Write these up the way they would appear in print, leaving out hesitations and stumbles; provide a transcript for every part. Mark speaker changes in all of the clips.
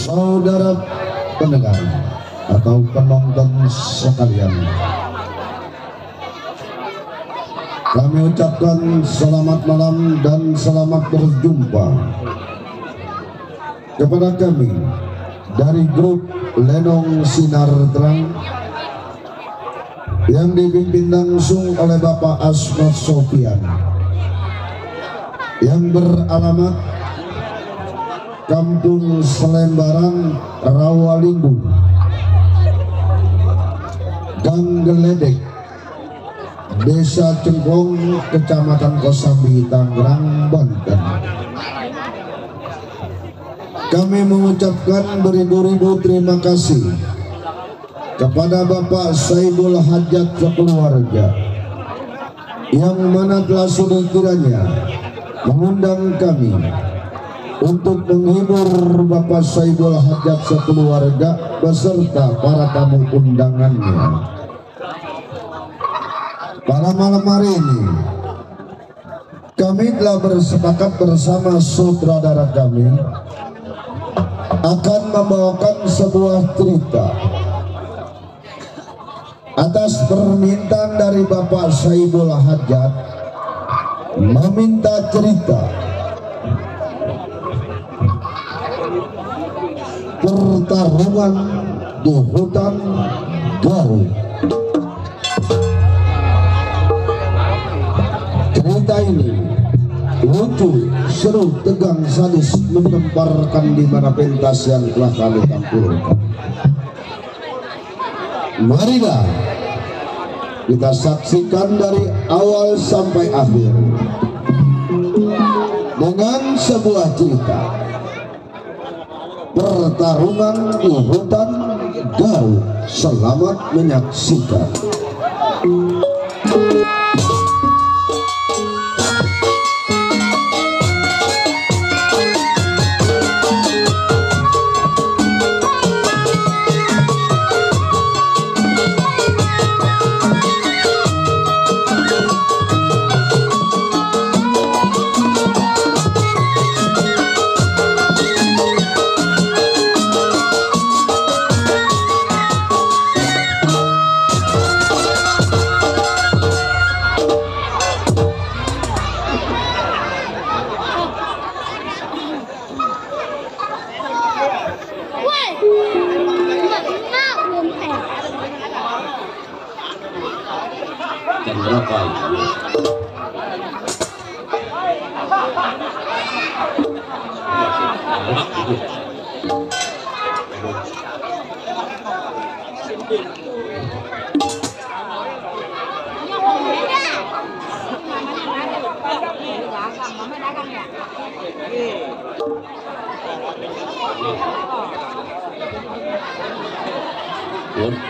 Speaker 1: Saudara pendengar atau penonton sekalian, kami ucapkan selamat malam dan selamat berjumpa kepada kami dari grup Lenong Sinar Terang yang dipimpin langsung oleh Bapak Asmat Sofian yang beralamat Kampung Selembaran, Rawalinggu, Gang Geledek, Desa Cengkong, Kecamatan Kosambi, Tangerang, Banten. Kami mengucapkan beribu-ribu terima kasih kepada Bapak Saibul Hajat sekeluarga yang mana telah sudah kiranya mengundang kami untuk menghibur Bapak Saibul Hajat sekeluarga beserta para tamu undangannya. Pada malam hari ini kami telah bersepakat bersama sutradara kami akan membawakan sebuah cerita atas permintaan dari Bapak Saibul Hajat, meminta cerita pertarungan di hutan Garut. Cerita ini lucu, seru, tegang, sadis, menggemparkan di mana pentas yang telah kami tampilkan. Marilah kita saksikan dari awal sampai akhir dengan sebuah cerita pertarungan di hutan Garut. Selamat menyaksikan.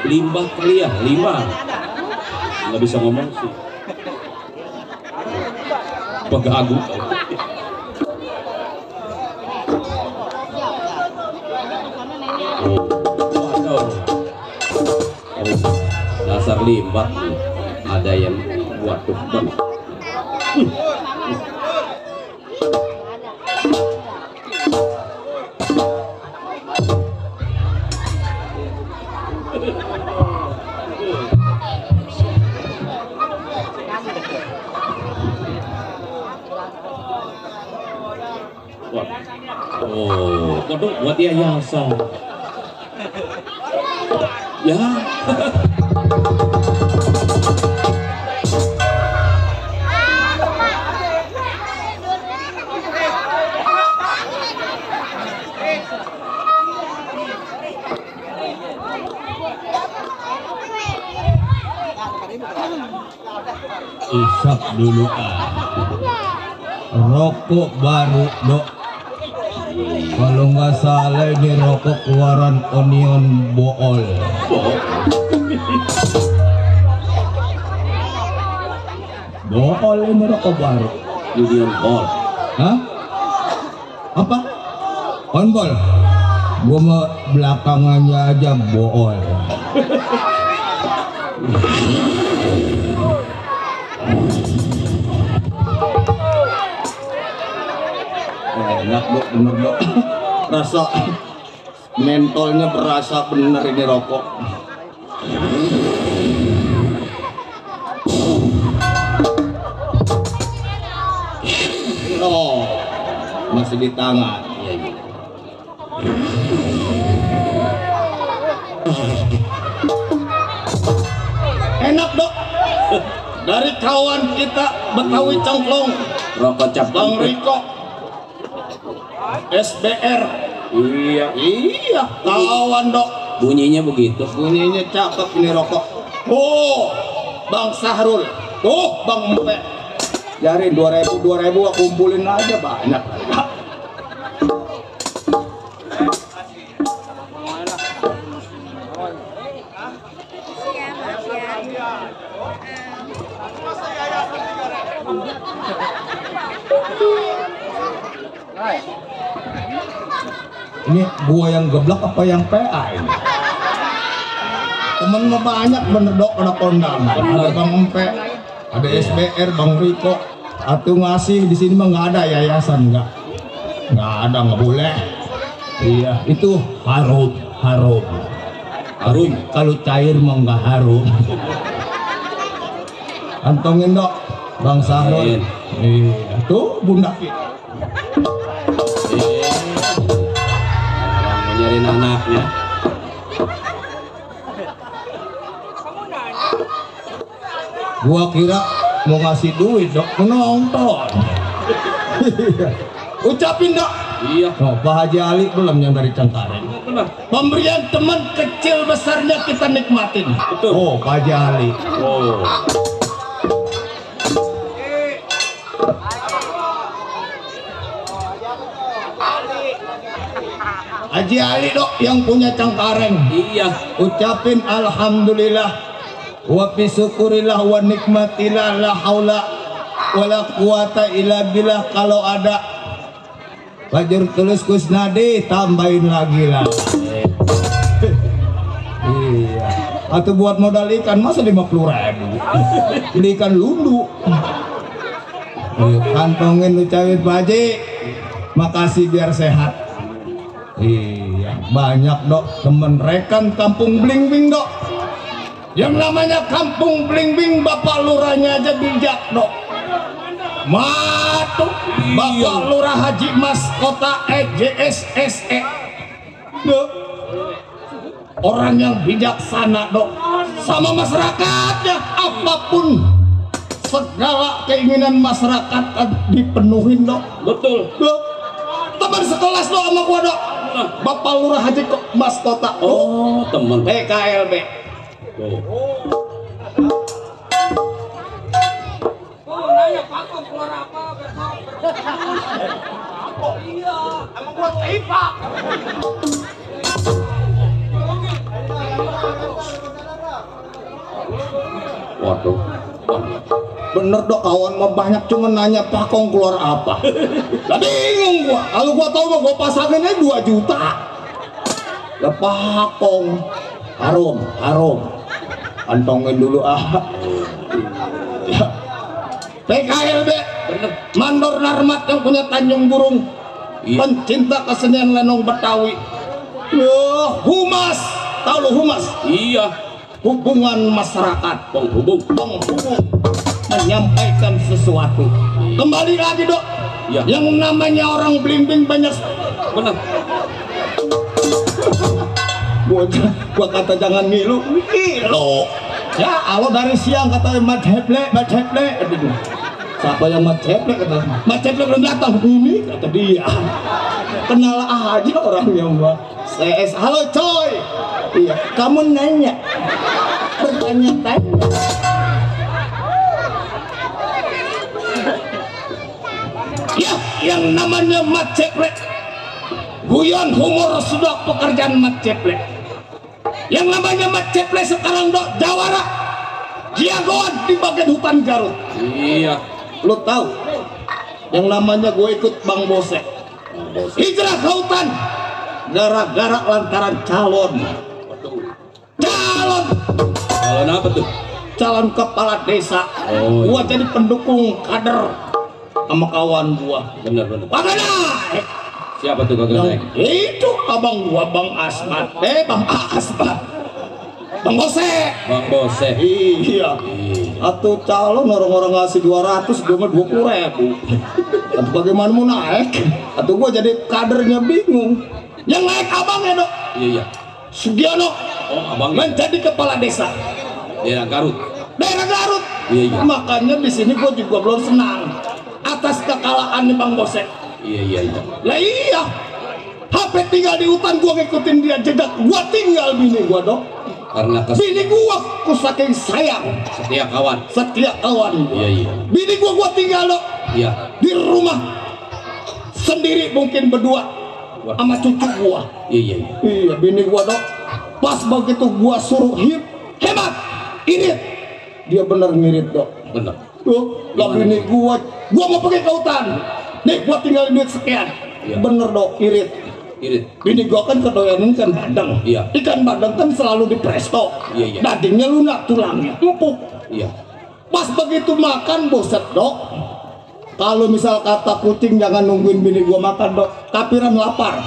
Speaker 2: Limbah kali ya, limbah nggak bisa ngomong sih, pegagu. Dasar limbah, ada yang buat tumpeng. Oh, kodok buat dia yayasan. Ya.
Speaker 3: Isap dulu rokok baru dok. Kalau nggak salah ini rokok keluaran Onion Bool. Bool ini rokok baru.
Speaker 2: Onion Bool.
Speaker 3: Hah? Apa? Onbol? Gua mau belakangannya aja Bool. Enak dok, bener dok. Rasa mentolnya berasa bener ini rokok. Oh, masih di tangan.
Speaker 2: Iya, iya.
Speaker 3: Enak dok. Dari kawan kita Betawi Cangklong,
Speaker 2: Rokok cap
Speaker 3: Bang Riko, SBR. Iya, kawan dok.
Speaker 2: Bunyinya begitu.
Speaker 3: Bunyinya cakep ini rokok. Oh, Bang Sahrul. Oh, Bang Empe. Jari 2000 aku kumpulin aja banyak. Ini gua yang geblak apa yang PA ini? Temen mah banyak bener dok, ada kondangan. Ada Bang Empe, ada SBR, Bang Riko. Atau ngasih di sini mah nggak ada yayasan, nggak ada, nggak boleh. Iya, itu harum. Kalau cair mah nggak harum. Kantongin dok, Bang Sahrul. Iya, tuh Bunda Ki.
Speaker 2: Orang nyariin anaknya.
Speaker 3: Gua kira mau ngasih duit dok, menonton. Ucapin dok.
Speaker 2: Iya.
Speaker 3: Oh, Pak Haji Ali belum yang dari Cengkareng.
Speaker 2: Benar.
Speaker 3: Pemberian teman kecil besarnya kita nikmatin.
Speaker 2: Betul.
Speaker 3: Oh, Pak Haji Ali.
Speaker 2: Oh.
Speaker 3: Haji Ali dok yang punya Cengkareng.
Speaker 2: Iya.
Speaker 3: Ucapin alhamdulillah wa bisyukurillah wa nikmatillah la haula wala quwata illa billah. Kalau ada Fajur tulis Kusnadi tambahin lagi lah. Iya. Atau buat modal ikan masa 50.000. Beli ikan lundu. Kantongin ucapin Pak Haji. Makasih biar sehat. Iya, banyak dok temen rekan kampung Bling-Bling dok. Yang namanya kampung Bling-Bling Bapak Lurahnya aja bijak dok. Matuh Bapak Lurah Haji Mas Kota EJSSE. Dok. Orang yang bijaksana dok. Sama masyarakatnya apapun segala keinginan masyarakat dipenuhin dok.
Speaker 2: Betul.
Speaker 3: Dok. Teman sekelas dok sama gua dok. Bapak Lurah Haji Mas Kota.
Speaker 2: Oh, teman.
Speaker 3: PKLB.
Speaker 2: Oh. Waduh.
Speaker 3: Bener dok, kawan mah banyak, cuma nanya Pakong keluar apa. Lah bingung gua. Kalau gua tahu mah gua pasanginnya 2 juta. Lah Pakong harum. Antongin dulu Ya. PKLB
Speaker 2: Bener.
Speaker 3: Mandor Narmat yang punya Tanjung Burung.
Speaker 2: Iya.
Speaker 3: Pencinta kesenian lenong Betawi. Humas, tahu lu humas?
Speaker 2: Iya.
Speaker 3: Hubungan masyarakat,
Speaker 2: Penghubung.
Speaker 3: menyampaikan sesuatu. Kembali lagi dok.
Speaker 2: Ya.
Speaker 3: Yang namanya orang Bling-Bling banyak.
Speaker 2: Benar.
Speaker 3: Gua kata jangan ngilu. Ya Allah dari siang kata mat heble. Siapa yang mat heble kata? Mat heble belum datang. Ini kata dia. Kenal aja orangnya mbak. Halo coy. Iya. Kamu nanya. Bertanya-tanya. Ya, yang namanya mat ceplek. Guyon humor sudah pekerjaan mat ceplek. Yang namanya mat ceplek sekarang dok jawara jagoan di bagian hutan Garut.
Speaker 2: Iya.
Speaker 3: Lo tahu? Yang namanya gue ikut Bang Bose. Hijrah ke hutan gara-gara lantaran calon.
Speaker 2: Calon apa tuh?
Speaker 3: Calon kepala desa.
Speaker 2: Oh, iya.
Speaker 3: Gua jadi pendukung kader sama kawan gua.
Speaker 2: Bener.
Speaker 3: Kagak naik.
Speaker 2: Siapa tuh kagak naik?
Speaker 3: Itu abang gua, Bang Asmat. Bang Asmat. Bang Bose.
Speaker 2: Bang Bose.
Speaker 3: Iya. Atau calon orang-orang ngasih 200, gua mah 20.000. Atau bagaimana mau naik? Atau gua jadi kadernya bingung. Yang naik abangnya, Dok.
Speaker 2: Iya.
Speaker 3: Sugiono.
Speaker 2: Oh, abang
Speaker 3: Menjadi kepala desa.
Speaker 2: daerah Garut.
Speaker 3: Daerah Garut.
Speaker 2: Iya.
Speaker 3: Makanya di sini gua juga belum senang atas kekalahan Bang Bose.
Speaker 2: Iya.
Speaker 3: Lah iya. HP tinggal di hutan, gua ngikutin dia jejak. Gua tinggal bini gua, Dok.
Speaker 2: Karena
Speaker 3: Bini gua saking sayang.
Speaker 2: setia kawan.
Speaker 3: Iya. Bini gua tinggal, Dok.
Speaker 2: Iya.
Speaker 3: Di rumah sendiri mungkin berdua sama cucu gua.
Speaker 2: Iya.
Speaker 3: Iya, bini gua, Dok. Pas begitu gua suruh hemat, irit. Dia bener ngirit, Dok.
Speaker 2: Bener.
Speaker 3: Tuh, lah bini gua mau pergi ke hutan. Nih, gua tinggalin duit sekian.
Speaker 2: Iya.
Speaker 3: Bener, Dok, irit. Bini gua kan kedoyanin ikan badang.
Speaker 2: Iya.
Speaker 3: Ikan badang kan selalu di presto.
Speaker 2: Iya.
Speaker 3: Dagingnya lunak, tulangnya empuk.
Speaker 2: Iya.
Speaker 3: Pas begitu makan, boset, Dok. Kalau misal kata kucing jangan nungguin bini gua makan, Dok. Kapiran lapar.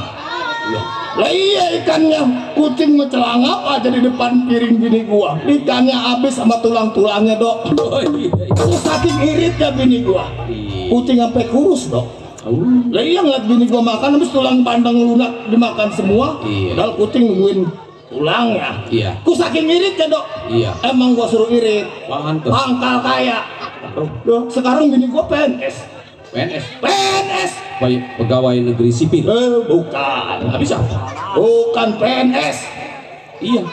Speaker 2: Iya.
Speaker 3: Lah iya, ikannya kucing mencelangap aja di depan piring bini gua. Ikannya habis sama tulang-tulangnya, Dok.
Speaker 2: Oh iya.
Speaker 3: Saking iritnya bini gua. Kucing sampai kurus, Dok. Lah iya, ngeliat bini gua makan habis tulang bandeng lunak dimakan semua.
Speaker 2: Iya.
Speaker 3: Padahal kucing nungguin tulangnya.
Speaker 2: Iya.
Speaker 3: Ku saking iritnya, Dok.
Speaker 2: Iya.
Speaker 3: Emang gua suruh irit.
Speaker 2: Pantes.
Speaker 3: Pangkal kaya. Duh, sekarang bini gua PNS. PNS.
Speaker 2: Baik, pegawai negeri sipil.
Speaker 3: Bukan.
Speaker 2: Bisa.
Speaker 3: Bukan PNS. Iya,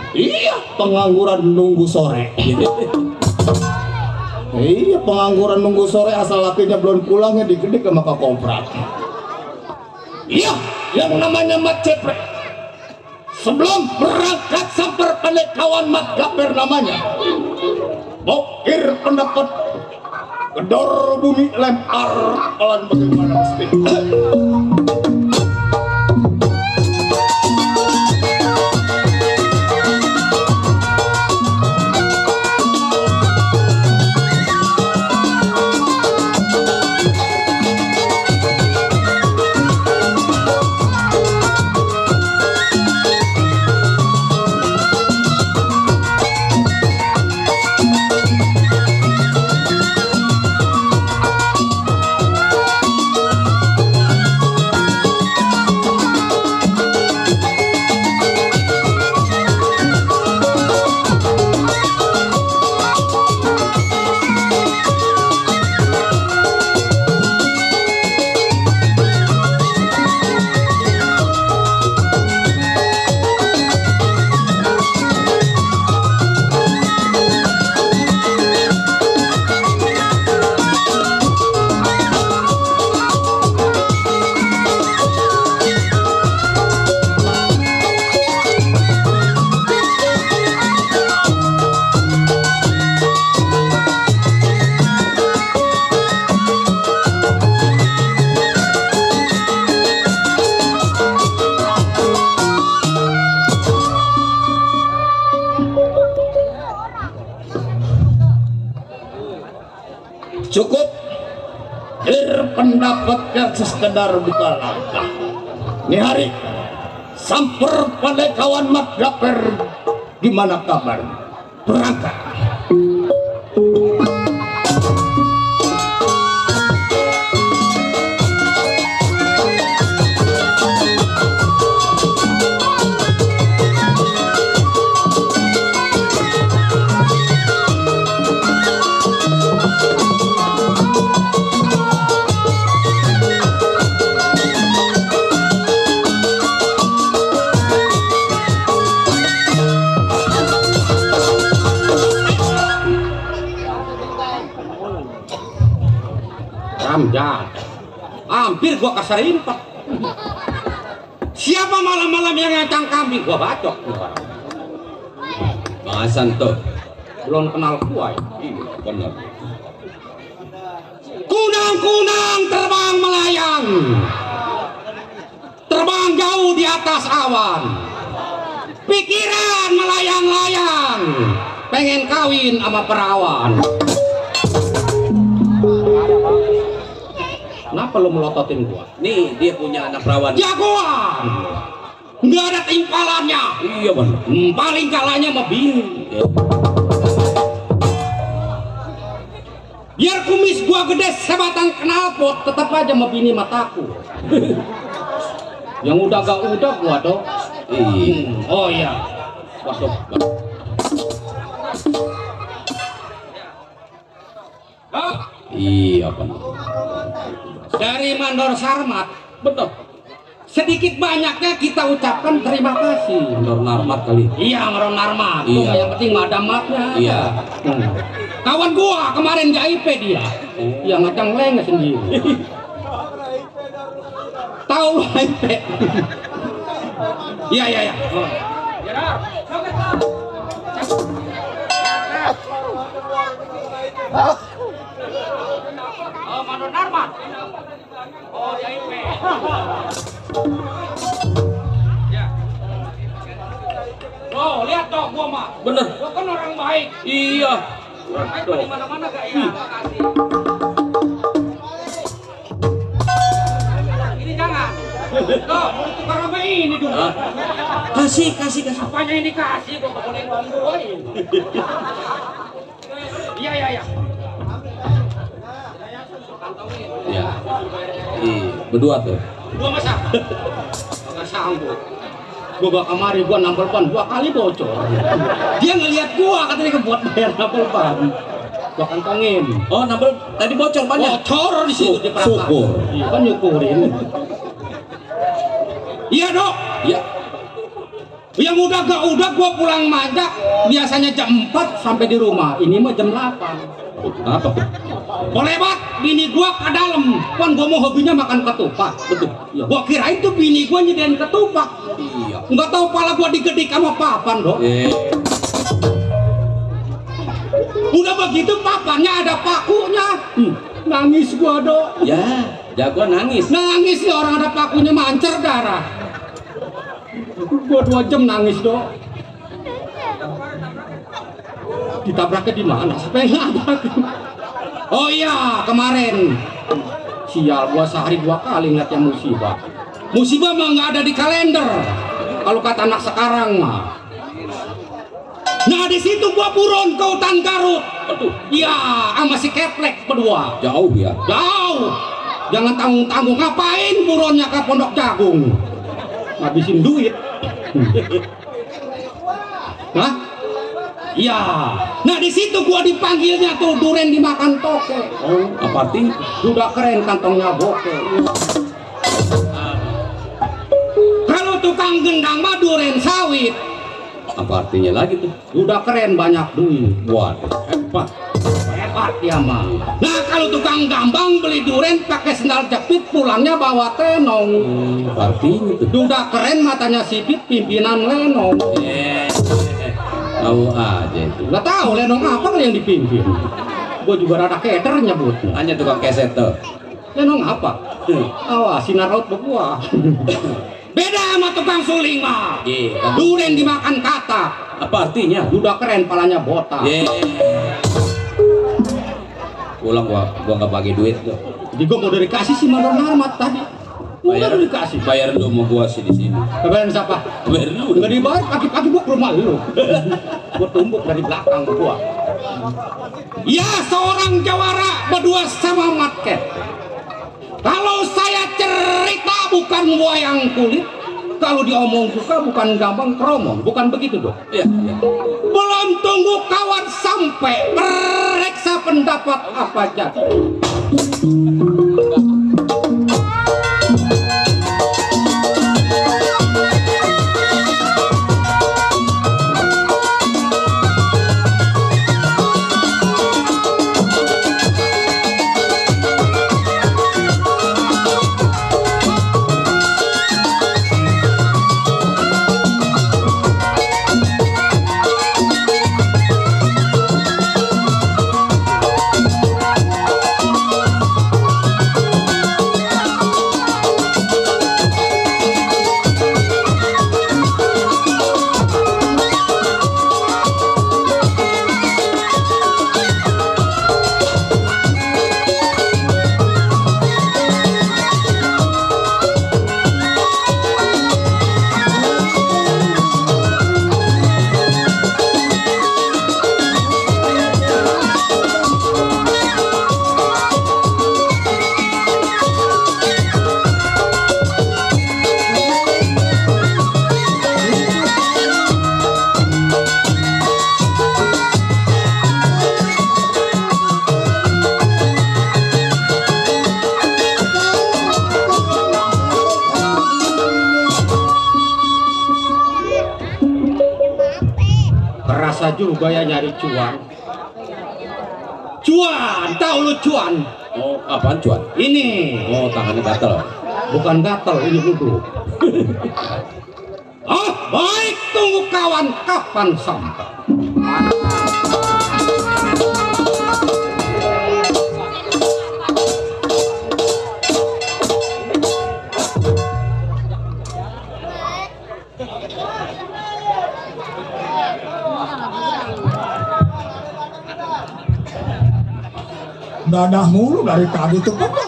Speaker 3: pengangguran nunggu sore. Iya, pengangguran nunggu sore asal lakinya belum pulangnya digedik sama kakoprak. Iya, yang namanya Mat Ceprek. Sebelum berangkat samper pendek kawan Mat Gaper namanya. Bokir pendapat gedor bumi lempar pelan bagaimana mesti. Cukup berpendapatnya sekedar buka langkah. Ini hari samper pada kawan Mat Gaper. Gimana kabar? Berangkat.
Speaker 2: Ramjan, hampir gua kasarin pak. Siapa malam-malam yang ngacang kambing? Gua bacok. Bang Hasan tuh belum kenal gua ya. Iya benar. Kunang-kunang terbang melayang, terbang jauh di atas awan. Pikiran melayang-layang, pengen kawin sama perawan.
Speaker 3: Kenapa lo melototin gua?
Speaker 2: Nih dia punya anak perawan.
Speaker 3: Jagoan. Nggak ada timpalannya.
Speaker 2: Iya bener.
Speaker 3: Paling kalahnya sama bini.
Speaker 2: Ya.
Speaker 3: Biar kumis gua gede sebatang knalpot, tetap aja sama bini mataku. Yang udah gak udah gua dong. Oh iya. Waduh.
Speaker 2: Iya bener.
Speaker 3: Dari Mandor Sarmat,
Speaker 2: Betul.
Speaker 3: sedikit banyaknya kita ucapkan terima kasih.
Speaker 2: Mandor Narmat kali.
Speaker 3: Iya, Mandor Narmat. Tuh,
Speaker 2: Iya.
Speaker 3: yang penting ada matnya.
Speaker 2: Iya.
Speaker 3: Kawan gua kemarin JIP dia. Yang ngacang leng sendiri. Tahu lu JIP? Iya, iya, iya. Oh, Mandor Narmat. Oh, JIP. Ya. Oh, lihat dong gua mah.
Speaker 2: Bener.
Speaker 3: Gua kan orang baik.
Speaker 2: Iya.
Speaker 3: Baik di mana-mana gak ya? Makasih. Ini jangan. Tuh, tukar sama ini dulu.
Speaker 2: Hah? Kasih.
Speaker 3: Apanya ini kasih gua gak boleh ngomongin. Iya.
Speaker 2: Ya. Berdua tuh.
Speaker 3: Gua masa nggak sanggup. Gua bawa kemari, gua nampel ban 2 kali bocor. Dia ngelihat gua katanya kebuat bayar nampel ban. Gua kantongin.
Speaker 2: Oh, nambel tadi bocor banyak.
Speaker 3: Bocor di situ di perangkat.
Speaker 2: Syukur.
Speaker 3: Iya kan nyukurin. Iya dok.
Speaker 2: Ya.
Speaker 3: Yang udah gak udah gua pulang manja biasanya jam 4 sampai di rumah. Ini mah jam 8.
Speaker 2: Kenapa?
Speaker 3: Lewat bini gua ke dalam. Kan gua mau hobinya makan ketupat.
Speaker 2: Betul.
Speaker 3: Ya, gua kirain tuh bini gua nyediain ketupat.
Speaker 2: Iya.
Speaker 3: Nggak tahu pala gua digedik sama papan dok. Udah begitu papannya ada pakunya. Nangis gua dok.
Speaker 2: Ya, jago nangis.
Speaker 3: Nangis ya orang ada pakunya mancer darah. Gua 2 jam nangis dok. Ditabraknya di mana? Siapa yang nabrak? Oh iya kemarin. Sial gua sehari 2 kali ngeliat yang musibah. Musibah mah nggak ada di kalender. Kalau kata anak sekarang mah. Nah di situ gua buron ke hutan Garut.
Speaker 2: Aduh,
Speaker 3: Iya, sama si Keplek berdua.
Speaker 2: jauh ya.
Speaker 3: Jauh. Jangan tanggung-tanggung. Ngapain buronnya ke Pondok Jagung? Ngabisin duit. Hah? Iya. Nah di situ gua dipanggilnya tuh duren dimakan toke.
Speaker 2: Oh, apa artinya?
Speaker 3: Udah keren kantongnya boke. Kalau tukang gendang mah duren sawit.
Speaker 2: Apa artinya lagi tuh?
Speaker 3: Udah keren banyak duit.
Speaker 2: Waduh, hebat.
Speaker 3: Hebat dia mah. Nah kalau tukang gambang beli duren pakai sendal jepit pulangnya bawa tenong.
Speaker 2: Artinya tuh.
Speaker 3: Udah keren matanya sipit pimpinan lenong.
Speaker 2: Tahu aja itu.
Speaker 3: Nggak tahu lenong apa kali yang dipimpin. Gue juga rada keter nyebutnya.
Speaker 2: Hanya tukang keset tuh.
Speaker 3: Lenong apa? Awas sinar laut gua. Beda sama tukang suling mah.
Speaker 2: Iya.
Speaker 3: Duren dimakan katak.
Speaker 2: Apa artinya?
Speaker 3: Udah keren palanya botak.
Speaker 2: Pulang gua nggak bagi duit tuh.
Speaker 3: Jadi gua mau dikasih si Mandor Narmat tadi. Udah dikasih.
Speaker 2: Bayar lu mau gua sih di sini.
Speaker 3: Kebayang siapa?
Speaker 2: Bayar lu.
Speaker 3: Nggak dibayar, pagi-pagi gua ke rumah lu. Gua tumbuk dari belakang gua. Ya seorang jawara berdua sama Matket. Kalau saya cerita bukan wayang kulit, kalau diomong suka bukan gampang keromong, bukan begitu dong.
Speaker 2: Iya.
Speaker 3: Belum tunggu kawan sampai periksa pendapat apa jadi. susah juga ya nyari cuan. Cuan, tahu lu cuan?
Speaker 2: Oh, apaan cuan?
Speaker 3: Ini.
Speaker 2: Oh, tangannya gatel.
Speaker 3: Bukan gatel, ini duduk. Oh, baik, tunggu kawan kapan sampai.
Speaker 1: Dadah mulu dari tadi tuh Papa.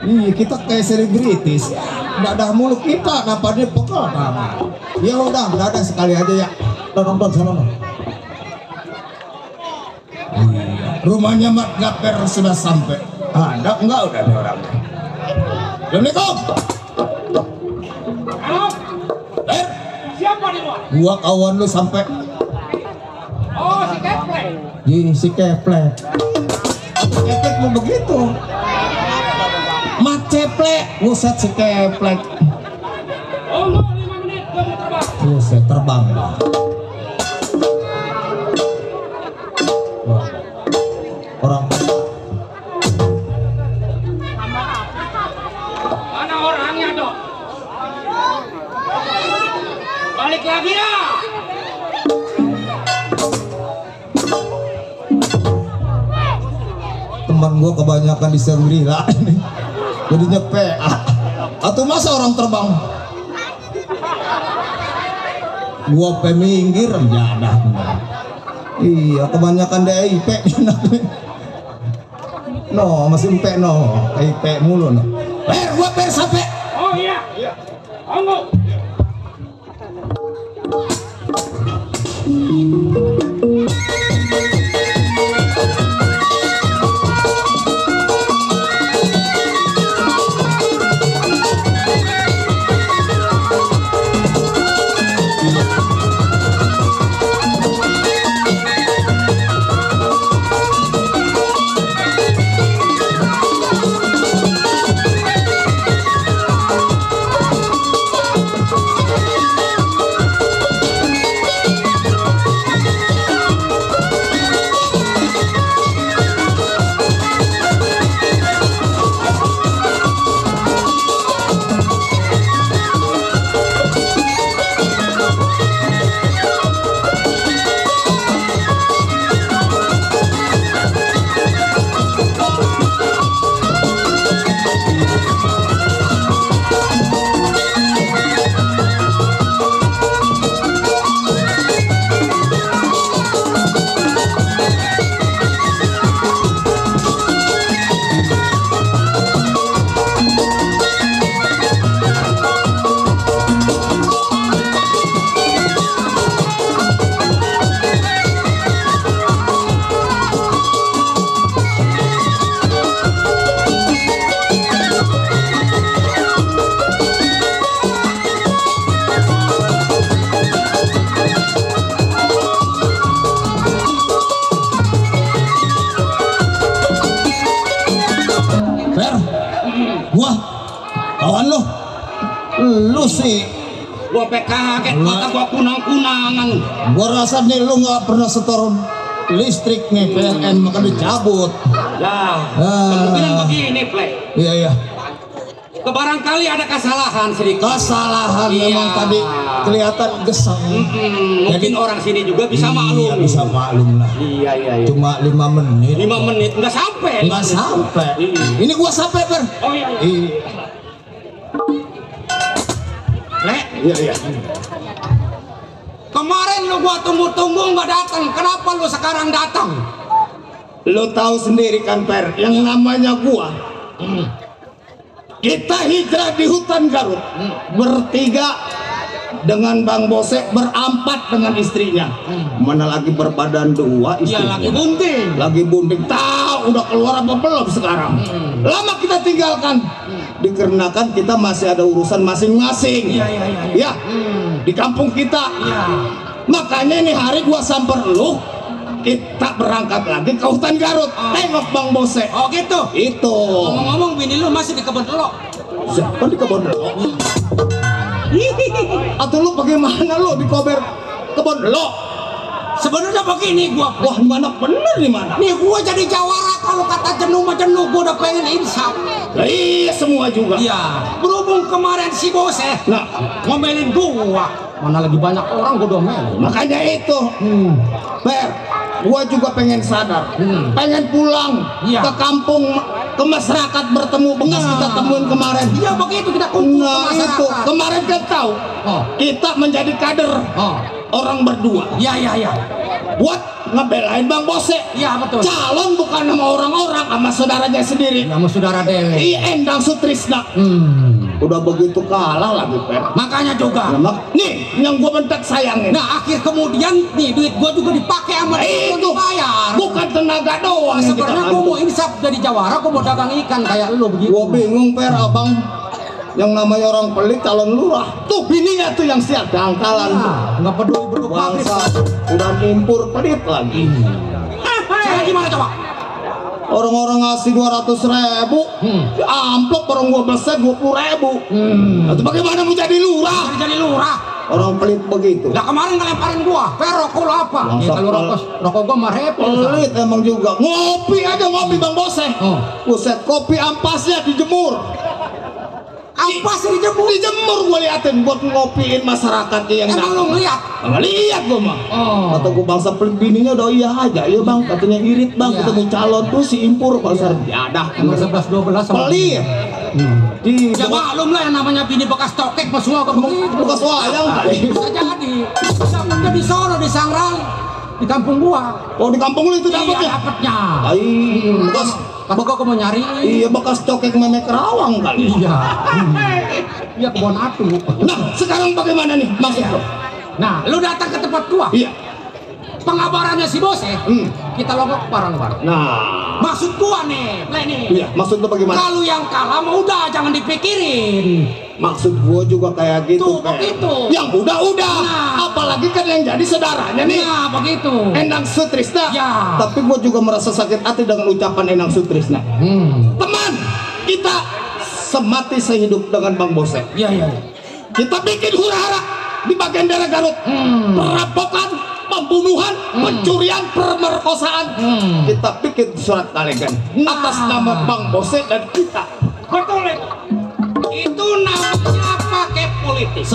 Speaker 1: Iya kita kayak selebritis. Dadah mulu kita dapatnya pokok. Ya udah dadah sekali aja ya. Nonton sana no. Rumahnya Mat Gaper sudah sampai. Ada enggak udah nih orangnya. Assalamualaikum.
Speaker 4: Halo. Siapa nih, Bos?
Speaker 1: Gua kawan lu sampai.
Speaker 4: Oh, si Keplek.
Speaker 1: Si Keplek. Keplek mau begitu. Mat Ceplek, buset si Keplek.
Speaker 4: Oh, mau 5 menit, gua mau terbang.
Speaker 1: Buset terbang. Wah. Orang
Speaker 4: Mana orangnya, Dok? Balik lagi ya.
Speaker 1: teman gua kebanyakan di Serwira ini. Jadinya PA. Atau masa orang terbang? Gua peminggir jadah. Iya, kebanyakan DIP. No, masih empe no. IP mulu no. Gua sampai.
Speaker 4: Oh iya. Iya. Tunggu.
Speaker 1: Lu sih
Speaker 3: Gua kaget, mata gua kunang-kunangan.
Speaker 1: gua rasa nih lu nggak pernah setor listrik nih PLN maka dicabut.
Speaker 3: Ya,
Speaker 1: Ah.
Speaker 3: kemungkinan begini, Plek.
Speaker 1: Iya iya,
Speaker 3: Barangkali ada kesalahan sedikit.
Speaker 1: kesalahan
Speaker 3: Iya.
Speaker 1: memang tadi kelihatan gesang.
Speaker 3: Mungkin
Speaker 1: Jadi-
Speaker 3: orang sini juga bisa
Speaker 1: Iya,
Speaker 3: maklum.
Speaker 1: bisa maklum lah.
Speaker 3: Iya, iya, iya.
Speaker 1: Cuma 5 menit.
Speaker 3: 5 menit nggak sampai.
Speaker 1: Nggak sampai.
Speaker 3: Iya.
Speaker 1: Ini gua sampai Per.
Speaker 3: Oh iya, iya.
Speaker 1: Iya
Speaker 3: Plek,
Speaker 1: iya. Iya.
Speaker 3: kemarin lu gua tunggu-tunggu nggak datang. Kenapa lu sekarang datang?
Speaker 1: Lu tahu sendiri kan Per, yang namanya gua. Kita hijrah di hutan Garut bertiga dengan Bang Bosek, berempat dengan istrinya. Mana lagi berbadan dua
Speaker 3: Ya
Speaker 1: istrinya.
Speaker 3: lagi bunting.
Speaker 1: Lagi bunting. Tahu udah keluar apa belum sekarang? Lama kita tinggalkan. Dikarenakan kita masih ada urusan masing-masing.
Speaker 3: Iya, iya, iya.
Speaker 1: Ya, di kampung kita.
Speaker 3: Iya.
Speaker 1: Makanya ini hari gua samper lu, kita berangkat lagi ke hutan Garut. Tengok Bang Bosek.
Speaker 3: Oh gitu.
Speaker 1: Itu.
Speaker 3: Ngomong-ngomong bini lu masih di kebun telok.
Speaker 1: Siapa di kebun telok?
Speaker 3: Atau lu bagaimana lu di kober kebun lo?
Speaker 4: Sebenarnya begini gua.
Speaker 3: Wah, di mana bener di mana?
Speaker 4: Nih gua jadi jawara kalau kata jenuh mah jenuh, gua udah pengen insaf.
Speaker 3: Lah iya semua juga.
Speaker 4: Iya, berhubung kemarin si bos
Speaker 3: Nah,
Speaker 4: ngomelin gua. Mana lagi banyak orang gua domelin.
Speaker 3: makanya itu. Per, gua juga pengen sadar. Pengen pulang
Speaker 4: Iya.
Speaker 3: ke kampung, ke masyarakat bertemu bekas kita temuin kemarin.
Speaker 4: Iya begitu kita kumpul
Speaker 3: Nah,
Speaker 4: ke
Speaker 3: itu
Speaker 4: masyarakat.
Speaker 3: kemarin kita tahu
Speaker 4: Oh.
Speaker 3: kita menjadi kader
Speaker 4: Oh.
Speaker 3: orang berdua
Speaker 4: Iya iya iya.
Speaker 3: buat ngebelain Bang Bose.
Speaker 4: Iya betul.
Speaker 3: Calon bukan sama orang-orang, sama saudaranya sendiri.
Speaker 4: Sama saudara Dele.
Speaker 3: Endang Sutrisna. Udah begitu kalah lagi, Per.
Speaker 4: Makanya juga.
Speaker 3: Nih, yang gua bentak sayangin.
Speaker 4: Nah akhir kemudian nih duit gua juga dipakai sama dia
Speaker 3: itu
Speaker 4: untuk bayar.
Speaker 3: bukan tenaga doang yang kita
Speaker 4: Sebenarnya gua
Speaker 3: bantu.
Speaker 4: mau insaf jadi jawara, gua mau dagang ikan kayak lu begitu.
Speaker 3: Gua bingung, Per, abang yang namanya orang pelit calon lurah. Tuh bininya tuh yang siap dangkalan.
Speaker 4: Nah, nggak peduli bentuk pabrik.
Speaker 3: Bangsa udah nimpur pelit lagi.
Speaker 4: Saya gimana coba?
Speaker 3: Orang-orang ngasih 200.000, amplop orang gua beset 20.000. Itu bagaimana mau jadi lurah?
Speaker 4: Jadi lurah.
Speaker 3: Orang pelit begitu.
Speaker 4: Nah kemarin ngelemparin gua, rokok lu apa?
Speaker 3: Masa
Speaker 4: Kalau rokok gua mah repot.
Speaker 3: Pelit emang juga. Ngopi aja ngopi Bang Bose.
Speaker 4: Oh.
Speaker 3: Buset, kopi ampasnya dijemur.
Speaker 4: Ampas dijemur.
Speaker 3: Dijemur gua liatin buat ngopiin masyarakat yang
Speaker 4: Emang lu ngeliat?
Speaker 3: Nggak lihat gua mah.
Speaker 4: Oh.
Speaker 3: Kata gua bangsa pelit bininya udah iya aja. Iya Bang, katanya irit Bang,
Speaker 4: Iya.
Speaker 3: ketemu calon tuh si impur bangsa. Ya dah.
Speaker 4: Emang 11-12 sama.
Speaker 3: Pelit. Di
Speaker 4: Ya maklum lah yang namanya bini bekas cokek mah semua ke begitu.
Speaker 3: bekas wayang kali.
Speaker 4: Bisa jadi. Dapatnya di sono di Sangral, di kampung gua.
Speaker 3: Oh, di kampung lu itu dapet
Speaker 4: Iya
Speaker 3: ya?
Speaker 4: dapatnya.
Speaker 3: Ai, bekas
Speaker 4: Kalau gua mau nyari.
Speaker 3: iya bekas cokek memek rawang kali.
Speaker 4: Iya. Iya kebon atu.
Speaker 3: Nah, sekarang bagaimana nih maksud lo?
Speaker 4: Nah, lu datang ke tempat gua.
Speaker 3: Iya.
Speaker 4: Pengabarannya si bos kita logok bareng-bareng.
Speaker 3: Nah,
Speaker 4: Maksud gua nih, Lenny.
Speaker 3: iya, maksud lo bagaimana?
Speaker 4: Kalau yang kalah mau udah jangan dipikirin.
Speaker 3: Maksud gua juga kayak gitu,
Speaker 4: Tuh,
Speaker 3: Pe.
Speaker 4: begitu.
Speaker 3: Yang udah-udah.
Speaker 4: Nah.
Speaker 3: Apalagi kan yang jadi saudaranya nih.
Speaker 4: Nah, begitu.
Speaker 3: Endang Sutrisna.
Speaker 4: Ya.
Speaker 3: Tapi gua juga merasa sakit hati dengan ucapan Endang Sutrisna. Teman, kita semati sehidup dengan Bang Bose.
Speaker 4: Iya, iya.
Speaker 3: Kita bikin hura-hara di bagian daerah Garut. Perampokan, pembunuhan, pencurian, pemerkosaan. Kita bikin surat kalegan atas nama Bang Bose dan kita.
Speaker 4: Betul, Len. Itu namanya pakai politik.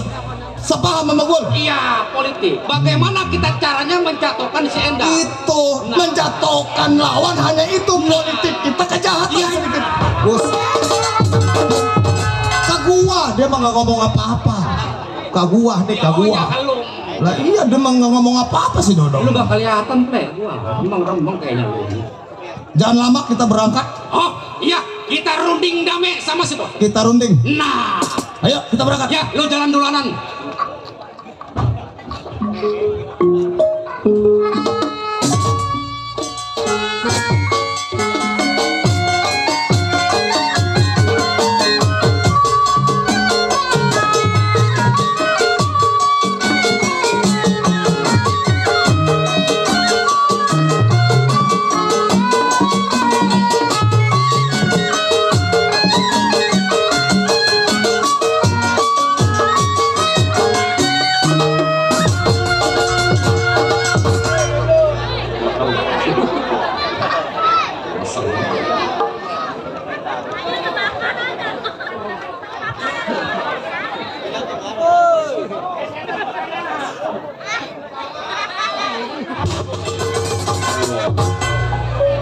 Speaker 3: Sepaham sama gue.
Speaker 4: Iya, politik. Bagaimana kita caranya menjatuhkan si Endang?
Speaker 3: Itu menjatuhkan lawan, hanya itu politik. Kita kejahatan
Speaker 4: Iya.
Speaker 3: sedikit. Bos. Ke gua dia mah nggak ngomong apa-apa. Ke gua nih, ke
Speaker 4: Oh,
Speaker 3: gua.
Speaker 4: ya, lu.
Speaker 3: Lah iya dia mah nggak ngomong apa-apa sih Dodo.
Speaker 4: Lu gak kelihatan, Ple. Gua emang kayaknya lu.
Speaker 3: Jangan lama kita berangkat,
Speaker 4: Oh, iya. Kita runding damai sama si bos.
Speaker 3: kita runding.
Speaker 4: Nah,
Speaker 3: Ayo kita berangkat.
Speaker 4: ya, lu jalan duluanan.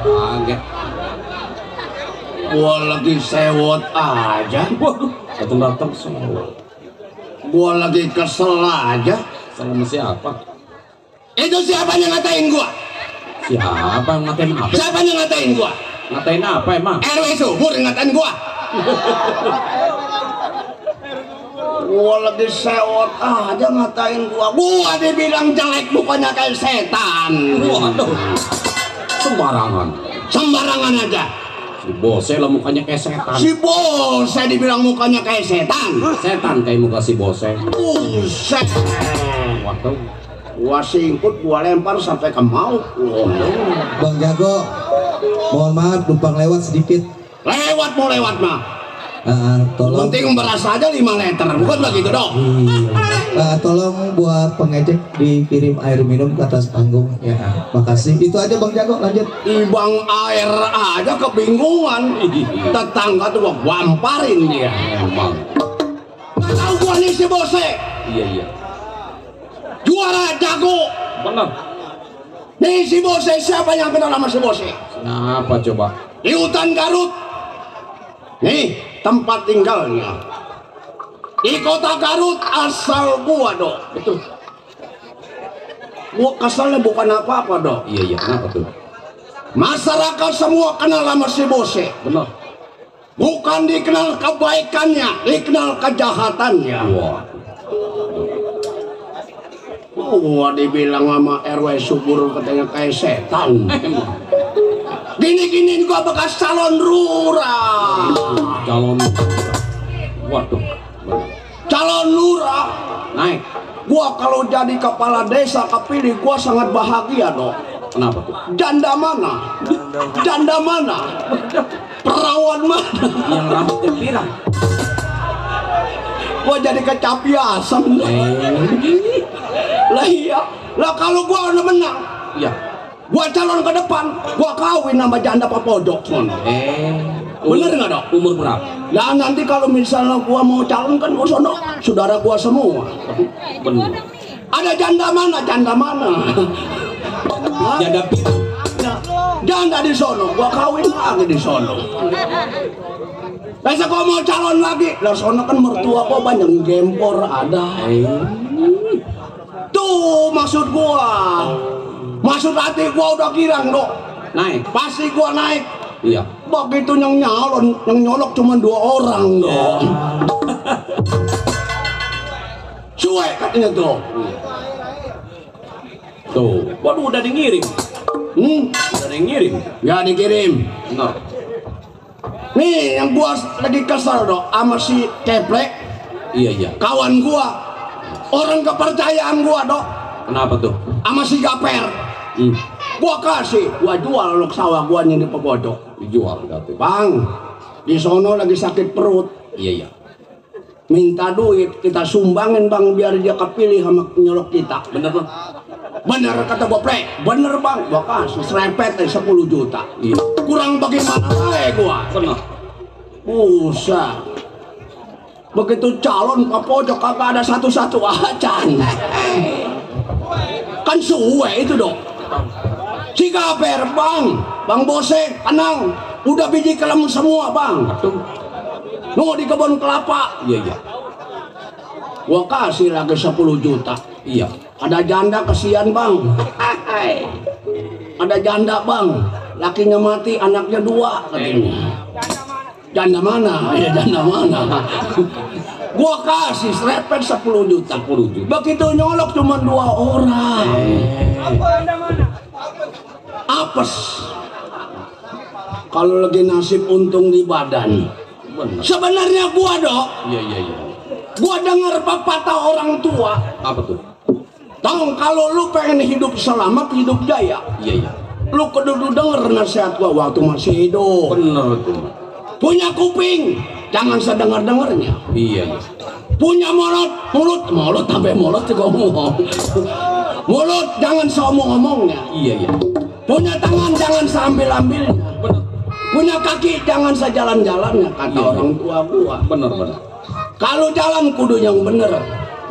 Speaker 2: Kaget.
Speaker 3: Gua lagi sewot aja.
Speaker 2: Waduh, datang semua.
Speaker 3: Gua lagi kesel aja.
Speaker 2: Sama siapa?
Speaker 3: Itu siapa yang ngatain gua?
Speaker 2: Siapa yang ngatain apa?
Speaker 3: Siapa yang ngatain gua?
Speaker 2: Ngatain apa emang?
Speaker 3: RW Subur yang ngatain gua. Gua lagi sewot aja ngatain gua. Gua dibilang jelek bukannya kayak setan.
Speaker 2: Waduh, sembarangan.
Speaker 3: Sembarangan aja.
Speaker 2: Si Bose lah mukanya kayak setan.
Speaker 3: Si bos saya dibilang mukanya kayak setan.
Speaker 2: Setan kayak muka si Bose.
Speaker 3: Buset.
Speaker 2: Waduh.
Speaker 3: Gua singkut, gua lempar sampai ke maut.
Speaker 1: Bang Jago, mohon maaf numpang lewat sedikit.
Speaker 3: Lewat mau lewat mah.
Speaker 1: Tolong.
Speaker 3: Penting beras aja 5 liter, bukan begitu dong?
Speaker 1: Iya. Tolong buat pengecek dikirim air minum ke atas panggung ya. Makasih. Itu aja Bang Jago, lanjut.
Speaker 3: Ibang air aja kebingungan. Tetangga tuh gua gamparin dia.
Speaker 2: Emang.
Speaker 3: Nggak tahu gua nih si Bose.
Speaker 2: Iya.
Speaker 3: Juara jago.
Speaker 2: Benar.
Speaker 3: Nih si Bose, siapa yang kenal sama si Bose?
Speaker 2: Kenapa coba?
Speaker 3: Di hutan Garut. Nih tempat tinggalnya. Di kota Garut asal gua dong.
Speaker 2: Betul.
Speaker 3: Gua kesalnya bukan apa-apa dong.
Speaker 2: Iya, kenapa tuh?
Speaker 3: Masyarakat semua kenal sama si Bose.
Speaker 2: Benar.
Speaker 3: Bukan dikenal kebaikannya, dikenal kejahatannya.
Speaker 2: Wah.
Speaker 3: Gua dibilang sama RW subur katanya kayak setan. Gini-gini gua bekas calon lurah.
Speaker 2: Calon. Waduh. Benar.
Speaker 3: Calon lurah.
Speaker 2: Naik.
Speaker 3: Gua kalau jadi kepala desa kepilih gua sangat bahagia dong.
Speaker 2: Kenapa tuh?
Speaker 3: Janda mana? Janda mana? Perawan mana?
Speaker 2: Yang rambutnya pirang.
Speaker 3: Gua jadi kecapiasan. Lah iya. Lah kalau gua udah menang,
Speaker 2: Iya.
Speaker 3: gua calon ke depan, gua kawin sama janda papodok. Bener nggak dok?
Speaker 2: Umur berapa?
Speaker 3: Ya nanti kalau misalnya gua mau calon kan gua sono saudara gua semua.
Speaker 2: Benar.
Speaker 3: Ada janda mana? Janda mana? Hah?
Speaker 2: Janda pirang.
Speaker 3: Ya, janda di sono, gua kawin lagi di sono. Besok gua mau calon lagi, lah sono kan mertua gua banyak gempor ada. Tuh maksud gua. Maksud hati gua udah girang dok.
Speaker 2: Naik.
Speaker 3: Pasti gua naik.
Speaker 2: Iya.
Speaker 3: Begitu yang nyalon, yang nyolok cuma 2 orang dong. Cuek katanya tuh.
Speaker 2: Tuh. Waduh, udah dikirim. Udah dikirim.
Speaker 3: Ya dikirim.
Speaker 2: Benar.
Speaker 3: Nih yang gua lagi kesel dok sama si Keplek,
Speaker 2: Iya.
Speaker 3: kawan gua, orang kepercayaan gua dok,
Speaker 2: Kenapa tuh?
Speaker 3: sama si Gaper. Gua kasih, gua jual luk sawah gua yang di Pegodok.
Speaker 2: Dijual katanya.
Speaker 3: Bang, di sono lagi sakit perut,
Speaker 2: Iya.
Speaker 3: minta duit, kita sumbangin bang biar dia kepilih sama nyolok kita.
Speaker 2: Bener bang.
Speaker 3: Bener kata gua Plek, bener bang, gua kasih serempet 10 juta.
Speaker 2: Iya.
Speaker 3: Kurang bagaimana gua?
Speaker 2: Benar.
Speaker 3: Busa. Begitu calon ke pojok kagak ada satu-satu acan. Kan suwe itu dong. Si Gaper bang Bose, tenang. Udah biji kelem semua bang.
Speaker 2: Tuh.
Speaker 3: Nunggu di kebun kelapa.
Speaker 2: Iya.
Speaker 3: Gua kasih lagi 10 juta.
Speaker 2: Iya.
Speaker 3: Ada janda kesian bang. Ada janda bang. Lakinya mati, anaknya 2 katanya. Janda mana? Ya janda mana? Gua kasih serepet 10 juta.
Speaker 2: 10 juta.
Speaker 3: Begitu nyolok cuma 2 orang. Apes. Kalau lagi nasib untung di badan.
Speaker 2: Benar.
Speaker 3: Sebenarnya gua dok,
Speaker 2: Iya.
Speaker 3: gua dengar pepatah orang tua.
Speaker 2: Apa tuh?
Speaker 3: Tong kalau lu pengen hidup selamat, hidup jaya,
Speaker 2: Iya.
Speaker 3: lu kudu denger nasihat gua waktu masih hidup.
Speaker 2: Bener tuh.
Speaker 3: Punya kuping, jangan sedengar-dengarnya.
Speaker 2: Iya.
Speaker 3: Punya mulut sampai mulut juga ngomong. Mulut jangan seomong-omongnya.
Speaker 2: Iya.
Speaker 3: Punya tangan jangan seambil-ambilnya.
Speaker 2: Bener.
Speaker 3: Punya kaki jangan sejalan-jalannya kata
Speaker 2: Iya.
Speaker 3: orang tua gua.
Speaker 2: Bener.
Speaker 3: Kalau jalan kudu yang bener.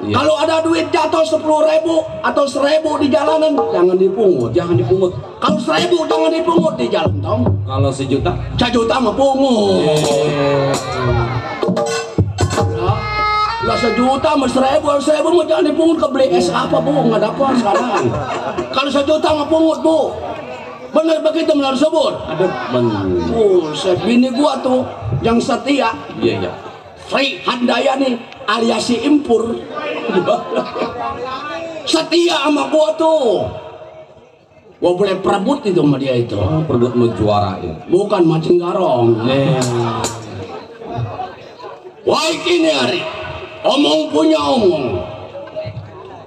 Speaker 2: Iya.
Speaker 3: Kalau ada duit jatuh 10.000 atau 1.000 di jalanan jangan dipungut.
Speaker 2: Jangan dipungut.
Speaker 3: Kalau 1.000 jangan dipungut di jalan tong.
Speaker 2: Kalau 1 juta.
Speaker 3: 1 juta mah pungut. Lah 1 juta mah 1.000 mah jangan dipungut, ke beli es apa bu, nggak dapat sekarang. Kalau 1 juta mah pungut bu. Bener begitu benar sebut.
Speaker 2: Ada. Bener.
Speaker 3: Bini gua tuh yang setia,
Speaker 2: Iya.
Speaker 3: Sri Handayani alias si Impur. Setia sama gua tuh. Gua boleh perebut itu sama dia itu.
Speaker 2: Oh, perbuat mau juara ya.
Speaker 3: Bukan mancing garong. Baik ini hari, omong punya omong.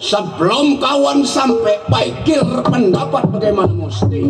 Speaker 3: Sebelum kawan sampai pikir pendapat bagaimana mesti.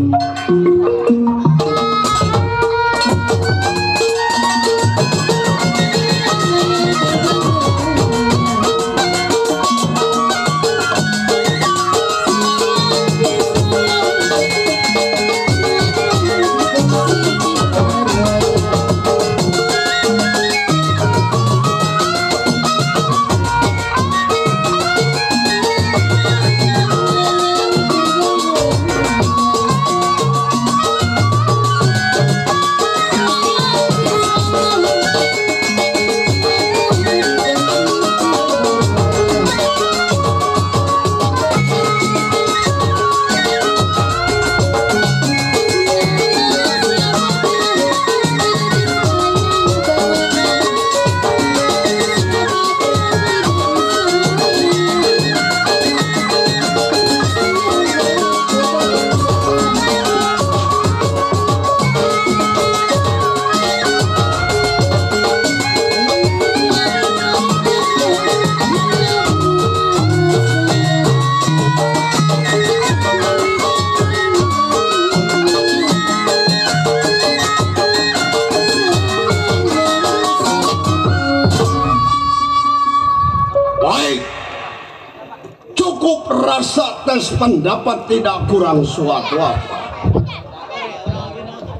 Speaker 3: rasa tes pendapat tidak kurang suatu apa.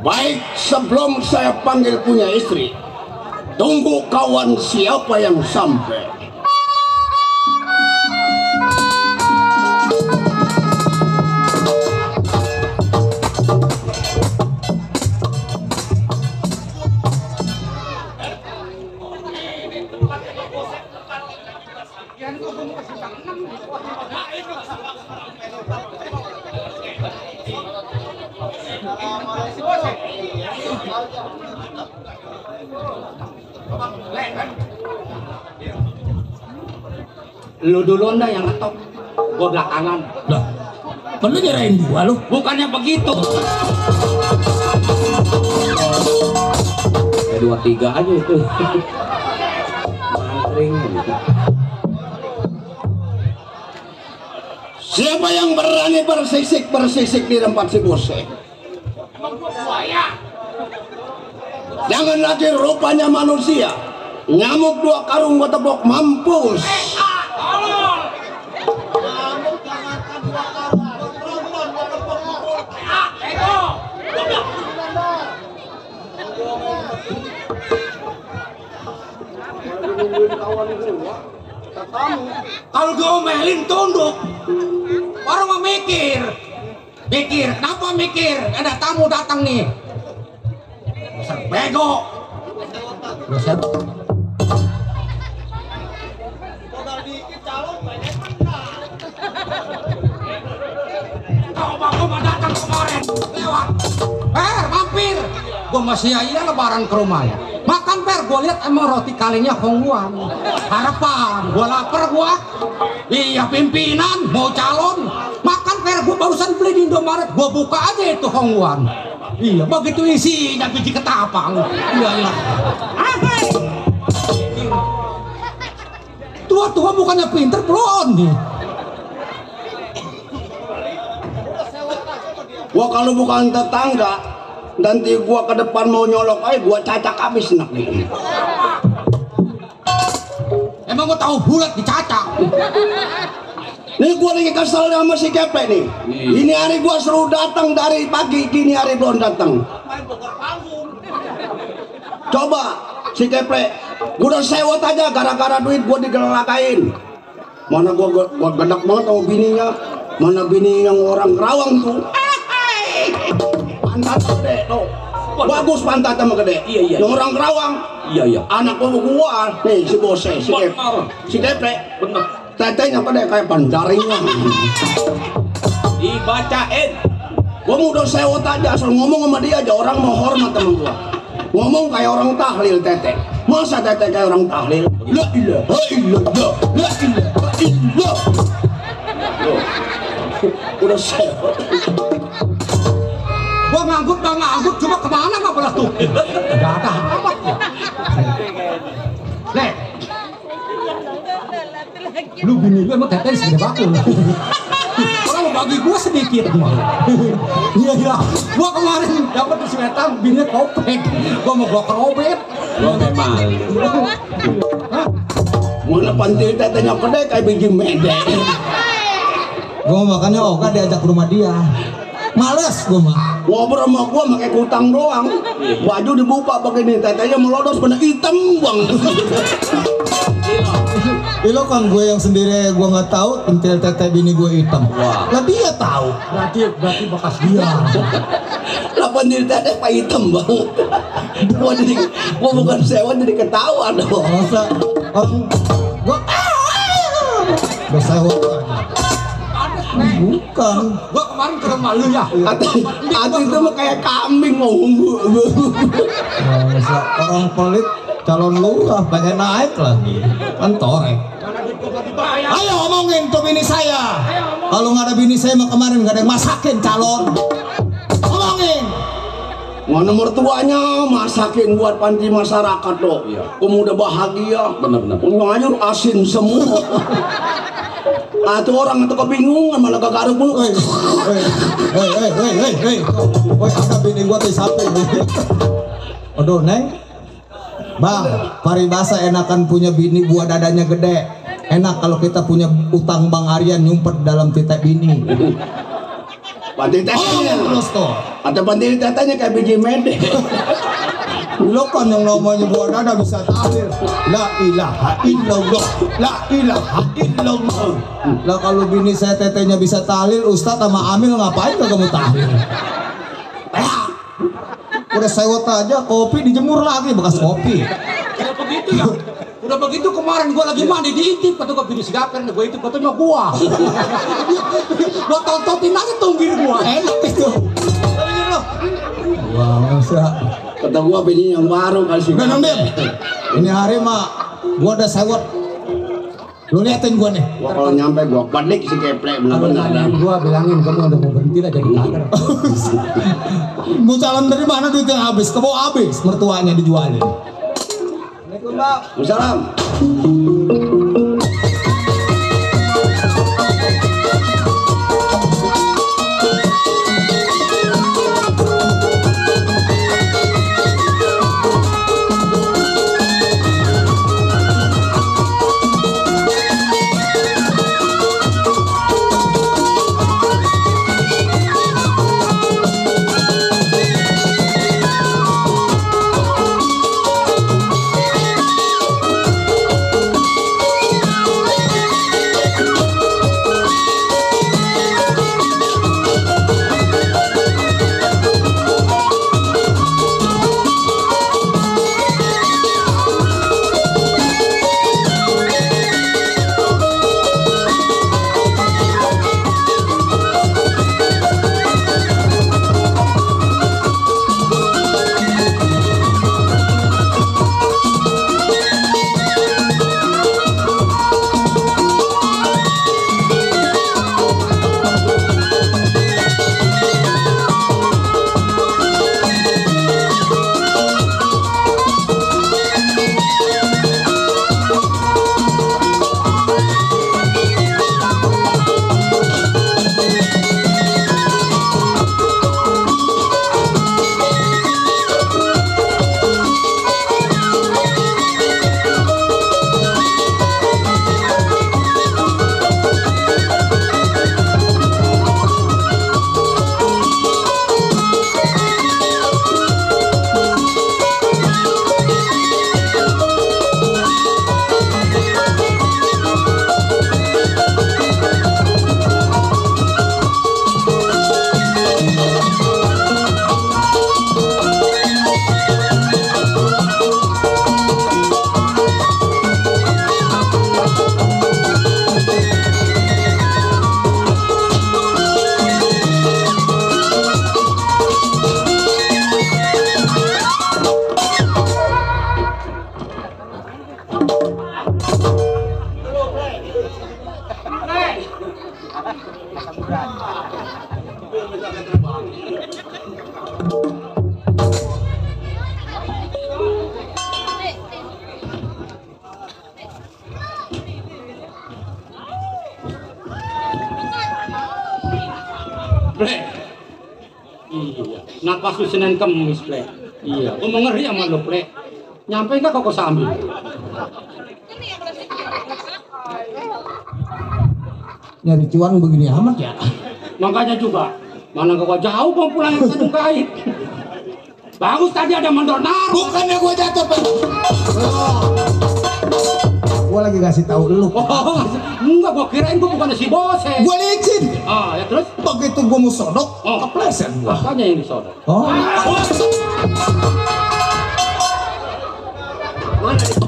Speaker 3: Baik, sebelum saya panggil punya istri, tunggu kawan siapa yang sampai.
Speaker 4: Lu dulu anda yang ngetok, gua belakangan.
Speaker 2: Lah, perlu nyerahin gua lu?
Speaker 4: Bukannya begitu.
Speaker 2: Kayak 2-3 aja itu. Mantring gitu.
Speaker 3: Siapa yang berani bersisik di tempat si bose? Jangan lagi rupanya manusia. Nyamuk 2 karung gua tepok mampus.
Speaker 4: Kalau diomelin tunduk, orang mau mikir, kenapa mikir? Ada tamu datang nih, dasar bego. Dasar. Coba gua mau datang kemarin, lewat, mampir, gua masih iya lebaran ke rumahnya. Makan gue lihat emang roti kalinya Hongguan. Harapan, gue lapar gua. Iya pimpinan, mau calon. Makan gue barusan beli di Indomaret, gue buka aja itu Hongguan. Iya, begitu isinya biji ketapang. Iya. Tua-tua bukannya pinter, belum nih.
Speaker 3: Gua kalau bukan tetangga, nanti gua ke depan mau nyolok aja gua cacak habis nak nih.
Speaker 4: Emang gua tahu bulat dicacak.
Speaker 3: Nih gua lagi kesel sama si Kepe nih. Ini hari gua suruh datang dari pagi, kini hari belum datang. Coba si Kepe, gua udah sewot aja gara-gara duit gua digelakain. Mana gua gedak banget sama bininya. Mana bini yang orang Kerawang tuh. Pantat gede tuh. Bagus pantat sama gede.
Speaker 2: Iya.
Speaker 3: Yang orang Kerawang.
Speaker 2: Iya.
Speaker 3: Anak gua nih si Bose, si Kepe.
Speaker 2: Bener.
Speaker 3: Tetenya pada kayak pandaringnya.
Speaker 2: Dibacain.
Speaker 3: Gua mau udah sewot aja, asal ngomong sama dia aja, orang mau hormat sama gua. Ngomong kayak orang tahlil tete. Masa tete kayak orang tahlil? La ilaha illallah, la ilaha illallah. Udah sewot.
Speaker 4: Gua nganggut, cuma kemana nggak belah tuh? Gak ada amat ya. Nek, lu bini lu emang teteh segede bakul. Orang mau bagi gua sedikit mah. Iya. Gua kemarin dapat di Swetan bininya kopek. Gua mau kerobet.
Speaker 2: Gua memang.
Speaker 3: Mana pantil tetenya gede kayak biji mede.
Speaker 1: Gua makanya Oka diajak ke rumah dia. Males gua mah.
Speaker 3: Ngobrol sama gua pakai kutang doang. Baju dibuka begini, tetenya melodos bener hitam bang.
Speaker 1: Lo kan gue yang sendiri gue nggak tahu pentil tete bini gue hitam.
Speaker 2: Wah.
Speaker 1: Lah dia tahu.
Speaker 4: Berarti bekas dia.
Speaker 3: Lah pantil tete pak hitam bang. Gua bukan sewa jadi ketawa dong.
Speaker 1: Masa orang gue sewa bukan.
Speaker 4: Gua kemarin ke rumah lu ya.
Speaker 3: Hati itu mah kayak kambing ngomong.
Speaker 1: Masa orang pelit calon lurah pengen naik lagi kan torek. Ayo ngomongin tuh bini saya. Kalau nggak ada bini saya mah kemarin nggak ada yang masakin calon. Ngomongin.
Speaker 3: Mana mertuanya masakin buat panti masyarakat loh. Kamu udah bahagia.
Speaker 2: Bener.
Speaker 3: Ngayur asin semua. Atau orang itu kebingungan malah gak garuk mulu.
Speaker 1: Hei, ada bini gua tuh sapi. Aduh, Neng. Bang, paribasa enakan punya bini buah dadanya gede. Enak kalau kita punya utang Bang Aryan nyumpet dalam titik bini.
Speaker 3: Panti tetenya.
Speaker 1: Terus tuh.
Speaker 3: Atau panti tetenya kayak biji mede.
Speaker 1: Lo kan yang namanya buat dada bisa tahlil. La ilaha illallah. La ilaha illallah. Lah kalau bini saya tetenya bisa tahlil, Ustadz sama Amil ngapain kagak mau tahlil? Udah sewot aja, kopi dijemur lagi bekas kopi.
Speaker 4: Udah begitu ya. Udah begitu kemarin gua lagi mandi diintip kata gua bini sigaper, gua itu katanya gua. Gua tontonin aja tunggir gua.
Speaker 1: Enak itu. Wah, masa.
Speaker 3: Kata gua bini yang baru kali sih.
Speaker 1: Benang Beb. Ini hari mah gua udah sewot. Lu liatin gua nih.
Speaker 3: Gua kalau nyampe gua panik si keplek benar-benar.
Speaker 4: Gua bilangin kamu udah mau berhenti lah jadi kader.
Speaker 1: Mau calon dari mana duit yang habis? Kebawa habis, mertuanya dijualin. Assalamualaikum, Mbak.
Speaker 3: Waalaikumsalam.
Speaker 4: Plek. Iya. Napas lu Senin Kemis, Plek. Iya. Gua mau ngeri sama lu, Plek. Nyampe enggak kok sambil?
Speaker 1: Nyari cuan begini amat ya.
Speaker 4: Makanya juga, mana gua jauh mau pulang ke Tanjung Kait. Bagus tadi ada mandor naruh.
Speaker 1: Bukannya gua jatuh, Pak. Gua lagi kasih tahu lu.
Speaker 4: Oh, enggak, gua kirain gua bukan si bose.
Speaker 1: Gua licin.
Speaker 4: Ah, ya terus?
Speaker 1: Begitu gua mau sodok,
Speaker 4: Oh.
Speaker 1: kepleset gua.
Speaker 4: Apanya yang disodok?
Speaker 1: Oh.
Speaker 4: Mana nih?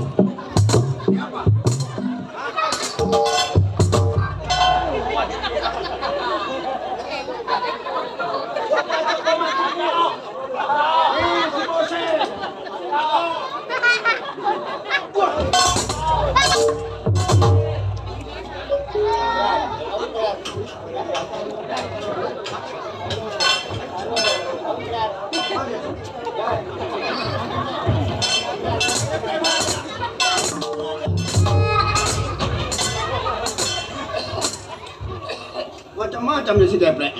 Speaker 3: Macam-macam ya si Deplek.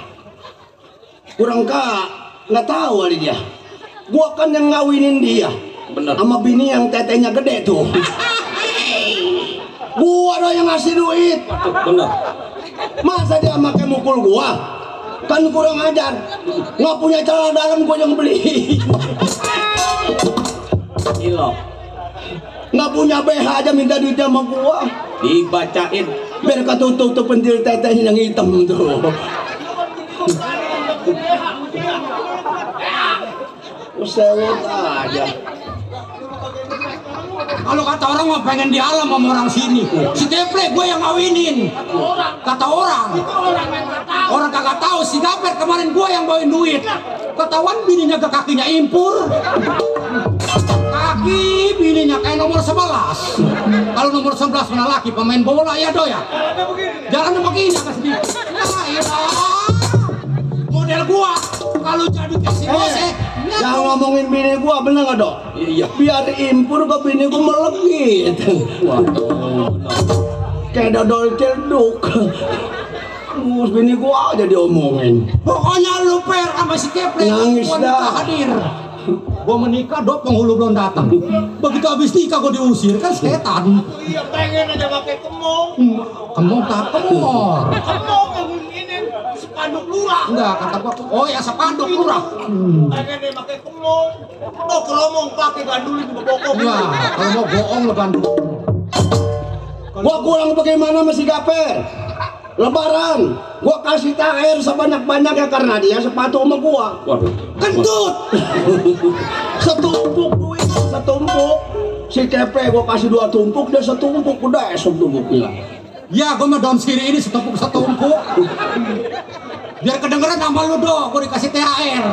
Speaker 3: Kurang nggak tahu kali dia. Gua kan yang ngawinin dia.
Speaker 2: Bener.
Speaker 3: Sama bini yang tetenya gede tuh. Gua doang yang ngasih duit.
Speaker 2: Bener.
Speaker 3: Masa dia pakai mukul gua? Kan kurang ajar. Nggak punya celana dalam gua yang beli.
Speaker 2: Gila.
Speaker 3: Nggak punya BH aja minta duit sama gua.
Speaker 2: Dibacain.
Speaker 3: Biar ketutup tuh pentil tetehnya yang hitam tuh. Sewot aja.
Speaker 4: Kalau kata orang mah pengen di alam sama orang sini. Si Teple gue yang ngawinin. Kata orang. Orang kagak tahu si Gaper kemarin gue yang bawain duit. Ketahuan bininya ke kakinya impur. Kaki bininya kayak nomor 11. Kalau nomor 11 mana laki pemain bola ya do ya. Jalan begini agak sedikit. Nah, iya. Model gua kalau jadi kasih bose.
Speaker 3: Jangan ngomongin bini gua, bener nggak dok?
Speaker 2: Iya.
Speaker 3: Biar impur ke bini gua melegit. Kayak dodol cerduk. Terus bini gua aja diomongin.
Speaker 4: Pokoknya lu per sama si Keple.
Speaker 3: Nangis
Speaker 4: gua
Speaker 3: dah.
Speaker 4: hadir. Gua menikah dok penghulu belum datang. Begitu habis nikah gua diusir kan setan.
Speaker 5: Iya pengen aja pakai kemong.
Speaker 4: Kemong tak kemor.
Speaker 5: Kemong yang ini sepanduk lurah.
Speaker 4: Enggak kata gua. Oh ya sepanduk lurah.
Speaker 5: Pengen deh pakai kemong. Oh kalau mau pakai gandul itu bokok.
Speaker 4: Enggak kalau mau bohong lu kan.
Speaker 3: Gua kurang bagaimana masih Gaper? Lebaran, gua kasih THR sebanyak-banyaknya karena dia sepatu sama gua.
Speaker 2: Waduh.
Speaker 4: Kentut.
Speaker 3: Setumpuk duit, setumpuk. Si Kepe gua kasih 2 tumpuk, dia setumpuk, udah esok tumpuknya.
Speaker 4: Ya gua mah daun siri ini setumpuk. Biar kedengeran nama lu dong, gua dikasih THR.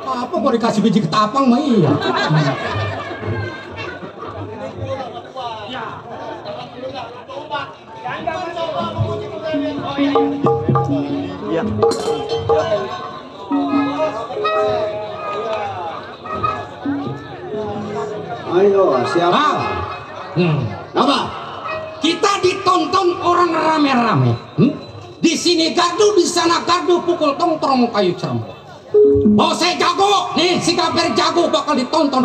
Speaker 4: Apa gua dikasih biji ketapang mah iya.
Speaker 3: Ayo, siapa? Apa?
Speaker 4: Kita ditonton orang rame-rame. Di sini gardu, di sana gardu, pukul tong-tong kayu cerambah. Oh saya jago, nih si Gaper jago bakal ditonton.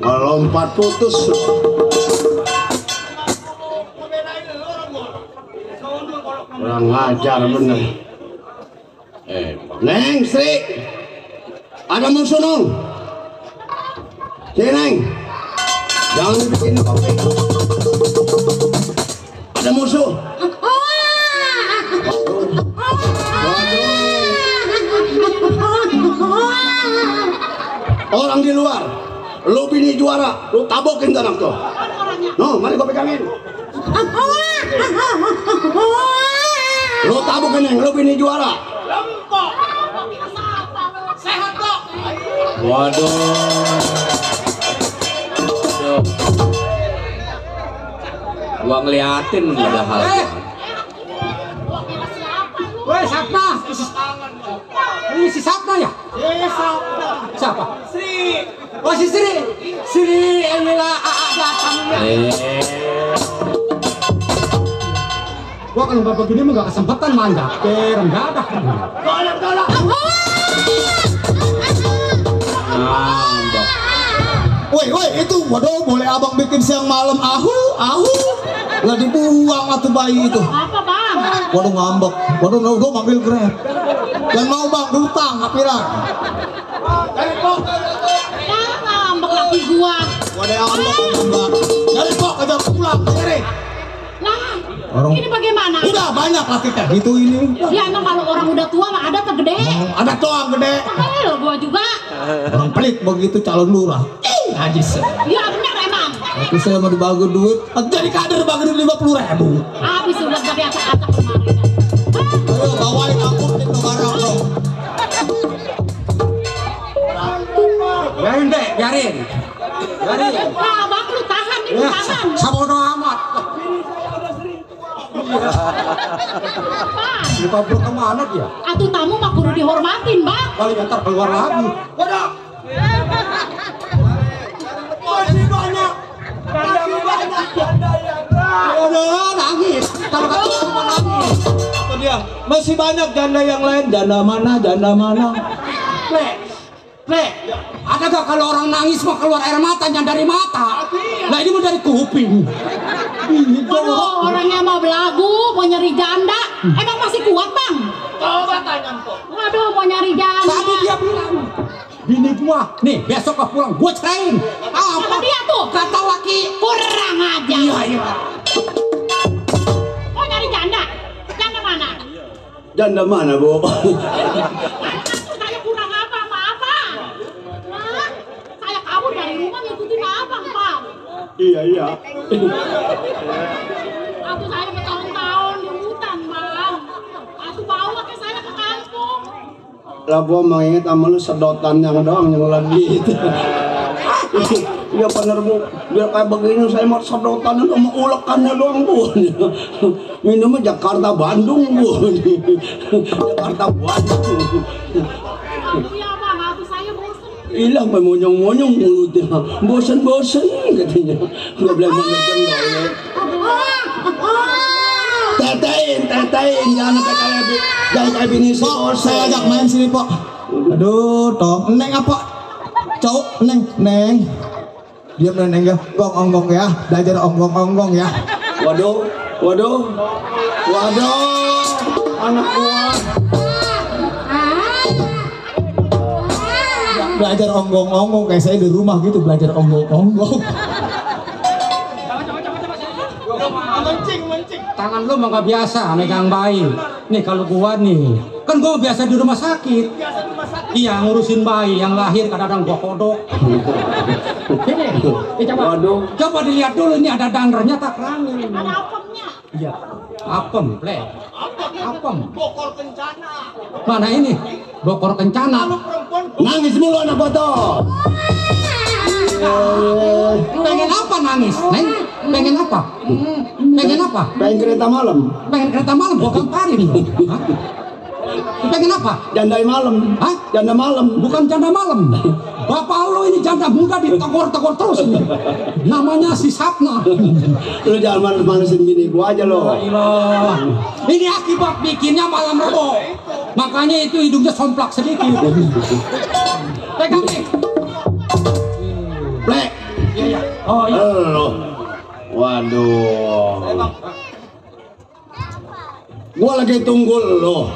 Speaker 3: Lompat putus. Kurang ngajar bener. Neng, Sri, ada musuh nong. Sini Neng, jangan bikin kopi. Ada musuh. Waduh. orang di luar. Lu bini juara, lu tabokin tanah tuh. No, mari gua pegangin. Lu tabokin yang lu bini juara.
Speaker 5: Lempok. Sehat kok.
Speaker 2: Waduh. Gua ngeliatin padahal.
Speaker 4: Woi, Sapna. Ini si Sapna ya? Siapa?
Speaker 5: Sri.
Speaker 4: Oh, si Sri. Sri, inilah datang ya. Gua kalau nggak begini mah nggak kesempatan manjat. Mendadak.
Speaker 5: Golok.
Speaker 2: Ngambek.
Speaker 1: Woi, itu waduh boleh abang bikin siang malam ahu. Lah dibuang atuh bayi itu.
Speaker 6: Apa bang?
Speaker 1: Waduh ngambek. Waduh udah manggil Grab. Yang mau bang diutang kapiran.
Speaker 6: Ya ngambek laki gua.
Speaker 1: Waduh ngambek. Jadi kok aja pulang sini.
Speaker 6: Lah,
Speaker 1: Orang-
Speaker 6: ini bagaimana?
Speaker 1: Udah banyak laki kayak gitu ini.
Speaker 6: Ya emang kalau orang udah tua mah ada tergede.
Speaker 1: Ada toang gede.
Speaker 6: Hei, gua juga.
Speaker 1: Orang pelit begitu calon lurah. Najis.
Speaker 6: Ya bener emang.
Speaker 1: Tapi saya mau dibagi duit. Jadi kader bagi duit 50.000.
Speaker 6: Habis udah dari acak-acak kemarin.
Speaker 1: Ayo bawain angkut itu barang bro.
Speaker 4: Biarin deh, biarin.
Speaker 6: Nah, bang lu tahan ini
Speaker 4: Ya,
Speaker 6: tahan.
Speaker 4: sabodo amat.
Speaker 6: Bang,
Speaker 4: Lupa bro kemana dia?
Speaker 6: atuh tamu mah kudu dihormatin bang.
Speaker 4: Kali ntar keluar lagi.
Speaker 5: Waduh. Masih banyak.
Speaker 4: Udah nangis. Kalau kata cuma nangis.
Speaker 1: Apa dia? Masih banyak janda yang lain. Janda mana?
Speaker 4: Le, ada gak kalau orang nangis mah keluar air matanya dari mata? Nah ini mah dari kuping.
Speaker 6: Waduh, orangnya mau belagu, mau nyari janda. Emang masih kuat bang?
Speaker 5: Coba tanya kok.
Speaker 6: Waduh, mau nyari janda.
Speaker 4: Tadi dia bilang, bini gua, nih besok gua pulang, gua ceraiin.
Speaker 6: Sama dia tuh.
Speaker 4: Kata laki,
Speaker 6: Kurang aja.
Speaker 4: iya.
Speaker 6: Mau nyari janda? Janda mana?
Speaker 3: Janda mana, Bu?
Speaker 6: Saya kurang apa? Hah? Saya kabur dari rumah ngikutin abang, Bang.
Speaker 3: Iya.
Speaker 6: Aku saya bertahun-tahun di hutan, Bang. Aku bawa ke saya ke kampung.
Speaker 3: Lah gua mengingat sama lu sedotan yang doang yang lagi itu. Iya bener Bu, biar kayak begini saya mau sedotan itu mau ulekannya doang Bu. Minumnya Jakarta Bandung Bu. Jakarta Bandung.
Speaker 6: Aduh ya, Bang. Aku saya bosan.
Speaker 3: Hilang sampai monyong-monyong mulutnya. Bosen katanya. Gak boleh menerkan dong. Tetein, jangan kayak bini si
Speaker 1: Pok, saya ajak main sini Pok. Aduh, Tom, Neng apa? Cowok, Neng. Diam Neng ya, onggong ya, belajar onggong ya.
Speaker 3: Waduh, anak gua.
Speaker 1: Belajar onggong kayak saya di rumah gitu, belajar onggong.
Speaker 5: Mencing.
Speaker 4: Tangan lu mah gak biasa megang bayi. Nih kalau gua nih, kan gua biasa di rumah sakit. Iya ngurusin bayi yang lahir kadang-kadang gua kodok. Ini, coba.
Speaker 3: Waduh.
Speaker 4: Coba dilihat dulu ini ada dangernya tak kerangin.
Speaker 6: Ada apemnya.
Speaker 4: Iya, apem, apem.
Speaker 5: Bokor kencana.
Speaker 4: Mana ini? Bokor kencana.
Speaker 5: Kalau perempuan
Speaker 3: Nangis mulu anak gua tuh.
Speaker 4: Pengen apa nangis, Neng? Pengen apa? Pengen apa?
Speaker 3: Pengen kereta malam,
Speaker 4: Pengen kereta malam, gua gamparin. Hah? Pengen apa?
Speaker 3: jandai malam.
Speaker 4: Hah?
Speaker 3: Janda malam.
Speaker 4: Bukan janda malam. Bapak lo ini janda muda ditegor-tegor terus ini. Namanya si Sapna.
Speaker 3: Lu jangan manas-manasin bini gua aja lo.
Speaker 4: Ilah. Ini akibat bikinnya malam rebo. Makanya itu hidungnya somplak sedikit. Pegang nih.
Speaker 3: Plek.
Speaker 4: Iya. Oh iya.
Speaker 3: Lo. Waduh. Gua lagi tunggu lo.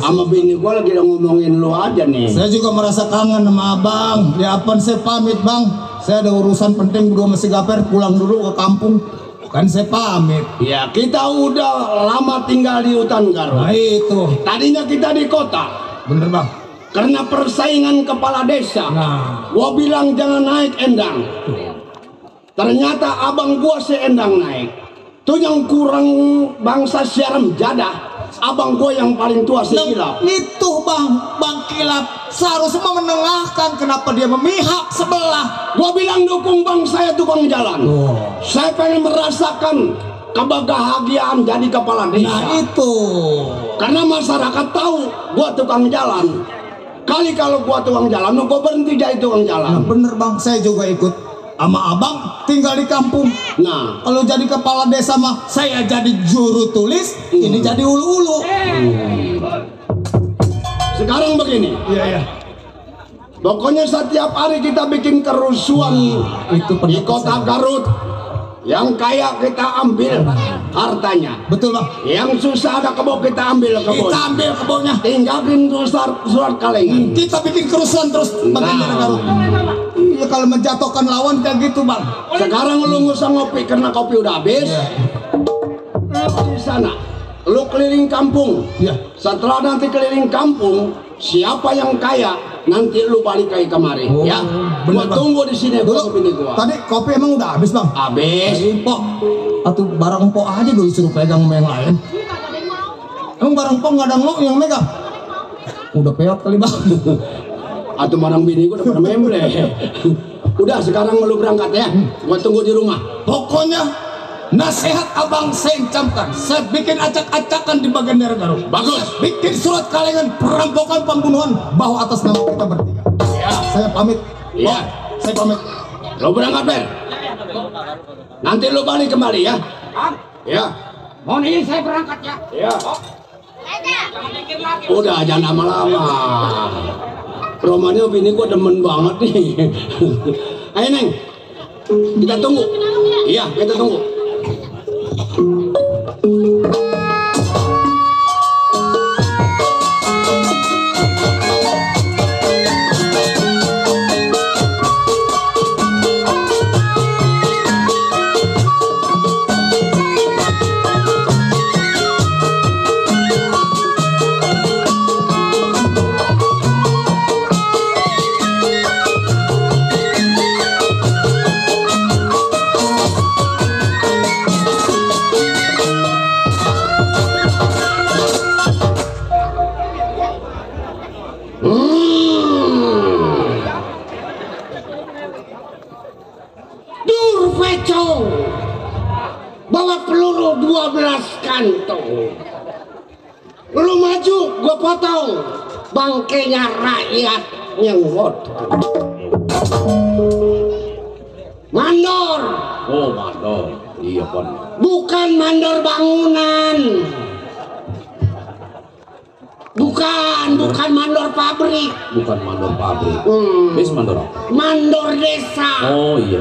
Speaker 3: Sama bini gua lagi ngomongin lo aja nih.
Speaker 1: Saya juga merasa kangen sama abang. Ya apaan saya pamit bang. Saya ada urusan penting berdua masih gaper, pulang dulu ke kampung. Kan saya pamit.
Speaker 3: Ya kita udah lama tinggal di hutan Garut.
Speaker 1: Nah itu,
Speaker 3: Tadinya kita di kota.
Speaker 1: bener bang.
Speaker 3: karena persaingan kepala desa. Gua bilang jangan naik Endang. Ternyata abang gua si Endang naik. Tuh yang kurang bangsa siaram jadah. Abang gua yang paling tua si Kilap.
Speaker 1: Itu Bang Kilap seharusnya menengahkan, kenapa dia memihak sebelah.
Speaker 3: Gua bilang dukung bang saya tukang jalan. Saya pengen merasakan kebahagiaan jadi kepala desa.
Speaker 1: Nah itu.
Speaker 3: Karena masyarakat tahu gua tukang jalan. Kali kalau gua tukang jalan, gua berhenti jadi tukang jalan.
Speaker 1: Nah, bener Bang, saya juga ikut sama abang tinggal di kampung.
Speaker 3: Nah,
Speaker 1: kalau jadi kepala desa mah saya jadi juru tulis, ini jadi ulu-ulu.
Speaker 3: Sekarang begini.
Speaker 1: Iya.
Speaker 3: Pokoknya setiap hari kita bikin kerusuhan
Speaker 1: Itu
Speaker 3: di kota Garut. Yang kaya kita ambil hartanya.
Speaker 1: Betul Bang.
Speaker 3: Yang susah ada kebun kita ambil kebun.
Speaker 1: Kita ambil kebunnya.
Speaker 3: Tinggalin surat kalengan.
Speaker 1: Kita bikin kerusuhan terus bagaimana Garut. Iya kalau menjatuhkan lawan kayak gitu Bang.
Speaker 3: Sekarang lu nggak usah ngopi karena kopi udah habis. Lu di sana, lu keliling kampung.
Speaker 1: Iya.
Speaker 3: Setelah nanti keliling kampung, siapa yang kaya nanti lu balik kayak kemari, ya. Gua
Speaker 1: Bang.
Speaker 3: tunggu di sini
Speaker 1: Dulu,
Speaker 3: kopi gua.
Speaker 1: tadi kopi emang udah habis Bang?
Speaker 3: Habis.
Speaker 1: Pok, atau barang pok aja dulu suruh pegang sama yang lain. Emang barang pok nggak ada yang megang? Udah peot kali Bang.
Speaker 3: Atau barang bini gua udah pada memble. Udah sekarang lu berangkat ya. Gua tunggu di rumah.
Speaker 1: Pokoknya nasihat abang saya camkan. Saya bikin acak-acakan di bagian daerah Garut.
Speaker 3: Bagus.
Speaker 1: Bikin surat kalengan perampokan pembunuhan bahwa atas nama kita bertiga.
Speaker 3: Ya.
Speaker 1: Saya pamit.
Speaker 3: Iya.
Speaker 1: Saya pamit.
Speaker 3: Lu berangkat Ber. Nanti lu balik kembali ya. Ya.
Speaker 4: Mohon izin saya berangkat ya.
Speaker 3: Ya. Udah jangan lama-lama. Romannya bini gua demen banget nih. Ayo Neng, kita tunggu. Iya, kita tunggu. Durpecong bawa peluru 12 kantong. Lu maju, gua potong bangkainya rakyat nyengot. Mandor.
Speaker 2: Oh, mandor. Iya, Pan.
Speaker 3: Bukan mandor bangunan. Bukan mandor pabrik.
Speaker 2: Bukan mandor pabrik. Bis mandor apa?
Speaker 3: Mandor desa.
Speaker 2: Oh iya.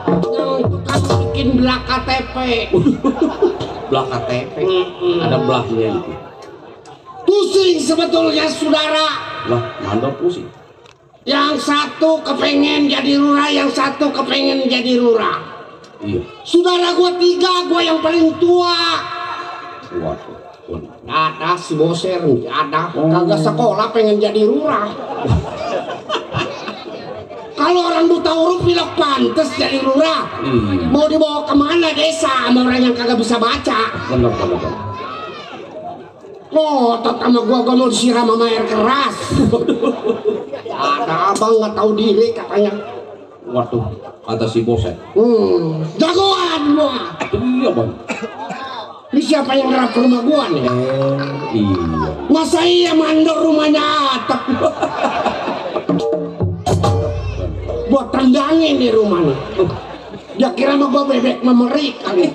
Speaker 3: Yang tukang bikin belah KTP.
Speaker 2: Belah KTP. Ada belahnya gitu.
Speaker 3: Pusing sebetulnya saudara.
Speaker 2: Lah, mandor pusing.
Speaker 3: Yang satu kepengen jadi lurah, yang satu kepengen jadi lurah.
Speaker 2: Iya.
Speaker 3: Saudara gua 3, gua yang paling tua.
Speaker 2: Waduh.
Speaker 3: Ada si Boser, ada kagak sekolah pengen jadi lurah. Kalau orang buta huruf bilang pantes jadi lurah. Mau dibawa kemana desa sama orang yang kagak bisa baca?
Speaker 2: Bener.
Speaker 3: Ngotot sama gua mau disiram sama air keras. Ada abang nggak tahu diri katanya.
Speaker 2: Waduh, kata si bosen.
Speaker 3: Jagoan gua.
Speaker 2: Iya, Bang.
Speaker 3: Ini siapa yang ngerap rumah gua nih?
Speaker 2: Iya.
Speaker 3: Masa iya mandor rumahnya atap? Gua tendangin di rumah nih. Dia kira sama gua bebek memerik kali.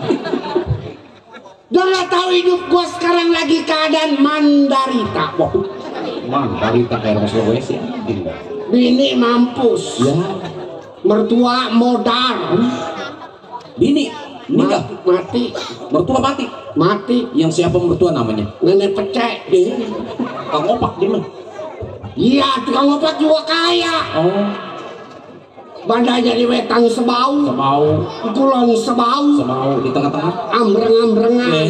Speaker 3: Dia nggak tahu hidup gua sekarang lagi keadaan mandarita.
Speaker 2: Mandarita kayak orang Sulawesi.
Speaker 3: Bini mampus.
Speaker 2: Ya.
Speaker 3: Mertua modal.
Speaker 2: Bini meninggal.
Speaker 3: Mati.
Speaker 2: Mertua mati.
Speaker 3: Mati.
Speaker 2: Yang siapa mertua namanya?
Speaker 3: Nenek pecek.
Speaker 2: Kang Opak dia mah.
Speaker 3: Iya, tukang obat juga kaya.
Speaker 2: Oh.
Speaker 3: Bandanya di Wetan sebau.
Speaker 2: Semau.
Speaker 3: Kulon sebau.
Speaker 2: Semau di tengah-tengah.
Speaker 3: Ambreng-ambrengan.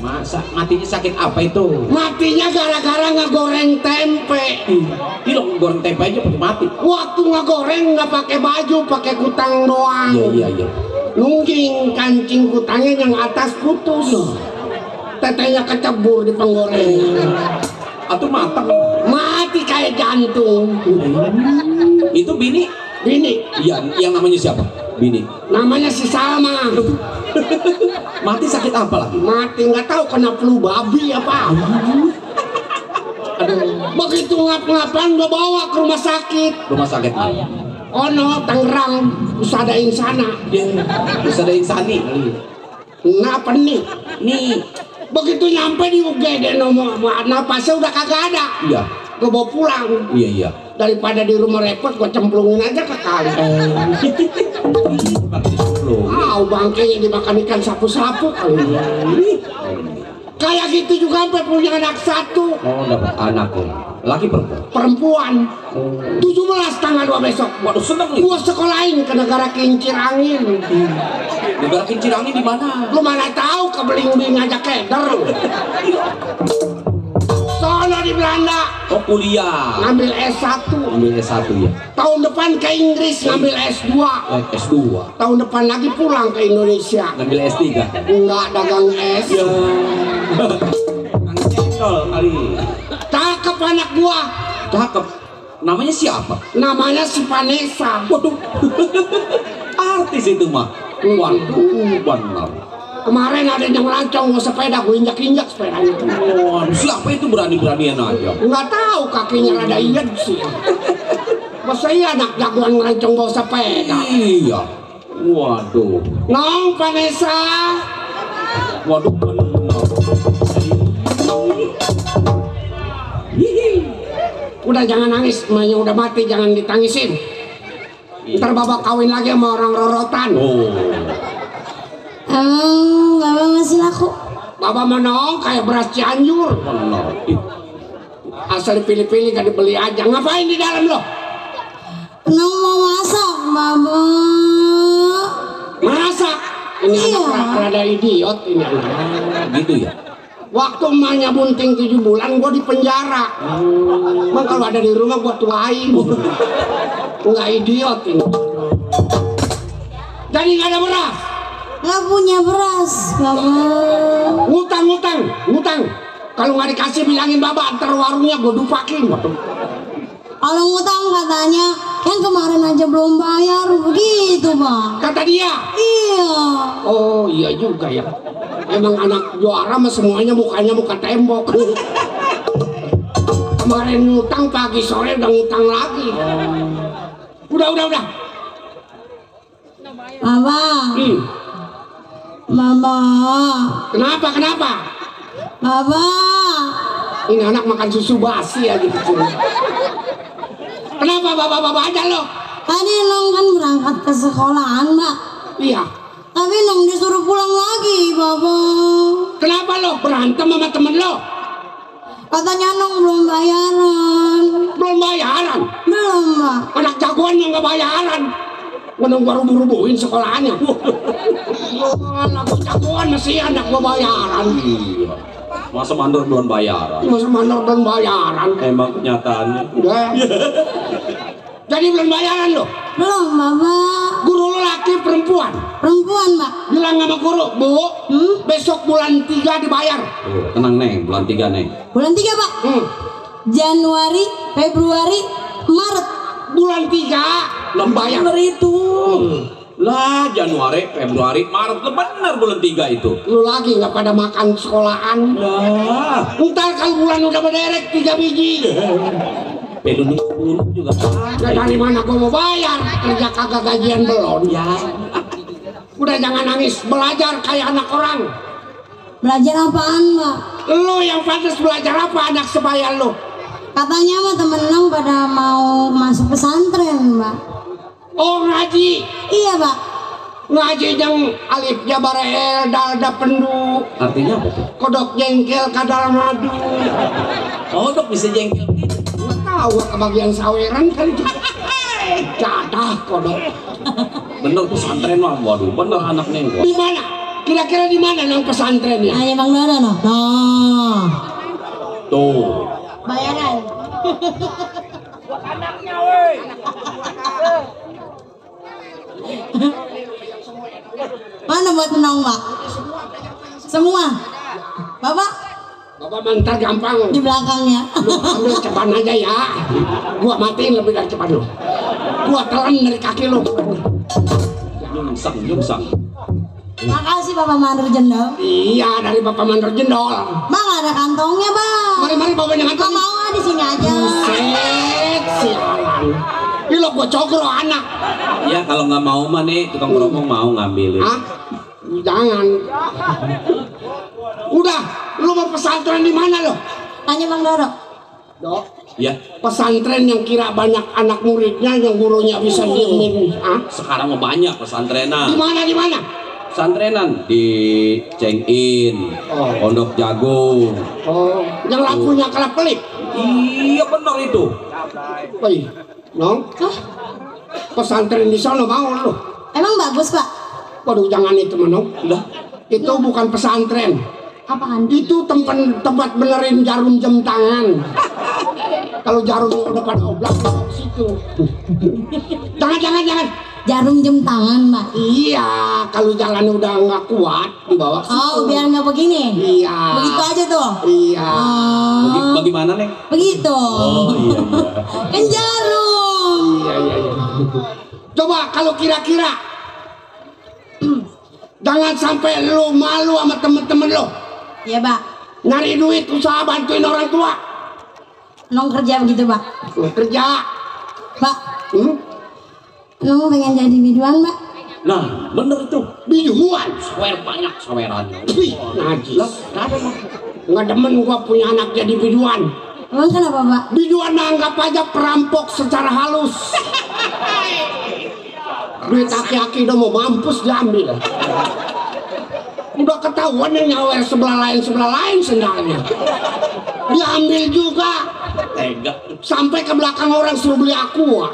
Speaker 2: Masa matinya sakit apa itu?
Speaker 4: Matinya gara-gara ngegoreng tempe.
Speaker 2: Tidak goreng tempe aja pakai mati.
Speaker 4: Waktu ngegoreng nggak pakai baju, pakai kutang doang.
Speaker 2: Iya.
Speaker 4: Nungging kancing kutangnya yang atas putus. Tetenya kecebur di penggorengan.
Speaker 2: Atau matang.
Speaker 4: Mati kayak jantung.
Speaker 2: Itu bini?
Speaker 4: Bini.
Speaker 2: Iya, yang namanya siapa? Bini.
Speaker 4: Namanya si Salma.
Speaker 2: Mati sakit apa lagi?
Speaker 4: Mati nggak tahu kena flu babi apa. Aduh. Begitu ngap-ngapan gue bawa ke rumah sakit.
Speaker 2: Rumah sakit mana?
Speaker 4: Oh no, Tangerang, Usada Insana.
Speaker 2: Bisa ada insani kali.
Speaker 4: Kenapa nih?
Speaker 2: Nih.
Speaker 4: Begitu nyampe di UGD nomor napasnya udah kagak ada.
Speaker 2: Iya.
Speaker 4: Gue bawa pulang.
Speaker 2: Iya.
Speaker 4: Daripada di rumah repot, gue cemplungin aja ke kali. Bangkainya dimakan ikan sapu-sapu kali. Kayak gitu juga sampai punya anak satu.
Speaker 2: Oh, dapat anak ya. Laki perempuan?
Speaker 4: Perempuan. 17 tanggal 2 besok.
Speaker 2: Waduh, seneng nih.
Speaker 4: Gua sekolahin ke negara kincir angin.
Speaker 2: Negara kincir angin di mana?
Speaker 4: Lu mana tahu ke Belimbing aja keder. Soalnya di Belanda.
Speaker 2: Oh, kuliah.
Speaker 4: Ngambil S1.
Speaker 2: Ambil S1 ya.
Speaker 4: Tahun depan ke Inggris ngambil S2.
Speaker 2: S2.
Speaker 4: Tahun depan lagi pulang ke Indonesia.
Speaker 2: Ngambil S3.
Speaker 4: Enggak dagang es.
Speaker 2: Ya. Kang cendol kali.
Speaker 4: Cakep anak gua.
Speaker 2: Cakep. Namanya siapa?
Speaker 4: Namanya si Vanessa.
Speaker 2: Waduh. Artis itu mah. Waduh, benar.
Speaker 4: Kemarin ada yang melancong mau sepeda, gue injak-injak sepedanya.
Speaker 2: Waduh, siapa itu berani-beranian aja?
Speaker 4: Nggak tahu, kakinya rada iyet sih. Masa iya anak jagoan ngelancong bawa sepeda?
Speaker 2: Iya. Waduh.
Speaker 4: Nong Vanessa.
Speaker 2: Waduh, benar.
Speaker 4: Udah jangan nangis, emaknya udah mati, jangan ditangisin. Ntar babak kawin lagi sama orang rorotan.
Speaker 2: Oh.
Speaker 7: Emang Bapak masih laku?
Speaker 4: Bapak menong kayak beras Cianjur.
Speaker 2: Benar.
Speaker 4: Asal dipilih-pilih gak dibeli aja. Ngapain di dalam lo?
Speaker 7: Nong mau masak, Bapak.
Speaker 4: Masak. Ini
Speaker 7: Iya.
Speaker 4: anak rada idiot ini anak.
Speaker 2: Gitu ya.
Speaker 4: Waktu emaknya bunting 7 bulan gue di penjara. Emang kalau ada di rumah gue tuain. Nggak idiot ini. Jadi nggak ada beras.
Speaker 7: Nggak punya beras, Bapak.
Speaker 4: Ngutang. Kalau nggak dikasih bilangin Bapak, ntar warungnya gue dupakin.
Speaker 7: Kalau ngutang katanya yang kemarin aja belum bayar, begitu Pak.
Speaker 4: Kata dia.
Speaker 7: Iya.
Speaker 4: Oh iya juga ya. Emang anak juara mah semuanya mukanya muka tembok. Kemarin ngutang pagi sore udah ngutang lagi. Udah.
Speaker 7: Bapak. Bapak.
Speaker 4: Kenapa?
Speaker 7: Bapak.
Speaker 4: Ini anak makan susu basi aja kecil. Kenapa bapak aja lo?
Speaker 7: Tadi Nong kan berangkat ke sekolahan, Mbak.
Speaker 4: Iya.
Speaker 7: Tapi Nong disuruh pulang lagi, Bapak.
Speaker 4: Kenapa lo berantem sama temen lo?
Speaker 7: Katanya Nong belum bayaran.
Speaker 4: Belum bayaran?
Speaker 7: Belum, Mbak.
Speaker 4: Anak jagoan yang nggak bayaran. Menung gua rubuh-rubuhin sekolahannya. Anak jagoan masih anak gua bayaran.
Speaker 2: Iya. Masa mandor belum bayaran?
Speaker 4: Masa mandor dan bayaran?
Speaker 2: Emang kenyataannya.
Speaker 4: Udah. Jadi belum bayaran lo?
Speaker 7: Belum, Bapak.
Speaker 4: Guru lo laki perempuan?
Speaker 7: Perempuan, Mbak.
Speaker 4: Bilang sama guru, Bu, besok bulan 3 dibayar.
Speaker 2: Oh, tenang Neng, bulan 3 Neng.
Speaker 7: Bulan 3, Pak. Januari, Februari, Maret.
Speaker 4: Bulan 3 belum bayar.
Speaker 2: Bener itu. Lah Januari, Februari, Maret, bener bulan 3 itu.
Speaker 4: Lu lagi nggak pada makan sekolahan?
Speaker 2: Lah,
Speaker 4: Ntar kalau bulan udah berderek 3 biji.
Speaker 2: peduli juga.
Speaker 4: Ya dari mana gua mau bayar? Kerja kagak gajian belum.
Speaker 2: Ya.
Speaker 4: Udah jangan nangis, belajar kayak anak orang.
Speaker 7: Belajar apaan, Mbak?
Speaker 4: Lu yang pantas belajar apa anak sebaya lu?
Speaker 7: Katanya mah temen Nong pada mau masuk pesantren, Mbak.
Speaker 4: Oh ngaji.
Speaker 7: Iya, Pak.
Speaker 4: Ngaji yang alif jabar el dalda pendu.
Speaker 2: Artinya apa tuh?
Speaker 4: Kodok jengkel kadal madu.
Speaker 2: Oh, dok bisa jengkel gitu.
Speaker 4: Nggak tahu kebagian saweran kan itu. Jadah kodok.
Speaker 2: Bener pesantren mah, waduh, bener anak Neng.
Speaker 4: Di mana? Kira-kira di mana nang pesantrennya?
Speaker 7: Hanya Bang Dodo no. Nah.
Speaker 2: Tuh.
Speaker 7: Bayaran. Mana buat menang, Pak? Semua. Bapak
Speaker 4: Bapak mantar gampang.
Speaker 7: di belakangnya.
Speaker 4: Lu ambil cepat aja ya. Gua matiin lebih dari cepat lu. Gua telan dari kaki lu.
Speaker 2: Nyungsang.
Speaker 7: Makasih Bapak Mandor Jendol.
Speaker 4: Iya, dari Bapak Mandor Jendol.
Speaker 7: Bang ada kantongnya, Bang.
Speaker 4: Mari Bapak jangan
Speaker 7: Nggak mau di sini aja.
Speaker 4: Buset, sialan. Ini lo gua cokro anak.
Speaker 2: Ya kalau nggak mau mah nih tukang keromong mau ngambilin.
Speaker 4: Hah? Jangan. Udah, lu mau pesantren di mana lo?
Speaker 7: Tanya Bang Dodo.
Speaker 4: Dok,
Speaker 2: Ya
Speaker 4: pesantren yang kira banyak anak muridnya yang gurunya bisa diemin. Hah?
Speaker 2: sekarang mau banyak pesantrenan.
Speaker 4: Di mana?
Speaker 2: Pesantrenan di Cengin, Pondok Jagung.
Speaker 4: Oh, yang lakunya kelap-kelip.
Speaker 2: Iya benar itu.
Speaker 4: Woi, Nong,
Speaker 7: Hah?
Speaker 4: pesantren di sana mau lo?
Speaker 7: Emang bagus, Pak?
Speaker 4: Waduh, jangan itu Nong.
Speaker 2: Udah.
Speaker 4: Itu bukan pesantren.
Speaker 7: Apaan?
Speaker 4: Itu tempat benerin jarum jam tangan. Kalau jarumnya udah pada oblak situ. Jangan.
Speaker 7: Jarum jam tangan, Pak.
Speaker 4: Iya, kalau jalan udah nggak kuat dibawa ke situ.
Speaker 7: Oh, biar nggak begini.
Speaker 4: Iya.
Speaker 7: Begitu aja tuh.
Speaker 4: Iya.
Speaker 7: Oh,
Speaker 2: Bagaimana nih?
Speaker 7: begitu.
Speaker 2: Oh iya.
Speaker 7: Kan jarum.
Speaker 4: Iya. Coba kalau kira-kira jangan sampai lu malu sama temen-temen lo.
Speaker 7: Iya, Pak.
Speaker 4: Nyari duit usaha bantuin orang tua.
Speaker 7: Nong kerja begitu, Pak.
Speaker 4: Lu kerja.
Speaker 7: Pak,
Speaker 4: Hmm?
Speaker 7: Nong pengen jadi biduan, Pak.
Speaker 2: Nah bener itu.
Speaker 4: Biduan.
Speaker 2: Swear banyak saweran.
Speaker 4: Wih, najis. Nggak demen gua punya anak jadi biduan.
Speaker 7: Emang kenapa, Pak?
Speaker 4: Biduan anggap aja perampok secara halus. Duit aki-aki udah mau mampus diambil. Udah ketahuan yang nyawer sebelah lain sendalnya. Diambil juga.
Speaker 2: Tega.
Speaker 4: Sampai ke belakang orang suruh beli aqua.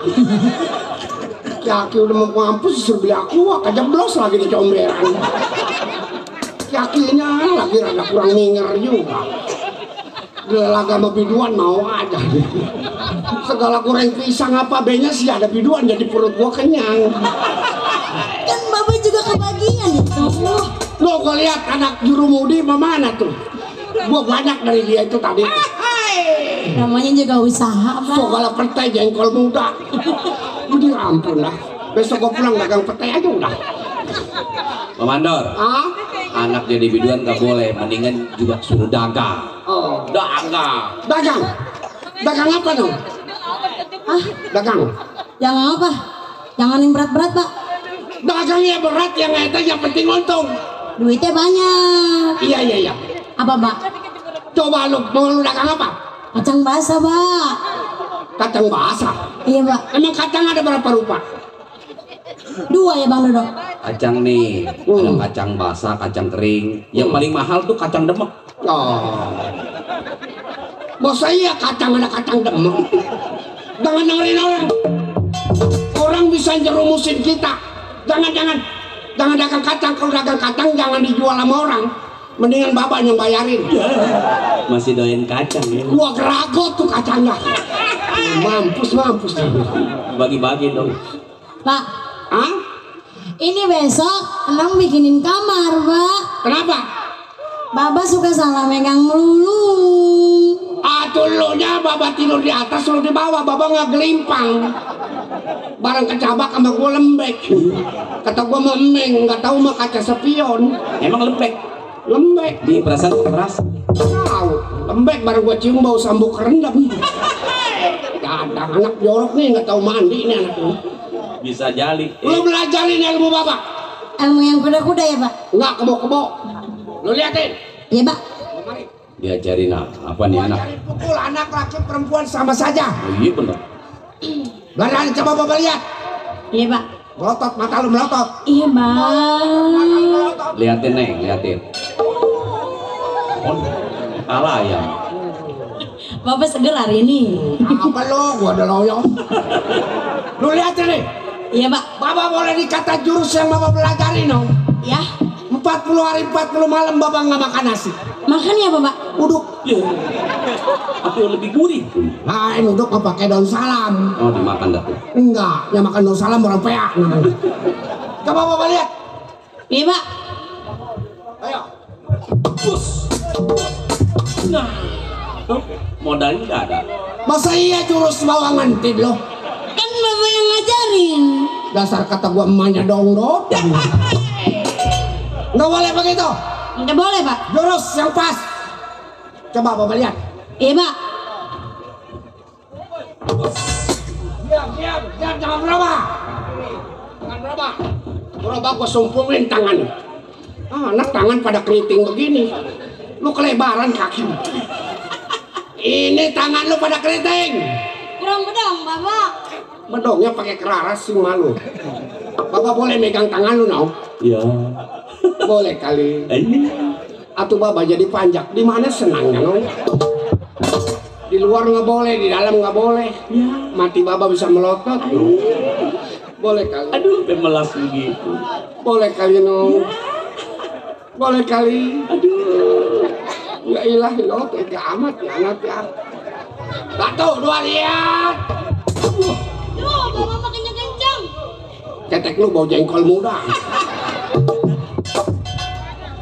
Speaker 4: Aki udah mau mampus suruh beli aqua, kejeblos lagi di comberan. Kakinya lagi rada kurang minger juga. Lelaga sama biduan mau aja. Segala goreng pisang apa B-nya sih ada biduan jadi perut gua kenyang.
Speaker 7: Kan Bapak juga kebagian itu.
Speaker 4: Lo gua lihat anak jurumudi mana tuh? Gua banyak dari dia itu tadi.
Speaker 7: Namanya juga usaha, Pak.
Speaker 4: Segala petai jengkol muda. Udah ampun lah. Besok gua pulang dagang petai aja udah.
Speaker 2: Pak Mandor.
Speaker 4: Ah?
Speaker 2: Anak jadi biduan gak boleh, mendingan juga suruh dagang.
Speaker 4: Oh.
Speaker 2: Dagang.
Speaker 4: Dagang apa dong?
Speaker 7: Ah,
Speaker 4: Dagang.
Speaker 7: jangan apa? Jangan yang berat-berat, Pak.
Speaker 4: Dagangnya berat yang penting untung.
Speaker 7: Duitnya banyak.
Speaker 4: Iya.
Speaker 7: Apa, Pak?
Speaker 4: Coba mau lu dagang apa?
Speaker 7: Kacang basah, Pak.
Speaker 4: Kacang basah.
Speaker 7: Iya, Pak.
Speaker 4: Emang kacang ada berapa rupa?
Speaker 7: 2 ya, Bang Dodo.
Speaker 2: Kacang nih, ada kacang basah, kacang kering. Yang paling mahal tuh kacang demek.
Speaker 4: Oh. Masa iya kacang ada kacang demek? Jangan dengerin orang. Orang bisa jerumusin kita. Jangan dagang kacang. Kalau dagang kacang jangan dijual sama orang. Mendingan bapak yang bayarin.
Speaker 2: Masih doyan kacang ya.
Speaker 4: Gua geragot tuh kacangnya. Mampus.
Speaker 2: Bagi-bagi dong.
Speaker 7: Pak,
Speaker 4: Hah?
Speaker 7: ini besok Enong bikinin kamar, Pak.
Speaker 4: Kenapa?
Speaker 7: Baba suka salah megang melulu.
Speaker 4: Dulunya bapak tidur di atas, lu di bawah, bapak nggak gelimpang. Barang kecabak sama gua lembek. Kata gua memeng, nggak tahu mah kaca spion.
Speaker 2: Emang lembek. Di perasaan keras.
Speaker 4: Tahu, lembek baru gua cium bau sambuk rendam. Ada anak jorok nih nggak tahu mandi nih anak lu.
Speaker 2: Bisa jali.
Speaker 4: Lu belajarin ilmu bapak?
Speaker 7: Ilmu yang kuda-kuda ya, Pak?
Speaker 4: Nggak kebo-kebo. Lu liatin.
Speaker 7: Iya, Pak.
Speaker 2: Diajarin apa nih anak?
Speaker 4: Ajarin pukul anak laki perempuan sama saja.
Speaker 2: Oh, iya bener.
Speaker 4: Belajar coba bapak lihat.
Speaker 7: Iya, Pak.
Speaker 4: Melotot mata lu melotot.
Speaker 7: Iya, Bang.
Speaker 2: Liatin Neng, liatin. Oh, kalah ya.
Speaker 7: Bapak seger hari ini.
Speaker 4: Apa lo? Gua ada loyong. Lu liatin nih.
Speaker 7: Iya, Pak.
Speaker 4: Bapak boleh dikata jurus yang bapak pelajarin dong.
Speaker 7: Ya.
Speaker 4: 4 hari 40 malam Bapak nggak makan nasi.
Speaker 7: Makan ya Bapak?
Speaker 4: Uduk.
Speaker 2: Ya. Atau lebih gurih.
Speaker 4: Nah, ini uduk nggak pakai daun salam.
Speaker 2: Oh, dimakan dah tuh.
Speaker 4: Enggak, yang makan daun salam orang peak namanya. Coba Bapak lihat.
Speaker 7: Iya Pak.
Speaker 4: Ayo.
Speaker 2: Bus. Nah, modalnya nggak ada.
Speaker 4: Masa iya jurus bawa ngantip loh?
Speaker 7: Kan Bapak yang ngajarin.
Speaker 4: Dasar kata gua emaknya dong. Nggak boleh begitu.
Speaker 7: Nggak boleh Pak.
Speaker 4: Jurus yang pas. Coba Bapak lihat.
Speaker 7: Iya Pak.
Speaker 4: Diam, jangan berubah. Jangan berubah. Berubah gua sumpungin tangan. Anak tangan pada keriting begini. Lu kelebaran kaki. Ini tangan lu pada keriting.
Speaker 7: Kurang bedong Bapak.
Speaker 4: Bedongnya pakai keraras sih malu. Bapak boleh megang tangan lu now?
Speaker 2: Ya.
Speaker 4: Boleh kali. Atau Bapak jadi panjak. Di mana senangnya no? Di luar nggak boleh, di dalam nggak boleh. Mati Bapak bisa melotot. Boleh kali.
Speaker 2: Aduh, pemelas begitu.
Speaker 4: Boleh kali no. Boleh kali. Aduh. Ya ilah lo tega amat ya anak ya. 1, 2 lihat.
Speaker 7: Duh, Bapak makinnya kencang.
Speaker 4: Ketek lu bau jengkol muda.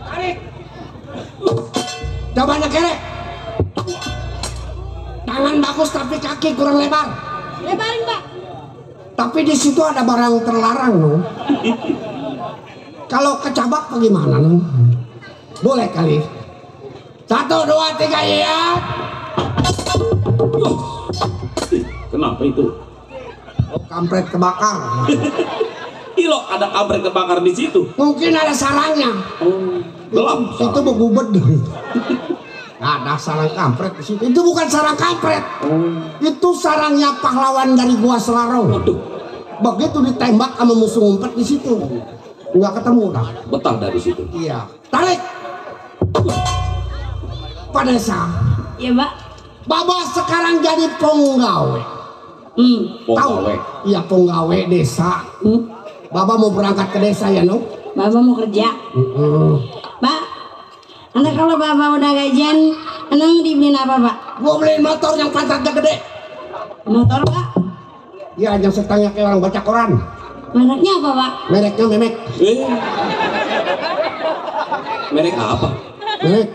Speaker 4: Tarik. Coba nyekere. Tangan bagus tapi kaki kurang lebar.
Speaker 7: Lebarin Pak.
Speaker 4: Tapi di situ ada barang terlarang no. Kalau kecabak bagaimana no? Boleh kali. 1, 2, 3 ya.
Speaker 2: Kenapa itu?
Speaker 4: Oh, kampret kebakar.
Speaker 2: Ilo ada kampret kebakar di situ.
Speaker 4: Mungkin ada sarangnya.
Speaker 2: Oh, gelap.
Speaker 4: Itu begubet. Nggak ada sarang kampret di situ. Itu bukan sarang kampret. Itu sarangnya pahlawan dari Gua Selarong.
Speaker 2: Waduh,
Speaker 4: Begitu ditembak sama musuh ngumpet di situ. Nggak ketemu dah.
Speaker 2: betah dari situ.
Speaker 4: Iya. Tarik. Pak Desa.
Speaker 7: Iya Pak.
Speaker 4: Bapak sekarang jadi penggawe. Tahu?
Speaker 2: Penggawe.
Speaker 4: Iya penggawe desa. Bapak mau berangkat ke desa ya no?
Speaker 7: Bapak mau kerja. Pak. Nanti kalau Bapak udah gajian, Enang dibeliin apa Pak?
Speaker 4: Gua beliin motor yang pantatnya gede.
Speaker 7: Motor Pak.
Speaker 4: Ya yang setangnya kayak orang baca koran.
Speaker 7: Mereknya apa Pak?
Speaker 4: Mereknya memek.
Speaker 2: Merek apa?
Speaker 4: Memek.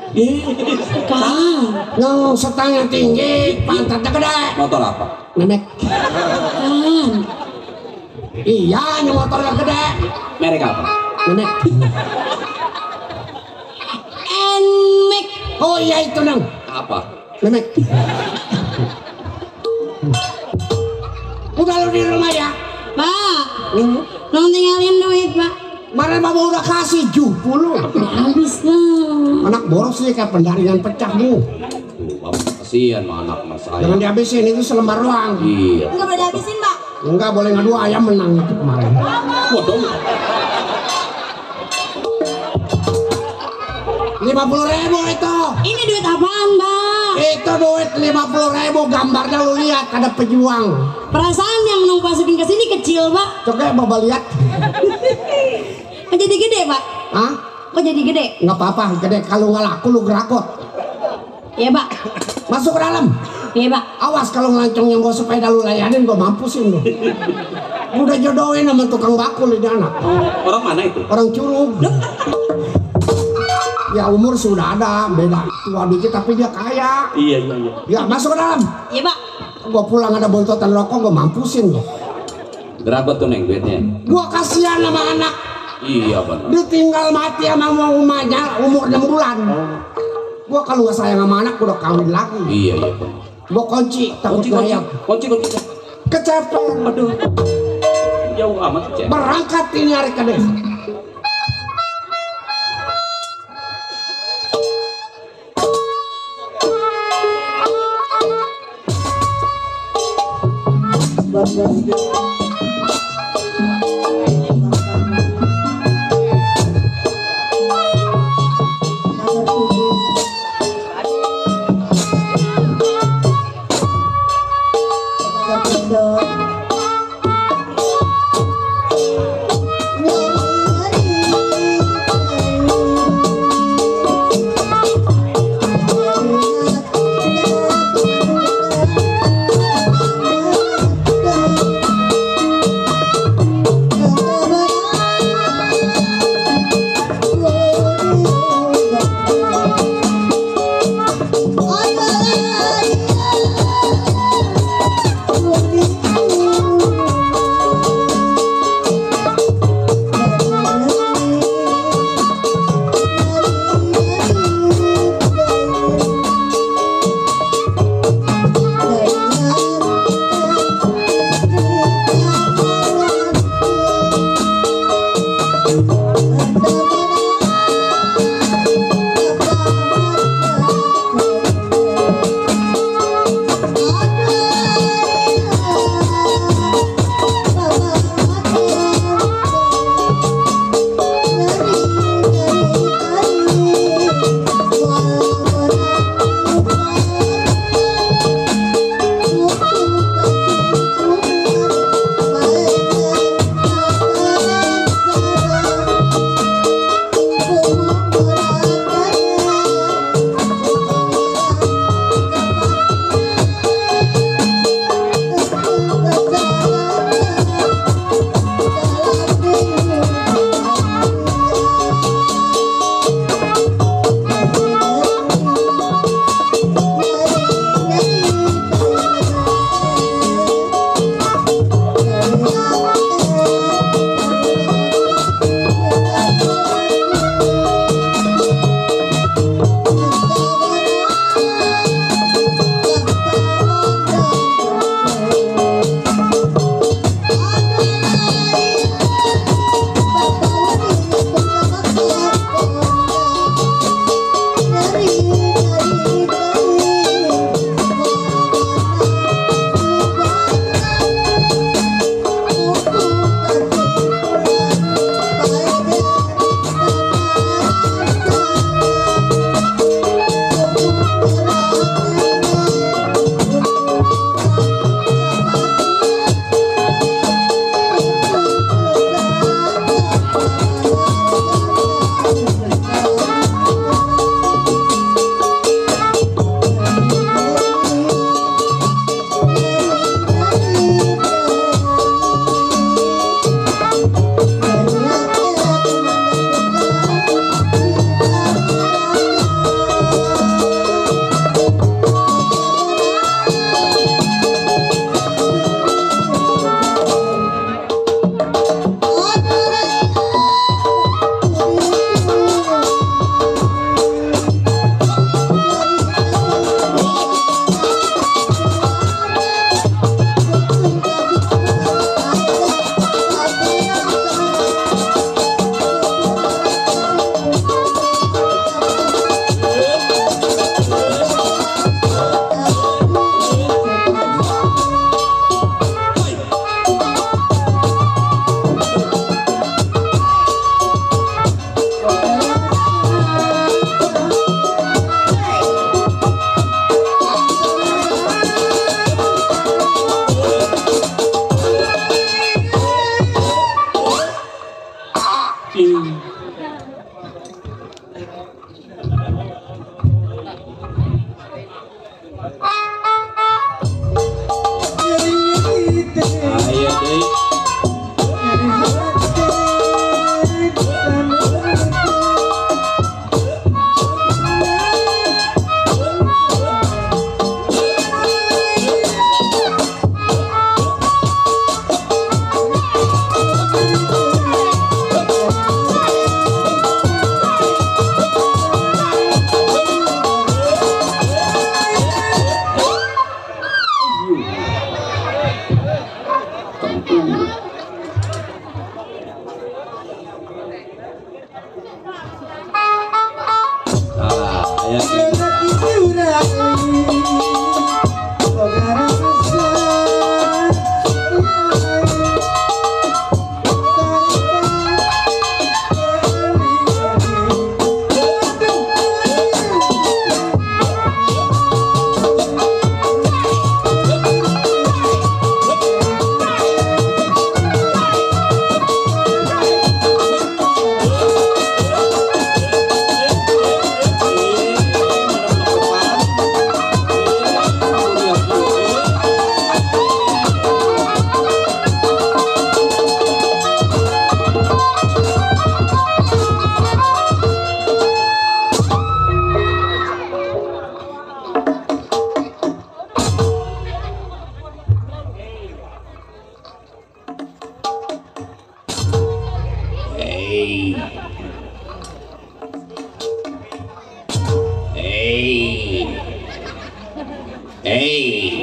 Speaker 7: Kang.
Speaker 4: Yang setangnya tinggi, pantatnya gede.
Speaker 2: Motor apa?
Speaker 4: Memek.
Speaker 7: Kang.
Speaker 4: Iya, yang motornya gede.
Speaker 2: Merek apa?
Speaker 4: Memek.
Speaker 7: Enmek.
Speaker 4: Oh iya itu nang.
Speaker 2: Apa?
Speaker 4: Memek. Udah lu di rumah ya?
Speaker 7: Pak. Nong tinggalin duit Pak.
Speaker 4: Kemarin Bapak udah kasih 70.
Speaker 7: Habis lah.
Speaker 4: Anak boros sih kayak pendaringan pecah bu.
Speaker 2: Bapak kasihan sama anak mas saya.
Speaker 4: Jangan dihabisin, itu selembar doang.
Speaker 2: Iya.
Speaker 7: Enggak boleh dihabisin Pak.
Speaker 4: Enggak boleh ngadu, ayam menang itu kemarin.
Speaker 2: Waduh.
Speaker 4: 50.000 itu.
Speaker 7: Ini duit apaan Pak?
Speaker 4: Itu duit 50.000, gambarnya lu lihat ada pejuang.
Speaker 7: Perasaan yang Nong masukin ke sini kecil Pak.
Speaker 4: Coba Bapak lihat.
Speaker 7: Kok jadi gede Pak?
Speaker 4: Hah?
Speaker 7: Kok jadi gede?
Speaker 4: Nggak apa-apa, gede kalau nggak laku lu gerakot.
Speaker 7: Iya Pak.
Speaker 4: Masuk ke dalam.
Speaker 7: Iya Pak.
Speaker 4: Awas kalau ngelancong yang bawa sepeda lu layanin, gua mampusin lu. Udah jodohin sama tukang bakul ini anak.
Speaker 2: Orang mana itu?
Speaker 4: Orang Curug. Ya umur sudah ada, beda tua dikit tapi dia kaya.
Speaker 2: Iya.
Speaker 4: Ya masuk ke dalam.
Speaker 7: Iya Pak.
Speaker 4: Gua pulang ada bontotan rokok, gua mampusin lu.
Speaker 2: Berapa tuh neng duitnya?
Speaker 4: Gua kasihan sama anak.
Speaker 2: Iya benar.
Speaker 4: Ditinggal mati sama umahnya umur 6 bulan. Gua kalau nggak sayang sama anak, gua udah kawin lagi.
Speaker 2: Iya benar.
Speaker 4: Gua kunci, takut layap.
Speaker 2: Kunci.
Speaker 4: Kecepet.
Speaker 2: Aduh. Jauh amat cek.
Speaker 4: Berangkat ini hari ke desa.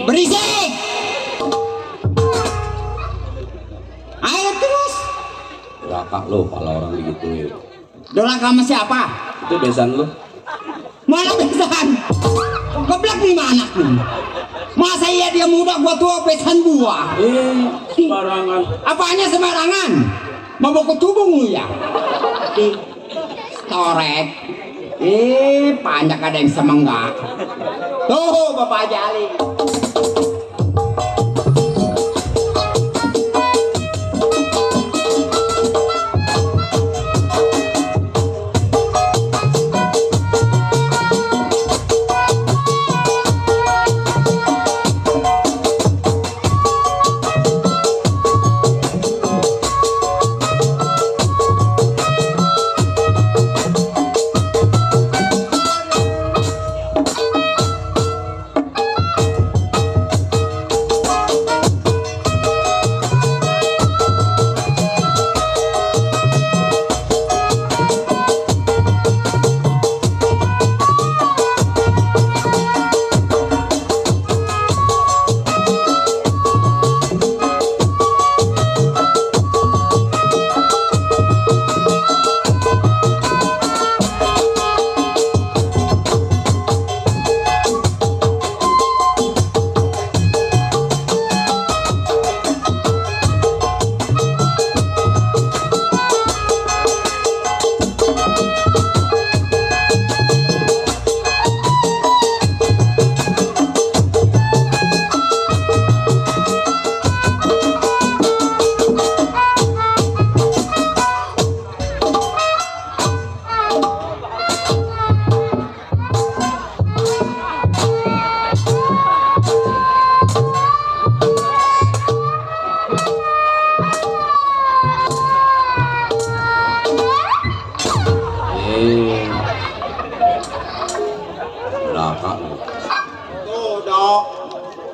Speaker 4: Berisik! Ayo terus.
Speaker 2: Rakak lo kalau orang digituin.
Speaker 4: Doraka sama siapa?
Speaker 2: Itu besan lo.
Speaker 4: Mana besan? Goblok nih mana nih? Masa iya dia muda gua tua besan gua?
Speaker 2: Sembarangan.
Speaker 4: Apanya sembarangan? Mabok tubung lu ya? Torek. Banyak ada yang semenggak. Tuh Bapak Jali.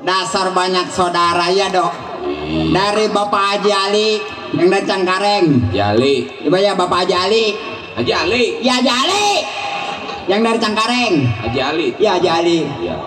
Speaker 4: Dasar banyak saudara ya dok. Dari Bapak Haji Ali yang dari Cengkareng.
Speaker 2: Jali.
Speaker 4: Coba ya Bapak Haji Ali.
Speaker 2: Haji Ali.
Speaker 4: Ya Haji Ali. Yang dari Cengkareng.
Speaker 2: Haji Ali.
Speaker 4: Ya Haji Ali.
Speaker 2: Ya.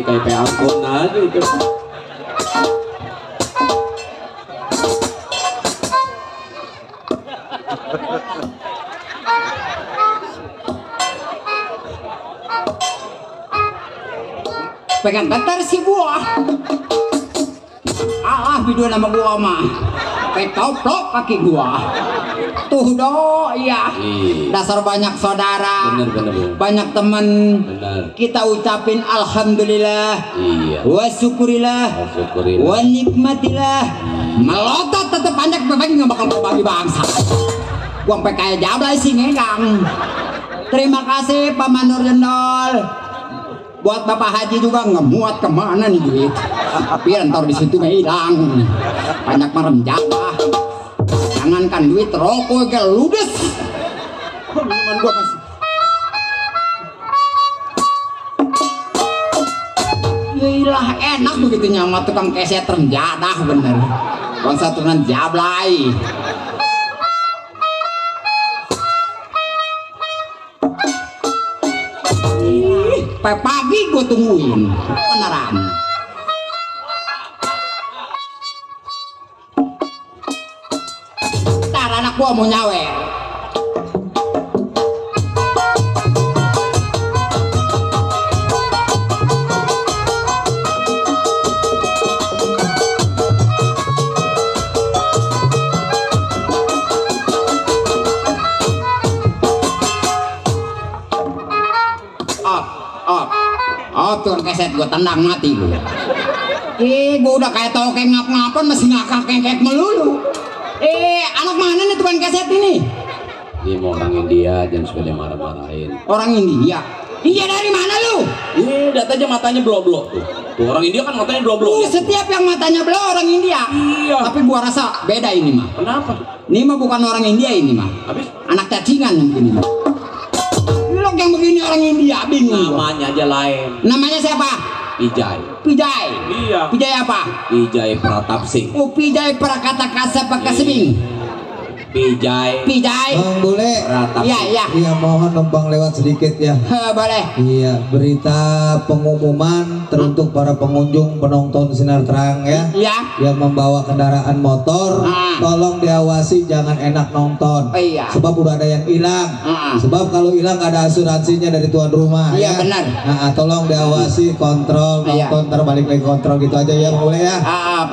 Speaker 2: Kayak peangkon aja itu.
Speaker 4: Pengen bentar si gua. Video nama gua mah. Ketoplok kaki gua. Tuh do, iya. Dasar banyak saudara.
Speaker 2: Bener.
Speaker 4: Banyak teman.
Speaker 2: Bener.
Speaker 4: Kita ucapin alhamdulillah.
Speaker 2: Iya.
Speaker 4: Wa syukurillah. Wa nikmatillah. Melotot tetep banyak berbagi nggak bakal berbagi bangsa. Gua sampai kayak jablay sih ngegang. Terima kasih Pak Mandor Jendol. Buat Bapak Haji juga nggak muat kemana nih duit. Tapi ntar di situ nggak hilang. Banyak merem jatah. Jangankan duit rokok ke ludes. Minuman gua masih. Yalah enak begitu nyamat tukang keset renjadah bener. Bangsa turunan jablay. Pagi gue tungguin beneran. Ntar anak gua mau nyawer. Tuh keset gue tendang mati lu. Gue udah kayak tau kayak ngap-ngapan masih ngakak kayak melulu. Anak mana nih tukang keset ini?
Speaker 2: Dia mau orang India jangan suka dia marah-marahin.
Speaker 4: Orang India? India dari mana lu?
Speaker 2: Lihat aja matanya blok-blok tuh. Tuh orang India kan matanya blok-blok.
Speaker 4: Setiap yang matanya blok orang India.
Speaker 2: Iya.
Speaker 4: Tapi gua rasa beda ini mah.
Speaker 2: Kenapa?
Speaker 4: Ini mah bukan orang India ini mah.
Speaker 2: Habis?
Speaker 4: Anak cacingan yang begini mah. Yang begini orang India bingung.
Speaker 2: Namanya aja lain.
Speaker 4: Namanya siapa?
Speaker 2: Pijay.
Speaker 4: Pijay.
Speaker 2: Iya.
Speaker 4: Pijay apa?
Speaker 2: Pijay Pratap Singh.
Speaker 4: Oh, Pijay Prakata Kasapa Kasebing.
Speaker 2: Pijay.
Speaker 1: Bang boleh?
Speaker 4: Iya.
Speaker 1: Iya mohon numpang lewat sedikit ya.
Speaker 4: Boleh.
Speaker 1: Iya, berita pengumuman teruntuk para pengunjung penonton Sinar Terang ya.
Speaker 4: Iya.
Speaker 1: Yang membawa kendaraan motor, tolong diawasi jangan enak nonton.
Speaker 4: Iya.
Speaker 1: Sebab udah ada yang hilang. Sebab kalau hilang ada asuransinya dari tuan rumah.
Speaker 4: Iya,
Speaker 1: ya.
Speaker 4: benar.
Speaker 1: Tolong diawasi, kontrol, nonton, terbalik lagi kontrol gitu aja ya, boleh ya.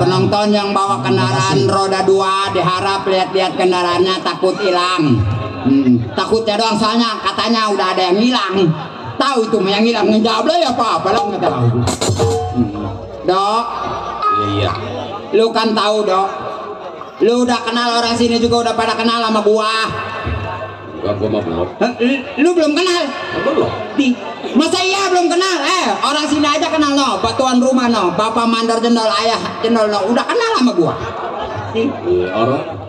Speaker 4: Penonton yang bawa kendaraan roda 2 diharap lihat-lihat kendaraannya takut hilang. Takutnya doang soalnya katanya udah ada yang hilang. Tahu itu yang hilang ngejablay apa lah nggak tahu. Dok.
Speaker 2: Iya.
Speaker 4: Lu kan tahu dok. Lu udah kenal orang sini juga udah pada kenal sama gua.
Speaker 2: Gua mah belum.
Speaker 4: Lu belum kenal?
Speaker 2: Belum.
Speaker 4: Masa iya belum kenal? Orang sini aja kenal no. Batuan rumah no. Bapak Mandor Jendol, ayah Jendol no. Udah kenal sama gua.
Speaker 2: Orang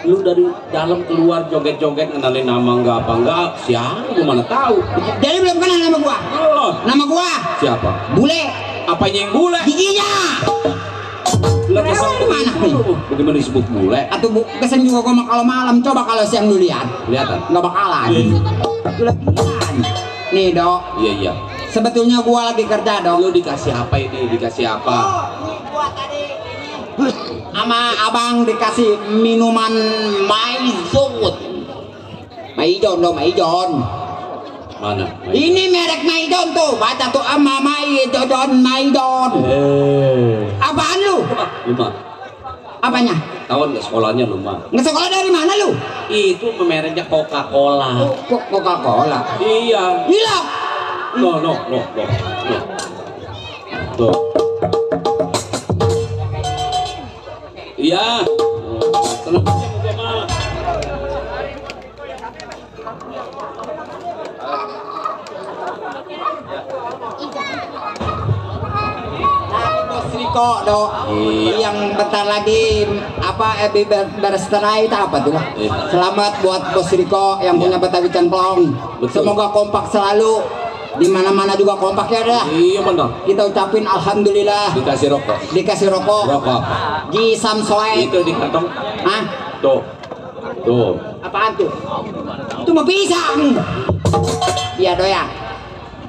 Speaker 2: lu dari dalam keluar joget-joget ngenalin nama enggak siapa gua mana tahu.
Speaker 4: Jadi belum kenal nama gua?
Speaker 2: Belum.
Speaker 4: Nama gua?
Speaker 2: Siapa?
Speaker 4: Bule.
Speaker 2: Apanya yang bule?
Speaker 4: Giginya.
Speaker 2: Lah kesel
Speaker 4: mana nih?
Speaker 2: Bagaimana disebut bule?
Speaker 4: Atau kesan juga gua kalau malam, coba kalau siang lu lihat.
Speaker 2: Kelihatan?
Speaker 4: Nggak bakalan. Kelebihan. Nih dok.
Speaker 2: Iya.
Speaker 4: Sebetulnya gua lagi kerja dok.
Speaker 2: Lu dikasih apa ini? Dikasih apa?
Speaker 4: Gua tadi sama abang dikasih minuman Maizon. Maizon.
Speaker 2: Mana?
Speaker 4: Ini merek Maizon tuh. Baca tuh ama Maizon. Apaan lu?
Speaker 2: Luma.
Speaker 4: Apanya?
Speaker 2: Tahun nggak sekolahnya Luma.
Speaker 4: Nggak sekolah dari mana lu?
Speaker 2: Itu mereknya Coca-Cola.
Speaker 4: Coca-Cola.
Speaker 2: Iya.
Speaker 4: Gila.
Speaker 2: No. Tuh. Iya. Tenang aja gua mah.
Speaker 4: Bos Riko dok, yang bentar lagi berseterai itu apa tuh? Selamat buat Bos Riko yang punya Betawi Cemplong. Semoga kompak selalu. Di mana-mana juga kompak ya dah.
Speaker 2: Iya benar.
Speaker 4: Kita ucapin alhamdulillah.
Speaker 2: Dikasih rokok.
Speaker 4: Dikasih rokok. Ji Samsoe.
Speaker 2: Itu di kantong.
Speaker 4: Hah?
Speaker 2: Tuh.
Speaker 4: Apaan tuh? Itu mah pisang. Iya doya.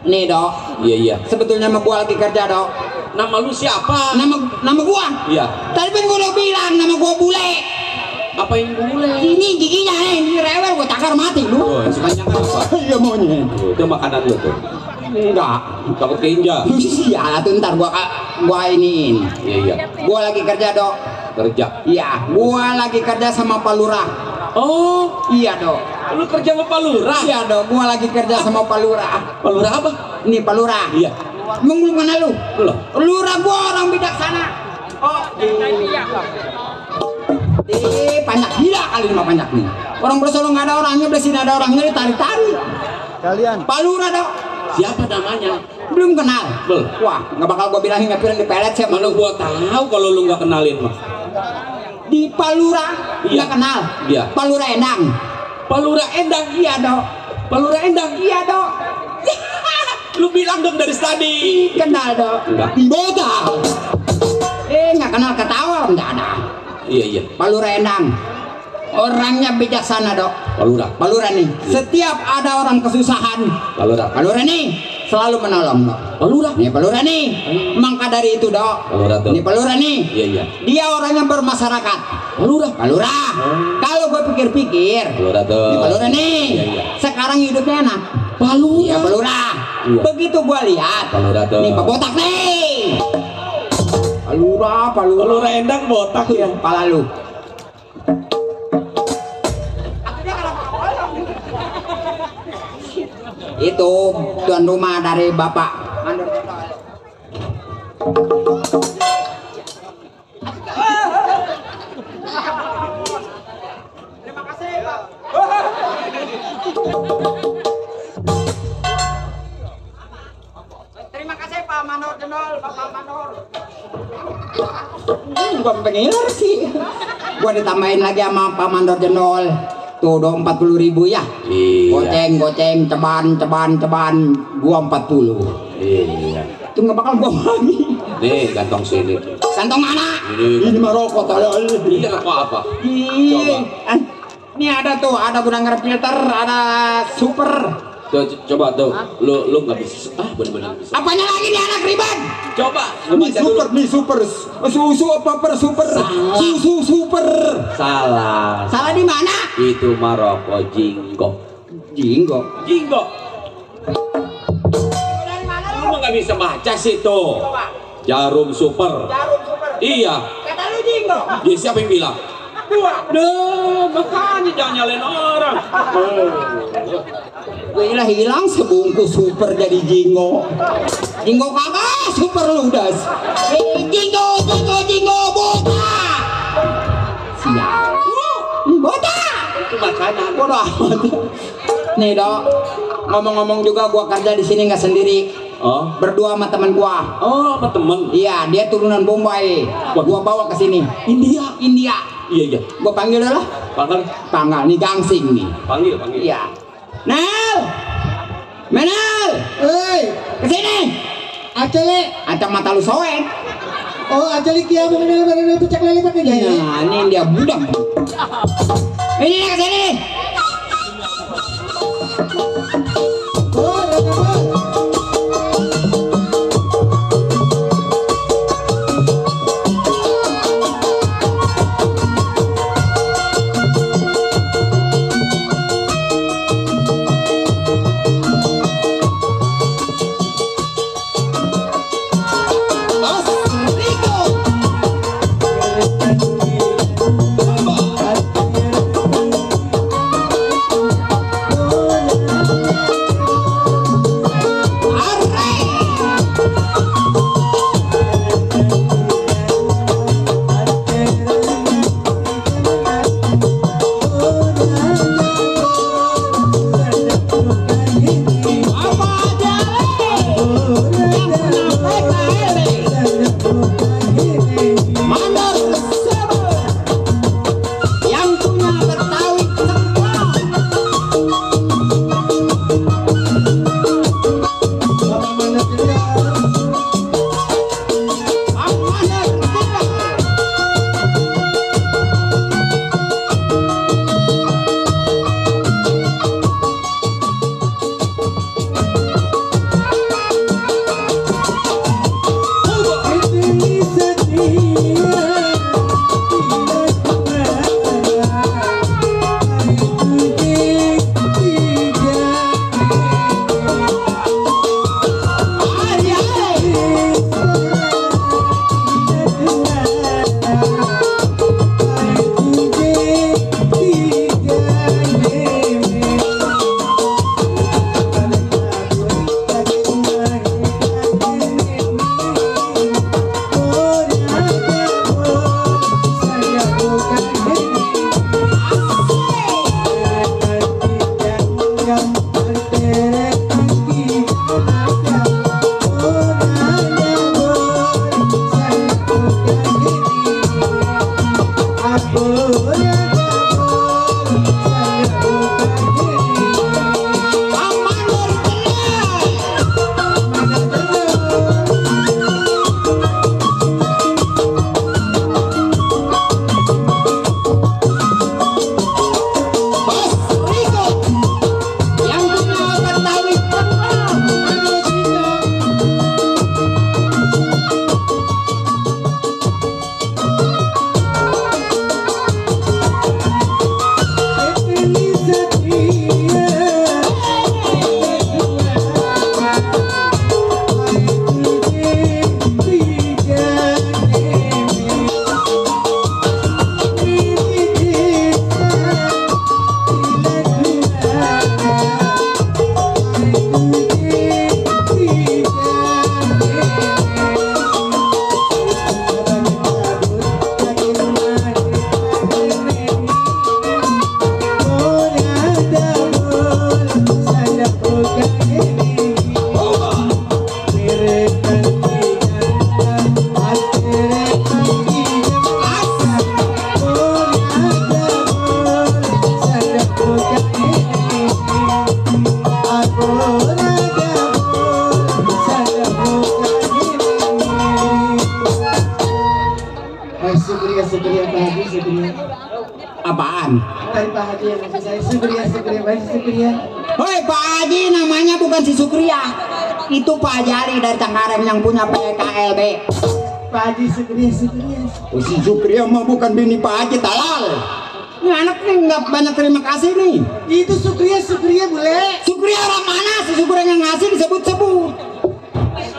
Speaker 4: Nih dok,
Speaker 2: Iya.
Speaker 4: sebetulnya sama gua lagi kerja dok.
Speaker 2: Nama lu siapa?
Speaker 4: Nama gua.
Speaker 2: Iya.
Speaker 4: Tadi kan gua udah bilang nama gua bule.
Speaker 2: Apa yang boleh?
Speaker 4: Ini giginya nih, ini rewel gua takar mati lu.
Speaker 2: Oh, sebanyak apa?
Speaker 4: Iya maunya.
Speaker 2: Itu makanan lu tuh.
Speaker 4: Enggak.
Speaker 2: Takut keinjak.
Speaker 4: Iya, tuh ntar gua iniin.
Speaker 2: Iya.
Speaker 4: Gua lagi kerja dok.
Speaker 2: Kerja.
Speaker 4: Iya, gua lagi kerja sama Pak Lurah.
Speaker 2: Oh,
Speaker 4: Iya dok.
Speaker 2: lu kerja sama Pak Lurah?
Speaker 4: Iya dok, gua lagi kerja sama Pak Lurah.
Speaker 2: Pak Lurah apa?
Speaker 4: Ini Pak Lurah.
Speaker 2: Iya.
Speaker 4: Emang belum kenal lu?
Speaker 2: Belum.
Speaker 4: Lurah gua orang bijaksana. Oh, banyak gila kali ini mah banyak nih. Orang Bersolo nggak ada orangnya, belah sini ada orangnya ditarik-tarik.
Speaker 1: Kalian
Speaker 4: Pak Lurah dok.
Speaker 2: Siapa namanya?
Speaker 4: Belum kenal.
Speaker 2: Belum.
Speaker 4: Wah, nggak bakal gua bilangin nggak piring di pelet siapa.
Speaker 2: Mana gua tahu kalau lu nggak kenalin mah.
Speaker 4: Di Pak Lurah
Speaker 2: Iya.
Speaker 4: nggak kenal.
Speaker 2: Iya.
Speaker 4: Pak Lurah Endang.
Speaker 2: Pak Lurah Endang.
Speaker 4: Iya dok.
Speaker 2: Pak Lurah Endang.
Speaker 4: Iya dok.
Speaker 2: Lu bilang dong dari tadi.
Speaker 4: Kenal dok.
Speaker 2: Enggak.
Speaker 4: Bodoh. Nggak kenal ketawa nggak ada.
Speaker 2: Iya.
Speaker 4: Pak Lurah Endang. Orangnya bijaksana dok.
Speaker 2: Pak Lurah.
Speaker 4: Pak Lurah nih. Setiap ada orang kesusahan,
Speaker 2: Pak Lurah.
Speaker 4: Pak Lurah nih selalu menolong dok.
Speaker 2: Pak Lurah.
Speaker 4: Nih Pak Lurah nih. Maka dari itu dok.
Speaker 2: Pak Lurah tuh.
Speaker 4: Nih Pak Lurah nih.
Speaker 2: Iya.
Speaker 4: Dia orangnya bermasyarakat.
Speaker 2: Pak Lurah.
Speaker 4: Pak Lurah. Kalau gue pikir-pikir.
Speaker 2: Pak Lurah tuh.
Speaker 4: Nih Pak Lurah nih.
Speaker 2: Iya.
Speaker 4: Sekarang hidupnya enak.
Speaker 2: Pak Lurah.
Speaker 4: Iya Pak Lurah.
Speaker 2: Iya.
Speaker 4: Begitu gua lihat.
Speaker 2: Pak Lurah tuh.
Speaker 4: Nih Pak Botak nih. Pak Lurah, Pak
Speaker 2: Pak
Speaker 4: Lurah.
Speaker 2: Lurah Endang botak ya.
Speaker 4: Pala lu. Itu tuan rumah dari Bapak Mandor. Terima kasih, Pak. Terima kasih Pak Mandor Jendol, Bapak Mandor. Gua pengiler sih. Gua ditambahin lagi sama Pak Mandor Jendol. Tuh dong 40.000 ya.
Speaker 2: Iya.
Speaker 4: Goceng, ceban. Gua 40.
Speaker 2: Iya.
Speaker 4: Itu nggak bakal gua lagi.
Speaker 2: Nih kantong sini.
Speaker 4: Kantong mana?
Speaker 2: Ini
Speaker 4: mah rokok tadi.
Speaker 2: Iya apa?
Speaker 4: Coba. Ini ada tuh, ada gudang filter, ada super.
Speaker 2: Tuh, coba tuh. Lu nggak bisa. Bener-bener bisa.
Speaker 4: Apanya lagi nih anak ribet?
Speaker 2: Coba. Lu baca dulu.
Speaker 4: Nih super. Susu apa super?
Speaker 2: Salah.
Speaker 4: Susu super.
Speaker 2: Salah.
Speaker 4: Salah di mana?
Speaker 2: Itu Maroko Jinggo.
Speaker 4: Jinggo.
Speaker 2: Lu mah nggak bisa baca sih tuh. Jarum super. Iya.
Speaker 4: Kata lu jinggo.
Speaker 2: Dia siapa yang bilang? Duh, makanya jangan nyalain orang.
Speaker 4: Gue hilang sebungkus super jadi jinggo. Jinggo kagak super ludas. Jinggo bota. Sial. Bota.
Speaker 2: Itu makanan.
Speaker 4: Bodoh amat. Nih dok, ngomong-ngomong juga gua kerja di sini nggak sendiri.
Speaker 2: Oh.
Speaker 4: Berdua sama teman gua.
Speaker 2: Oh, sama temen.
Speaker 4: Iya, dia turunan Bombay. Gua bawa ke sini. India.
Speaker 2: Iya.
Speaker 4: Gua panggil dah lah. Panggil nih gangsing nih.
Speaker 2: Panggil.
Speaker 4: Iya. Nel. Menel.
Speaker 1: hei
Speaker 4: Kesini.
Speaker 1: acele
Speaker 4: Acak mata lu soek.
Speaker 1: oh acele kia mau menel pecak lele pakai gaya
Speaker 4: Nah, ini dia budak. Ini kesini.
Speaker 1: oh dapat
Speaker 3: apaan?
Speaker 5: Dari Pak Haji yang ngasih saya Sukriya baik Sukriya.
Speaker 3: Hoi Pak Haji, namanya bukan si Sukriya. Itu Pak Haji Ali dari Cengkareng yang punya PKLB.
Speaker 5: Pak Haji Sukriya.
Speaker 3: Oh, si Sukriya mah bukan bini Pak Haji, talal. Ini anak nih nggak banyak terima kasih nih.
Speaker 5: Itu Sukriya bule.
Speaker 3: Sukriya orang mana? Si Sukriya yang ngasih disebut-sebut.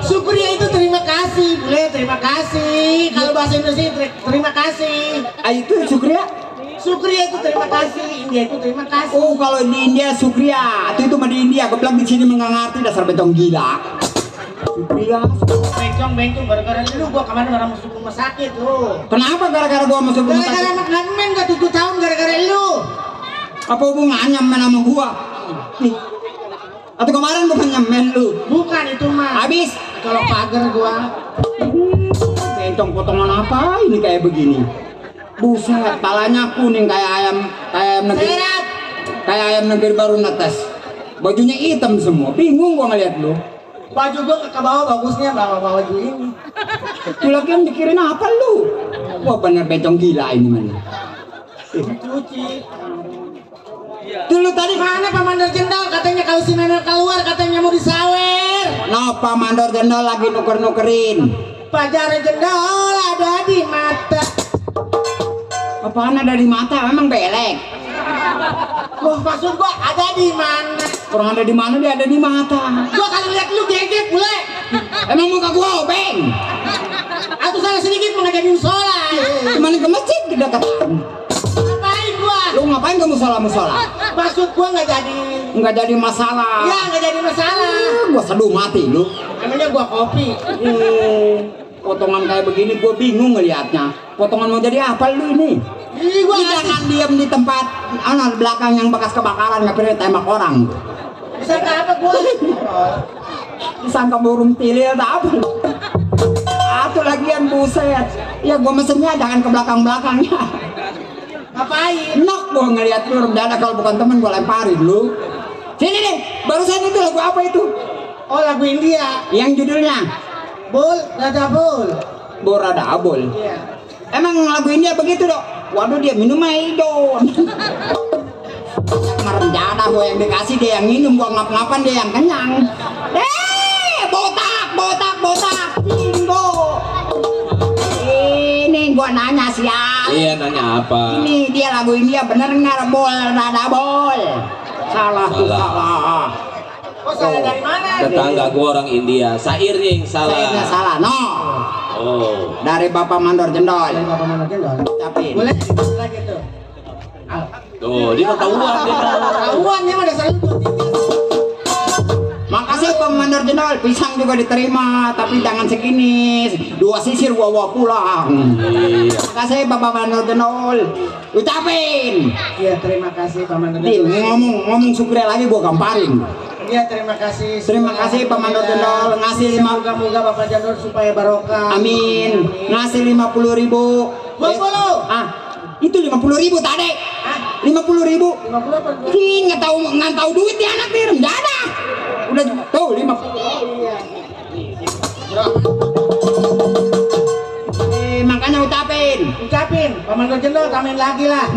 Speaker 5: Sukriya itu terima kasih bule, terima kasih. Kalau bahasa Indonesia terima kasih.
Speaker 3: Itu Sukriya.
Speaker 5: Sukriya itu terima kasih, India itu terima kasih.
Speaker 3: Oh, kalau di India Sukriya, itu mah di India. Gue bilang di sini nggak ngerti, dasar bencong gila. Sukriya.
Speaker 5: Bencong gara-gara lu gua kemarin orang masuk rumah sakit lu.
Speaker 3: Kenapa gara-gara gua masuk rumah sakit?
Speaker 5: Gara-gara anak ngamen gak 7 tahun gara-gara lu.
Speaker 3: Apa hubungannya men sama gua? Nih. Atau kemarin bukan nyemen lu?
Speaker 5: Bukan itu mah.
Speaker 3: Habis
Speaker 5: Kalau pagar gua.
Speaker 3: bencong potongan apa ini kayak begini? Buset, palanya kuning kayak ayam negeri.
Speaker 5: Serat.
Speaker 3: Kayak ayam negeri baru netes. Bajunya hitam semua. Bingung gua ngeliat lu.
Speaker 5: Baju gua ke bawah bagusnya bawa baju ini.
Speaker 3: Tuh lagi yang mikirin apa lu? Wah bener bencong gila ini mana?
Speaker 5: Cuci.
Speaker 3: Dulu tadi
Speaker 5: Mana Pak Mandor Jendol katanya kalau si Menor keluar katanya mau disawer.
Speaker 3: no, Pak Mandor Jendol lagi nuker-nukerin.
Speaker 5: Pajar Jendol ada di mata.
Speaker 3: Apaan ada di mata? Memang belek.
Speaker 5: Wah maksud gua ada di mana?
Speaker 3: Orang ada di mana dia ada di mata.
Speaker 5: Gua kalau lihat lu geget bule.
Speaker 3: Emang muka gua obeng.
Speaker 5: Atau salah sedikit mau ngajarin sholat.
Speaker 3: Cuman ke masjid kedekatan.
Speaker 5: Ngapain gua?
Speaker 3: Lu ngapain kamu musola?
Speaker 5: Maksud gua nggak jadi.
Speaker 3: Nggak jadi masalah.
Speaker 5: Ya nggak jadi masalah.
Speaker 3: Gua seduh mati lu.
Speaker 5: Namanya gua kopi.
Speaker 3: Potongan kayak begini gua bingung ngelihatnya. Potongan mau jadi apa lu ini?
Speaker 5: Ih gua
Speaker 3: Lu jangan diam di tempat belakang yang bekas kebakaran nggak pernah tembak orang.
Speaker 5: bisa apa gua?
Speaker 3: Disangka burung tilir tak apa. Atau lagian buset. Ya gua mesennya jangan ke belakang-belakangnya.
Speaker 5: Ngapain?
Speaker 3: Enak gua ngeliat lu mendadak kalau bukan temen gua lemparin lu. Sini deh, barusan itu lagu apa itu?
Speaker 5: Oh lagu India.
Speaker 3: Yang judulnya
Speaker 5: Bol, Raja Bol.
Speaker 3: Borada Abol.
Speaker 5: Iya.
Speaker 3: Emang lagu India begitu dok? Waduh dia minum aidon. Merenjada gua yang dikasih dia yang minum, gua ngap-ngapan dia yang kenyang. Botak, Jingo. Ini gua nanya sial.
Speaker 2: Iya nanya apa?
Speaker 3: Ini dia lagu India bener nggak? Borada Bol. Salah.
Speaker 5: Oh salah dari mana?
Speaker 2: Tetangga gua orang India, sairnya yang salah.
Speaker 3: Saya salah, no.
Speaker 2: Oh.
Speaker 3: Dari Bapak Mandor Jendol.
Speaker 5: Dari Bapak Mandor Jendol.
Speaker 3: Tapi
Speaker 5: Boleh lagi tuh.
Speaker 2: Tuh, dia ketahuan dia.
Speaker 5: Tahuan dia mah dasar lu.
Speaker 3: makasih Pak Mandor Jendol, pisang juga diterima, tapi jangan segini. 2 sisir gua pulang.
Speaker 2: Iya.
Speaker 3: Makasih Bapak Mandor Jendol. Ucapin.
Speaker 5: Iya terima kasih Pak Mandor
Speaker 3: Din,
Speaker 5: Jendol.
Speaker 3: ngomong Sukriya lagi gua gamparin.
Speaker 5: Iya terima kasih.
Speaker 3: Terima kasih Pak Mandor Jendol ngasih 5.
Speaker 5: Moga-moga Bapak Jendol supaya barokah.
Speaker 3: Amin. Ngasih 50.000.
Speaker 5: 50.
Speaker 3: Itu 50.000 tadi. 50.000.
Speaker 5: 50 apa?
Speaker 3: Ih, nggak tahu duit ya anak nih, rendah. Udah tuh 50.
Speaker 5: Iya.
Speaker 3: Makanya ucapin.
Speaker 5: Pak Mandor Jendol tambahin lagi lah.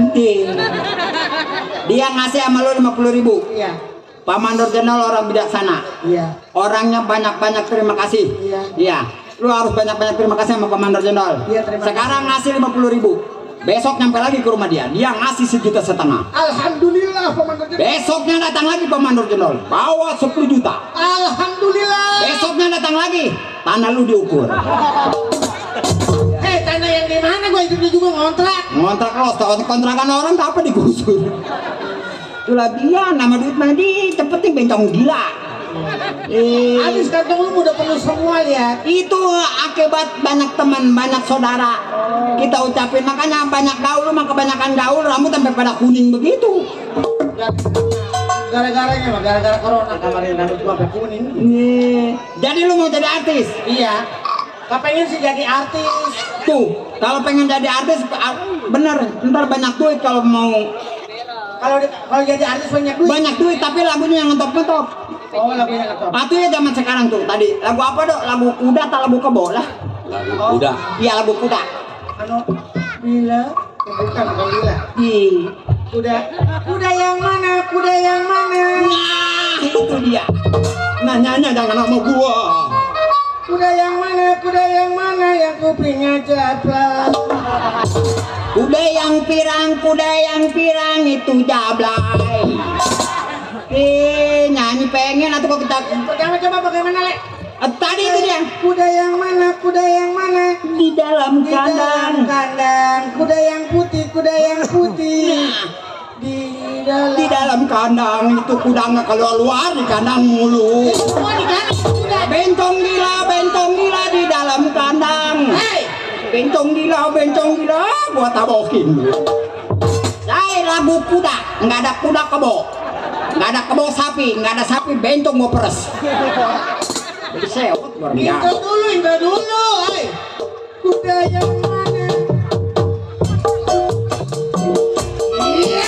Speaker 3: Dia ngasih sama lo 50.000.
Speaker 5: Iya.
Speaker 3: Pak Mandor Jendol orang bijaksana.
Speaker 5: Iya.
Speaker 3: Orangnya banyak-banyak terima kasih.
Speaker 5: Iya.
Speaker 3: Iya. Lu harus banyak-banyak terima kasih sama Pak Mandor Jendol.
Speaker 5: Iya, terima kasih.
Speaker 3: Sekarang ngasih 50.000. Besok nyampe lagi ke rumah dia ngasih 1,5 juta.
Speaker 5: Alhamdulillah Pak Mandor Jendol.
Speaker 3: Besoknya datang lagi Pak Mandor Jendol, bawa 10 juta.
Speaker 5: Alhamdulillah.
Speaker 3: Besoknya datang lagi, tanah lu diukur.
Speaker 5: Tanah yang di mana gua hidup juga ngontrak.
Speaker 3: Ngontrak los, kontrakan orang tak apa digusur. Itulah dia, nama duit mana di, cepetin bencong gila.
Speaker 5: Habis kantong lu udah penuh semua lihat.
Speaker 3: Itu akibat banyak teman, banyak saudara. Kita ucapin, makanya banyak gaul, maka kebanyakan gaul, rambut sampai pada kuning begitu.
Speaker 5: Gara-garanya mah gara-gara corona kemarin rambut gua sampai kuning.
Speaker 3: Jadi lu mau jadi artis?
Speaker 5: Iya. Kepengen sih jadi artis.
Speaker 3: Tuh, kalau pengen jadi artis, bener, ntar banyak duit kalau mau.
Speaker 5: Kalau jadi artis banyak duit.
Speaker 3: Banyak duit, tapi lagunya yang ngetop-ngetop.
Speaker 5: Oh lagunya ngetop.
Speaker 3: Itu ya zaman sekarang tuh, tadi lagu apa dok? Lagu kuda atau lagu kebo lah?
Speaker 2: Lagu kuda.
Speaker 3: Iya lagu kuda.
Speaker 5: Bila bukan bila.
Speaker 3: Ih,
Speaker 5: Kuda yang mana? Kuda yang mana?
Speaker 3: Nah, itu dia. Nanyanya jangan sama gua.
Speaker 5: Kuda yang mana? Kuda yang mana? Yang kupingnya jablay.
Speaker 3: Kuda yang pirang itu jablay. Nyanyi pengen atau kok kita
Speaker 5: Coba bagaimana, Le?
Speaker 3: tadi itu dia.
Speaker 5: Kuda yang mana? Kuda yang mana?
Speaker 3: Di dalam
Speaker 5: Di dalam
Speaker 3: kandang.
Speaker 5: kandang. Kuda yang putih, kuda yang putih.
Speaker 3: Di dalam kandang itu kuda nggak keluar di kandang mulu.
Speaker 5: Semua di kandang kuda.
Speaker 3: Bencong gila di dalam kandang.
Speaker 5: Hei,
Speaker 3: Bencong gila, gua tabokin. Saya lagu kuda, nggak ada kuda kebo, nggak ada kebo sapi, nggak ada sapi bencong mau peres. Jadi sewot luar biasa.
Speaker 5: Intro dulu, hei. Kuda yang mana? Iya.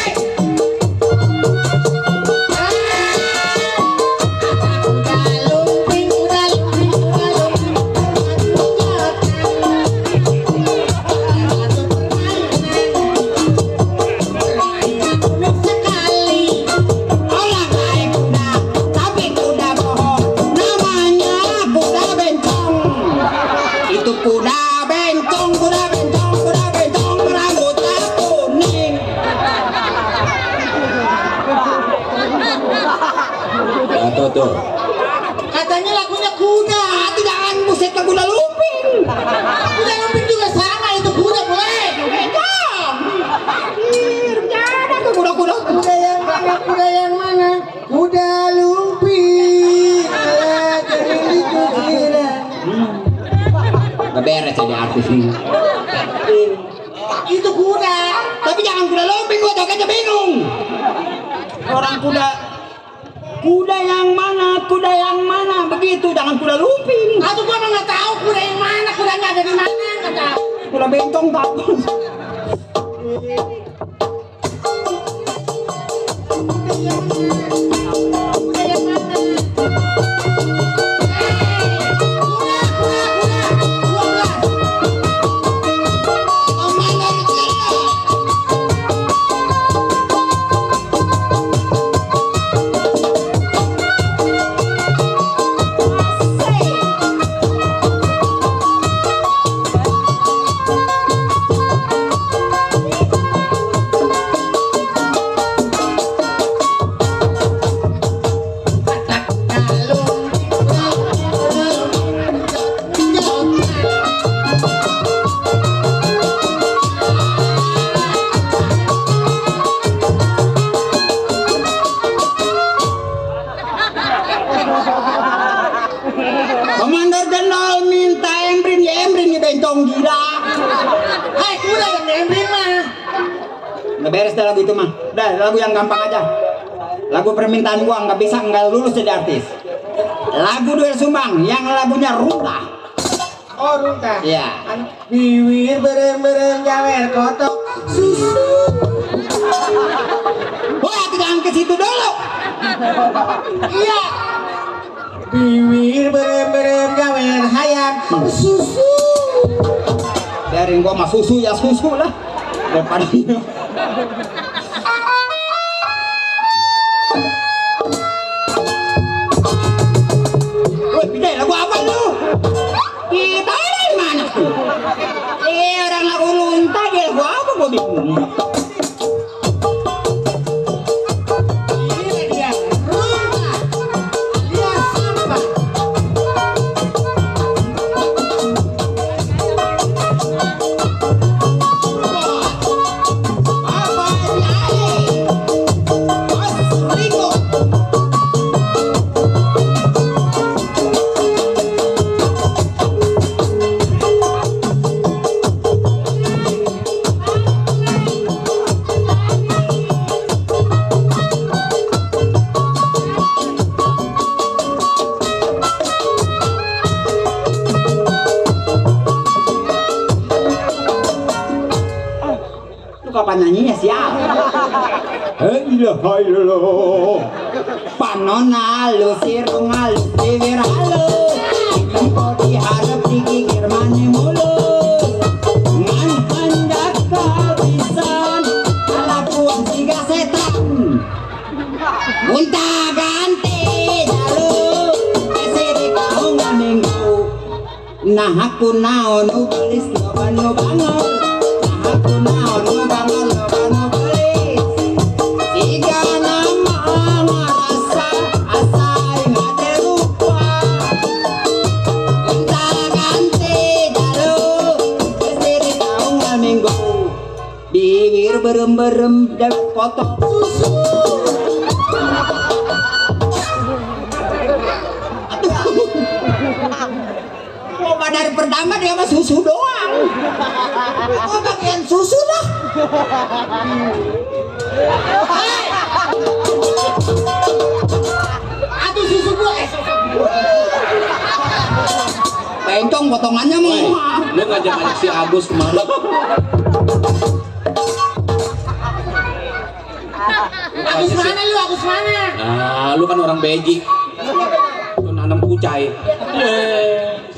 Speaker 2: Tuh.
Speaker 5: Katanya lagunya kuda.
Speaker 3: Jangan musik lagu Lupin.
Speaker 5: Kuda lumping juga sama, itu kuda boleh. Kuda yang mana? Kuda yang mana? Kuda lumping. Alah, jangan dikuciran.
Speaker 3: Nggak beres jadi artis ini.
Speaker 5: Itu kuda.
Speaker 3: Tapi jangan kuda lumping, gua jogetnya bingung. Orang kuda yang mana begitu, jangan kuda lumping.
Speaker 5: Aduh, gua nggak tahu kuda yang mana, kudanya ada di mana, nggak tahu.
Speaker 3: Kuda bencong takut.
Speaker 5: Kuda yang mana?
Speaker 3: Komandan Jenderal minta Embrin nih bencong gila.
Speaker 5: Hai, kuda yang nembring mah.
Speaker 3: Nggak beres dah lagu itu mah. Udah lagu yang gampang aja. Lagu permintaan gua nggak lulus jadi artis. Lagu Duel Sumbang yang lagunya Runtah.
Speaker 5: Oh, Runtah.
Speaker 3: Iya.
Speaker 5: Bibir berem jawer kotok susu.
Speaker 3: Wah, jangan ke situ dulu.
Speaker 5: Iya. Bibir berem jawer hayam susu.
Speaker 3: Biarin gua mah susu ya susu lah. Daripada Bidai lagu apa lu? Kita dari mana tuh? Orang lagu Runtah dia lagu apa gua bingung.
Speaker 5: Ini dia Runtah. Dia sampah.
Speaker 3: Apa ini? Mas Ringo. Lu kapan nyanyinya siap? Hei lo, panona lu sirung halus bibir halus, tempo diharap digigir mane mulu, ngan hendak kehabisan, ala puang siga
Speaker 8: Nah aku naon ugelis loban banget. Nah aku naon banget loban ugelis. Tiga nama ngarasa asa ngade lupa. Gonta ganti dalu kesiri taung minggu. Bibir berem-berem dan potong susu. Dari pertama dia mah susu doang. Oh bagian susu lah.
Speaker 5: Aduh susu gua
Speaker 8: Bencong potongannya mah.
Speaker 2: Lu ngajak-ngajak si Agus kemana?
Speaker 5: Agus mana lu? Agus mana?
Speaker 2: Nah, lu kan orang Beji. Lu nanam kucai.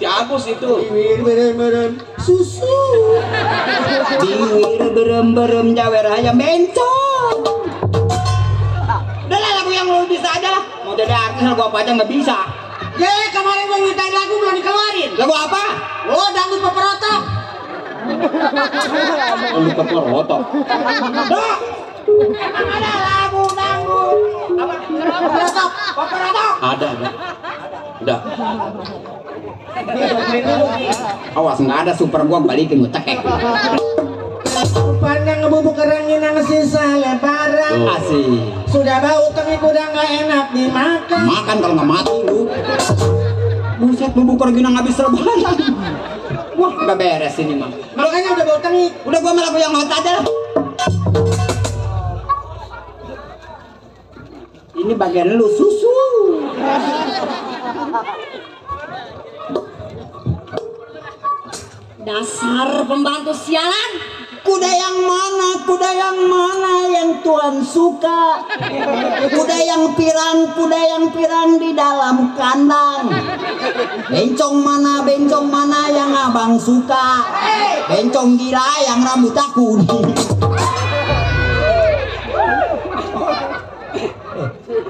Speaker 2: Si Agus itu.
Speaker 8: Berem-berem susu. Bibir berem-berem jawer ayam bencong. Udah lah lagu yang lu bisa aja lah. Mau jadi artis lagu apa aja nggak bisa.
Speaker 5: Kemarin gua ngitain lagu belum dikeluarin.
Speaker 8: Lagu apa?
Speaker 5: Oh, dangdut peperotok.
Speaker 2: Lu keperotok.
Speaker 5: Emang ada lagu dangdut apa? Peperotok.
Speaker 2: Ada. Udah.
Speaker 8: Awas nggak ada super gua balikin gua cekek.
Speaker 5: Pandang ngebubuk kerangin yang sisa lebaran.
Speaker 8: Asik.
Speaker 5: Sudah bau tapi udah nggak enak dimakan.
Speaker 8: Makan kalau nggak mati lu. Buset bubuk kerangin yang habis lebaran. Wah nggak beres ini mah.
Speaker 5: Makanya udah bau tengik.
Speaker 8: Udah gua malah yang hot aja lah. Ini bagian lu susu.
Speaker 7: Dasar pembantu sialan.
Speaker 8: Kuda yang mana yang Tuhan suka? Kuda yang pirang di dalam kandang. Bencong mana yang abang suka? Bencong gila yang rambut kuning.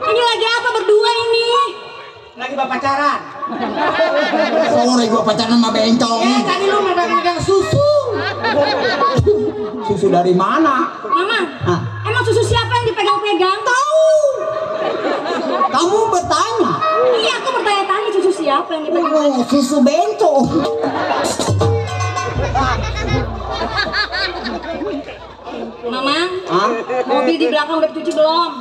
Speaker 7: Ini lagi apa berdua ini?
Speaker 5: Lagi pacaran.
Speaker 8: Sore gua pacaran sama bencong.
Speaker 5: Tadi lu megang susu.
Speaker 8: Susu dari mana?
Speaker 7: Mama,
Speaker 8: Hah?
Speaker 7: emang susu siapa yang dipegang-pegang?
Speaker 8: Tahu. Kamu bertanya.
Speaker 7: Iya, aku bertanya-tanya susu siapa yang dipegang.
Speaker 8: Oh, susu bencong.
Speaker 7: Mama,
Speaker 8: Hah?
Speaker 7: mobil di belakang udah dicuci belum?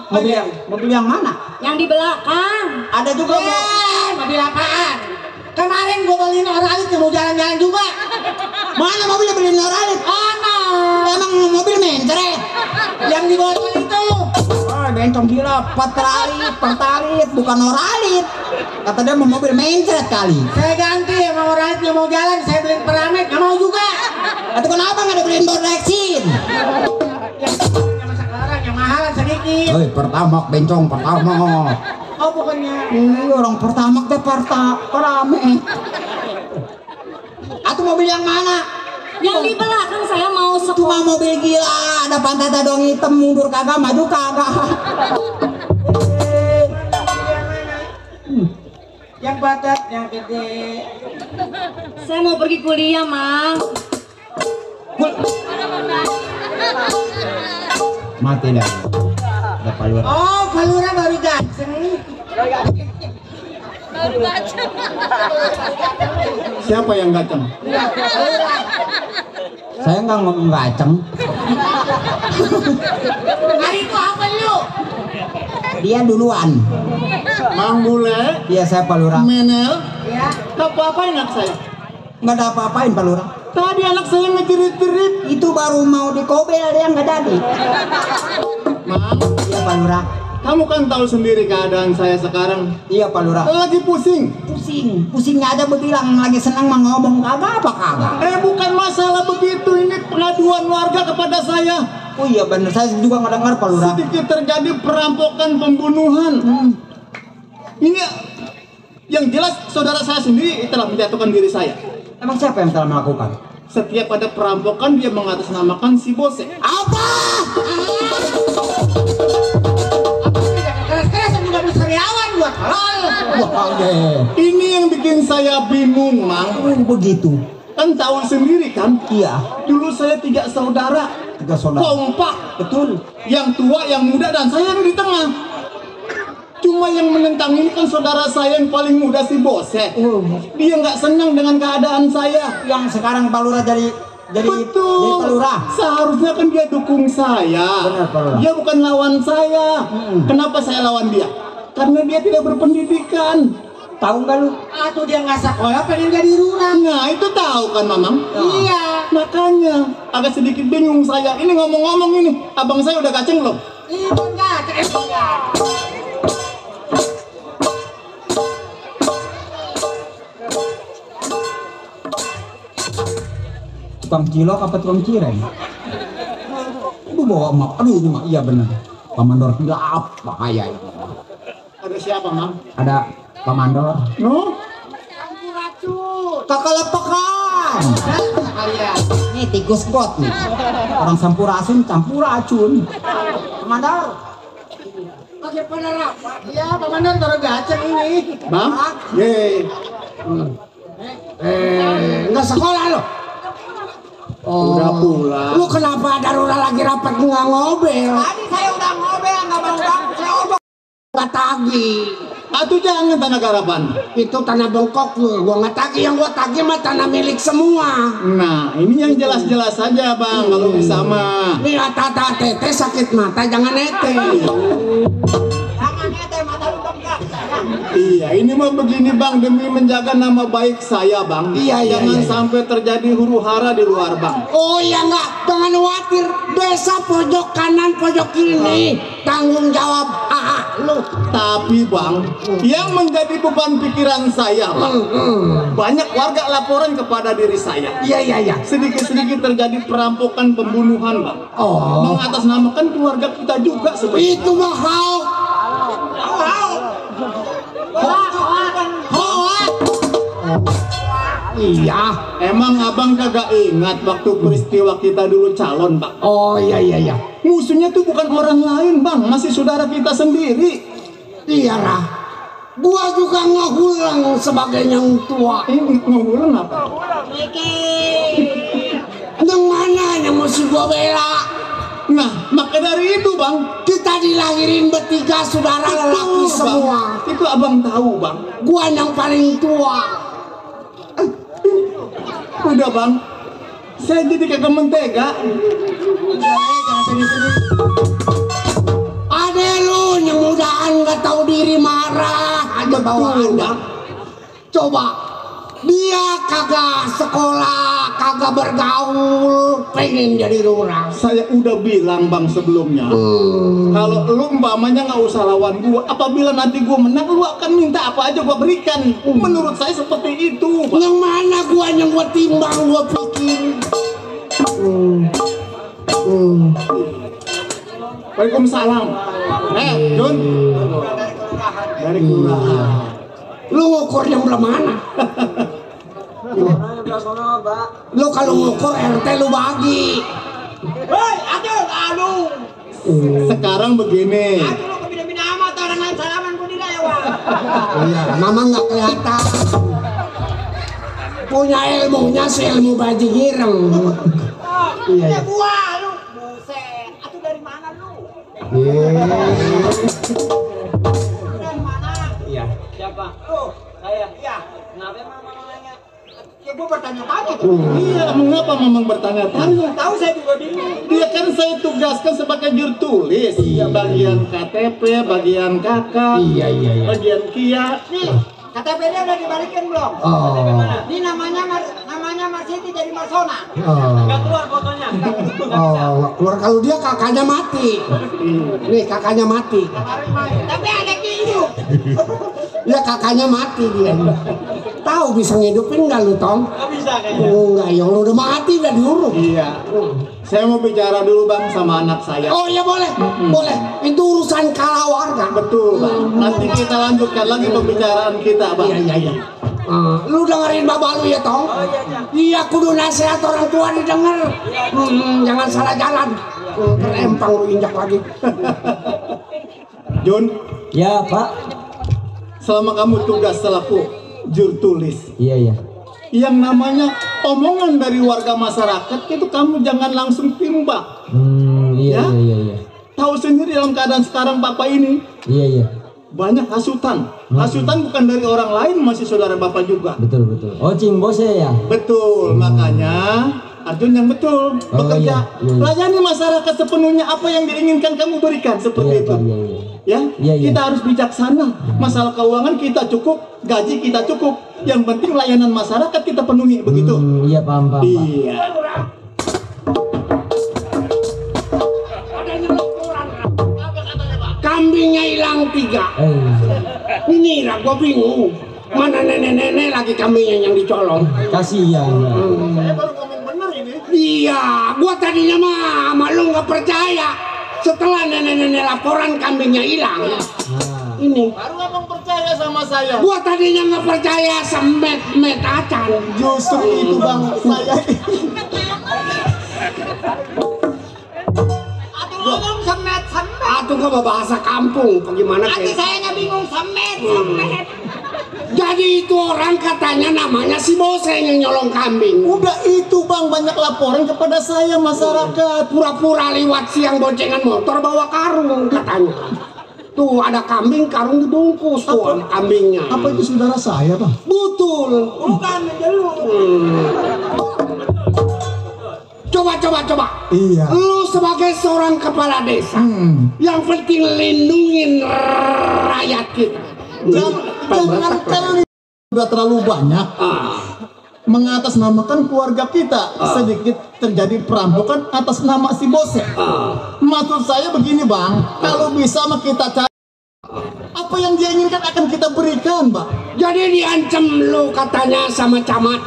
Speaker 8: Mobil yang mana?
Speaker 7: Yang di belakang.
Speaker 8: Ada juga
Speaker 5: Mobil apaan? Kemarin gua beliin oralit mau jalan-jalan juga.
Speaker 8: Mana mobilnya beliin oralit?
Speaker 5: Oh no.
Speaker 8: Emang mobil mencret?
Speaker 5: Yang di botol itu.
Speaker 8: Oh, bencong gila, pertalit, bukan oralit. Kata dia mau mobil mencret kali.
Speaker 5: Saya ganti sama oralit yang mau jalan, saya beliin peramet, nggak mau juga.
Speaker 8: Atau kenapa nggak ada beliin Borlexin?
Speaker 5: Yang sekarang yang mahalan sedikit.
Speaker 8: Oi, pertamak bencong, pertamak.
Speaker 5: Oh pokoknya.
Speaker 8: Ini orang pertamak deh rame. Atau mobil yang mana?
Speaker 7: Yang di belakang saya mau
Speaker 8: Cuma
Speaker 7: sekolah.
Speaker 8: mobil gila, ada pantai doang hitam, mundur kagak, maju kagak.
Speaker 5: Yang padat, yang gede.
Speaker 7: Saya mau pergi kuliah, Mang.
Speaker 8: Mati dah. Ada paluan.
Speaker 5: Oh, Palura baru gaceng.
Speaker 3: Siapa yang gaceng?
Speaker 8: Saya nggak ngomong gaceng.
Speaker 5: Hari itu apa lu?
Speaker 8: Dia duluan.
Speaker 3: Mang Bule,
Speaker 8: Iya, saya Palura.
Speaker 3: Menel,
Speaker 5: Ya.
Speaker 3: apa-apain anak saya?
Speaker 8: Nggak ada apa-apain Palura.
Speaker 3: Tadi anak saya ngejerit-jerit.
Speaker 8: Itu baru mau dikobel, dia nggak jadi.
Speaker 3: Mang,
Speaker 8: Iya Palura.
Speaker 3: kamu kan tahu sendiri keadaan saya sekarang.
Speaker 8: Iya Palura.
Speaker 3: Lagi pusing.
Speaker 8: Pusingnya aja berbilang lagi senang mau ngomong kagak apa kagak.
Speaker 3: Bukan masalah begitu, ini pengaduan warga kepada saya.
Speaker 8: Oh iya bener, saya juga nggak dengar Palura.
Speaker 3: Sedikit terjadi perampokan, pembunuhan. Ini yang jelas saudara saya sendiri telah menjatuhkan diri saya.
Speaker 8: Emang siapa yang telah melakukan?
Speaker 3: Setiap ada perampokan dia mengatasnamakan si Bose.
Speaker 8: Apa?
Speaker 5: Keras-keras juga bisa karyawan buat halal.
Speaker 1: Wah, deh.
Speaker 3: Ini yang bikin saya bingung, Mang.
Speaker 1: Begitu.
Speaker 3: Kan tahu sendiri kan?
Speaker 1: Iya.
Speaker 3: Dulu saya 3 saudara.
Speaker 1: 3 saudara.
Speaker 3: Kompak.
Speaker 1: Betul.
Speaker 3: Yang tua, yang muda, dan saya ada di tengah. Cuma yang menentang ini kan saudara saya yang paling muda, si Bose. Dia nggak senang dengan keadaan saya.
Speaker 1: Yang sekarang Pak Lurah jadi
Speaker 3: Betul.
Speaker 1: Pak Lurah.
Speaker 3: Seharusnya kan dia dukung saya.
Speaker 1: Benar, Pak Lurah.
Speaker 3: Dia bukan lawan saya. Kenapa saya lawan dia? Karena dia tidak berpendidikan.
Speaker 1: Tahu nggak lu?
Speaker 5: Atau dia nggak sekolah pengen jadi lurah.
Speaker 3: Nah itu tahu kan Mamang?
Speaker 5: Iya.
Speaker 3: Makanya agak sedikit bingung saya. Ini ngomong-ngomong ini, abang saya udah kaceng belum?
Speaker 5: Iya enggak.
Speaker 1: Tukang cilok apa tukang cireng? Aduh bawa mak, aduh ini mak, iya benar. Pamandor gelap, bahaya ini.
Speaker 3: Ada siapa Mang?
Speaker 1: Ada Pamandor.
Speaker 3: No?
Speaker 1: Kakak lepekan.
Speaker 5: Kalian.
Speaker 1: Nih tikus got nih. Orang sampurasun campur racun. Pamandor.
Speaker 5: Pakai penerap. Iya, Pak Mandor taruh gaceng ini.
Speaker 3: Bang? Yeay.
Speaker 5: Nggak sekolah lo.
Speaker 3: Udah pulang.
Speaker 5: Lu kenapa darurat lagi rapat nggak ngobel?
Speaker 8: Tadi saya udah ngobel, nggak mau bangun, saya obok.
Speaker 5: Nggak tagi.
Speaker 3: Atuh jangan tanah garapan.
Speaker 5: Itu tanah bengkok lu. Gua nggak tagi, yang gua tagi mah tanah milik semua.
Speaker 3: Nah ini yang jelas-jelas saja Bang, kalau bisa mah.
Speaker 5: Nih tata tete sakit mata jangan nete.
Speaker 8: Jangan nete, mata lu bengkak.
Speaker 3: Iya, ini mah begini Bang, demi menjaga nama baik saya Bang.
Speaker 5: Iya,
Speaker 3: Jangan
Speaker 5: iya.
Speaker 3: sampai terjadi huru hara di luar Bang.
Speaker 5: Oh ya nggak, jangan khawatir. Desa pojok kanan pojok kiri tanggung jawab lu.
Speaker 3: Tapi Bang, yang menjadi beban pikiran saya Bang, banyak warga laporan kepada diri saya.
Speaker 5: Iya iya iya.
Speaker 3: Sedikit-sedikit terjadi perampokan, pembunuhan Bang.
Speaker 5: Oh.
Speaker 3: Mengatasnamakan keluarga kita juga sebenarnya.
Speaker 5: Itu mah hoax. Iya.
Speaker 3: Emang abang kagak ingat waktu peristiwa kita dulu calon Bang?
Speaker 5: Oh iya iya iya.
Speaker 3: Musuhnya tuh bukan orang lain Bang, masih saudara kita sendiri.
Speaker 5: Iya lah. Gua juga ngehulang sebagai yang tua.
Speaker 3: Ngulang apa?
Speaker 5: Yang mana yang mesti gua bela?
Speaker 3: Nah, maka dari itu Bang,
Speaker 5: Kita dilahirin bertiga saudara lelaki
Speaker 3: Bang.
Speaker 5: semua.
Speaker 3: Itu abang tahu Bang.
Speaker 5: Gua yang paling tua.
Speaker 3: Udah Bang, saya jadi kagak mentega.
Speaker 5: Ada lu yang mudaan gak tahu diri marah aja bawaan Bang. Coba dia kagak sekolah, kagak bergaul, pengen jadi lurah.
Speaker 3: Saya udah bilang Bang sebelumnya, kalau lu umpamanya nggak usah lawan gua, apabila nanti gua menang, lu akan minta apa aja gua berikan. Menurut saya seperti itu Bang.
Speaker 5: Yang mana gua yang gua timbang, gua pikir.
Speaker 3: Waalaikumsalam. Jun, dari kelurahan.
Speaker 5: Lu ngukur yang belah mana? Lu kalau ngukur RT lu bagi.
Speaker 8: Hei, aduh.
Speaker 3: Sekarang begini,
Speaker 8: Aduh, lu kebina-bina amat orang lain salaman gua di lewat.
Speaker 5: Iya, mama nggak kelihatan. Punya ilmunya si ilmu baji gireng. Iya, iya.
Speaker 8: Gua lu. Buset, atuh dari mana lu? Dari mana?
Speaker 5: Iya.
Speaker 8: Siapa? Lu, saya. Iya. Kenapa mama nanya? Ya gua bertanya-tanya.
Speaker 3: iya mengapa Mamang bertanya-tanya?
Speaker 8: Tahu saya juga bingung.
Speaker 3: Dia kan saya tugaskan sebagai juru tulis. Bagian KTP, bagian kakak, bagian Kia.
Speaker 8: Nih, KTP-nya udah dibalikin belum?
Speaker 5: Oh.
Speaker 8: Ini namanya Marsiti jadi Marsona.
Speaker 5: Oh.
Speaker 8: Keluar fotonya.
Speaker 5: Oh, keluar kalau dia kakaknya mati. Nih kakaknya mati.
Speaker 8: Tapi adiknya hidup.
Speaker 5: Ya kakaknya mati dia. Tahu bisa ngidupin nggak lu Tong?
Speaker 8: Gak bisa kayaknya.
Speaker 5: Enggak, yang lu udah mati udah diurut.
Speaker 3: Iya. Saya mau bicara dulu Bang sama anak saya.
Speaker 5: Oh iya boleh, boleh. Itu urusan kala warga.
Speaker 3: Betul Bang. Nanti kita lanjutkan lagi pembicaraan kita Bang.
Speaker 5: Iya. Lu dengerin bapak lu ya Tong? Iya kudu nasihat orang tua didengar. Jangan salah jalan. Terempang lu injak lagi.
Speaker 3: Jun,
Speaker 1: Ya Pak.
Speaker 3: selama kamu tugas selaku juru tulis,
Speaker 1: Iya.
Speaker 3: yang namanya omongan dari warga masyarakat itu kamu jangan langsung timbang.
Speaker 1: Iya.
Speaker 3: Tahu sendiri dalam keadaan sekarang Bapak ini
Speaker 1: Iya.
Speaker 3: banyak hasutan. Hasutan bukan dari orang lain, masih saudara Bapak juga.
Speaker 1: Betul. Oh, Cing Bos ya?
Speaker 3: Betul, makanya Arjun yang betul bekerja.
Speaker 1: Iya.
Speaker 3: Layani masyarakat sepenuhnya, apa yang diinginkan kamu berikan seperti itu. Ya,
Speaker 1: Iya.
Speaker 3: kita harus bijaksana. Masalah keuangan kita cukup, gaji kita cukup. Yang penting layanan masyarakat kita penuhi, begitu.
Speaker 1: Iya, paham.
Speaker 3: Iya.
Speaker 5: Kambingnya hilang 3. Ini lah gua bingung. Mana nenek-nenek lagi kambingnya yang dicolong?
Speaker 1: Kasihan.
Speaker 3: Saya baru ngomong benar ini.
Speaker 5: Iya, gua tadinya mah malu nggak percaya. Setelah nenek-nenek laporan kambingnya hilang. Ini.
Speaker 3: Baru ngomong percaya sama saya.
Speaker 5: Gua tadinya nggak percaya semet-met acan.
Speaker 3: Justru itu Bang, saya.
Speaker 8: Ngomong semet.
Speaker 5: Atuh nggak bahasa kampung, bagaimana?
Speaker 8: Nanti saya bingung semet.
Speaker 5: Jadi itu orang katanya namanya si Bose yang nyolong kambing.
Speaker 3: Udah itu Bang, banyak laporan kepada saya masyarakat.
Speaker 5: Pura-pura lewat siang boncengan motor bawa karung katanya. Tuh ada kambing, karung dibungkus tuh sama kambingnya.
Speaker 3: Apa itu saudara saya Bang?
Speaker 5: Betul.
Speaker 8: Bukan menjelur.
Speaker 5: Coba.
Speaker 3: Iya.
Speaker 5: Lu sebagai seorang kepala desa, yang penting lindungin rakyat kita.
Speaker 3: Jangan kali udah terlalu banyak mengatasnamakan keluarga kita. Sedikit terjadi perampokan atas nama si Bose. Maksud saya begini Bang, kalau bisa mah kita cari apa yang dia inginkan akan kita berikan Bang.
Speaker 5: Jadi diancam lu katanya sama camat.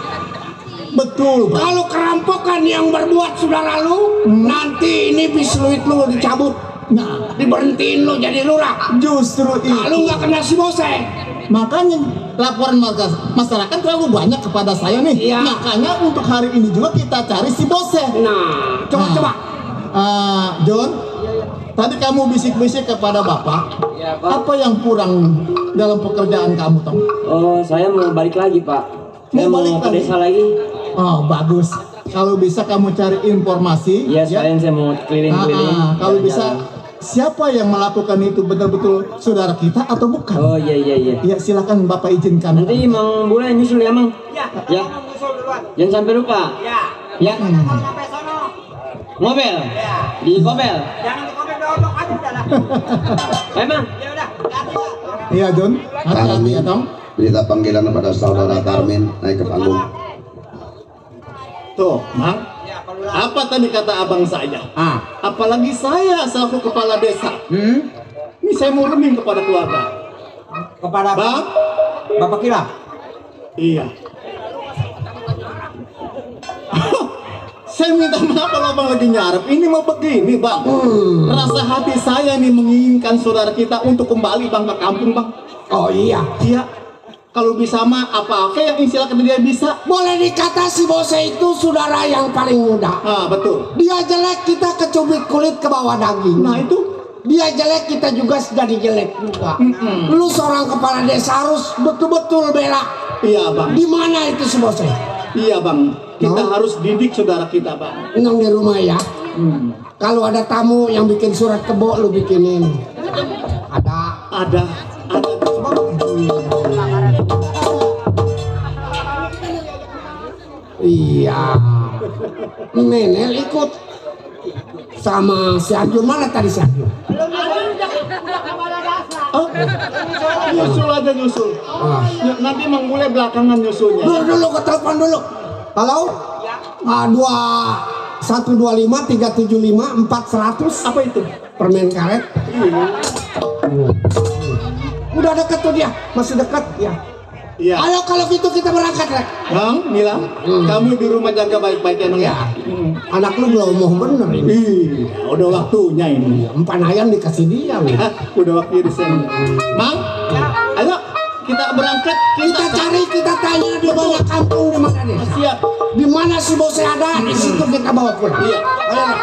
Speaker 3: Betul Bang.
Speaker 5: Kalau kerampokan yang berbuat saudara lu, nanti ini bisluit lu dicabut.
Speaker 3: Nah,
Speaker 5: Diberhentiin lu jadi lurah.
Speaker 3: justru itu.
Speaker 5: Lu nggak kena si Bose.
Speaker 3: Makanya laporan masyarakat terlalu banyak kepada saya nih.
Speaker 5: Iya.
Speaker 3: Makanya untuk hari ini juga kita cari si Bose.
Speaker 5: Nah, coba.
Speaker 3: John, tadi kamu bisik-bisik kepada Bapak.
Speaker 9: Ya, Pak.
Speaker 3: Apa yang kurang dalam pekerjaan kamu, Tom?
Speaker 9: Oh, saya mau balik lagi, Pak. Saya
Speaker 3: Mau
Speaker 9: mau
Speaker 3: balik
Speaker 9: ke
Speaker 3: lagi?
Speaker 9: desa lagi.
Speaker 3: Oh, bagus. Kalau bisa kamu cari informasi.
Speaker 9: Iya, sekalian saya mau keliling-keliling.
Speaker 3: Kalau bisa,
Speaker 9: jalan-jalan.
Speaker 3: siapa yang melakukan itu betul-betul saudara kita atau bukan?
Speaker 9: Oh, iya.
Speaker 3: Ya, silakan Bapak izinkan.
Speaker 9: Nanti Mang Bule nyusul ya, Mang? Ya. Jangan sampai lupa. Ya.
Speaker 8: Sampai sono.
Speaker 9: Ngobel. Di Kobel.
Speaker 8: Jangan dikomel dong, aduh udah lah.
Speaker 9: Mang.
Speaker 8: Ya udah, hati-hati.
Speaker 3: Iya, John. Hati-hati ya, Tom.
Speaker 10: Berita panggilan kepada saudara Karmin naik ke panggung.
Speaker 3: Tuh, Mang. Apa tadi kata abang saya? Apalagi saya selaku kepala desa. Ini saya mau reming kepada keluarga.
Speaker 4: Kepada
Speaker 3: Bang?
Speaker 4: Bapak Kira.
Speaker 3: Iya. Saya minta maaf kalau abang lagi nyarap. Ini mau begini, Bang. Rasa hati saya nih menginginkan saudara kita untuk kembali Bang ke kampung, Bang.
Speaker 5: Oh iya.
Speaker 3: Iya. Kalau bisa mah apa-apa yang silakan dia bisa.
Speaker 5: Boleh dikata si Bose itu saudara yang paling muda.
Speaker 3: Betul.
Speaker 5: Dia jelek, kita kecubit kulit ke bawah daging.
Speaker 3: Nah, itu
Speaker 5: Dia jelek, kita juga jadi jelek juga. Lu seorang kepala desa harus betul-betul bela.
Speaker 3: iya, Bang.
Speaker 5: Di mana itu si Bose?
Speaker 3: Iya, Bang. Kita harus didik saudara kita, Bang.
Speaker 5: Nang di rumah ya. Kalau ada tamu yang bikin surat kebo, lu bikinin. Ada. Iya. Nenel ikut sama si Arjun. Mana tadi si Arjun?
Speaker 3: Nyusul. Nanti Mang Bule belakangan nyusulnya.
Speaker 5: Dulu ke telepon dulu. Halo? 125 375 400.
Speaker 3: Apa itu?
Speaker 5: Permen karet. Udah deket tuh dia, masih deket ya.
Speaker 3: Iya.
Speaker 5: Ayo kalau gitu kita berangkat, Rek.
Speaker 3: Bang, Mila, kamu di rumah jaga baik-baik ya, Bang ya.
Speaker 5: Anak lu belum mau bener ini.
Speaker 3: Iya, udah waktunya ini.
Speaker 5: Empan ayam dikasih dia.
Speaker 3: Udah waktunya di sini. Mang, ayo kita berangkat.
Speaker 5: Kita cari, kita tanya di mana kampung, di mana desa.
Speaker 3: Siap.
Speaker 5: Di mana si Bose ada, di situ kita bawa pulang.
Speaker 3: Iya.
Speaker 5: Ayo, Rek.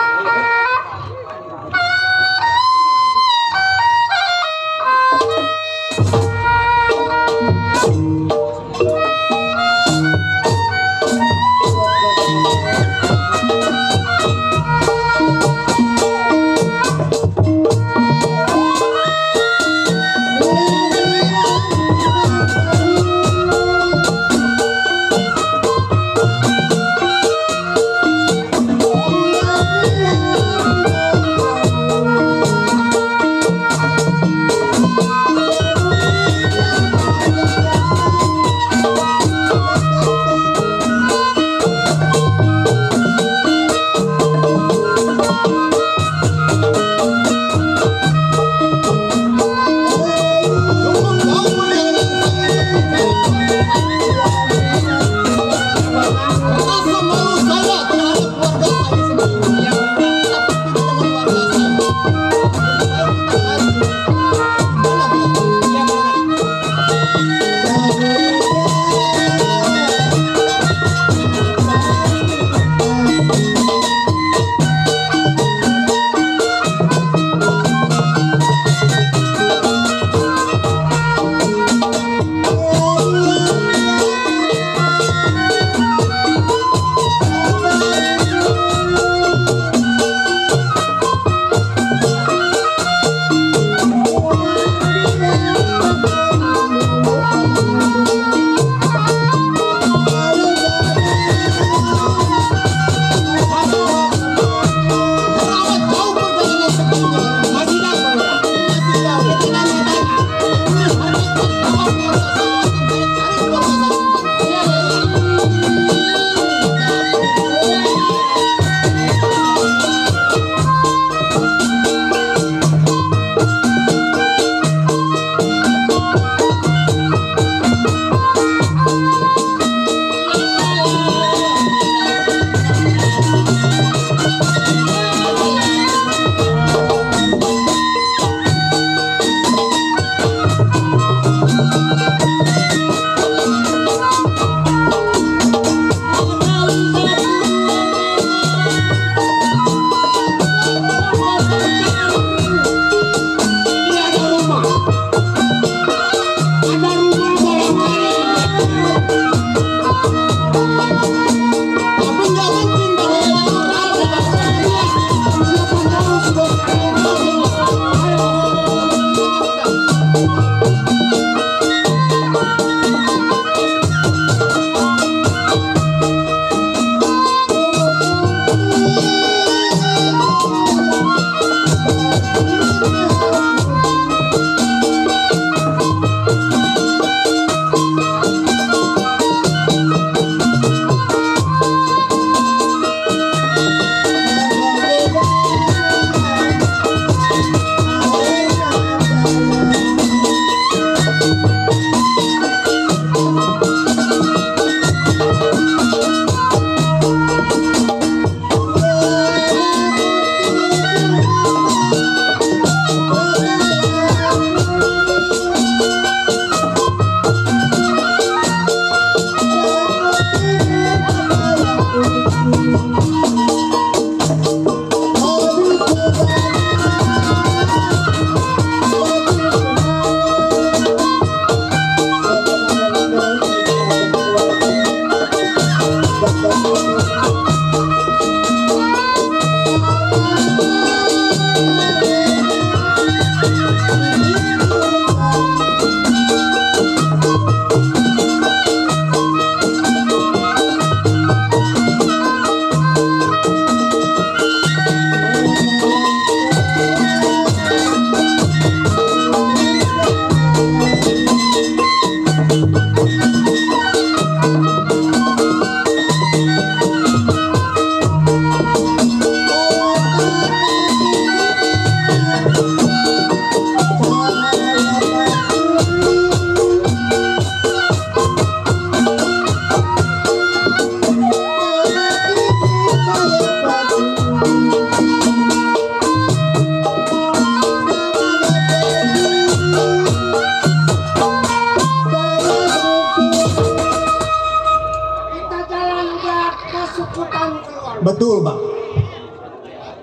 Speaker 5: Betul, Bang.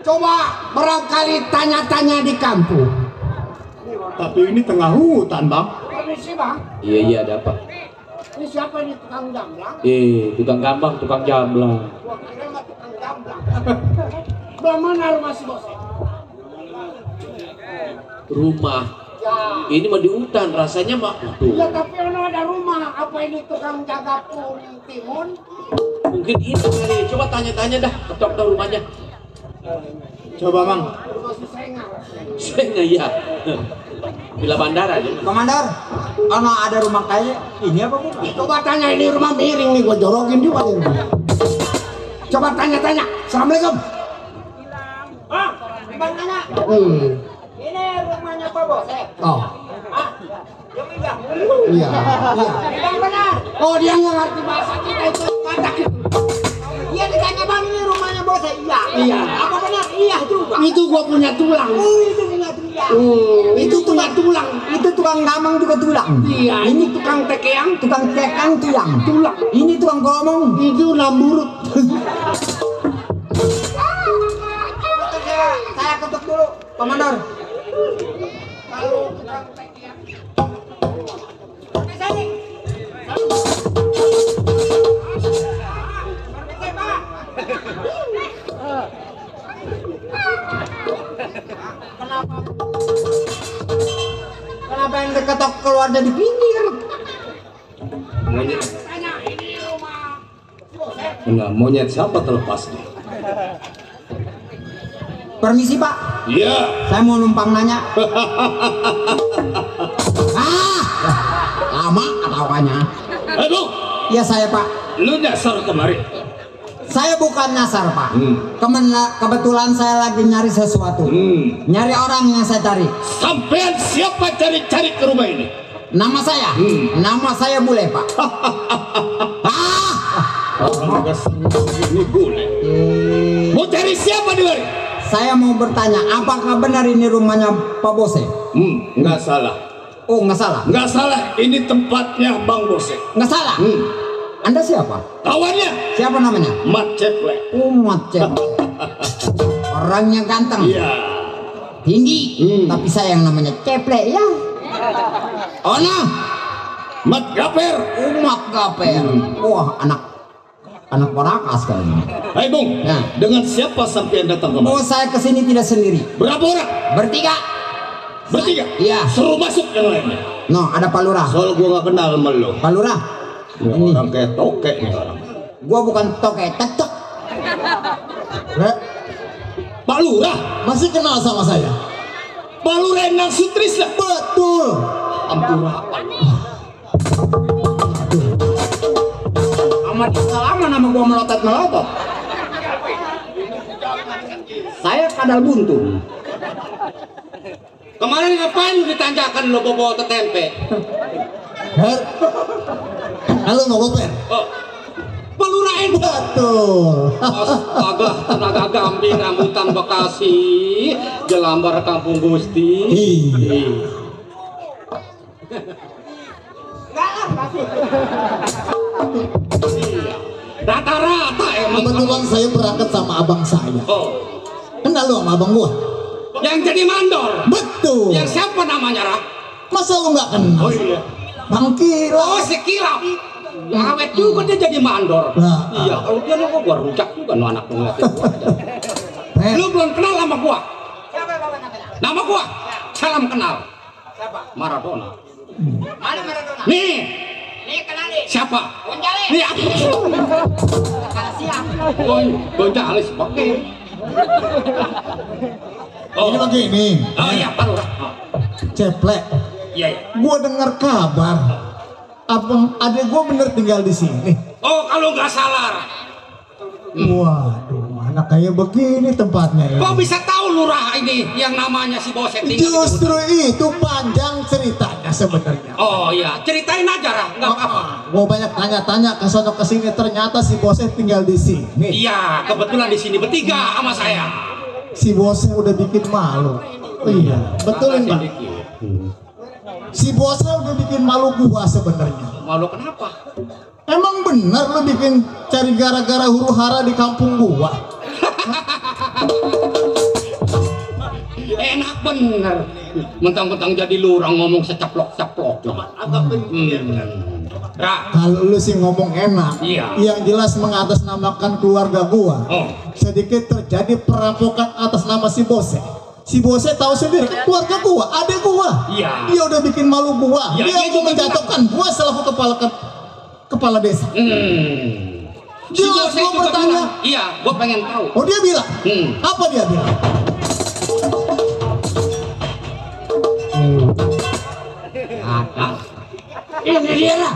Speaker 5: Coba barangkali tanya-tanya di kampung.
Speaker 3: Tapi ini tengah hutan, Bang.
Speaker 5: Permisi, Bang.
Speaker 2: Iya, ada apa?
Speaker 5: Ini siapa ini tukang jamblang?
Speaker 2: Tukang gambang, tukang jamblang.
Speaker 5: Gua kira mah tukang jamblang. Belah mana rumah si bos?
Speaker 2: Rumah.
Speaker 5: Ya.
Speaker 2: Ini mah di hutan, rasanya mah.
Speaker 5: Ya, tapi ono ada rumah. Apa ini tukang jaga timun?
Speaker 2: Mungkin ini kali. Coba tanya-tanya dah, ketok dah rumahnya.
Speaker 3: Coba, Bang.
Speaker 5: Rumah si Senga.
Speaker 2: Senga ya. Bila bandara aja.
Speaker 8: Komandar, ono ada rumah kayak ini apa bukan?
Speaker 5: Coba tanya, ini rumah miring nih, gua jorokin juga ini. Coba tanya-tanya. Assalamualaikum.
Speaker 8: Ah, Bang nanya. Ini rumahnya Pak Bos.
Speaker 5: Oh.
Speaker 8: Yang enggak.
Speaker 5: Iya.
Speaker 8: Yang benar.
Speaker 5: Oh, dia nggak ngerti bahasa kita itu katak itu.
Speaker 8: Iya ditanya bang ini rumahnya Bos. Iya.
Speaker 5: Iya.
Speaker 8: Apa benar? Iya juga.
Speaker 5: Itu gua punya tulang.
Speaker 8: Itu punya tulang.
Speaker 5: Itu tukang tulang.
Speaker 8: Itu tukang gamang juga tulang.
Speaker 5: Iya.
Speaker 8: Ini tukang tekeang, tukang tekang tulang. Tulang. Ini tukang kolomong.
Speaker 5: Itu lamburut.
Speaker 8: Saya ketuk dulu, Pak Mandor. Kenapa yang diketok keluar dari pinggir?
Speaker 2: Monyet. Enggak, monyet siapa terlepas nih?
Speaker 8: Permisi Pak,
Speaker 2: Iya.
Speaker 8: saya mau numpang nanya.
Speaker 5: Lama ketawanya.
Speaker 2: Aduh,
Speaker 8: Iya saya Pak.
Speaker 2: lu nyasar kemari.
Speaker 8: Saya bukan nyasar Pak.
Speaker 2: Hmm.
Speaker 8: Kebetulan saya lagi nyari sesuatu. Nyari orang yang saya cari.
Speaker 2: Sampean siapa cari-cari ke rumah ini?
Speaker 8: Nama saya. Nama saya Bule Pak.
Speaker 2: Orang ini bule. Mau cari siapa di mari?
Speaker 8: Saya mau bertanya, apakah benar ini rumahnya Pak Bose?
Speaker 2: Nggak salah.
Speaker 8: Oh, nggak salah.
Speaker 2: Nggak salah, ini tempatnya Bang Bose.
Speaker 8: Nggak salah. Anda siapa?
Speaker 2: Kawannya
Speaker 8: Siapa namanya?
Speaker 2: Mat Ceplek.
Speaker 8: Umat Ceplek. Orangnya ganteng.
Speaker 2: Iya.
Speaker 8: Tinggi. Tapi saya yang namanya Ceplek ya. Ona.
Speaker 2: Mat Gaper.
Speaker 8: Umat Gaper. Wah, anak Parakas kayaknya.
Speaker 2: Hai Bung,
Speaker 8: Nah.
Speaker 2: dengan siapa sampean datang kemari?
Speaker 8: Oh, saya kesini tidak sendiri.
Speaker 2: Berapa orang?
Speaker 8: Bertiga.
Speaker 2: Bertiga?
Speaker 8: Iya.
Speaker 2: Suruh masuk yang lainnya.
Speaker 8: No, ada Pak Lurah.
Speaker 2: Soal gua nggak kenal sama lu.
Speaker 8: Pak Lurah. Ini.
Speaker 2: Orang kayak tokek nih orang.
Speaker 8: Gua bukan tokek, cecek.
Speaker 2: Pak Lurah?
Speaker 5: Masih kenal sama saya?
Speaker 2: Pak Lurah Endang Sutrisna?
Speaker 5: Betul.
Speaker 2: Ampura.
Speaker 8: Amat lama nama gua melotot. Saya kadal buntu.
Speaker 4: Kemarin ngapain lu ditanjakan lu bawa tempe?
Speaker 5: Halo ngoper.
Speaker 4: Oh, pelurain.
Speaker 5: Betul.
Speaker 4: Astaga, tenaga gamping rambutan Bekasi, Jelambar Kampung Gusti. Rata-rata emang.
Speaker 5: Kebetulan saya berangkat sama abang saya.
Speaker 4: Oh,
Speaker 5: Kenal lu sama abang gua?
Speaker 4: yang jadi mandor.
Speaker 5: Betul.
Speaker 4: Yang siapa namanya, Ra?
Speaker 5: Masa lu nggak kenal?
Speaker 4: Oh iya.
Speaker 5: Bang Kila.
Speaker 4: Oh, si Kilap. Awet juga dia jadi mandor.
Speaker 5: Nah.
Speaker 4: Iya, kalau dia lu gua rujak juga no anak lu ngeliatin gua. Lu belum kenal sama gua. Nama gua? Salam kenal. Siapa? Maradona.
Speaker 8: Mana Maradona?
Speaker 4: Nih,
Speaker 8: Nih kenalin.
Speaker 4: siapa?
Speaker 8: Gonjales.
Speaker 4: Nih,
Speaker 8: Siap.
Speaker 4: Gonjales. Oke.
Speaker 5: Ini begini.
Speaker 4: Oh iya, Pak Lurah. Oh,
Speaker 5: Ceplek.
Speaker 4: iya, iya.
Speaker 5: Gua dengar kabar. Abang adek gua bener tinggal di sini.
Speaker 4: Oh, kalau nggak salah.
Speaker 5: Waduh, mana kayak begini tempatnya ya.
Speaker 4: Kok bisa tahu Lurah ini yang namanya si Bose tinggal di
Speaker 5: Justru itu panjang ceritanya sebenarnya.
Speaker 4: Oh iya, ceritain aja, Ra. Nggak apa-apa.
Speaker 5: Gua banyak tanya-tanya ke sono ke sini, ternyata si bosnya tinggal di sini.
Speaker 4: Iya, kebetulan di sini bertiga sama saya.
Speaker 5: Si bosnya udah bikin malu. Iya, betulin Bang. Si bosnya udah bikin malu gua sebenarnya.
Speaker 4: Malu kenapa?
Speaker 5: Emang bener lu bikin cari gara-gara huru hara di kampung gua?
Speaker 4: Enak bener. Mentang-mentang jadi lurah ngomong seceplok-ceplok. Ra,
Speaker 5: Kalau lu sih ngomong enak,
Speaker 4: Iya.
Speaker 5: yang jelas mengatasnamakan keluarga gua.
Speaker 4: Oh.
Speaker 5: Sedikit terjadi perampokan atas nama si bosnya. Si bosnya tahu sendiri kan keluarga gua, adik gua.
Speaker 4: Iya.
Speaker 5: Dia udah bikin malu gua.
Speaker 4: Iya,
Speaker 5: Dia
Speaker 4: dia
Speaker 5: mau
Speaker 4: juga
Speaker 5: menjatuhkan gua selaku kepala desa.
Speaker 4: Si
Speaker 5: Jelas
Speaker 4: Bose
Speaker 5: gua
Speaker 4: juga
Speaker 5: bertanya.
Speaker 4: bilang, iya, gua pengen tahu.
Speaker 5: Oh dia bilang, apa dia bilang?
Speaker 4: Ini dia lah.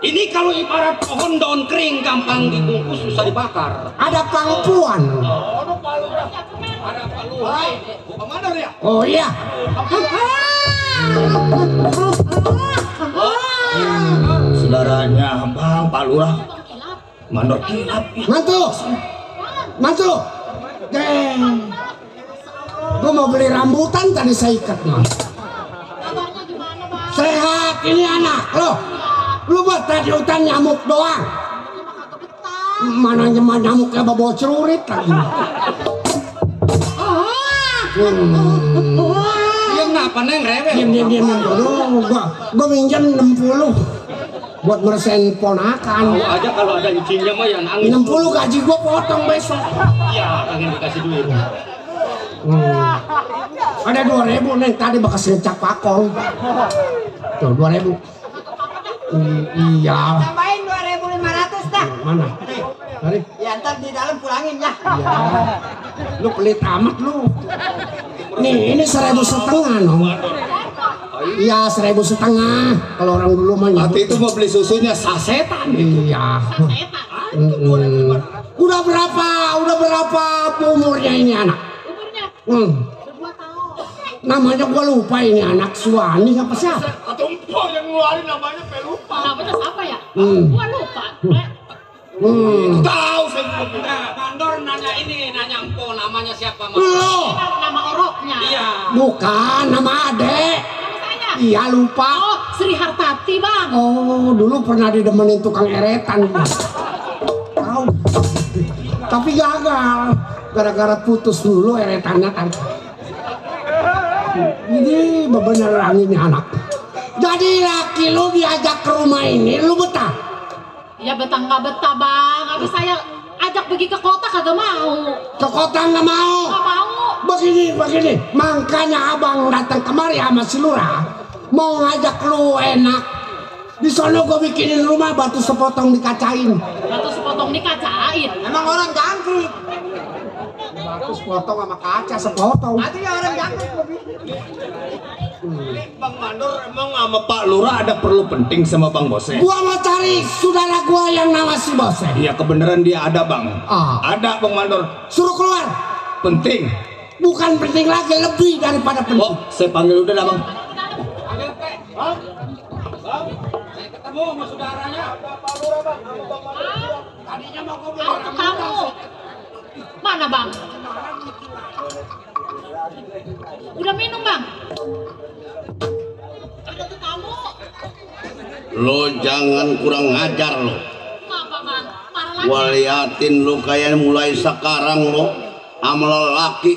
Speaker 4: Ini kalau ibarat pohon daun kering gampang dibungkus susah dibakar.
Speaker 8: Ada perempuan.
Speaker 3: Ada Pak Lurah. Pak Mandor ya?
Speaker 5: Oh iya.
Speaker 3: Saudaranya Bang Pak Lurah. Mandor kilap.
Speaker 5: Mantu. Deng. Gue mau beli rambutan tadi saya ikat nih. Sehat ini anak lo. Lu buat tadi hutan nyamuk doang. Mana nyamuknya bawa celurit lagi.
Speaker 4: Dia kenapa neng rewel?
Speaker 5: Diam dulu. Gua minjem 60 buat meresain ponakan.
Speaker 2: Tahu aja kalau ada izinnya mah ya nangis.
Speaker 5: 60 gaji gua potong besok.
Speaker 2: Iya, pengen dikasih duit.
Speaker 5: Ada 2000 neng tadi bekas ngecak pakol. Tuh 2000. Iya.
Speaker 8: Tambahin 2.500 dah.
Speaker 5: Mana? Mari.
Speaker 8: Ya ntar di dalam pulangin ya.
Speaker 5: Iya. Lu pelit amat lu. Nih ini 1.500 no. Iya 1.500 kalau orang dulu mah.
Speaker 3: Hati itu mau beli susunya sasetan.
Speaker 5: Iya. Udah berapa umurnya ini anak? Namanya gua lupa ini anak Suwani apa siapa?
Speaker 3: Atau empok yang ngeluarin namanya pelupa.
Speaker 6: Namanya siapa ya? Gua lupa.
Speaker 3: Tahu saya.
Speaker 4: Mandor nanya empo namanya siapa?
Speaker 5: Lo.
Speaker 6: Nama oroknya.
Speaker 4: Iya.
Speaker 5: Bukan nama adek.
Speaker 6: Saya.
Speaker 5: Iya lupa.
Speaker 6: Oh, Sri Hartati, Bang.
Speaker 5: Oh, dulu pernah didemenin tukang eretan. Tahu. Tapi gagal. Gara-gara putus dulu eretannya kan. Ini beneran ini anak. Jadi laki lu diajak ke rumah ini, lu betah?
Speaker 6: Ya betah nggak betah, Bang. Habis saya ajak pergi ke kota kagak mau.
Speaker 5: Ke kota nggak mau?
Speaker 6: Nggak mau.
Speaker 5: Begini. Makanya abang datang kemari sama si Lurah. Mau ngajak lu enak. Di sono gua bikinin rumah batu sepotong dikacain.
Speaker 6: Batu sepotong dikacain.
Speaker 8: Emang orang jangkrik.
Speaker 5: Batu sepotong sama kaca sepotong.
Speaker 8: Berarti ya orang jangkrik.
Speaker 3: Bang Mandor emang sama Pak Lurah ada perlu penting sama Bang Bose?
Speaker 5: Gua mau cari saudara gua yang nama si Bose.
Speaker 3: Iya kebenaran dia ada Bang. Ada Bang Mandor.
Speaker 5: Suruh keluar.
Speaker 3: Penting.
Speaker 5: Bukan penting lagi, lebih daripada penting.
Speaker 3: Oh, saya panggil udah dah Bang.
Speaker 4: Ketemu sama saudaranya. Pak Lurah Bang. Tadinya mau ngobrol sama
Speaker 6: Kamu. Mana, Bang? Udah minum, Bang? Kamu.
Speaker 10: Lo jangan kurang ngajar lo.
Speaker 6: Kenapa, Bang? Marah lagi.
Speaker 10: Gua liatin lo kayak mulai sekarang lo sama lelaki.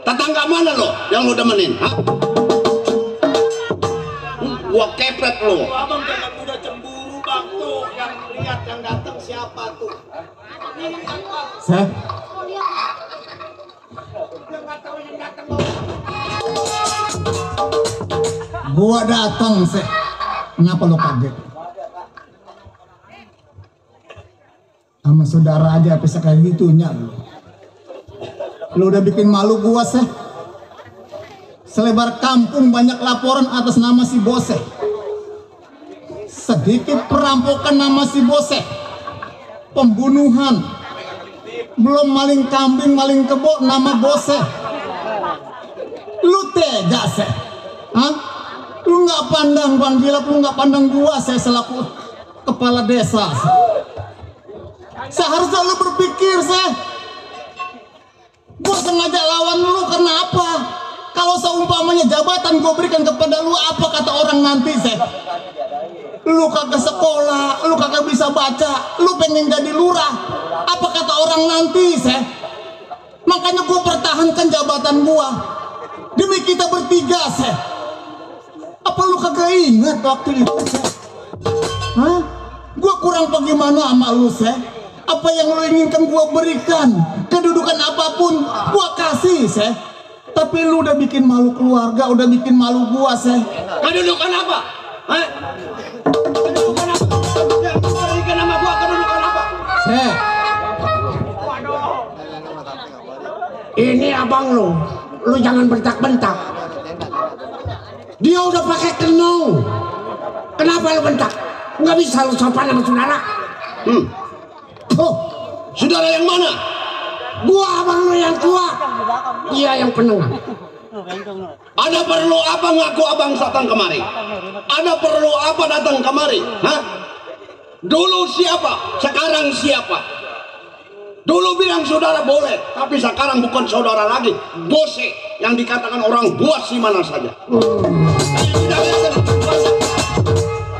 Speaker 10: Tetangga mana lo yang lo demenin? Hah? Gua kepret lo.
Speaker 3: Abang jangan udah cemburu Bang tuh. Yang lihat yang datang siapa tuh?
Speaker 1: Saya gua datang sih. Kenapa lo kaget? Sama saudara aja bisa kayak gitunya lo. Lo udah bikin malu gua sih. Selebar kampung banyak laporan atas nama si Bose. Sedikit perampokan nama si Bose. Pembunuhan. Belum maling kambing, maling kebo nama Bose. Lu tega sih? Hah? Lu nggak pandang Bang Gilap, lu nggak pandang gua saya selaku kepala desa. Seharusnya lu berpikir sih. Gua sengaja lawan lu karena apa? Kalau seumpamanya jabatan gue berikan kepada lu, apa kata orang nanti sih? Lu kagak sekolah, lu kagak bisa baca, lu pengen jadi lurah, apa kata orang nanti sih? Makanya gue pertahankan jabatan gue demi kita bertiga sih. Apa lu kagak ingat waktu itu sih? Hah? Gue kurang bagaimana sama lu sih? Apa yang lu inginkan gue berikan, kedudukan apapun gue kasih sih. Tapi lu udah bikin malu keluarga, udah bikin malu gua sih.
Speaker 10: Kedudukan apa? Hah?
Speaker 3: Kedudukan apa? Yang berikan nama gua kedudukan apa?
Speaker 1: Seh.
Speaker 5: Ini abang lu jangan bentak-bentak. Dia udah pakai kenong. Kenapa lu bentak? Nggak bisa lu sopan sama saudara.
Speaker 10: Saudara yang mana?
Speaker 5: Gua abang lu yang tua, dia yang penengah.
Speaker 10: Ada perlu apa ngaku abang datang kemari? Ada perlu apa datang kemari? Hah? Dulu siapa? Sekarang siapa? Dulu bilang saudara boleh, tapi sekarang bukan saudara lagi. Bose yang dikatakan orang buas di mana saja.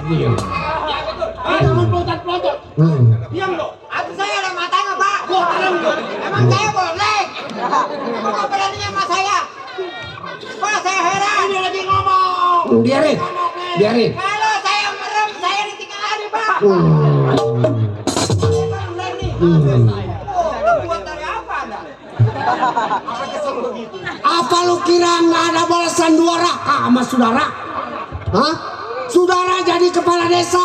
Speaker 8: Jangan peloncat-peloncat. Diam lo. Aku saya ada matanya, Pak. Gua tenang lo. Emang saya boleh? Apa beraninya sama saya? Pak, saya heran. Ini lagi ngomong.
Speaker 5: Biarin.
Speaker 8: Kalau saya merem, saya ditinggal aja, Pak. Buat dari apa Anda? Apa kesel begitu?
Speaker 5: Apa lu kira nggak ada balasan dua raka sama saudara? Hah? Saudara jadi kepala desa,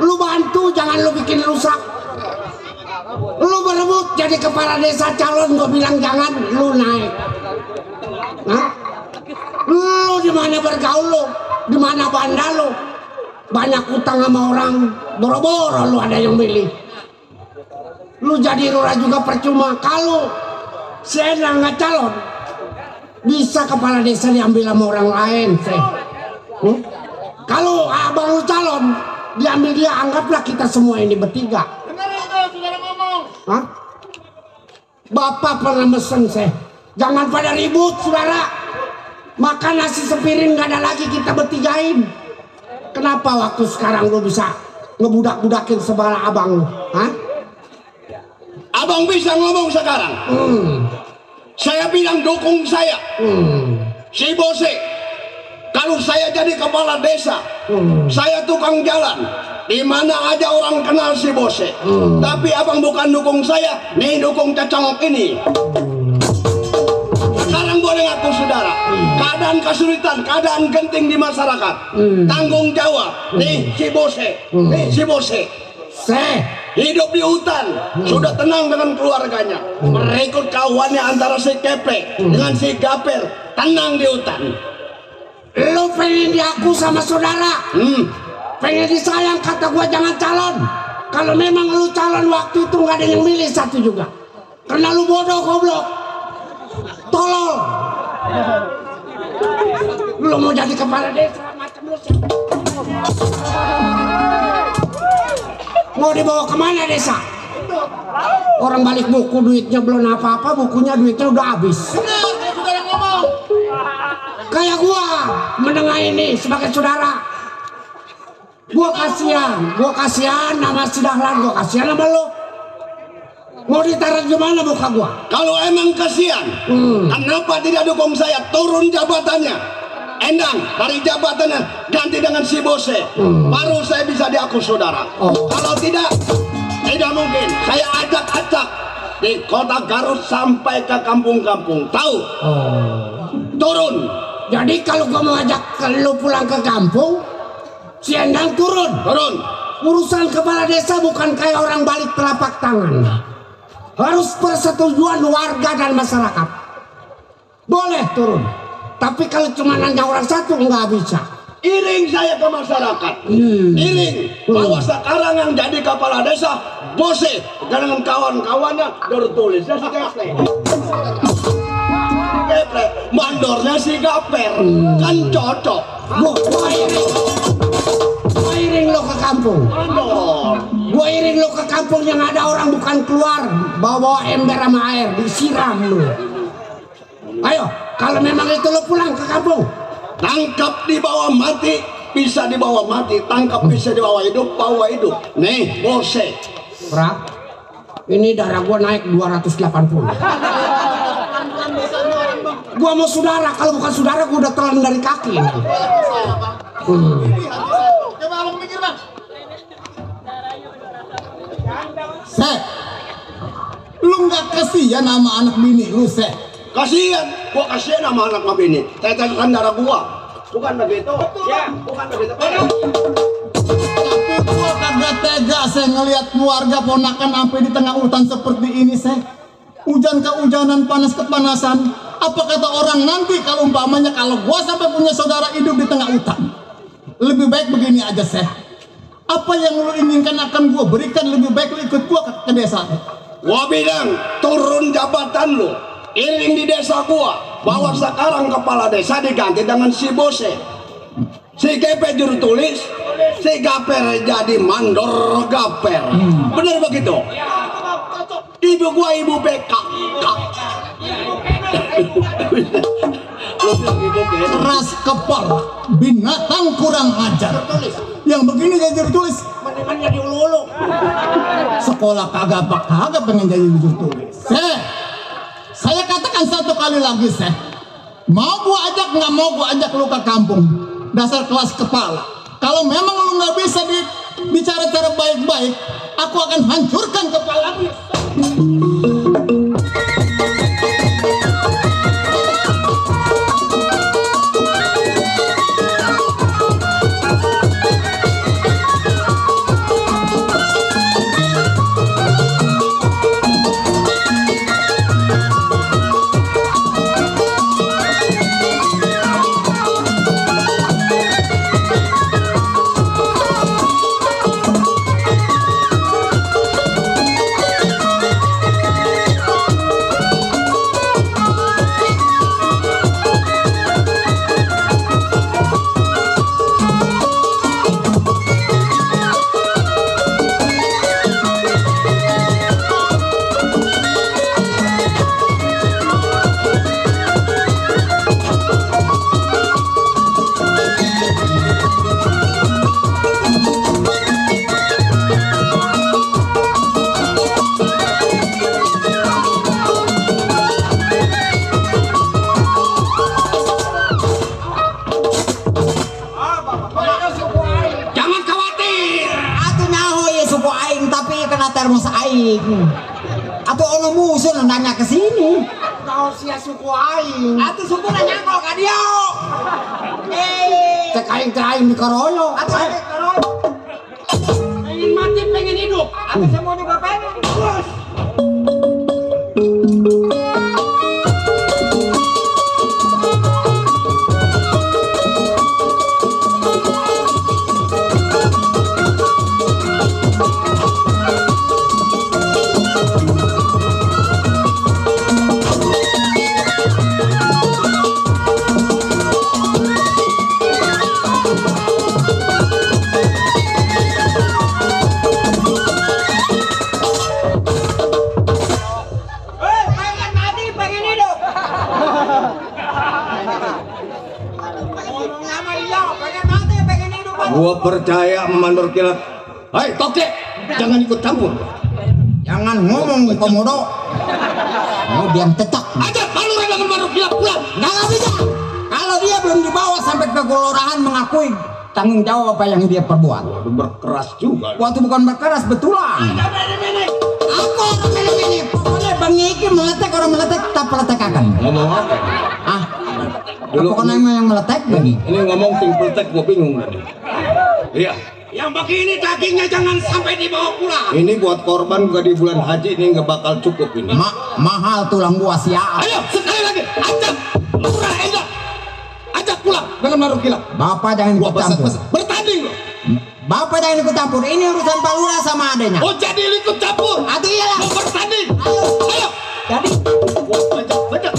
Speaker 5: lu bantu, jangan lu bikin rusak. Lu berebut jadi kepala desa calon, gua bilang jangan, lu naik. Hah? Lu di mana bergaul lu? Di mana bandar lu? Banyak utang sama orang, boro-boro lu ada yang milih. Lu jadi lurah juga percuma. Kalau si Endang nggak calon, bisa kepala desa diambil sama orang lain. Kalau abang lu calon, diambil dia, anggaplah kita semua ini bertiga.
Speaker 8: Dengar itu, saudara ngomong.
Speaker 5: Hah? Bapak pernah mesen saya, jangan pada ribut saudara. Makan nasi sepiring nggak ada lagi, kita bertigain. Kenapa waktu sekarang lu bisa ngebudak-budakin sebelah abang lu? Hah?
Speaker 10: Abang bisa ngomong sekarang. Saya bilang dukung saya. Si Bose, kalau saya jadi kepala desa, saya tukang jalan. Di mana aja orang kenal si Bose. Tapi abang bukan dukung saya, nih dukung cacong ini. Sekarang boleh ngaku saudara. Keadaan kesulitan, keadaan genting di masyarakat. Tanggung jawab. Nih si Bose, hidup di hutan, sudah tenang dengan keluarganya. Merekrut kawannya antara si Keplek dengan si Gaper, tenang di hutan.
Speaker 5: Lu pengen diaku sama saudara, pengen disayang, kata gua jangan calon. Kalau memang lu calon waktu itu nggak ada yang milih satu juga, karena lu bodoh, goblok, tolol. Lu mau jadi kepala desa macam lu sih. Mau dibawa kemana desa? Orang balik buku duitnya belum apa-apa, bukunya duitnya udah habis. Kayak gua mendengar ini sebagai saudara, gua kasihan nama si Dahlan, gua kasihan sama lu. Mau ditaruh gimana muka gua?
Speaker 10: Kalau emang kasihan, kenapa tidak dukung saya turun jabatannya? Endang dari jabatannya ganti dengan si Bose, baru saya bisa diaku saudara. Kalau tidak mungkin. Saya acak-acak di kota Garut sampai ke kampung-kampung, tahu? Turun.
Speaker 5: Jadi kalau gua mau ajak lu pulang ke kampung, si Endang turun. Urusan kepala desa bukan kayak orang balik telapak tangan, harus persetujuan warga dan masyarakat. Boleh turun, tapi kalau cuma nanya orang satu nggak bisa.
Speaker 10: Iring saya ke masyarakat, iring bahwa sekarang yang jadi kepala desa Bose dengan kawan-kawannya tertulisnya si Keplek. Mandornya si Gaper, kan cocok.
Speaker 5: Gua iring lo ke kampung. Gua iring lo ke kampung yang ada orang bukan keluar, bawa ember sama air disiram lo. Ayo, kalau memang itu lo pulang ke kampung.
Speaker 10: Tangkap dibawa mati, bisa dibawa mati. Tangkap bisa dibawa hidup, bawa hidup. Nih, Bose.
Speaker 5: Prak, ini darah gua naik 280. Gua mau saudara, kalau bukan saudara gua udah telan dari kaki.
Speaker 8: Coba abang mikir, Bang.
Speaker 1: Lu nggak kasihan sama anak bini lu,
Speaker 10: Kasihan, gua kasihan sama anak bini. Tetesan darah gua. Bukan begitu? Ya, bukan begitu.
Speaker 1: Tapi gua kagak tega saya ngelihat keluarga ponakan sampai di tengah hutan seperti ini, hujan kehujanan, panas kepanasan. Apa kata orang nanti kalau umpamanya kalau gua sampai punya saudara hidup di tengah hutan? Lebih baik begini aja, apa yang lu inginkan akan gua berikan, lebih baik lu ikut gua ke desa.
Speaker 10: Gua bilang turun jabatan lu, iring di desa gua, bahwa sekarang kepala desa diganti dengan si Bose, si Kepe juru tulis, si Gaper jadi mandor Gaper. Bener begitu? Ibu gua ibu BK.
Speaker 1: Keras kepala, binatang kurang ajar. Yang begini jadi juru tulis.
Speaker 8: Mendingan jadi ulu-ulu.
Speaker 1: Sekolah kagak pengen jadi juru tulis. Saya katakan satu kali lagi, mau gua ajak nggak mau gua ajak lu ke kampung. Dasar kelas kepala. Kalau memang lu nggak bisa bicara cara baik-baik, aku akan hancurkan kepalamu. Termos aing. Atau ono musuh nanya ke sini.
Speaker 8: Kau sia suku aing.
Speaker 1: Atuh suku nanya kok ka dia.
Speaker 8: Cek aing dikeroyok.
Speaker 1: Atuh aing dikeroyok.
Speaker 8: Pengen mati pengen hidup. Atuh semua juga pengen.
Speaker 10: Gua percaya mandor kilat. Hai tokek, jangan ikut campur.
Speaker 1: Jangan ngomong komodo. Kemudian tetak.
Speaker 10: Aja kalau dengan mandor kilat pulang.
Speaker 1: Nggak bisa. Kalau dia belum dibawa sampai ke kelurahan mengakui tanggung jawab apa yang dia perbuat.
Speaker 10: Berkeras juga.
Speaker 1: Waktu bukan berkeras, betulan. Aku orang ini. Pokoknya Bang Iki meletek, orang meletek tak peletek akan.
Speaker 10: Ngomong apa?
Speaker 1: Ah, dulu kan yang meletek begini.
Speaker 10: Ini ngomong simpel tek, gua bingung tadi. Iya.
Speaker 8: Yang begini dagingnya jangan sampai dibawa pulang.
Speaker 10: Ini buat korban gua di bulan haji ini nggak bakal cukup ini.
Speaker 1: Mahal tulang gua siap.
Speaker 10: Ayo sekali lagi, ajak lurah Enda, ajak pulang dengan mandor kilat.
Speaker 1: Bapak jangan ikut campur.
Speaker 10: Bertanding loh.
Speaker 1: Bapak jangan ikut campur. Ini urusan Pak Lurah sama adanya.
Speaker 10: Oh jadi ikut campur?
Speaker 1: Aduh iyalah.
Speaker 10: Mau bertanding? Ayo.
Speaker 1: Jadi.
Speaker 10: Bajak.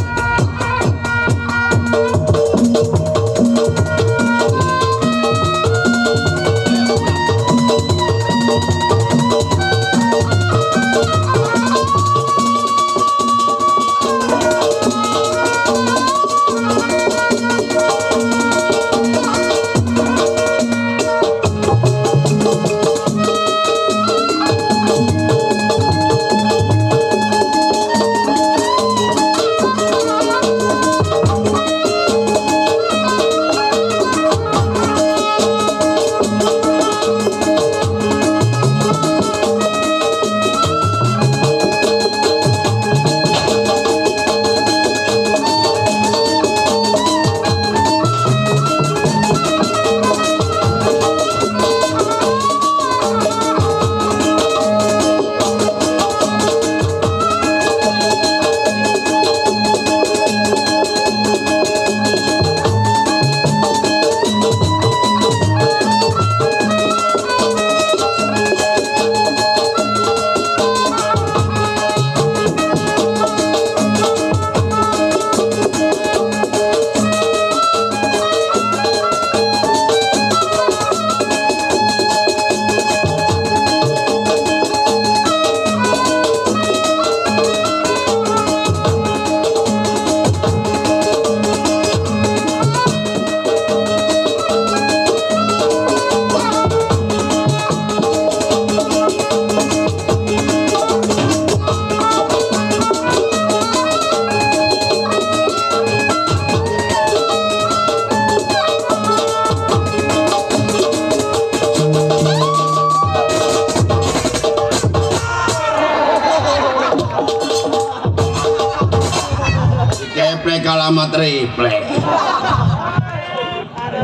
Speaker 10: kalah sama triplek.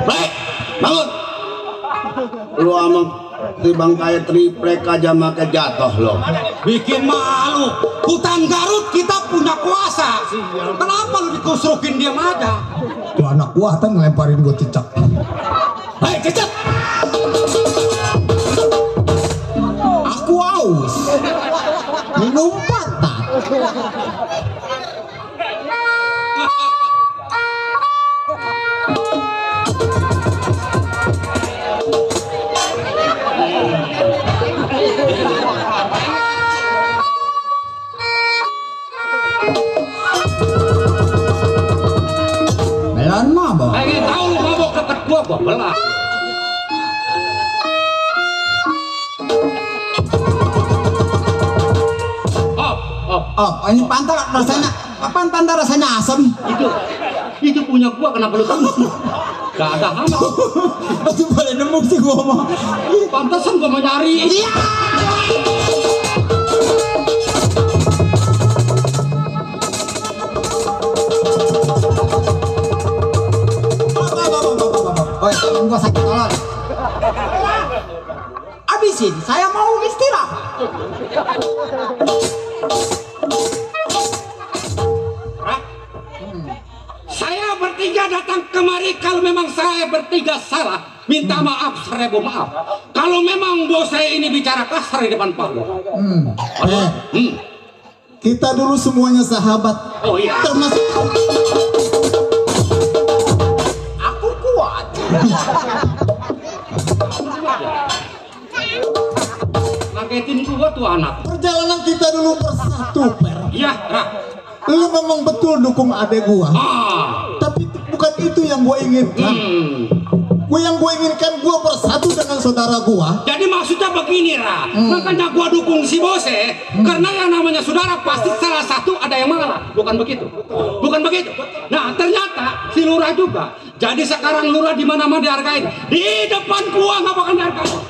Speaker 10: Plek, bangun. Lu amang tibang kayak triplek aja make jatuh lo.
Speaker 4: Bikin malu. Hutan Garut kita punya kuasa. Kenapa lu dikusrukin diam aja?
Speaker 1: Tuh anak gua kan ngelemparin gua cicak. Hei cicak. Aku aus. Minum pantat. Belan mabok.
Speaker 4: Pengen tahu lu mabok deket gua belah.
Speaker 1: Oh, ini pantat rasanya apaan pantat rasanya asam?
Speaker 4: Itu punya gua kenapa lu tahu? Gak ada hama.
Speaker 1: Itu boleh nemu sih gua mah.
Speaker 4: Pantesan gua mau nyari. Iya.
Speaker 1: Oh, gua sakit tolong. Abisin, saya mau istirahat.
Speaker 4: Saya bertiga datang kemari kalau memang saya bertiga salah, minta maaf 1000 maaf. Kalau memang bos saya ini bicara kasar di depan Pak.
Speaker 1: Kita dulu semuanya sahabat.
Speaker 4: Oh iya.
Speaker 1: Termasuk aku kuat.
Speaker 4: Ngagetin gua tuh anak.
Speaker 1: Perjalanan kita dulu bersatu, Per.
Speaker 4: Iya, Ra.
Speaker 1: Lu memang betul dukung adek gua. Tapi bukan itu yang gua inginkan. Yang gua inginkan gua bersatu dengan saudara gua.
Speaker 4: Jadi maksudnya begini, Ra. Makanya gua dukung si Bose karena yang namanya saudara pasti salah satu ada yang malah. Bukan begitu? Bukan begitu. Nah, ternyata si Lurah juga. Jadi sekarang Lurah di mana-mana dihargain. Di depan gua nggak bakal dihargain.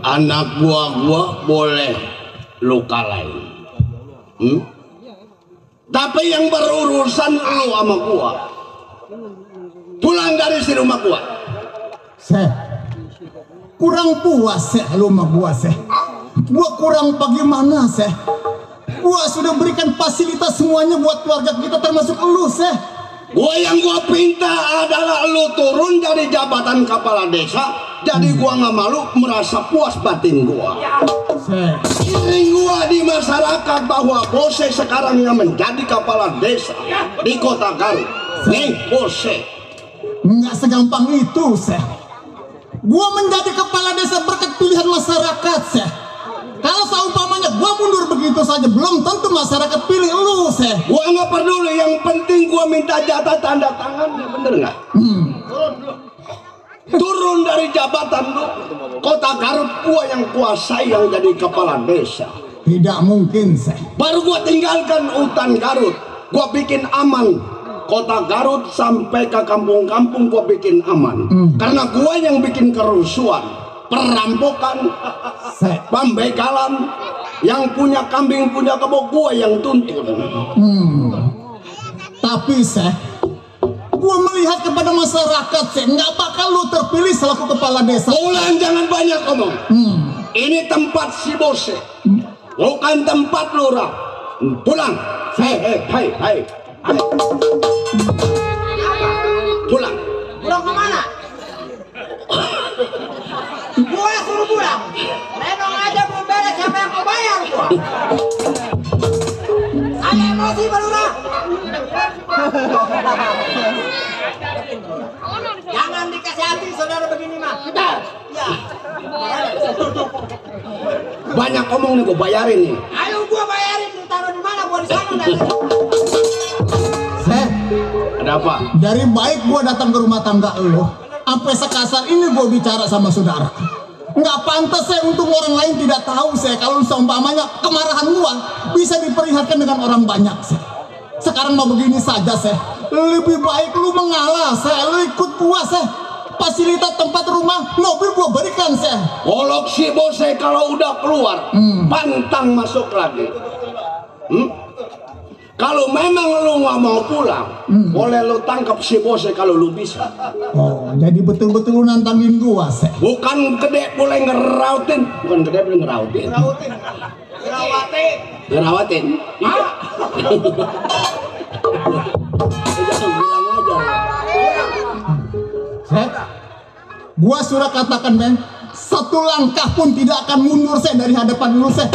Speaker 10: Anak gua boleh lu kalahin. Tapi yang berurusan lu sama gua. Pulang dari si rumah gua.
Speaker 1: Kurang puas lu sama gua, Gua kurang bagaimana, Gua sudah berikan fasilitas semuanya buat keluarga kita termasuk lu,
Speaker 10: Yang gua pinta adalah lu turun dari jabatan kepala desa. Jadi gua nggak malu, merasa puas batin gua. Ini gua di masyarakat bahwa Bose sekarang yang menjadi kepala desa di Kota Garut. Nih Bose.
Speaker 1: Nggak segampang itu, Gua menjadi kepala desa berkat pilihan masyarakat, Kalau seumpamanya gua mundur begitu saja, belum tentu masyarakat pilih lu,
Speaker 10: Gua nggak peduli, yang penting gua minta jatah tanda tangannya, bener nggak? Turun dari jabatan lu, Kota Garut gua yang kuasai, yang jadi kepala desa.
Speaker 1: Tidak mungkin,
Speaker 10: Baru gua tinggalkan hutan Garut, gua bikin aman Kota Garut sampai ke kampung-kampung, gua bikin aman. Karena gua yang bikin kerusuhan, perampokan, pembegalan, yang punya kambing punya kebo, gua yang tuntun.
Speaker 1: Tapi gua melihat kepada masyarakat, nggak bakal lu terpilih selaku kepala desa.
Speaker 10: Ulan, jangan banyak ngomong. Ini tempat si Bose, bukan tempat Lurah. Pulang. Hei. Pulang.
Speaker 8: Pulang kemana? Gua suruh pulang. Renong aja belum beres, siapa yang kau bayar gua? Saya emosi Balura. Jangan dikasih hati saudara begini mah. Ya.
Speaker 10: Banyak omong nih, gua bayarin nih.
Speaker 8: Ayo gua bayarin, taruh di mana? Gua di sana dah.
Speaker 10: Ada apa?
Speaker 1: Dari baik gua datang ke rumah tangga lo, sampai sekasar ini gua bicara sama saudara. Nggak pantas saya untuk orang lain tidak tahu saya kalau seumpamanya kemarahan gua bisa diperlihatkan dengan orang banyak saya. Sekarang mau begini saja saya, lebih baik lu mengalah saya, lu ikut gua saya. Fasilitas tempat rumah, mobil gua berikan saya.
Speaker 10: Olok si bose kalau udah keluar, pantang masuk lagi. Kalau memang lu nggak mau pulang, boleh lu tangkap si bose kalau lu bisa.
Speaker 1: Oh, jadi betul-betul lu nantangin gua saya.
Speaker 10: Bukan gede boleh ngerautin, bukan gede boleh ngerautin. Ngerawatin. Iya. Jangan bilang aja.
Speaker 1: Gua sudah katakan men, satu langkah pun tidak akan mundur saya dari hadapan lu saya.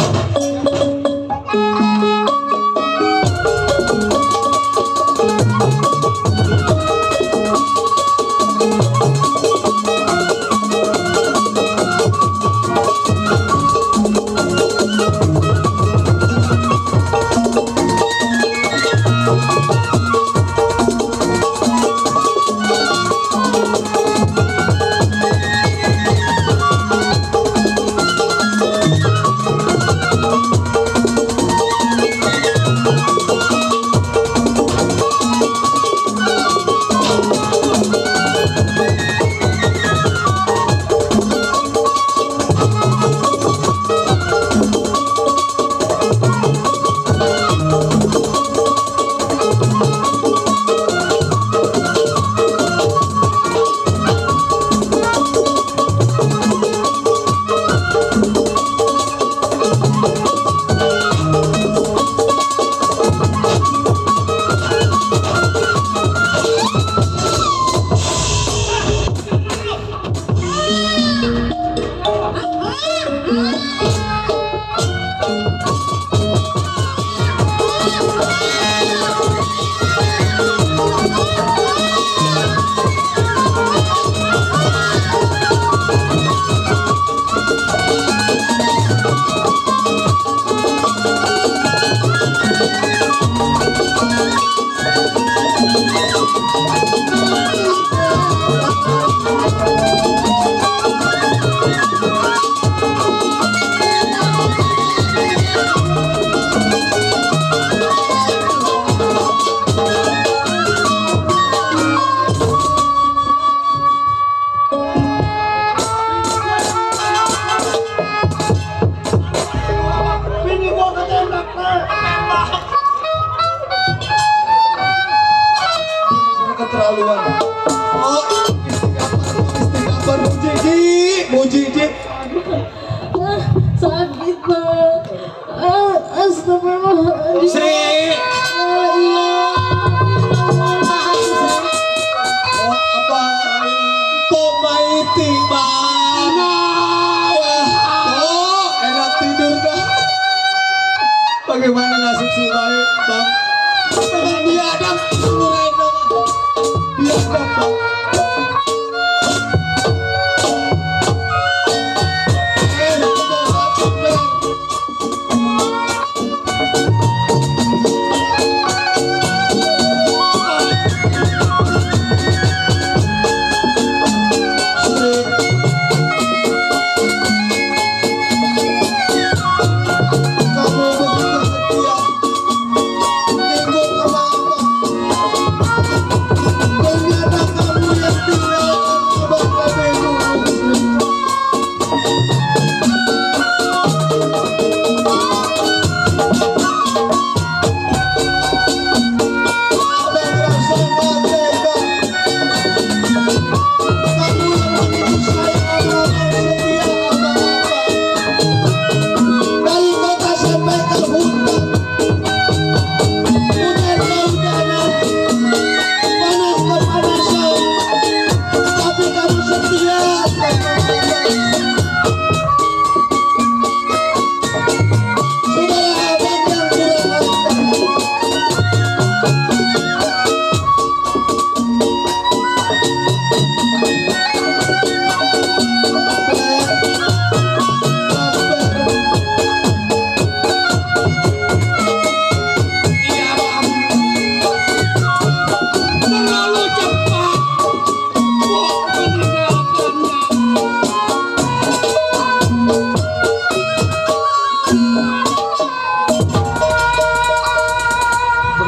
Speaker 6: Sakit banget. Astagfirullahaladzim.
Speaker 1: Sri. Apa? Kok maiti mana? Oh, enak tidur dah. Bagaimana nasib si baik, Bang? Biadab, mulai dong. Biadab, Bang. Ternyata kamu yang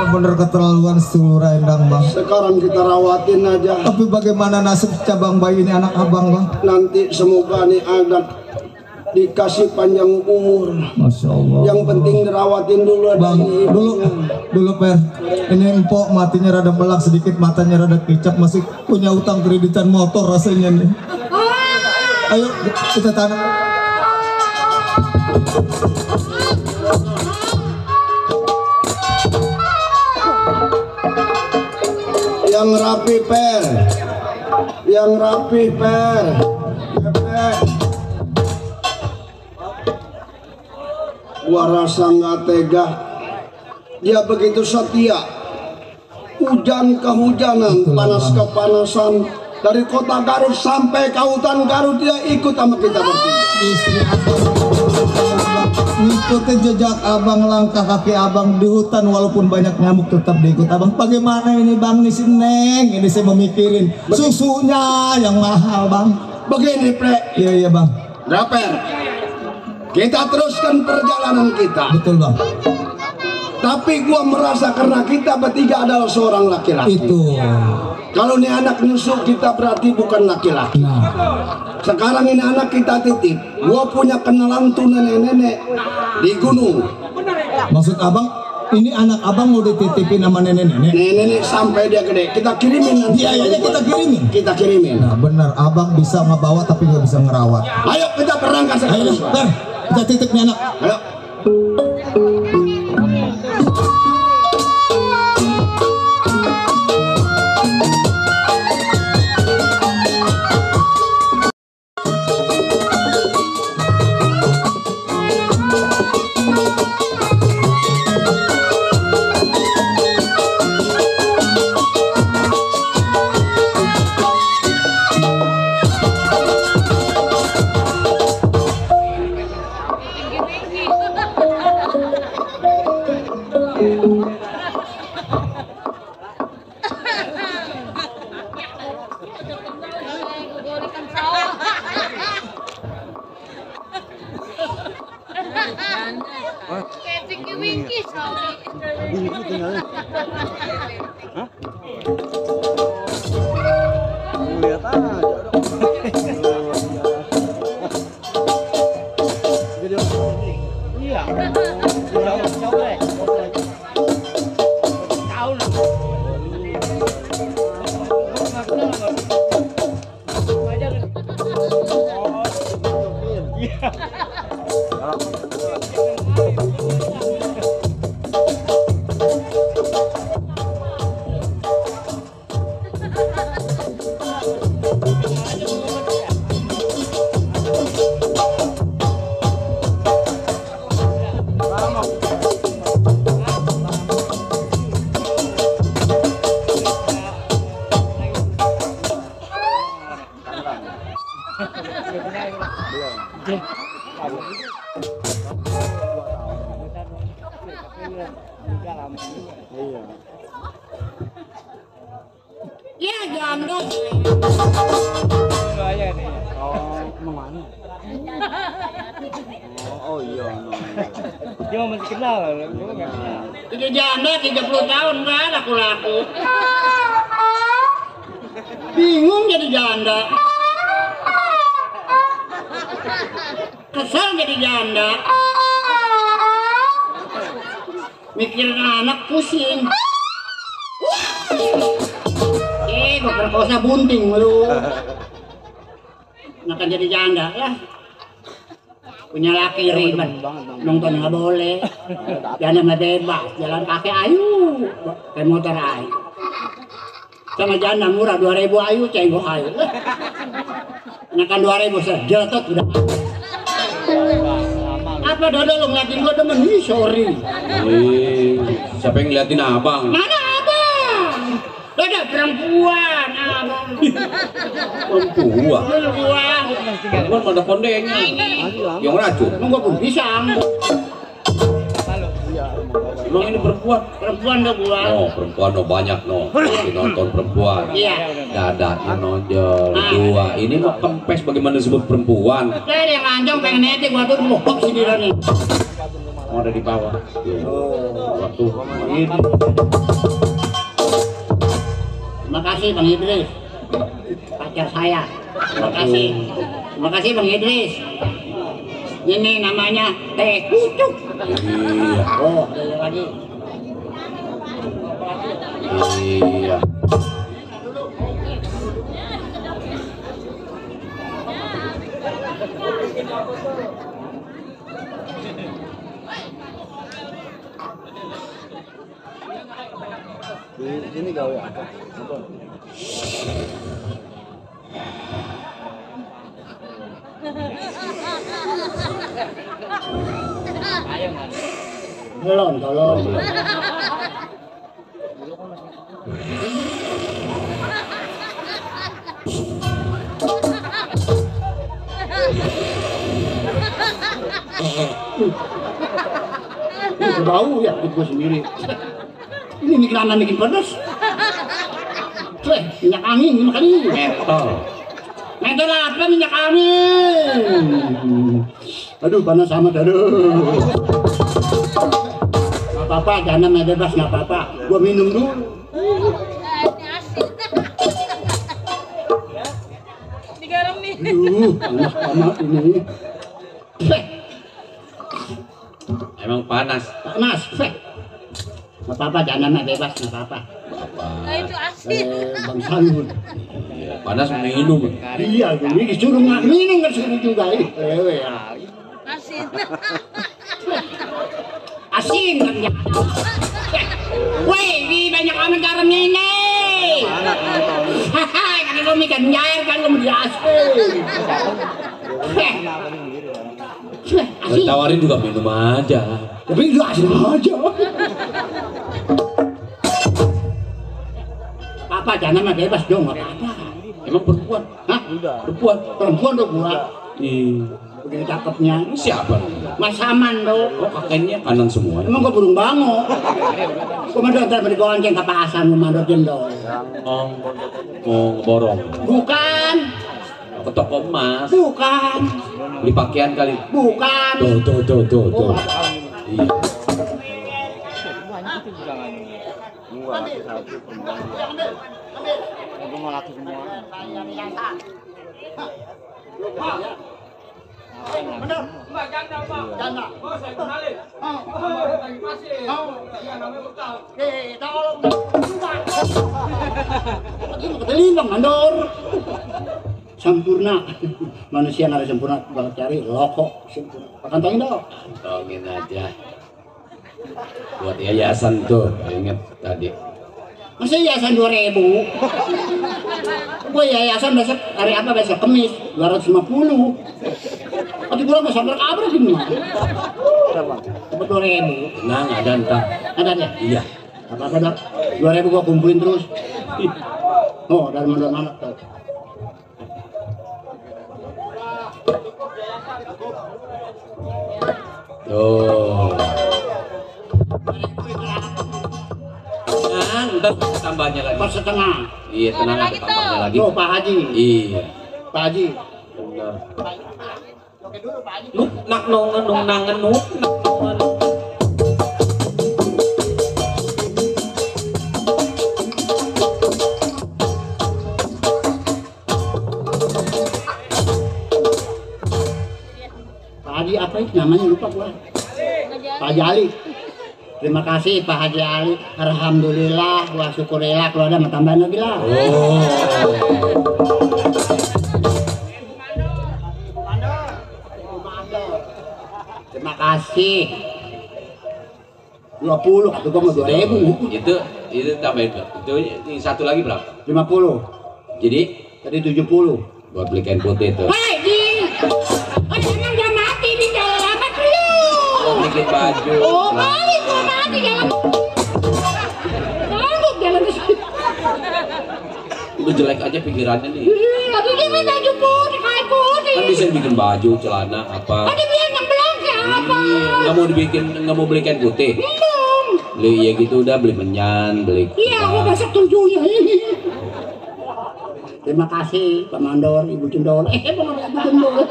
Speaker 1: bener-bener keterlaluan Sulura Endang bang.
Speaker 10: Sekarang kita rawatin aja.
Speaker 1: Tapi bagaimana nasib cabang bayi ini anak abang bang?
Speaker 10: Nanti semoga nih anak dikasih panjang umur.
Speaker 1: Masya Allah.
Speaker 10: Yang penting dirawatin dulu
Speaker 1: Bang, dulu Per. Ini empok matinya rada melak sedikit, matanya rada kicap, masih punya utang kreditan motor rasanya nih. Ayo kita tanam.
Speaker 10: Yang rapi Per, yang rapi Per. Gua rasa nggak tega. Dia begitu setia. Hujan kehujanan, panas kepanasan. Dari kota Garut sampai ke hutan Garut dia ikut sama kita bertiga.
Speaker 1: Istri abang ngikutin jejak abang, langkah kaki abang di hutan, walaupun banyak nyamuk tetap diikut abang. Bagaimana ini bang, nih si Neng ini saya memikirin susunya yang mahal bang.
Speaker 10: Begini Pre.
Speaker 1: Iya bang.
Speaker 10: Raper, kita teruskan perjalanan kita.
Speaker 1: Betul bang.
Speaker 10: Tapi gua merasa karena kita bertiga adalah seorang laki-laki.
Speaker 1: Itu.
Speaker 10: Kalau ini anak nyusul kita berarti bukan laki-laki.
Speaker 1: Nah.
Speaker 10: Sekarang ini anak kita titip. Gua punya kenalan tuh nenek-nenek di gunung.
Speaker 1: Maksud abang, ini anak abang mau dititipin sama nenek-nenek?
Speaker 10: Nenek sampai dia gede. Kita kirimin nanti.
Speaker 1: Biayanya kita kirimin.
Speaker 10: Kita kirimin.
Speaker 1: Nah benar, abang bisa ngebawa tapi nggak bisa ngerawat.
Speaker 10: Ayo kita berangkat sekarang.
Speaker 1: Ayo, Ben, kita titip nih anak.
Speaker 10: Ayo.
Speaker 6: Ya janda.
Speaker 9: Oh iya. Dia masih kenal, gua nggak kenal.
Speaker 6: Jadi janda 30 tahun nggak laku-laku. Bingung jadi janda. Kesel jadi janda. Mikirin anak pusing. Gua perkosa bunting lu. Nggak jadi janda lah. Punya laki ribet, nonton nggak boleh, jalan nggak bebas, jalan kaki ayu, kayak motor ayu. Sama janda murah 2.000 ayu, cenggoh ayu. Nakan 2.000 sejetot udah. Apa dodo lu ngeliatin gua demen? Ih sorry.
Speaker 2: Siapa yang ngeliatin abang?
Speaker 6: Mana abang? Dodo perempuan abang.
Speaker 2: Perempuan.
Speaker 6: Perempuan.
Speaker 2: Perempuan pada kondenya. Yang racun.
Speaker 6: Emang gua pun pisang.
Speaker 2: Emang ini perempuan?
Speaker 6: Perempuan dah gua.
Speaker 2: Oh perempuan no banyak no. Lagi nonton perempuan.
Speaker 6: Iya.
Speaker 2: Dadanya nonjol. Dua. Ini mah kempes bagaimana disebut perempuan?
Speaker 6: Saya yang anjong pengen netek gua tuh bokok sendiri nih.
Speaker 2: mau ada di bawah. Waktu ini.
Speaker 6: Terima kasih Bang Idris, pacar saya. Terima kasih Bang Idris. Ini namanya teh kucuk.
Speaker 2: Iya.
Speaker 6: Oh, ada lagi.
Speaker 2: Iya.
Speaker 9: Ini gawe apa?
Speaker 6: Belum, tolong. Ini bau ya gue sendiri. Ini bikin anak bikin pedas. Minyak angin ini kali. Mentol apa minyak angin? Aduh panas amat aduh. Gak apa-apa, jangan main bebas gak apa-apa. Gua minum dulu.
Speaker 8: Digaram nih.
Speaker 6: Aduh, panas amat ini.
Speaker 2: Emang panas.
Speaker 6: Panas. Gak apa-apa, jangan main bebas gak apa-apa.
Speaker 8: Nah itu asin.
Speaker 6: Bang Salun.
Speaker 2: Iya, panas minum.
Speaker 6: Iya, ini disuruh nggak minum nggak suruh juga.
Speaker 8: Asin.
Speaker 6: Asin kan ya. Woi, ini banyak amat garamnya ini. Hahaha, kan lo mikir nyair kan lo di asin.
Speaker 2: Tawarin juga minum aja.
Speaker 6: Tapi itu asin aja. Apa jangan mah bebas dong, nggak apa-apa.
Speaker 2: Emang perempuan?
Speaker 6: Hah? Perempuan dong gua. Begini cakepnya.
Speaker 2: Ini siapa?
Speaker 6: Mas Saman dong.
Speaker 2: Oh kakeknya kanan semua.
Speaker 6: Emang gua burung bango. Komando antar beri gonceng ke pasan komando jendol.
Speaker 2: Oh, mau borong.
Speaker 6: Bukan.
Speaker 2: Ke toko emas.
Speaker 6: Bukan.
Speaker 2: Beli pakaian kali.
Speaker 6: Bukan.
Speaker 2: Tuh. Iya.
Speaker 6: Bener. Mbak janda, Pak. Janda. Oh, saya kenalin. Lagi pasir. Iya, namanya bekal. Tolong. Bang Mandor. Sempurna. Manusia nggak ada sempurna. Bakal cari loko sempurna. Kantongin dong.
Speaker 2: Tolongin aja. Buat yayasan tuh, inget tadi.
Speaker 6: Masa yayasan 2.000? Gue yayasan besok hari apa besok Kemis 250. Tapi gue nggak sampai kabar gimana? Dapat 2.000.
Speaker 2: Tenang, ada ntar.
Speaker 6: Ada ya?
Speaker 2: Iya.
Speaker 6: Apa-apa dah. 2.000 gue kumpulin terus. Oh, dari mana tuh?
Speaker 2: Tuh. Nah, ntar tambahnya lagi.
Speaker 6: Pas setengah.
Speaker 2: Iya, tenang aja tambahnya lagi.
Speaker 6: Oh, Pak Haji.
Speaker 2: Iya.
Speaker 6: Pak Haji.
Speaker 2: Benar.
Speaker 6: Oke dulu Pak Haji.
Speaker 2: Nak nong nangan nuk.
Speaker 6: Pak Haji apa itu namanya lupa gua. Pak Haji Ali. Terima kasih Pak Haji Ali. Alhamdulillah, gua syukurillah kalau ada tambahan lagi lah. Terima kasih. 20 atau gua mau 2.000.
Speaker 2: Itu tambahin. Itu yang satu lagi berapa?
Speaker 6: 50.
Speaker 2: Jadi
Speaker 6: Tadi 70.
Speaker 2: buat beli kain putih tuh.
Speaker 6: Hei, Jing. Emang udah mati di jalan apa lu?
Speaker 2: Bikin baju.
Speaker 6: Oh, balik gua mati jalan. Balik jalan ke sini.
Speaker 2: Lu jelek aja pikirannya nih.
Speaker 6: Tapi dia kan baju putih, kain putih.
Speaker 2: Kan bisa bikin baju, celana, apa.
Speaker 6: Ada biar yang belum apa?
Speaker 2: Nggak mau beli kain putih.
Speaker 6: Belum.
Speaker 2: Beli ya gitu udah, beli menyan, beli.
Speaker 6: Iya, gua masak 7 ya ini. Terima kasih Pak Mandor, Ibu Jendol. Bukan Ibu Jendol.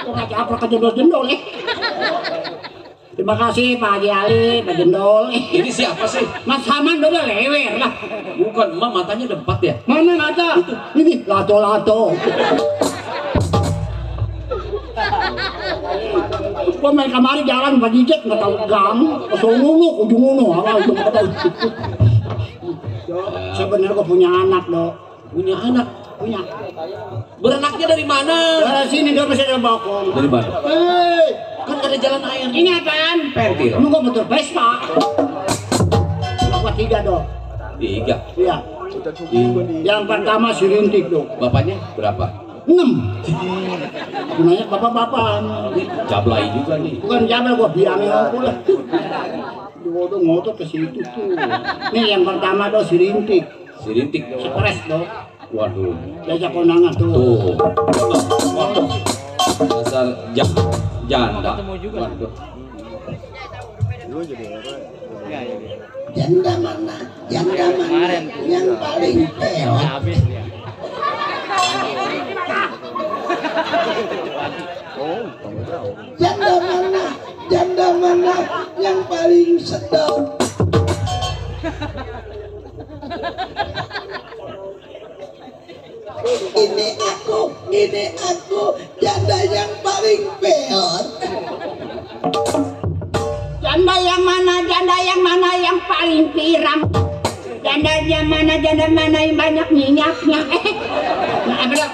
Speaker 6: Kok ngajak apa ke jendol-jendol Terima kasih Pak Haji Ali, Pak Jendol.
Speaker 2: Ini siapa sih?
Speaker 6: Mas Haman udah lewer lah.
Speaker 2: Bukan, emak matanya ada 4 ya?
Speaker 6: Mana mata? Ini lato-lato. Gua main kamari jalan Pak Jijek nggak tahu gang, kesel mulu, ujung mulu, awal ujung nggak tahu. Sebenarnya gua punya anak dok.
Speaker 2: Punya anak?
Speaker 6: Punya.
Speaker 2: Beranaknya dari mana?
Speaker 6: Dari sini dia masih ada balkon.
Speaker 2: Dari mana? Kan ada jalan air.
Speaker 6: Ini apaan?
Speaker 2: Pentil.
Speaker 6: Lu gua motor Vespa. Gua 3 dok.
Speaker 2: 3.
Speaker 6: Iya. Yang pertama si Rintik dok.
Speaker 2: Bapaknya berapa?
Speaker 6: 6. Gunanya bapak-bapak.
Speaker 2: Jablay juga nih.
Speaker 6: Bukan jablay, gua bilangin aku lah. Ngotot ke situ tuh. Nih yang pertama dok si Rintik.
Speaker 2: Si Rintik.
Speaker 6: Stres dok.
Speaker 2: Waduh.
Speaker 6: Diajak kondangan tuh.
Speaker 2: Tuh. Dasar janda. Waduh.
Speaker 5: Janda mana yang paling peot? Janda mana yang paling sedot? Ini aku janda yang paling peot.
Speaker 6: Janda yang mana yang paling pirang? Janda mana yang banyak minyaknya? Nah, apa dok?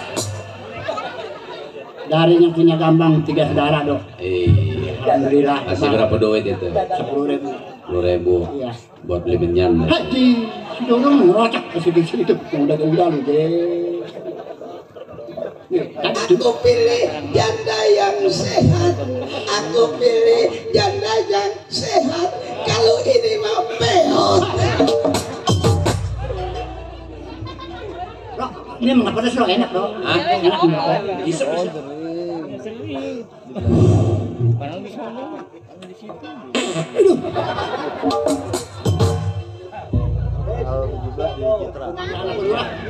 Speaker 6: Dari yang punya gambang 3 saudara dok. Alhamdulillah.
Speaker 2: Kasih berapa duit itu?
Speaker 6: 10.000.
Speaker 2: 10.000.
Speaker 6: Iya.
Speaker 2: Buat beli menyan.
Speaker 6: Haji, si dorong ngerocak ke situ udah lu deh.
Speaker 5: Aku pilih janda yang sehat. Aku pilih janda yang sehat. Kalau ini mau peot.
Speaker 6: Ini emang pedas loh, enak loh. Enak banget.
Speaker 2: Bisa.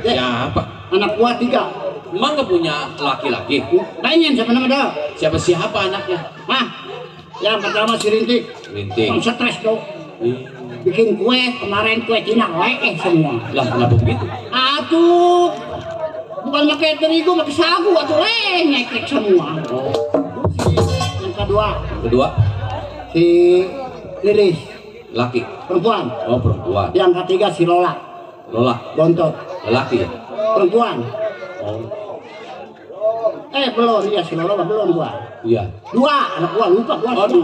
Speaker 6: Ya
Speaker 2: apa?
Speaker 6: Anak gua 3.
Speaker 2: Emang nggak punya laki-laki?
Speaker 6: Pengen siapa nama dok?
Speaker 2: Siapa anaknya?
Speaker 6: Nah, yang pertama si Rintik.
Speaker 2: Rintik.
Speaker 6: Stres dok. Bikin kue kemarin kue Cina semua.
Speaker 2: Lah kenapa begitu?
Speaker 6: Atuh, bukan pakai terigu, pakai sagu, atuh nyekek semua. Yang kedua si Lilis.
Speaker 2: Laki.
Speaker 6: Perempuan.
Speaker 2: Oh perempuan.
Speaker 6: Yang ketiga si Lola. Gontot.
Speaker 2: Laki ya?
Speaker 6: Perempuan.
Speaker 2: Oh.
Speaker 6: Belum, ya si Lola belum gua.
Speaker 2: Iya.
Speaker 6: 2 anak gua lupa gua.
Speaker 2: Oh 2.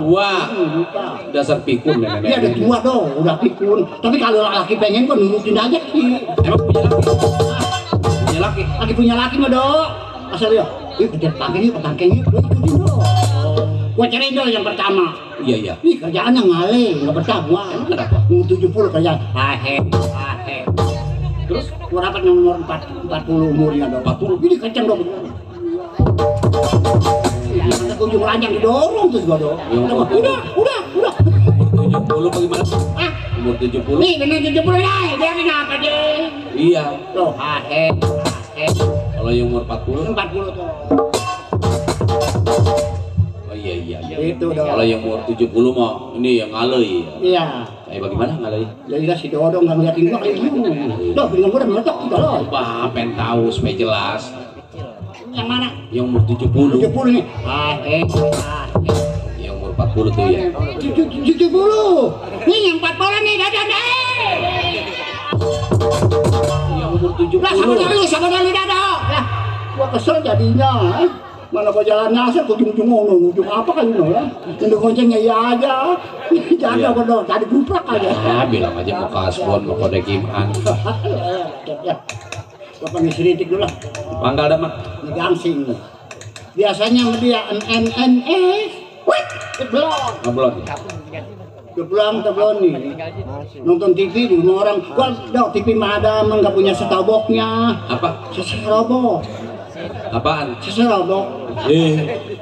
Speaker 6: Lupa.
Speaker 2: Dasar pikun nenek.
Speaker 6: Iya ada 2 dong, udah pikun. Tapi kalau laki pengen gua nurutin aja sih.
Speaker 2: Emang punya laki?
Speaker 6: Lagi punya laki mah dok. Asal ya, yuk kejar pagi yuk, petangkeng yuk, gua ikutin dong. Gua cari dong yang pertama.
Speaker 2: Iya.
Speaker 6: Ih kerjaannya ngale, nggak betah gua.
Speaker 2: Kenapa?
Speaker 6: 70 kerjaan. Terus gua dapat nomor 40 umurnya dong.
Speaker 2: 40.
Speaker 6: Ini kenceng dong. Ya, ada kunjung ranjang didorong terus gua dong. Udah.
Speaker 2: 70 bagaimana? Umur 70.
Speaker 6: Nih bener 70 ya, dia kenapa deh?
Speaker 2: Iya.
Speaker 6: Tuh,
Speaker 2: Kalau yang umur 40?
Speaker 6: 40 tuh.
Speaker 2: Oh iya.
Speaker 6: Itu dong.
Speaker 2: Kalau yang umur 70 mah ini yang ngalei.
Speaker 6: Iya.
Speaker 2: Kayak bagaimana ngalei?
Speaker 6: Jadi si Dodong nggak ngeliatin gua kayak gitu. Doh, bilang gua udah meledak kita loh.
Speaker 2: Pengen tahu supaya jelas.
Speaker 6: Yang mana?
Speaker 2: Yang umur 70.
Speaker 6: 70 nih.
Speaker 2: Yang umur 40 tuh ya.
Speaker 6: 70. Nih yang 40 nih, dadah.
Speaker 2: Yang umur 70.
Speaker 6: Lah sama dulu dadah. Lah, gua kesel jadinya. Mana gua jalan nyasar ke ujung-ujung ujung apa kan you ya. Untuk goncengnya ya aja. Jaga gua dong, tadi guprak aja.
Speaker 2: Bilang aja mau kasbon, mau kode kiman.
Speaker 6: Gua panggil si Rintik dulu lah.
Speaker 2: Panggal dah mah.
Speaker 6: Ini gangsing. Biasanya dia NNS. Wait,
Speaker 2: Ngeblon.
Speaker 6: Teblon nih. Nonton TV di rumah orang. Gua dok TV mah ada, emang nggak punya setoboknya.
Speaker 2: Apa?
Speaker 6: Seserobok.
Speaker 2: Apaan?
Speaker 6: Seserobok.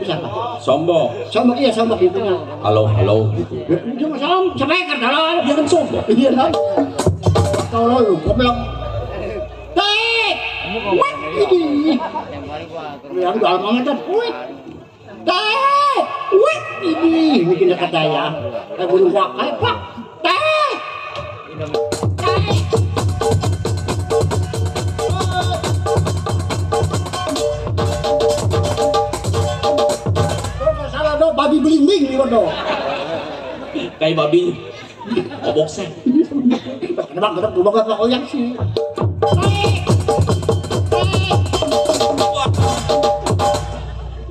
Speaker 6: Siapa?
Speaker 2: Sombong.
Speaker 6: Sombong iya sombong itu.
Speaker 2: Halo gitu.
Speaker 6: Cuma sombong, sepeker kalau
Speaker 2: Jangan sombong.
Speaker 6: iya kan. Kalau lu goblok. What ini? Yang jual banget kan. Wait. Teh, wih, ini bikin dekat daya. Kayak burung wakai, Pak. Teh. Teh. Salah do, babi belimbing nih do.
Speaker 2: Kayak babi. Obok saya.
Speaker 6: Kenapa kita berubah ke koyak sih?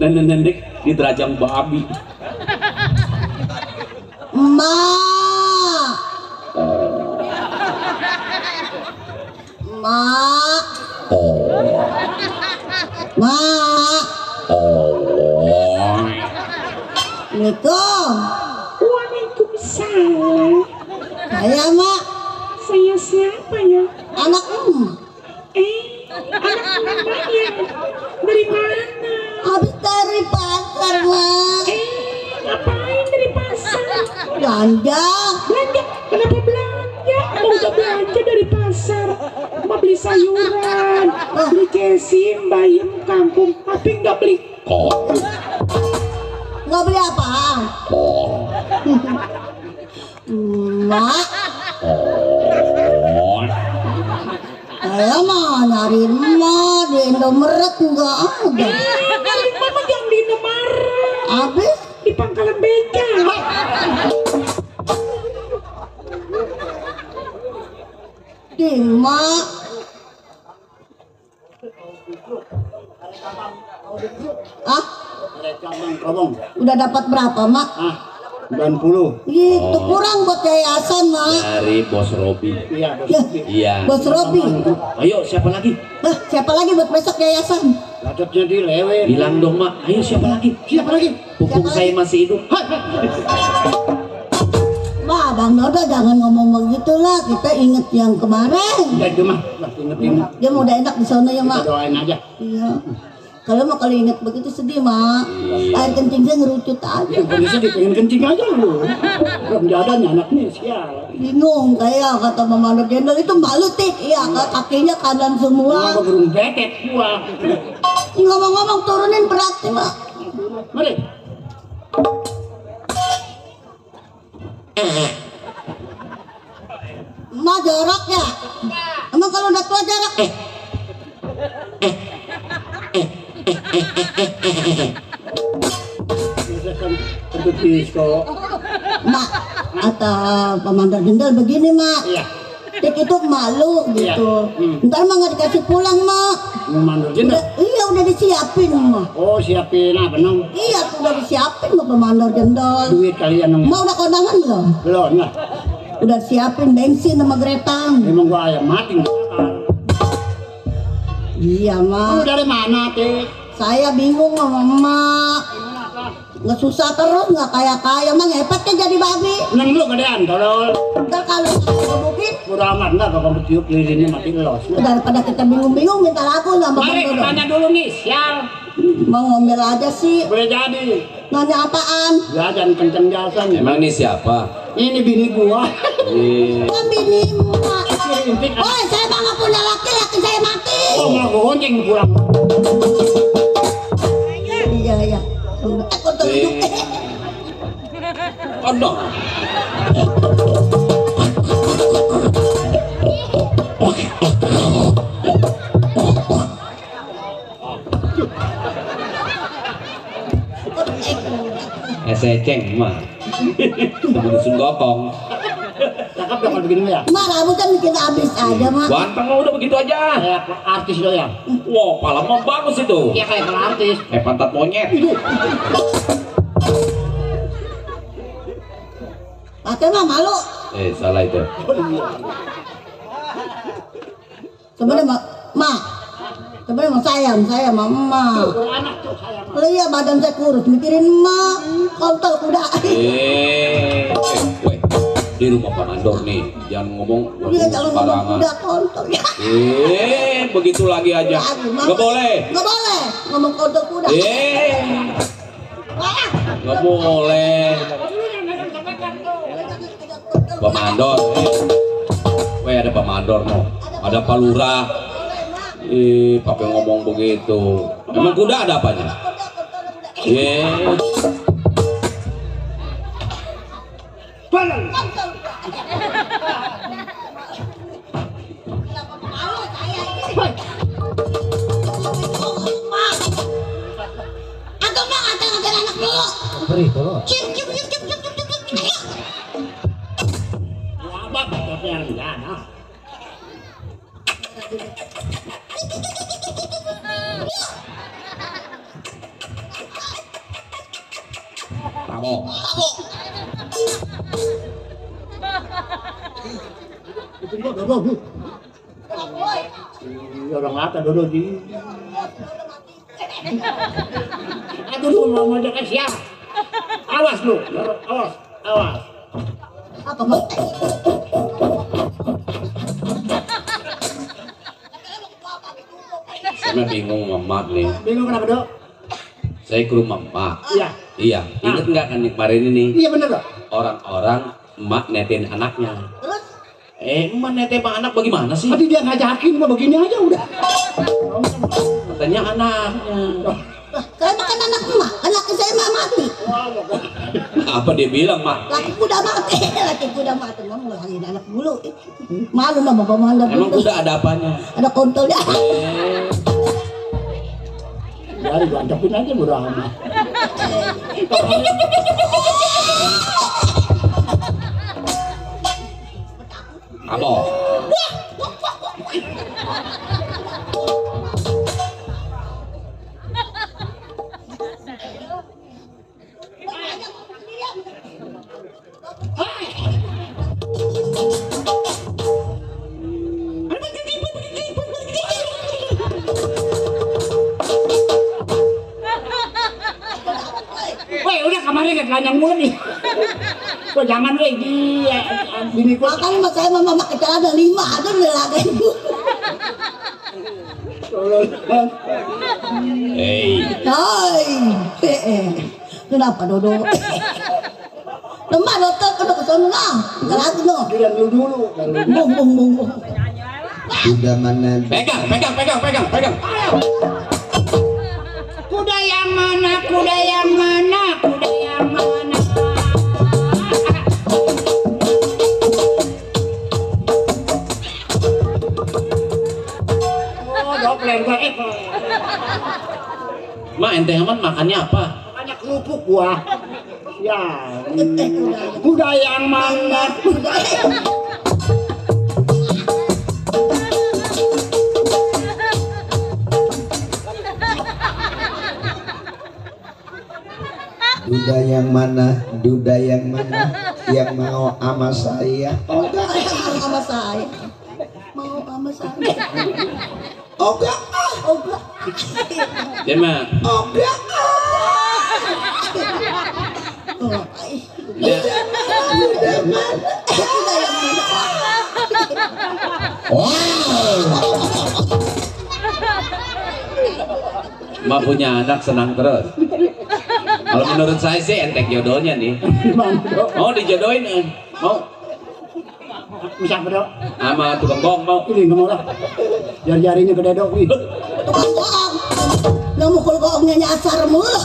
Speaker 2: Nenek di derajang babi.
Speaker 7: Ma. Ma. Ma. Assalamualaikum.
Speaker 11: Waalaikumsalam.
Speaker 7: Saya Mak.
Speaker 11: Saya siapa ya?
Speaker 7: Anak
Speaker 11: Anak namanya dari mana?
Speaker 7: habis dari pasar Mak.
Speaker 11: Ngapain dari pasar?
Speaker 7: Belanja.
Speaker 11: Belanja? Kenapa belanja? Mau udah belanja dari pasar. Mau beli sayuran, beli kesim, bayam, kangkung, tapi nggak beli kol.
Speaker 7: Nggak beli apa? Mak. Saya mah nyari emak di Indomaret nggak ada.
Speaker 11: Nyari mama jangan di Indomaret.
Speaker 7: Habis
Speaker 11: Di pangkalan beca.
Speaker 7: di Mak. Ah, udah dapat berapa Mak?
Speaker 10: 90.
Speaker 7: Gitu kurang buat yayasan Mak.
Speaker 2: Dari Bos Robi.
Speaker 6: Iya,
Speaker 2: Iya.
Speaker 7: Bos Robi.
Speaker 2: Ayo siapa lagi?
Speaker 7: Siapa lagi buat besok yayasan?
Speaker 6: Latutnya dilewet.
Speaker 2: Bilang dong Mak. Ayo siapa lagi?
Speaker 6: Siapa lagi?
Speaker 2: Pupuk saya masih hidup.
Speaker 7: Wah, Bang Dodo jangan ngomong begitu lah. Kita inget yang kemarin.
Speaker 6: Ya itu mah, inget-inget.
Speaker 7: Dia mau udah enak di sana ya Mak.
Speaker 6: Kita doain aja.
Speaker 7: Iya. Kalau inget begitu sedih Mak. Air kencingnya ngerucut aja.
Speaker 6: Kondisi dipengen kencing aja lu. Belum jadanya anaknya sial.
Speaker 7: Bingung kayak kata Mama Nur Jendol itu malu tik. Iya, kakinya kanan semua.
Speaker 6: Gua burung betet gua.
Speaker 7: Ngomong-ngomong turunin berat nih Mak.
Speaker 6: Mari.
Speaker 7: Ma jorok ya? Emang kalau udah tua jorok?
Speaker 6: Untuk disco.
Speaker 7: Mak, kata Pemandor Jendol begini Mak.
Speaker 6: Iya.
Speaker 7: Tik itu malu gitu. Ntar mah nggak dikasih pulang Mak.
Speaker 6: Memandul jendol.
Speaker 7: Iya udah disiapin Mak.
Speaker 6: Oh siapin apa nong?
Speaker 7: Iya tuh udah disiapin sama Pemandor Jendol.
Speaker 6: Duit kalian nong.
Speaker 7: Ma udah kondangan belum?
Speaker 6: Belum lah.
Speaker 7: Udah siapin bensin sama gretang.
Speaker 6: Memang gua ayam mati.
Speaker 7: Iya Mak.
Speaker 6: Lu dari mana teh?
Speaker 7: Saya bingung sama Mak. Nggak susah terus, nggak kaya-kaya, emang hebatnya jadi babi.
Speaker 6: Neng lu gedean tolol.
Speaker 7: Ntar kalau ngebukin,
Speaker 6: Udah amat enggak kalau tiup lilinnya mati los.
Speaker 7: daripada kita bingung-bingung minta lagu sama Bang
Speaker 6: Mari
Speaker 7: Dodo.
Speaker 6: tanya dulu nih, sial.
Speaker 7: Mau ngomel aja sih.
Speaker 6: Boleh jadi.
Speaker 7: Nanya apaan?
Speaker 6: Jajan kenceng jasan.
Speaker 2: Emang ini siapa?
Speaker 6: Ini bini gua.
Speaker 7: Kan bini Mak.
Speaker 6: Rintik.
Speaker 7: Woi, saya mah nggak punya laki saya mati.
Speaker 6: Oh, mau gua gonceng pulang.
Speaker 7: Iya, iya. Aku tunjuk.
Speaker 2: Aduh. Seceng mah. Temen gotong.
Speaker 6: Cakep dong kalau begini ya.
Speaker 7: Mak, rambutnya bikin habis aja Mak.
Speaker 2: Ganteng mah udah begitu aja.
Speaker 6: Kayak artis lo ya.
Speaker 2: Wow, pala mah bagus itu.
Speaker 6: Iya kayak artis.
Speaker 2: Kayak pantat monyet.
Speaker 7: Pakai mah malu.
Speaker 2: Salah itu.
Speaker 7: Sebenarnya Mak. Sebenarnya mau sayang saya sama emak. Kalau iya badan saya kurus mikirin emak. Kontol kuda.
Speaker 2: Weh, di rumah Pak Mandor nih, jangan ngomong
Speaker 7: Dia kalau ngomong
Speaker 2: sembarangan.
Speaker 7: kuda kontol ya.
Speaker 2: Begitu lagi aja. Nggak boleh.
Speaker 7: Nggak boleh ngomong kontol kuda.
Speaker 2: Nggak boleh. Pak Mandor. Weh, ada Pak Mandor mau. Ada Pak Lurah. Pakai ngomong begitu. Emang kuda ada apanya? Yes.
Speaker 6: Balang.
Speaker 7: Atau mah ngata-ngatain anak dulu.
Speaker 1: Beri tolong.
Speaker 7: Cium.
Speaker 6: Abang tapi yang enggak.
Speaker 2: Amo.
Speaker 6: Orang lata dulu di. Aduh lu mau ngajak siapa? Awas lu, awas.
Speaker 7: Apa mau?
Speaker 2: Saya bingung mamak nih.
Speaker 6: Bingung kenapa dok?
Speaker 2: Saya ke rumah emak.
Speaker 6: Iya.
Speaker 2: Iya. Ingat nggak kan kemarin ini?
Speaker 6: Iya bener dok.
Speaker 2: Orang-orang emak netin anaknya.
Speaker 7: Terus?
Speaker 2: Emak netin anak bagaimana sih?
Speaker 6: Tadi dia ngajakin mah begini aja udah.
Speaker 2: Katanya anaknya.
Speaker 7: Saya makan anak emak, anak saya mah mati.
Speaker 2: Apa dia bilang mak?
Speaker 7: Lakiku udah mati, mau ngelahirin anak dulu. Malu mah bapak mandar.
Speaker 2: Emang udah ada apanya?
Speaker 7: Ada kontolnya.
Speaker 6: Dari gua antepin aja murah amat.
Speaker 2: Amo.
Speaker 6: Weh udah kemarin kan lanyang mulu nih. Gua jangan weh di bini gua.
Speaker 7: Makanya mas saya mama pakai celana 5 ada udah lagi. Hai. Kenapa Dodo? Lemah dokter udah ke sana lah. Enggak lagi no.
Speaker 6: Bilang lu dulu.
Speaker 7: Bung.
Speaker 1: Udah mana?
Speaker 2: Pegang.
Speaker 6: Kuda yang mana? Kuda yang mana? Kuda yang mana? Oh, doppler gua
Speaker 2: Mak ente aman makannya apa?
Speaker 6: banyak kerupuk gua. Ya. Kuda yang mana? Kuda yang
Speaker 1: Duda yang mana? Duda yang mana? Yang mau sama saya?
Speaker 7: Enggak sama saya. Mau sama saya.
Speaker 1: Oga.
Speaker 2: Dia mah.
Speaker 1: Oga.
Speaker 2: Dia.
Speaker 1: Duda mana?
Speaker 7: Kuda yang mana?
Speaker 2: Mak punya anak senang terus. Kalau menurut saya sih entek jodohnya nih. Mau dijodohin mau
Speaker 6: bisa bro.
Speaker 2: sama tukang bohong mau.
Speaker 6: Ini nggak mau lah. Jari-jarinya gede dok.
Speaker 7: Tukang bohong. Nggak mukul bohongnya nyasar mulu.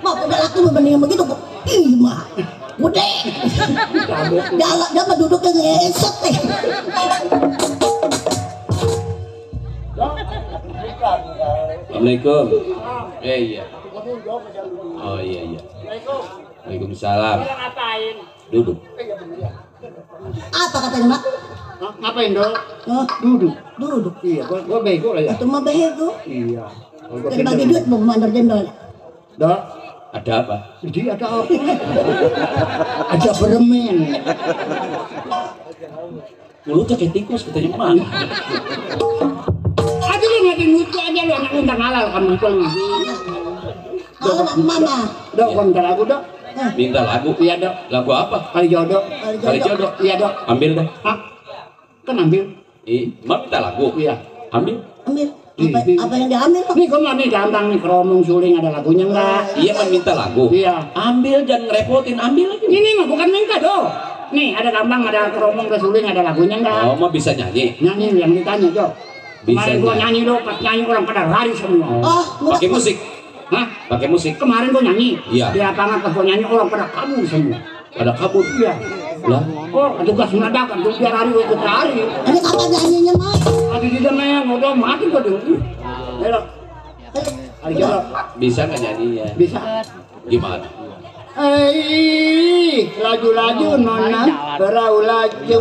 Speaker 7: Mau udah laki mendingan begitu kok. Ih mah. Gede. Dia mah duduknya ngesot nih.
Speaker 2: Assalamualaikum. Iya. Oh iya. Waalaikumsalam. Duduk.
Speaker 7: Apa katanya mak?
Speaker 6: Ngapain dok? Duduk. Iya, gua bego lah ya.
Speaker 7: Itu mah bego.
Speaker 6: Iya.
Speaker 7: Dari bagi duit mau mandor jendol.
Speaker 6: Dok.
Speaker 2: Ada apa?
Speaker 6: Jadi ada apa? Ada permen.
Speaker 2: Mulutnya kayak tikus katanya mak.
Speaker 6: Aduh lu ngatain lucu aja lu anak undang halal kamu itu.
Speaker 7: Kalau mama.
Speaker 6: Dok, kontra aku dok.
Speaker 2: Minta lagu.
Speaker 6: Iya dok.
Speaker 2: Lagu apa?
Speaker 6: Kali jodoh.
Speaker 2: Kali jodoh.
Speaker 6: Iya dok.
Speaker 2: Ambil dah.
Speaker 6: Hah? Kan ambil.
Speaker 2: Mak minta lagu.
Speaker 6: Iya.
Speaker 2: Ambil.
Speaker 7: Apa yang diambil?
Speaker 6: Nih kok nih gampang nih keromong suling ada lagunya enggak?
Speaker 2: Iya kan minta lagu.
Speaker 6: Iya.
Speaker 2: Ambil jangan ngerepotin, ambil aja.
Speaker 6: Ini mah bukan minta dok. Nih ada gampang ada keromong ke suling ada lagunya enggak?
Speaker 2: Oh, mah bisa nyanyi.
Speaker 6: Nyanyi yang ditanya dok. Kemarin gua nyanyi lo, pas nyanyi orang pada lari semua.
Speaker 2: Pakai musik.
Speaker 6: Hah?
Speaker 2: Pakai musik.
Speaker 6: Kemarin gua nyanyi.
Speaker 2: Iya.
Speaker 6: Di lapangan pas gua nyanyi orang pada kabur semua.
Speaker 2: Pada kabur.
Speaker 6: Iya.
Speaker 2: Lah,
Speaker 6: Oh, tugas menadakan tuh biar hari gua ikut lari.
Speaker 7: Ini kapan nyanyinya mah?
Speaker 6: Aduh di dalamnya udah mati gua dong. Ayo. Hari jorok.
Speaker 2: bisa nggak nyanyinya?
Speaker 6: Bisa.
Speaker 2: Gimana?
Speaker 6: Laju-laju nona, berau laju.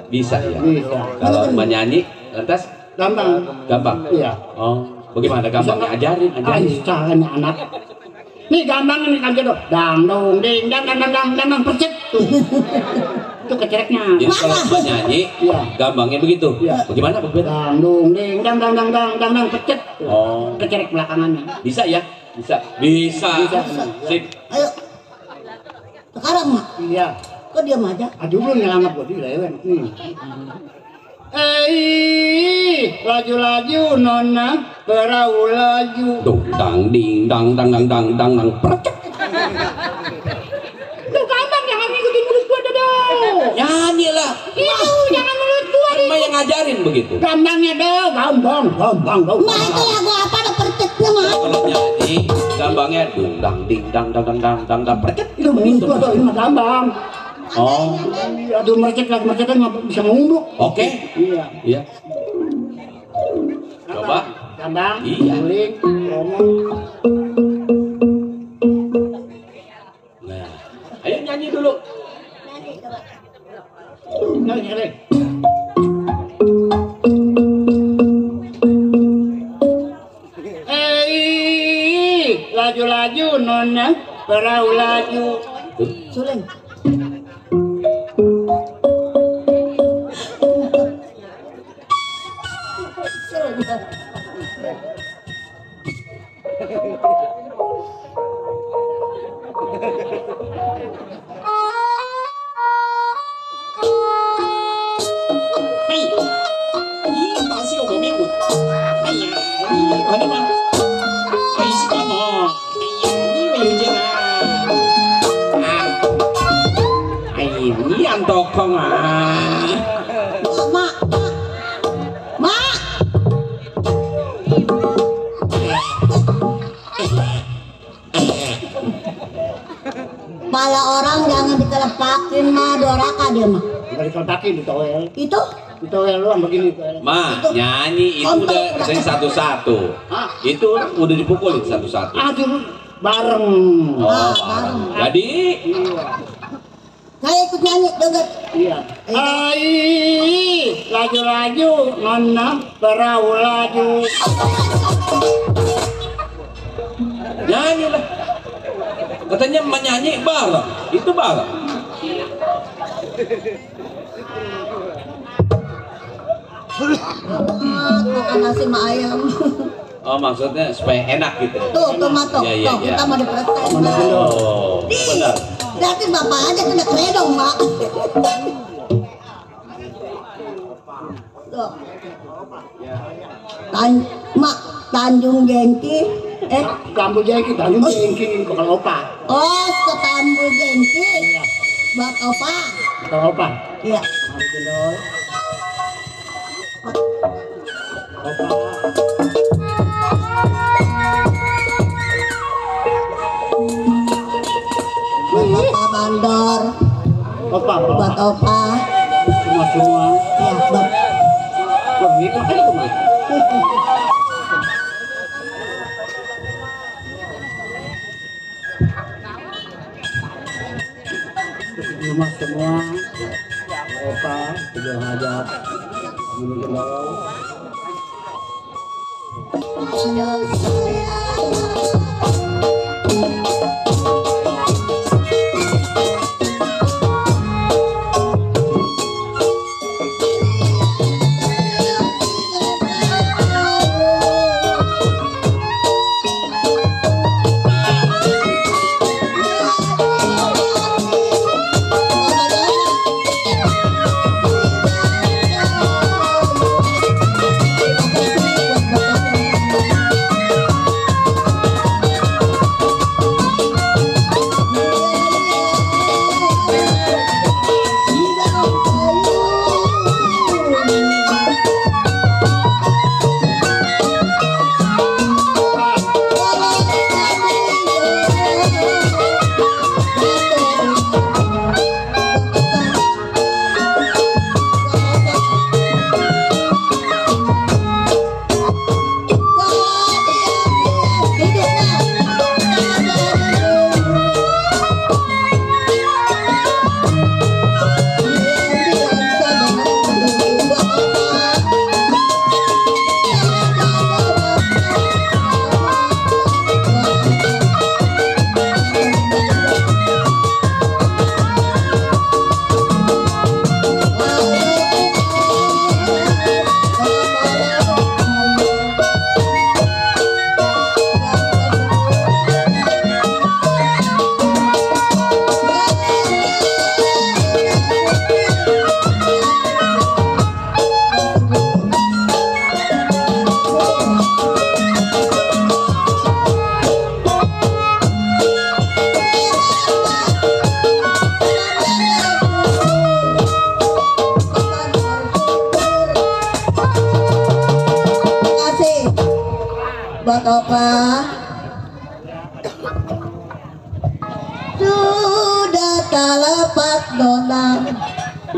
Speaker 2: Bisa ya.
Speaker 6: Bisa.
Speaker 2: Kalau menyanyi, lantas
Speaker 6: Gampang.
Speaker 2: gampang.
Speaker 6: Iya.
Speaker 2: Oh, bagaimana gampangnya? Ajarin, ajarin.
Speaker 6: Caranya anak. Nih gampang nih kan gitu. Dang dong ding dang dang dang dang dang percet tuh. Itu kecereknya.
Speaker 2: Jadi kalau menyanyi,
Speaker 6: Iya.
Speaker 2: gampangnya begitu.
Speaker 6: Iya.
Speaker 2: Bagaimana Bang Ben?
Speaker 6: Dang dong ding dang dang dang dang dang dang percet.
Speaker 2: Oh,
Speaker 6: Kecerek belakangannya.
Speaker 2: bisa ya? Bisa. Bisa. Sip.
Speaker 7: Ayo. Sekarang mak.
Speaker 6: Iya.
Speaker 7: Kok diam aja?
Speaker 6: Aduh belum nyelamat gua di lewen. Laju-laju nona, berau laju.
Speaker 2: Tuh, dang ding dang dang dang dang dang dang percek.
Speaker 6: Tuh gampang jangan ngikutin mulut gua dong.
Speaker 2: Nyanyi lah.
Speaker 6: Itu jangan mulut gua.
Speaker 2: Kan mah yang ngajarin begitu.
Speaker 6: Gampangnya dong, gampang.
Speaker 7: Mak itu lagu apa ada percetnya mak?
Speaker 2: Kalau nyanyi, gampangnya dung dang ding dang dang dang dang dang dang percek.
Speaker 6: Itu begitu tuh, ini mah gampang.
Speaker 2: Oh,
Speaker 6: Aduh mercek lagi merceknya nggak bisa ngunduk.
Speaker 2: oke.
Speaker 6: Iya.
Speaker 2: Iya. Coba.
Speaker 6: Gampang.
Speaker 2: Iya.
Speaker 6: Guling, ngomong.
Speaker 2: Nah, ayo nyanyi dulu.
Speaker 6: Nyanyi. Laju-laju nona, berau laju.
Speaker 7: Suling.
Speaker 2: Tokong
Speaker 7: Mak. Mak. Pala orang jangan dikelepakin mah, doraka dia mah.
Speaker 6: Nggak dikelepakin, ditowel.
Speaker 7: Itu
Speaker 6: Ditowel doang begini.
Speaker 2: Ma, nyanyi itu udah sering satu-satu. Itu udah dipukulin satu-satu.
Speaker 6: Aduh, bareng.
Speaker 2: Oh, bareng. Jadi,
Speaker 7: saya ikut nyanyi joget.
Speaker 6: Iya. Laju-laju nona, berau laju.
Speaker 2: nyanyi lah. Katanya menyanyi bareng. Itu bareng.
Speaker 7: Makan nasi sama ayam.
Speaker 2: Oh, maksudnya supaya enak gitu.
Speaker 7: Tuh, tomato.
Speaker 2: Iya, iya,
Speaker 7: Tuh,
Speaker 2: iya.
Speaker 7: kita mau diprotes.
Speaker 2: Oh, benar.
Speaker 7: Berarti bapak aja kena kredo, mak. Tuh. Mak, Tanjung Jengki.
Speaker 6: Tanjung Jengki, Tanjung Jengki, bakal opa.
Speaker 7: Oh, ke Tanjung Jengki. Buat opa.
Speaker 6: Bakal opa.
Speaker 7: Iya. Buat opa bandor.
Speaker 6: Opa,
Speaker 7: Buat opa.
Speaker 6: Semua.
Speaker 7: Ya, buat.
Speaker 6: Wah, itu kan itu mah. Rumah semua. Opa, sudah hajat.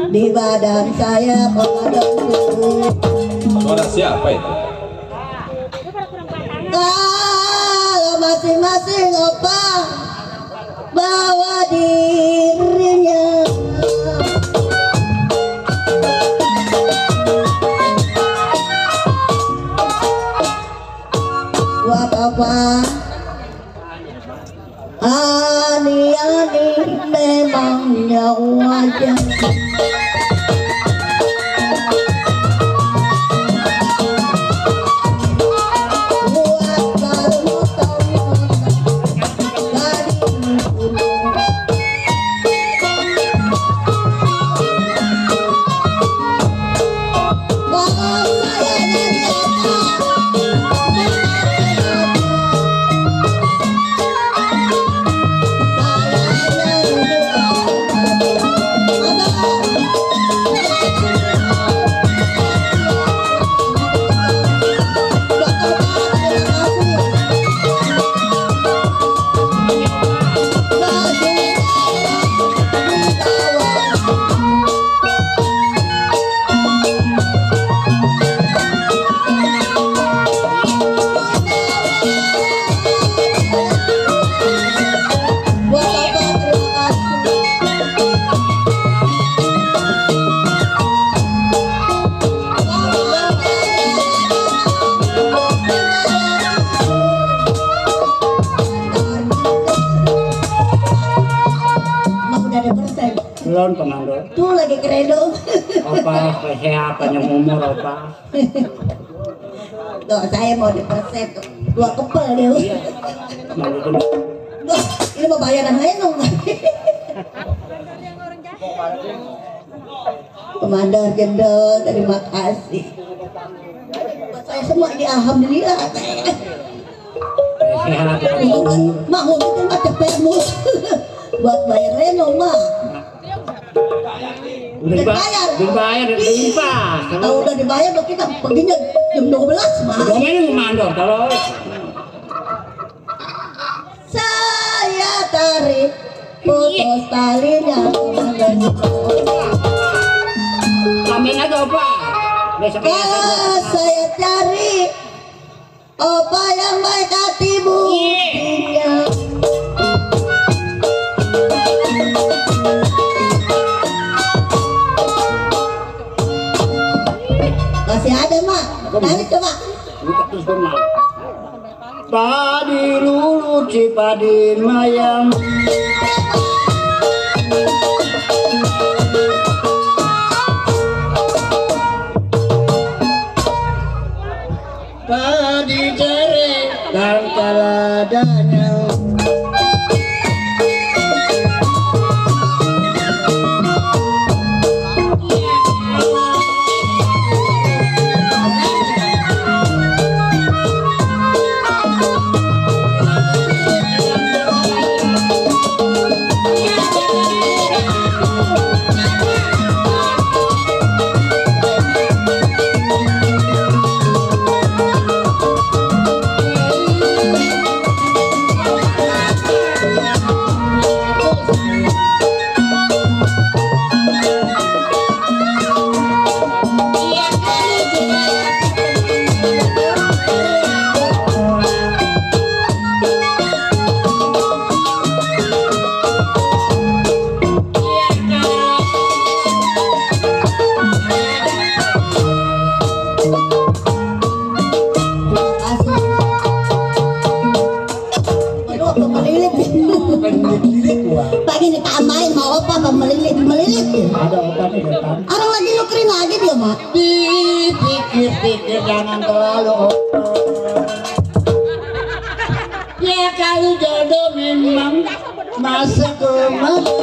Speaker 7: di badan saya pemadam tubuh.
Speaker 2: Suara siapa itu?
Speaker 7: Kalau masing-masing opa bawa dirinya. Buat apa? Ani-ani memangnya wajar.
Speaker 6: Belum komando.
Speaker 7: Tuh lagi kredo.
Speaker 6: Opa kesehatan yang umur opa.
Speaker 7: Tuh saya mau diperset tuh. Dua kepel dia.
Speaker 6: Iya.
Speaker 7: Duh, ini mau bayaran lain dong. Komandan Jenderal, terima kasih. Buat saya semua di alhamdulillah.
Speaker 6: Kesehatan.
Speaker 7: Mak mau bikin mah cepetmu. Buat bayar reno mah.
Speaker 6: Udah dibayar,
Speaker 7: Kalau udah dibayar tuh kita perginya jam 12 mah.
Speaker 6: Ini komando kalau
Speaker 7: saya tarik putus talinya.
Speaker 6: Sambil aja opa.
Speaker 7: Saya cari opa yang baik hati buktinya. Masih ada mak, tarik coba.
Speaker 6: Padi lulu cipadi mayang. Padi jere dan kaladanya.
Speaker 7: Pagi ditambahin mau opa apa melilit.
Speaker 6: Ada opa nih depan.
Speaker 7: Orang lagi nukerin lagi dia mak.
Speaker 6: Dipikir-pikir jangan terlalu opa. Ya kalau jodoh memang masuk ke mana.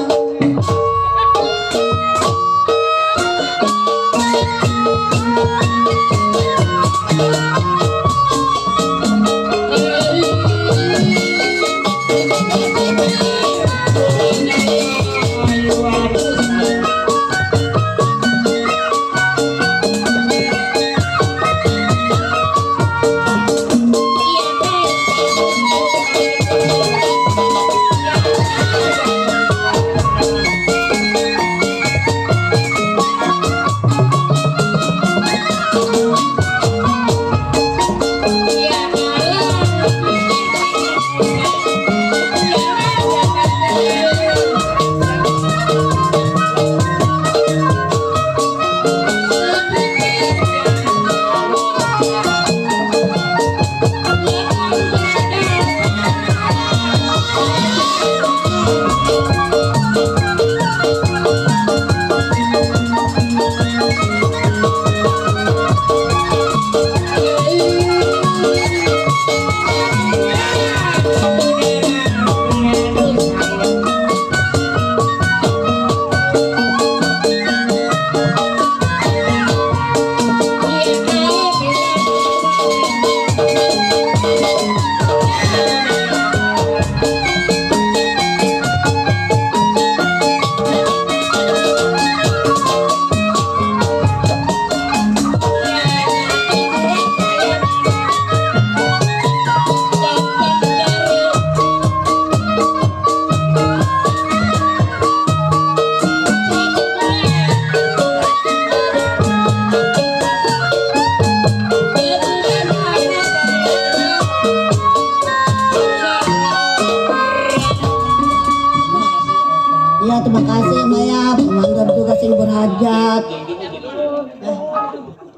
Speaker 7: Iya, terima kasih Mbak ya. Pemandor juga sing berhajat.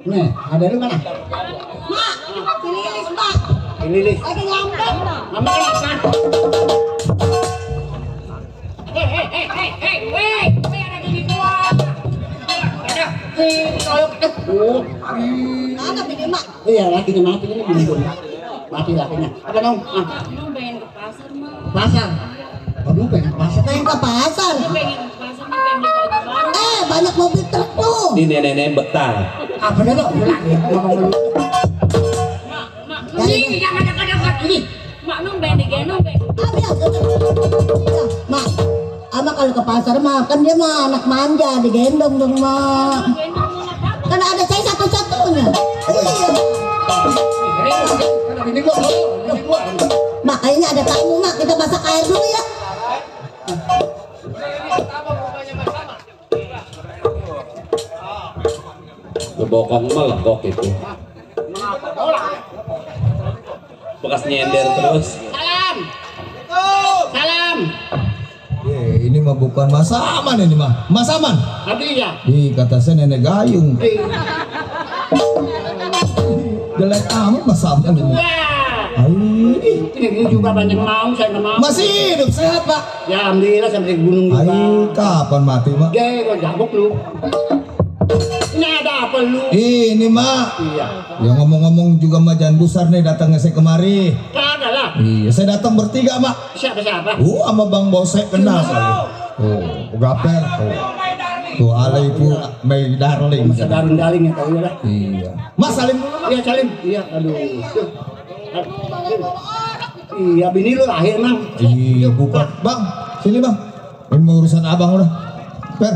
Speaker 5: Nih, ada lu mana?
Speaker 7: Mak, si Lilis, Mak.
Speaker 5: Lilis.
Speaker 7: Lagi ngambek.
Speaker 6: Mama kenapa? Hei, ada gini gua. Ada. Soyok tuh.
Speaker 7: Mana bini Mak?
Speaker 5: Iya, lakinya mati ini belum. Mati lakinya. Apa dong?
Speaker 6: Lu pengen ke pasar, Mak.
Speaker 5: Pasar. Aduh, pengen ke pasar.
Speaker 7: Pengen ke pasar.
Speaker 6: Lu pengen ke pasar, Mak, pengen beli baju baru.
Speaker 7: Banyak mobil truk tuh.
Speaker 2: Di nenek-nenek betah.
Speaker 5: Apa dah dong? Ngomong dulu.
Speaker 6: Mak, ini jangan dekat-dekat ini. Mak, lu pengen digendong, Be.
Speaker 7: Ya, Mak. Ama kalau ke pasar mah kan dia mah anak manja digendong dong Mak. Kan ada saya satu-satunya. Iya. Mak kayaknya ada tamu Mak, kita masak air dulu ya.
Speaker 2: Ngebokong melegok itu. Bekas nyender terus.
Speaker 6: Salam. Salam.
Speaker 1: Ini mah bukan Mas Aman ini mah. Mas Aman.
Speaker 6: Artinya?
Speaker 1: Ih, kata saya nenek gayung. Jelek amat Mas Aman ini.
Speaker 6: Ini juga banyak mau, saya nggak mau.
Speaker 1: Masih hidup sehat Pak.
Speaker 6: Ya alhamdulillah sampai di gunung juga.
Speaker 1: Kapan mati Mak?
Speaker 6: Lo jabuk lu. Ini ada apa lu?
Speaker 1: Ini Mak.
Speaker 6: Iya.
Speaker 1: Ya ngomong-ngomong juga mah jangan besar nih datangnya saya kemari.
Speaker 6: Kagak lah.
Speaker 1: Iya, saya datang bertiga Mak.
Speaker 6: Siapa?
Speaker 1: Sama Bang Bosek kenal saya. Gaper. Tuh Ale itu Mei Darling.
Speaker 6: Darling ya tahu lah.
Speaker 1: Iya. Mas salim dulu Mak.
Speaker 6: Iya salim. Iya, aduh. Iya, bini lu lahir Mang.
Speaker 1: Iya, bukan. Bang, sini Bang. Ini mau urusan abang udah. Per.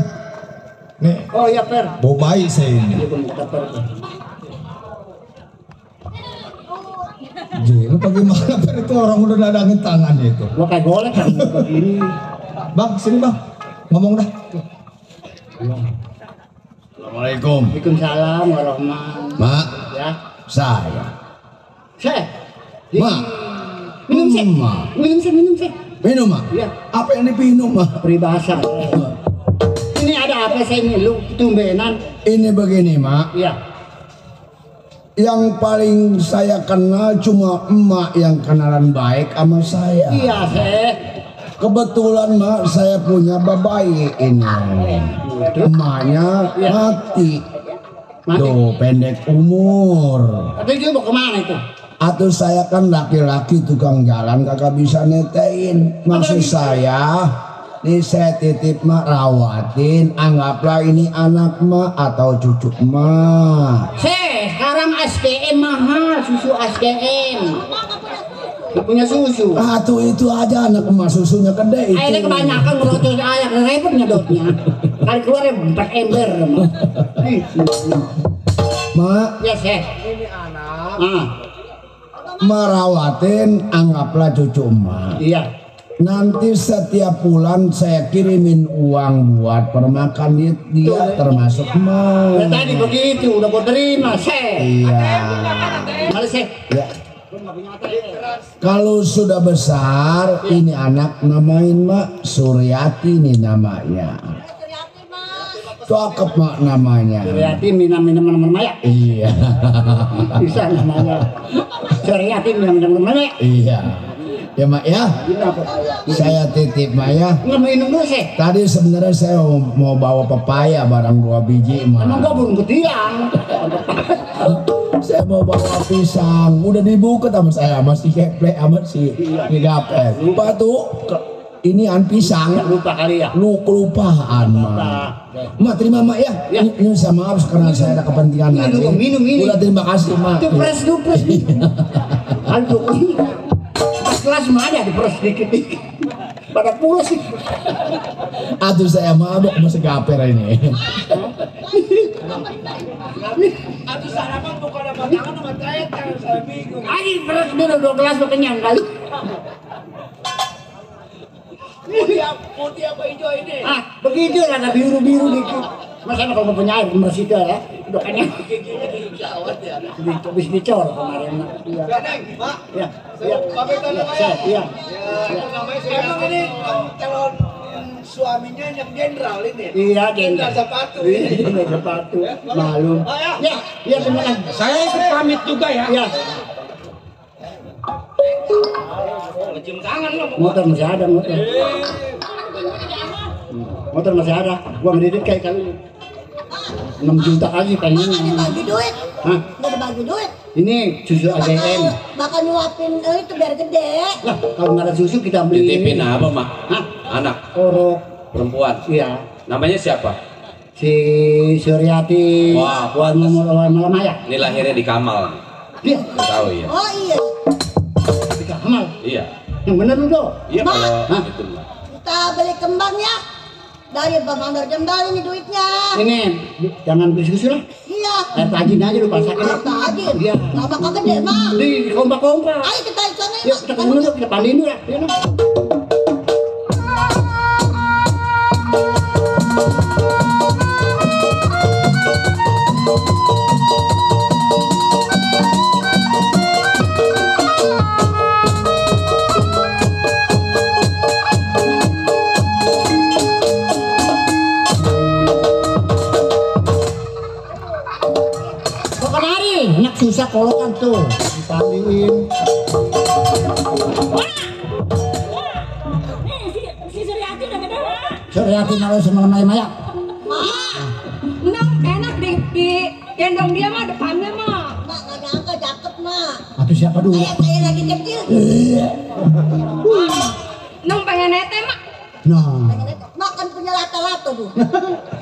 Speaker 1: Nih.
Speaker 6: Oh iya Per.
Speaker 1: Bau bayi saya ini.
Speaker 6: Iya, kita Per.
Speaker 1: Jadi lu bagaimana Per itu orang udah dadangin tangannya itu.
Speaker 6: Gua kayak golek kan begini.
Speaker 1: Bang, sini Bang. Ngomong dah.
Speaker 10: Assalamualaikum.
Speaker 6: Waalaikumsalam warahmatullahi.
Speaker 10: Mak,
Speaker 6: Ya.
Speaker 10: saya.
Speaker 6: Mak. Minum sih. Minum sih.
Speaker 10: Minum Mak.
Speaker 6: Iya.
Speaker 10: Apa yang dipinum Mak?
Speaker 6: Peribahasa. Ini ada apa sih ini lu tumbenan?
Speaker 10: Ini begini Mak.
Speaker 6: Iya.
Speaker 10: Yang paling saya kenal cuma emak yang kenalan baik sama saya.
Speaker 6: Iya sih.
Speaker 10: Kebetulan Mak saya punya babai ini. Emaknya mati. Tuh pendek umur.
Speaker 6: Tapi dia mau kemana itu?
Speaker 10: Atau saya kan laki-laki tukang jalan kagak bisa netein. Maksud saya, nih saya titip Mak rawatin. Anggaplah ini anak Mak atau cucu Mak.
Speaker 6: Sekarang SDM mahal, susu SDM. Dia punya susu.
Speaker 10: Tuh itu aja anak Mak susunya gede itu.
Speaker 6: Airnya kebanyakan ngerocos air, repot nyedotnya. Kali keluar 4 ember.
Speaker 10: Mak.
Speaker 6: Ya Ini anak.
Speaker 10: Merawatin anggaplah cucu Mak.
Speaker 6: Iya.
Speaker 10: Nanti setiap bulan saya kirimin uang buat permakan dia termasuk Mak.
Speaker 6: Ya tadi begitu udah gua terima
Speaker 10: Iya.
Speaker 6: Mari
Speaker 10: Ya. Kalau sudah besar ini anak namain Mak Suryati nih namanya. Cakep Mak namanya.
Speaker 6: Suryati minum-minum Maya.
Speaker 10: Iya.
Speaker 6: Bisa namanya. Suryati minum-minum Maya.
Speaker 10: Iya. Ya Mak ya. Saya titip Mak ya.
Speaker 6: Minum dulu sih.
Speaker 10: Tadi sebenarnya saya mau bawa pepaya barang 2 biji Mak.
Speaker 6: Emang gua belum ketilang.
Speaker 10: Saya mau bawa pisang. Udah dibuka sama saya masih keplek sama si Gaper. Lupa tuh. Ini pisang.
Speaker 6: Lupa kali ya.
Speaker 10: Kelupaan Mak terima Mak ya. Ini saya maaf karena saya ada kepentingan nanti.
Speaker 6: Minum ini.
Speaker 10: Udah terima kasih Mak.
Speaker 6: Dupres. Aduh. Kelas mah ada dipres dikit-dikit. Pada pulas sih.
Speaker 10: Aduh saya mabok sama si Gaper ini.
Speaker 8: Habis sarapan bukan ada tangan sama saya bingung.
Speaker 6: Ayo beres dulu 2 gelas lo kenyang kali.
Speaker 8: Putih apa hijau ini?
Speaker 6: Begitu lah, ada biru-biru dikit. Masa kalau mau punya air bersih ya, udah kenyang. Habis dicor kemarin. Iya.
Speaker 8: Pak.
Speaker 6: Iya.
Speaker 8: Iya. Pamit dulu Pak ya.
Speaker 6: Iya.
Speaker 8: Emang ini calon
Speaker 10: suaminya yang jenderal ini.
Speaker 6: Iya, jenderal
Speaker 10: sepatu.
Speaker 6: Iya, jenderal sepatu. Malu. Ya, iya terima kasih.
Speaker 4: Saya ikut pamit juga ya.
Speaker 6: Iya.
Speaker 2: Cium tangan lo.
Speaker 6: Motor masih ada motor. Motor masih ada. Gua ngedit kayak kali ini. 6 juta aja pengennya.
Speaker 7: Ada bagi duit.
Speaker 6: Hah?
Speaker 7: Ada bagi duit.
Speaker 6: Ini susu AGM.
Speaker 7: Bakal nyuapin itu biar gede.
Speaker 6: Lah, kalau nggak ada susu kita beli.
Speaker 2: Titipin apa, Mak?
Speaker 6: Hah?
Speaker 2: Anak
Speaker 6: Orok.
Speaker 2: perempuan.
Speaker 6: Iya.
Speaker 2: Namanya siapa?
Speaker 6: Si Suryati.
Speaker 2: Wah,
Speaker 6: Malamaya.
Speaker 2: Ini lahirnya di Kamal.
Speaker 6: Dia.
Speaker 2: Tahu ya?
Speaker 7: Oh iya.
Speaker 6: Di Kamal.
Speaker 2: Iya.
Speaker 6: Yang bener lu dong.
Speaker 2: Iya kalau
Speaker 6: Hah?
Speaker 2: itu. Mak.
Speaker 7: Kita beli kembang ya. Dari Bang Mandor Jembal ini duitnya.
Speaker 6: Ini jangan beli susu lah.
Speaker 7: Iya.
Speaker 6: Air tajin aja lu pasakin.
Speaker 7: Air tajin.
Speaker 6: Iya.
Speaker 7: Nggak bakal gede mah.
Speaker 6: Di kompak-kompak.
Speaker 7: Ayo kita ke sana
Speaker 6: Yuk kita kesana dulu, kita pandiin dulu ya. Iya, dong. Enak susah kolokan tuh dipandiin.
Speaker 11: Si Suryati udah gede lah.
Speaker 6: Suryati malu sama Maya.
Speaker 11: Menang enak di gendong dia mah depannya mah.
Speaker 7: Mak nggak nyangka cakep mak.
Speaker 6: Atau siapa dulu?
Speaker 7: Saya lagi kecil.
Speaker 11: Nung pengen nete mah.
Speaker 6: Nah,
Speaker 7: Mak kan punya lato-lato tuh.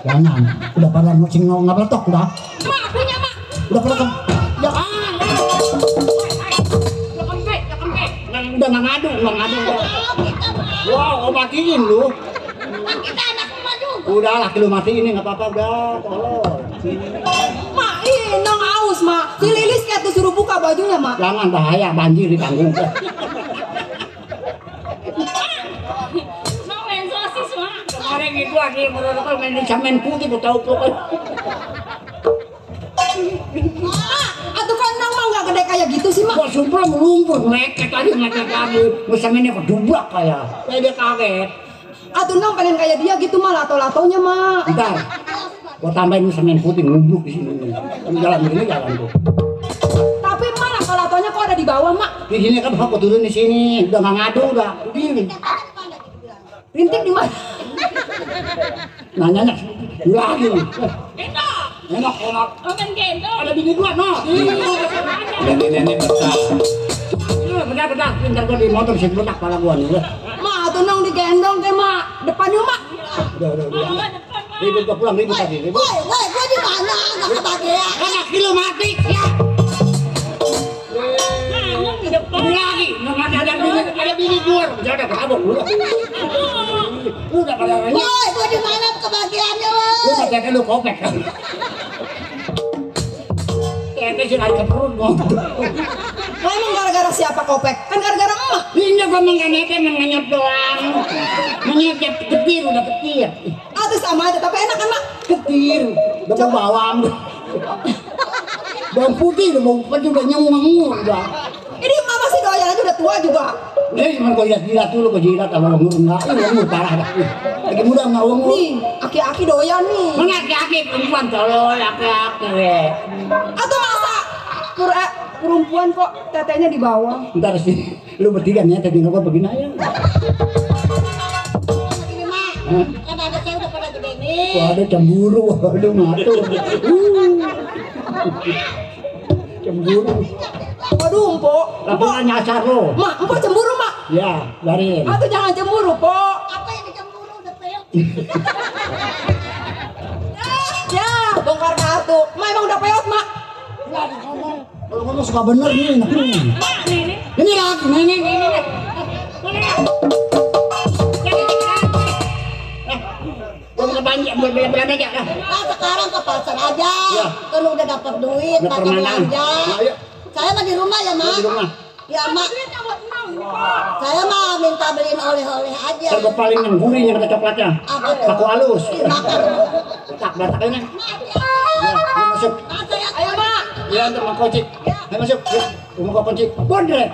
Speaker 6: jangan. Udah pada ngocing nggak peletok udah.
Speaker 11: Mak punya mak.
Speaker 6: Udah peletok. Ya, udah nggak ngadu. Wow, obatin lu.
Speaker 7: Kan kita anak emak juga.
Speaker 6: Udah laki lu matiin nih nggak apa-apa udah. Tolong.
Speaker 11: Mak, ih, nong aus mak. Si Lilis kayak tuh suruh buka bajunya mak.
Speaker 6: Jangan bahaya banjir ditanggung.
Speaker 11: Mau main sosis mak.
Speaker 6: Kemarin itu lagi merokok main di Samen Putih gue tahu pokoknya.
Speaker 11: Atuh kan nong mau nggak gede kayak gitu sih mak.
Speaker 6: Gua sumpah melumpur ngeket lagi Samennya kedubrak kayak dia kaget.
Speaker 11: Atuh nong pengen kayak dia gitu mah lato-latonya mak.
Speaker 6: Bentar, gua tambahin Samen Putih ngubruk di sini. Jalan begini jalan tuh.
Speaker 11: Tapi mak lato-latonya kok ada di bawah mak.
Speaker 6: Di sini kan aku turun di sini, udah nggak ngadu udah berdiri.
Speaker 11: Rintik di mana?
Speaker 6: Nanya lagi. Enak.
Speaker 11: Makan gendong.
Speaker 6: Ada bini gua no.
Speaker 2: Nenek besar.
Speaker 6: Bentar. Ntar gua di motor sih betak kepala gua nih.
Speaker 11: Mak, atuh nong digendong teh mak. Depannya mak.
Speaker 6: Udah. Ribut gua pulang ribut tadi. Ribut.
Speaker 7: Woi, gua di mana? Nggak kebagian.
Speaker 6: Anak kilo mati ya. Ini lagi, ada bini gua. Jangan kabur dulu. Udah pada nanya.
Speaker 7: Woi, gua di mana kebagiannya woi?
Speaker 6: Lu kata lu kopek kan. Kayaknya sih lari ke perut gua.
Speaker 11: Emang gara-gara siapa kopek? Kan gara-gara emak.
Speaker 6: Ini gua menganyap doang. Menganyap ketir udah ketir.
Speaker 11: Atuh sama aja, tapi enak kan mak?
Speaker 6: Ketir, udah mau bawang. Bawang putih udah mau udah nyemur udah.
Speaker 11: Ini emak masih doyan aja udah tua juga.
Speaker 6: Ini cuma kau jilat dulu, kau jilat sama lengur enggak. Ini lengur parah dah. Lagi muda enggak lengur.
Speaker 11: Nih, aki-aki doyan nih.
Speaker 6: Mana aki-aki perempuan tolol aki-aki we.
Speaker 11: Atau masa perempuan kok tetenya di bawah?
Speaker 6: Ntar sih, lu bertiga nih tadi nggak begini aja.
Speaker 7: Ini mak, kan ada saya udah pada gede nih.
Speaker 6: Wah ada cemburu, waduh ngatur. Cemburu.
Speaker 11: Waduh, Mpok.
Speaker 6: Laporan nyasar lo.
Speaker 11: Mak, Mpok cemburu, Mak.
Speaker 6: Ya, garin.
Speaker 11: Atuh jangan cemburu, Pok.
Speaker 7: Apa yang dicemburu udah peot?
Speaker 11: Ya, bongkar kartu. Mak emang udah peot, Mak.
Speaker 6: Kalau ngomong suka bener nih, enak nih. Ini lagi, ini. Gua banyak belanja aja lah.
Speaker 7: Nah sekarang ke pasar aja.
Speaker 6: Ya.
Speaker 7: Kan udah dapat duit,
Speaker 6: Udah
Speaker 7: pakai
Speaker 6: permanen.
Speaker 7: belanja.
Speaker 6: Ayo.
Speaker 7: Saya mah di rumah ya, Mak.
Speaker 6: Di rumah.
Speaker 7: Ya, Mak. Saya mah minta beliin oleh-oleh aja.
Speaker 6: Terus paling yang gurih yang ada coklatnya.
Speaker 7: Apa tuh?
Speaker 6: Paku halus.
Speaker 7: Makan.
Speaker 6: Batak ini. Ya, yuk masuk.
Speaker 11: Ayo, Mak.
Speaker 6: Ya, untuk mau kunci. Ayo masuk. Yuk, mau kunci. Bodre.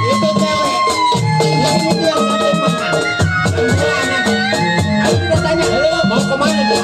Speaker 5: Itu cewek. Yang itu yang satu menang. Ayo kita tanya, mau kemana dia?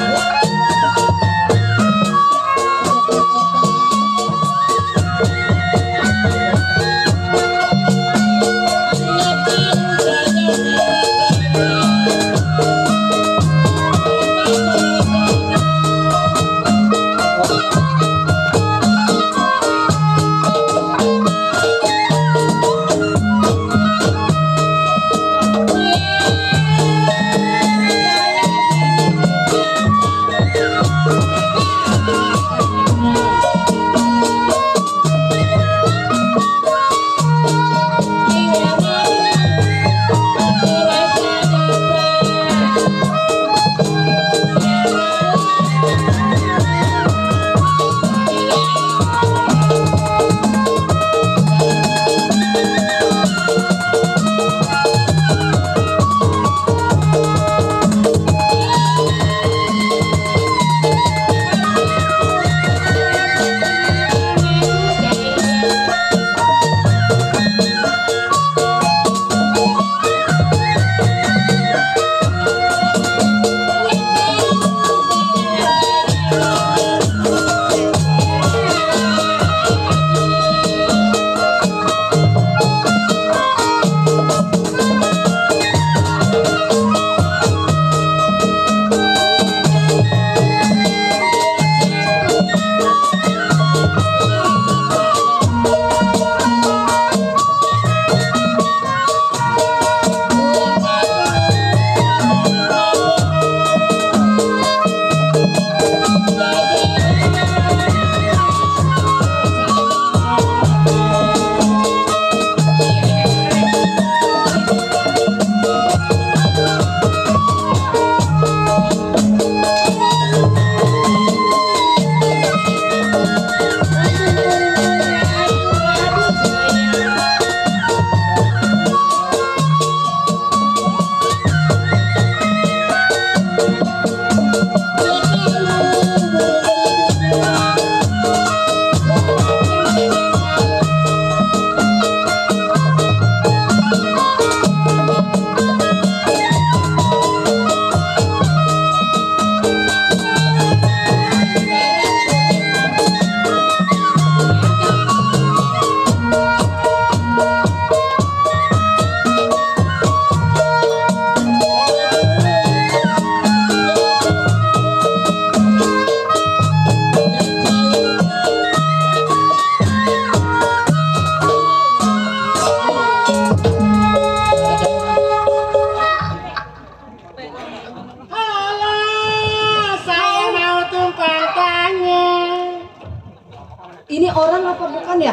Speaker 7: Ini orang apa bukan ya?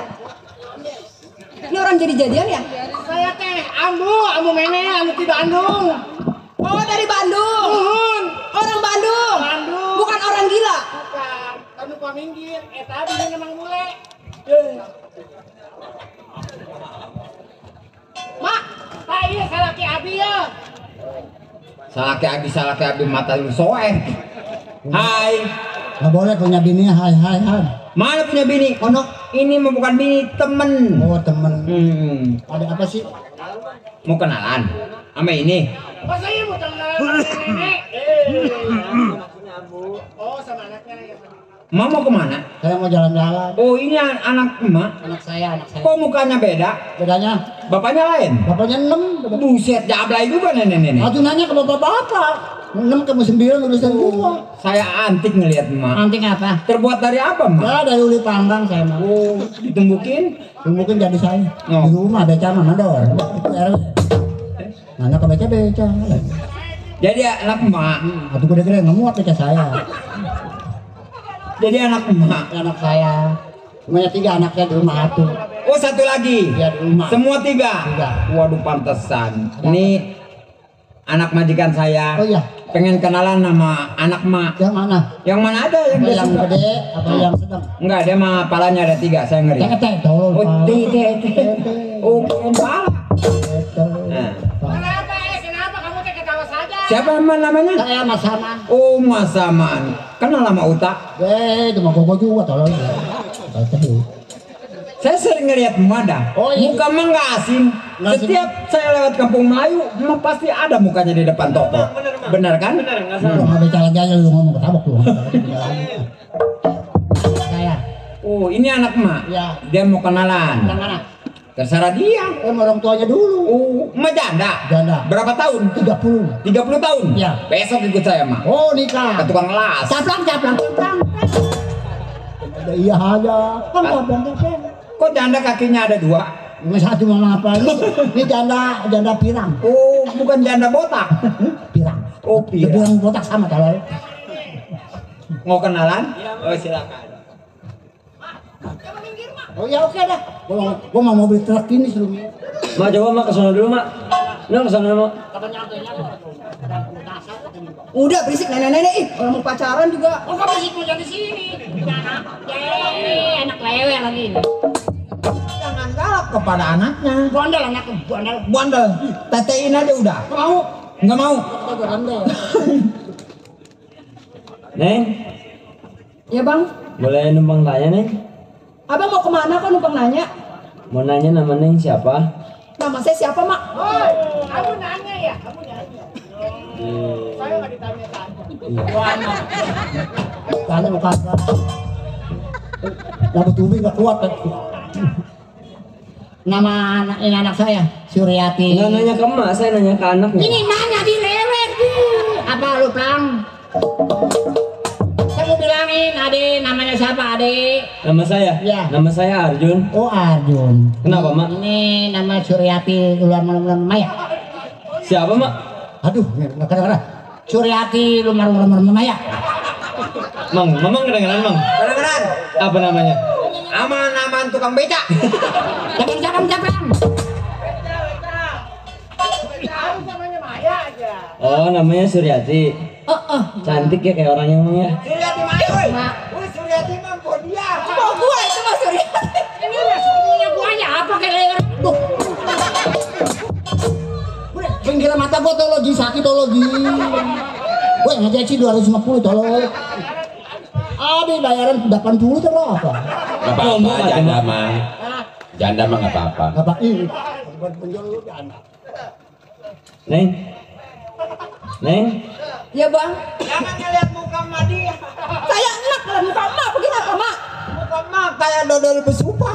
Speaker 7: Ini orang jadi-jadian ya?
Speaker 8: Saya teh Ambu Mene, anu di Bandung.
Speaker 7: Oh, dari Bandung. Orang Bandung. Bukan orang gila.
Speaker 8: Bukan. Anu paminggir, eta abdi memang bule. Mak, tak iya salaki abi ya.
Speaker 5: Salaki abi mata lu soeh. Hai.
Speaker 12: Nggak boleh punya bini hai.
Speaker 5: Mana punya bini? Oh no, ini mah bukan bini, temen.
Speaker 12: Oh temen. Ada apa sih?
Speaker 5: Mau kenalan sama ini?
Speaker 8: Masa iya mau kenalan sama nenek? Oh sama anaknya ya.
Speaker 5: Emak mau kemana?
Speaker 12: Saya mau jalan-jalan.
Speaker 5: Oh ini anak emak?
Speaker 12: Anak saya.
Speaker 5: Kok mukanya beda?
Speaker 12: Bedanya?
Speaker 5: Bapaknya lain?
Speaker 12: Bapaknya 6.
Speaker 5: Buset, jablay juga nenek-nenek.
Speaker 12: Aku nanya ke bapak-bapak. 6 kamu 9 urusan gua.
Speaker 5: Saya antik ngelihat emak.
Speaker 12: Antik apa?
Speaker 5: Terbuat dari apa emak?
Speaker 12: Ya dari uli panggang saya mah.
Speaker 5: Oh, ditumbukin?
Speaker 12: Tumbukin jadi saya.
Speaker 5: Oh.
Speaker 12: Di rumah beca mana dor. Nanya ke beca.
Speaker 5: Jadi anak emak.
Speaker 12: Atuh gede-gede ngemuat beca saya.
Speaker 5: Jadi anak emak.
Speaker 12: Anak saya. Punya 3 anaknya di rumah atuh.
Speaker 5: Oh, satu lagi.
Speaker 12: Iya di rumah.
Speaker 5: Semua 3.
Speaker 12: 3.
Speaker 5: Waduh, pantesan. Ini anak majikan saya.
Speaker 12: Oh iya.
Speaker 5: Pengen kenalan sama anak emak.
Speaker 12: Yang mana?
Speaker 5: Yang mana ada yang dia
Speaker 12: Yang
Speaker 5: suka?
Speaker 12: gede apa yang sedang?
Speaker 5: Enggak, dia mah palanya ada 3, saya ngeri.
Speaker 12: Teh tolong.
Speaker 5: Oh, teh. Oh, keren pala. Nah.
Speaker 8: Kenapa kamu teh ketawa saja?
Speaker 5: Siapa namanya?
Speaker 12: Saya Mas Saman.
Speaker 5: Oh, Mas Saman. Kenal sama Uta?
Speaker 12: Itu mah gogo juga tolong.
Speaker 13: Saya sering ngeliat Mada.
Speaker 5: Oh, iya.
Speaker 13: Muka mah nggak asing. Setiap saya lewat kampung Melayu, mah pasti ada mukanya di depan toko. Bener kan? Bener, nggak salah.
Speaker 5: Lu nggak bicara aja lu ngomong ketabok lu. Saya.
Speaker 13: Oh, ini anak mak.
Speaker 5: Ya.
Speaker 13: Dia mau kenalan.
Speaker 5: Mana?
Speaker 13: Terserah dia.
Speaker 5: Orang tuanya dulu.
Speaker 13: Oh, mak janda.
Speaker 5: Janda.
Speaker 13: Berapa tahun?
Speaker 5: 30.
Speaker 13: 30 tahun?
Speaker 5: Ya.
Speaker 13: Besok ikut saya, mak.
Speaker 5: Oh, nikah.
Speaker 13: Ke tukang las.
Speaker 5: Caplang. Iya aja. Kan caplang.
Speaker 13: Kok janda kakinya ada 2?
Speaker 5: Ini satu mau apa ini janda pirang.
Speaker 13: Oh, bukan janda botak.
Speaker 5: Pirang.
Speaker 13: Oh,
Speaker 5: pirang botak sama kalau.
Speaker 13: Mau kenalan? Oh, silakan.
Speaker 5: Oh ya oke dah. Gua mau mobil truk ini sebelumnya.
Speaker 9: Mak coba mak kesana dulu mak. Nah kesana mak.
Speaker 7: Udah berisik nenek-nenek ih, orang mau pacaran juga.
Speaker 6: Oh, kok berisik lu jadi sini? Anak lewe lagi.
Speaker 13: Jangan galak kepada anaknya.
Speaker 6: Bondel anaknya, bondel.
Speaker 13: Bondel. Tetein aja udah.
Speaker 6: Mau?
Speaker 13: Nggak mau.
Speaker 9: Neng,
Speaker 7: Ya bang,
Speaker 9: boleh numpang tanya Neng?
Speaker 7: abang mau kemana kok numpang nanya?
Speaker 9: Mau nanya nama Neng siapa?
Speaker 7: Nama saya siapa mak?
Speaker 6: Oh, kamu nanya ya? Kamu nanya. Saya nggak ditanya-tanya.
Speaker 5: Tanya bukan. Dapat umi nggak kuat. Nama anak saya Suryati.
Speaker 9: Nggak nanya ke emak, saya nanya ke anaknya.
Speaker 6: Ini nanya di lewet. Apa lu Plang? Saya mau bilangin, Ade, namanya siapa Ade?
Speaker 9: Nama saya?
Speaker 5: Ya.
Speaker 9: Nama saya Arjun.
Speaker 5: Oh Arjun.
Speaker 9: Kenapa mak?
Speaker 5: Ini nama Suryati ular malam Maya.
Speaker 9: Siapa mak?
Speaker 5: Aduh, nggak kadang-kadang. Suryati ular malam Maya.
Speaker 9: Mamang kedengeran mang?
Speaker 13: Kedengeran.
Speaker 9: Apa namanya?
Speaker 13: Aman-aman tukang becak.
Speaker 6: Caplang.
Speaker 9: Oh namanya Suryati. Cantik ya kayak orangnya mang ya.
Speaker 13: Suryati mana woi? Woi Suryati mah dia.
Speaker 7: Oh gua itu mas Suryati.
Speaker 6: Ini punya buahnya apa kayak lewer?
Speaker 5: Pinggiran mata gua tologi sakit tologi. Gue ngajaci 250 tolong. Abi bayaran 80 itu berapa?
Speaker 2: Gak apa-apa, janda mah. Janda mah gak apa-apa.
Speaker 5: Apa ini? Buat penjual lu janda.
Speaker 9: Neng, Neng,
Speaker 7: Ya bang,
Speaker 13: Jangan ngeliat muka emak dia.
Speaker 7: saya enak lah muka emak, begini apa mak?
Speaker 13: Muka emak kayak dodol besupa.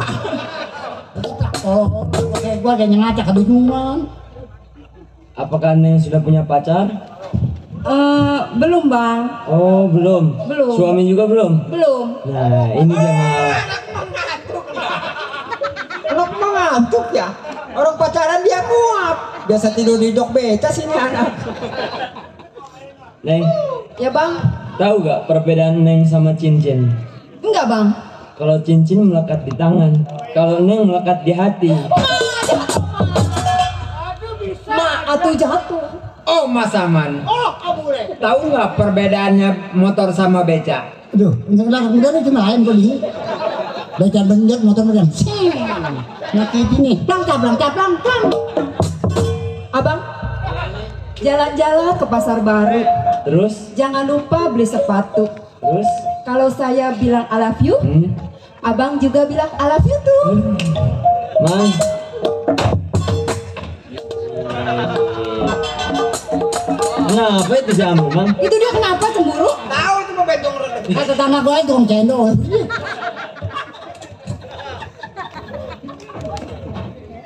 Speaker 5: Oh, oke, gua kayak ngacak kebingungan.
Speaker 9: apakah Neng sudah punya pacar?
Speaker 7: Belum bang,
Speaker 9: Oh belum.
Speaker 7: Belum.
Speaker 9: Suami juga belum.
Speaker 7: belum.
Speaker 9: Nah ini dia mah.
Speaker 13: Anak mah ngantuk ya. Orang pacaran dia muap. Biasa tidur di jok beca sini anak.
Speaker 9: Neng,
Speaker 7: Ya bang,
Speaker 9: tahu gak perbedaan Neng sama cincin?
Speaker 7: enggak bang.
Speaker 9: Kalau cincin melekat di tangan, kalau Neng melekat di hati.
Speaker 7: Mak, atuh jatuh.
Speaker 13: Oh Mas Aman.
Speaker 6: Oh, boleh.
Speaker 13: Tahu nggak perbedaannya motor sama beca?
Speaker 5: Aduh, udah cuma lain beli. Baca benjot motor medan. Nah kayak gini, plang.
Speaker 7: Abang, jalan-jalan ke pasar baru.
Speaker 9: Terus,
Speaker 7: Jangan lupa beli sepatu.
Speaker 9: terus,
Speaker 7: Kalau saya bilang I love you, abang juga bilang I love you tuh.
Speaker 9: Mang. Kenapa itu jamu, Mang?
Speaker 7: Itu dia kenapa cemburu?
Speaker 13: Tahu itu mau bedong
Speaker 5: Tetangga gue itu om cendol.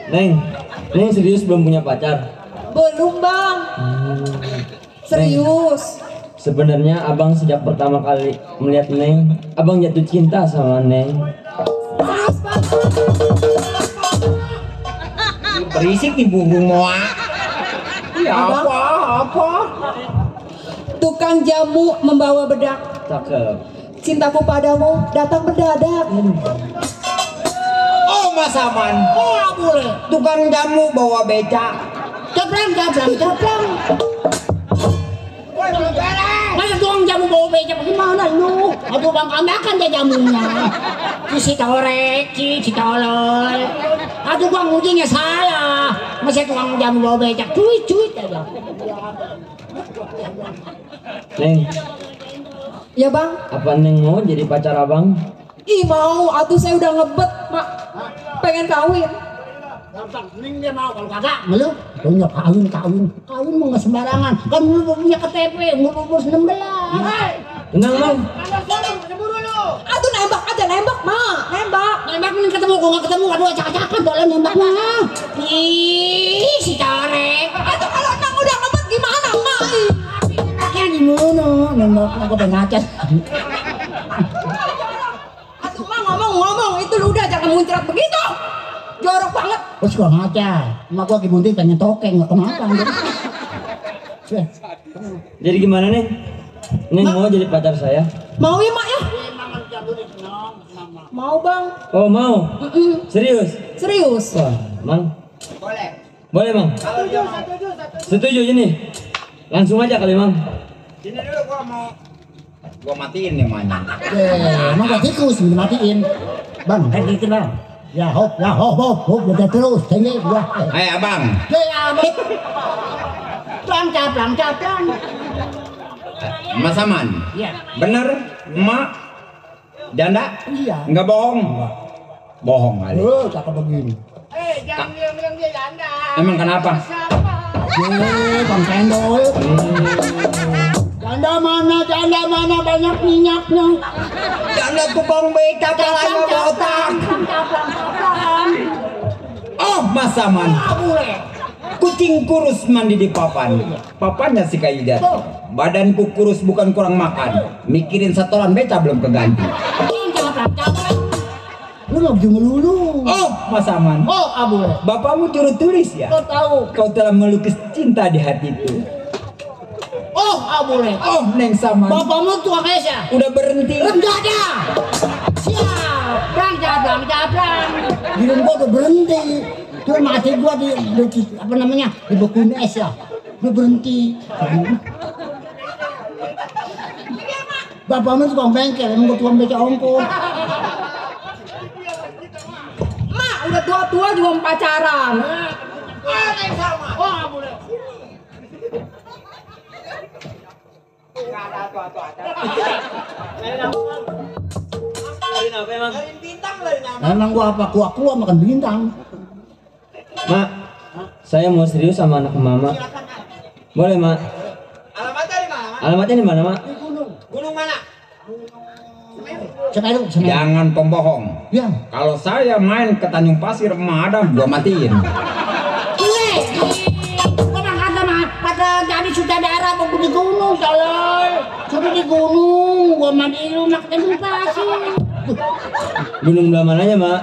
Speaker 9: Neng serius belum punya pacar?
Speaker 7: Belum bang. Serius.
Speaker 9: Sebenarnya abang sejak pertama kali melihat Neng, abang jatuh cinta sama Neng.
Speaker 7: Serius bang.
Speaker 13: berisik di bubung moa. Ya apa?
Speaker 7: Tukang jamu membawa bedak.
Speaker 9: Cakep.
Speaker 7: Cintaku padamu datang mendadak.
Speaker 13: Oh Mas Aman.
Speaker 6: Oh, boleh.
Speaker 13: Tukang jamu bawa beca.
Speaker 6: Caplang. Masa tukang jamu bawa beca bagaimana lu? Aduh bang, makan dia jamunya. Si torek, si tolol. Aduh bang, ujinya salah. Masa tukang jamu bawa beca, cuit aja.
Speaker 9: Neng,
Speaker 7: Ya bang,
Speaker 9: apa Neng mau jadi pacar abang?
Speaker 14: Ih mau, atuh saya udah ngebet, Mak. Pengen kawin.
Speaker 6: Gampang, mending dia mau kalau kagak ngeluh. Punya kawin mau nggak sembarangan. Kan lu punya KTP, umur 16.
Speaker 9: Tenang, Mang.
Speaker 14: Atuh nembak aja, nembak, Mak. Nembak
Speaker 6: Mending ketemu, kok nggak ketemu, aduh acak-acakan dolan nembak mah. Ih, si Corek.
Speaker 14: Atuh kalau nang udah ngebet gimana, Mak?
Speaker 6: Nembaknya di mana? Nembak aku pengen ngacet.
Speaker 14: Atuh Mak ngomong, itu lu udah jangan muncrat begitu. Jorok banget.
Speaker 6: Terus gua ngaca, emak gua kibunting pengen tokeng, nggak kenapa.
Speaker 9: Jadi gimana nih? Neng mau jadi pacar saya?
Speaker 14: Mau ya, Mak ya? Mau, Bang.
Speaker 9: Oh mau? Serius?
Speaker 14: Serius.
Speaker 9: Wah, Mang. Boleh, Mang. Setuju ini. Langsung aja kali, Mang.
Speaker 13: Sini dulu gua matiin nih mainnya.
Speaker 6: Emang gak tikus dimatiin. Bang, kayak gitu bang. Ya hop, udah terus, tinggi gua.
Speaker 13: Abang.
Speaker 6: Abang. Pelan.
Speaker 13: Mas Aman.
Speaker 6: Iya.
Speaker 13: Bener, emak janda?
Speaker 6: Iya.
Speaker 13: Nggak bohong. Bohong kali.
Speaker 6: Cakep begini.
Speaker 8: Jangan bilang dia janda.
Speaker 13: Emang kenapa?
Speaker 6: Bang Cendol. Janda mana banyak minyaknya.
Speaker 13: Janda tukang beca palanya botak. Oh, Mas Aman. Kucing kurus mandi di papan. Papannya si kayu jati. Badanku kurus bukan kurang makan. Mikirin setoran beca belum keganti.
Speaker 6: Lu mau melulu.
Speaker 13: Oh, Mas Aman.
Speaker 6: Oh, Abu.
Speaker 13: Bapakmu turut tulis ya?
Speaker 6: Kau tahu.
Speaker 13: Kau telah melukis cinta di hatiku.
Speaker 6: Oh, Abu.
Speaker 13: Oh, Neng Saman.
Speaker 6: Bapakmu tua Kesya.
Speaker 13: Udah berhenti.
Speaker 6: Enggak ada. Siap. Blang. Giliran gua udah berhenti. Tuh mati gua di apa namanya? Di buku es ya. Udah berhenti. Bapakmu tukang bengkel, emang gua tukang beca ongkos.
Speaker 14: Mak, udah tua-tua juga mau pacaran.
Speaker 6: Emang gua apa? Kuah makan bintang.
Speaker 9: Mak, saya mau serius sama anak mama. Boleh, Mak?
Speaker 8: Alamatnya di mana?
Speaker 9: Alamatnya di mana, Mak?
Speaker 8: Gunung mana?
Speaker 6: Semeru.
Speaker 13: Jangan pembohong.
Speaker 6: Ya.
Speaker 13: Kalau saya main ke Tanjung Pasir emak ada, gua matiin.
Speaker 6: Kata jadi sutradara mau di gunung, tolol. Sudah di gunung, gua mandi lu nak Tanjung Pasir.
Speaker 9: Gunung belah mananya, Mak?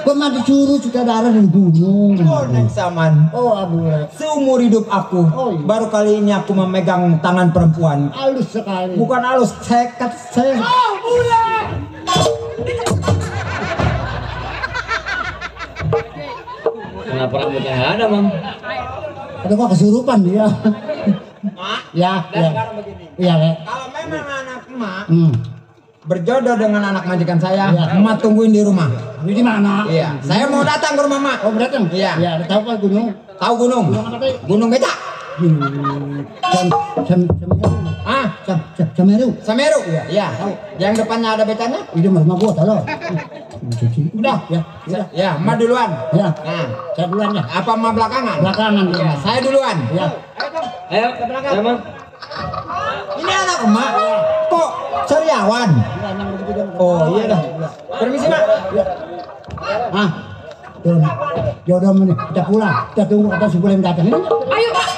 Speaker 6: Gua mandi suruh sutradara di gunung.
Speaker 13: Oh, Neng Saman.
Speaker 6: Oh, Abu.
Speaker 13: Seumur hidup aku, baru kali ini aku memegang tangan perempuan.
Speaker 6: Halus sekali.
Speaker 13: Bukan halus, seket.
Speaker 6: Oh, Bule.
Speaker 9: Kenapa rambutnya nggak ada, Mang?
Speaker 6: Ada gua kesurupan dia.
Speaker 8: Mak,
Speaker 6: Ya. Iya, Le.
Speaker 8: kalau memang anak emak
Speaker 13: Berjodoh dengan anak majikan saya,
Speaker 6: Iya.
Speaker 13: emak tungguin di rumah.
Speaker 6: Di mana?
Speaker 13: Iya, saya mau datang ke rumah emak.
Speaker 6: Oh, datang?
Speaker 13: Iya.
Speaker 6: Ya, tahu kan gunung?
Speaker 13: Tahu gunung?
Speaker 6: Gunung apa tadi?
Speaker 13: Gunung Beca.
Speaker 6: Semeru.
Speaker 13: Semeru. Iya. Yang depannya ada becanya?
Speaker 6: Itu rumah gua, tahu.
Speaker 13: Udah.
Speaker 6: Ya.
Speaker 13: Ya, emak duluan.
Speaker 6: Ya.
Speaker 13: Nah,
Speaker 6: Saya duluan ya.
Speaker 13: apa emak belakangan?
Speaker 6: Belakangan.
Speaker 13: Ya, saya duluan.
Speaker 6: Ya.
Speaker 9: Ayo, saya, Mang.
Speaker 13: Ini anak emak. Kok ceriawan? Oh, iya dah. Permisi, Mak.
Speaker 6: Ah. Tuh. Jodoh nih, kita pulang. Kita tunggu kata si Bulan datang.
Speaker 14: Ayo, Pak.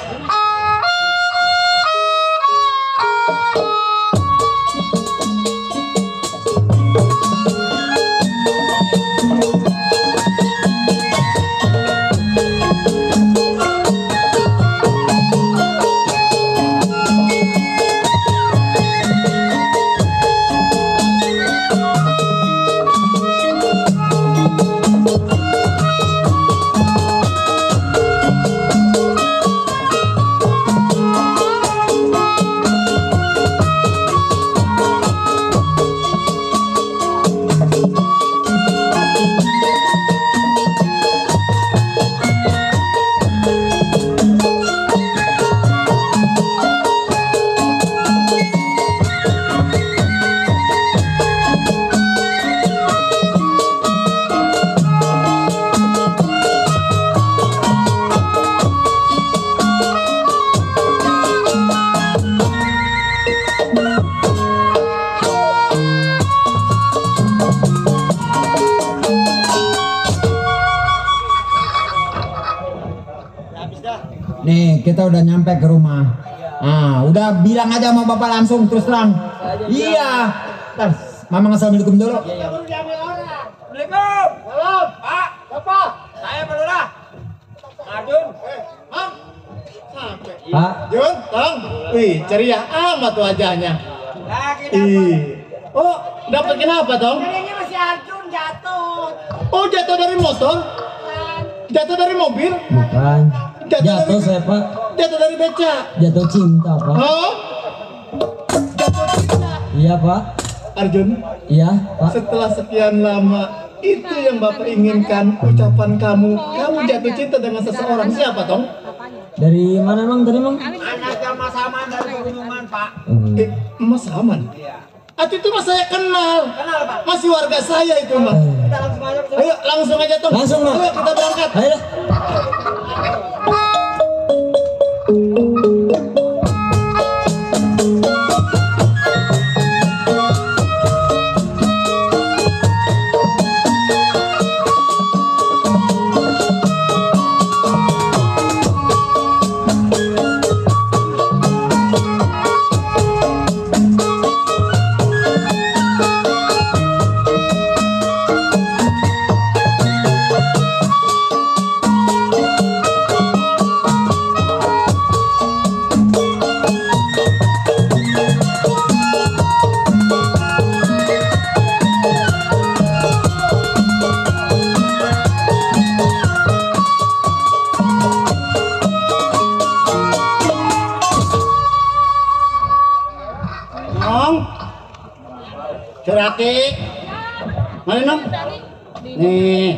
Speaker 13: Nih, kita udah nyampe ke rumah. Nah, udah bilang aja sama bapak langsung terus terang. Iya. Ntar, mama assalamualaikum dulu.
Speaker 8: Assalamualaikum. Salam. Pak, siapa? Saya Pak Lurah. Arjun. Mam. Sampai.
Speaker 13: Pak.
Speaker 3: Jun, Tong. Wih, ceria amat wajahnya.
Speaker 8: Lagi
Speaker 3: Ih. Oh, dapat kenapa, Tong?
Speaker 8: Ini masih Arjun jatuh.
Speaker 3: Oh, jatuh dari motor? Jatuh dari mobil?
Speaker 9: Bukan. Jatuh saya Pak.
Speaker 3: Jatuh dari beca?
Speaker 9: Jatuh cinta Pak.
Speaker 3: Oh? Jatuh cinta?
Speaker 9: Iya Pak.
Speaker 3: Arjun?
Speaker 9: Iya Pak.
Speaker 3: Setelah sekian lama, itu yang Bapak inginkan, ucapan kamu. Kamu jatuh cinta dengan seseorang. Siapa, Tong?
Speaker 9: Dari mana emang? Dari emang?
Speaker 8: Anaknya Mas Aman dari Pegunungan, Pak.
Speaker 3: Mas Aman? Itu mas saya kenal.
Speaker 8: Kenal, Pak.
Speaker 3: Masih warga saya itu, Mas.
Speaker 8: Udah langsung aja.
Speaker 3: Ayo, langsung aja, Tong.
Speaker 9: Langsung, Mak.
Speaker 3: Ayo, kita berangkat.
Speaker 9: Ayo.
Speaker 6: Curati, mana nom? Nih,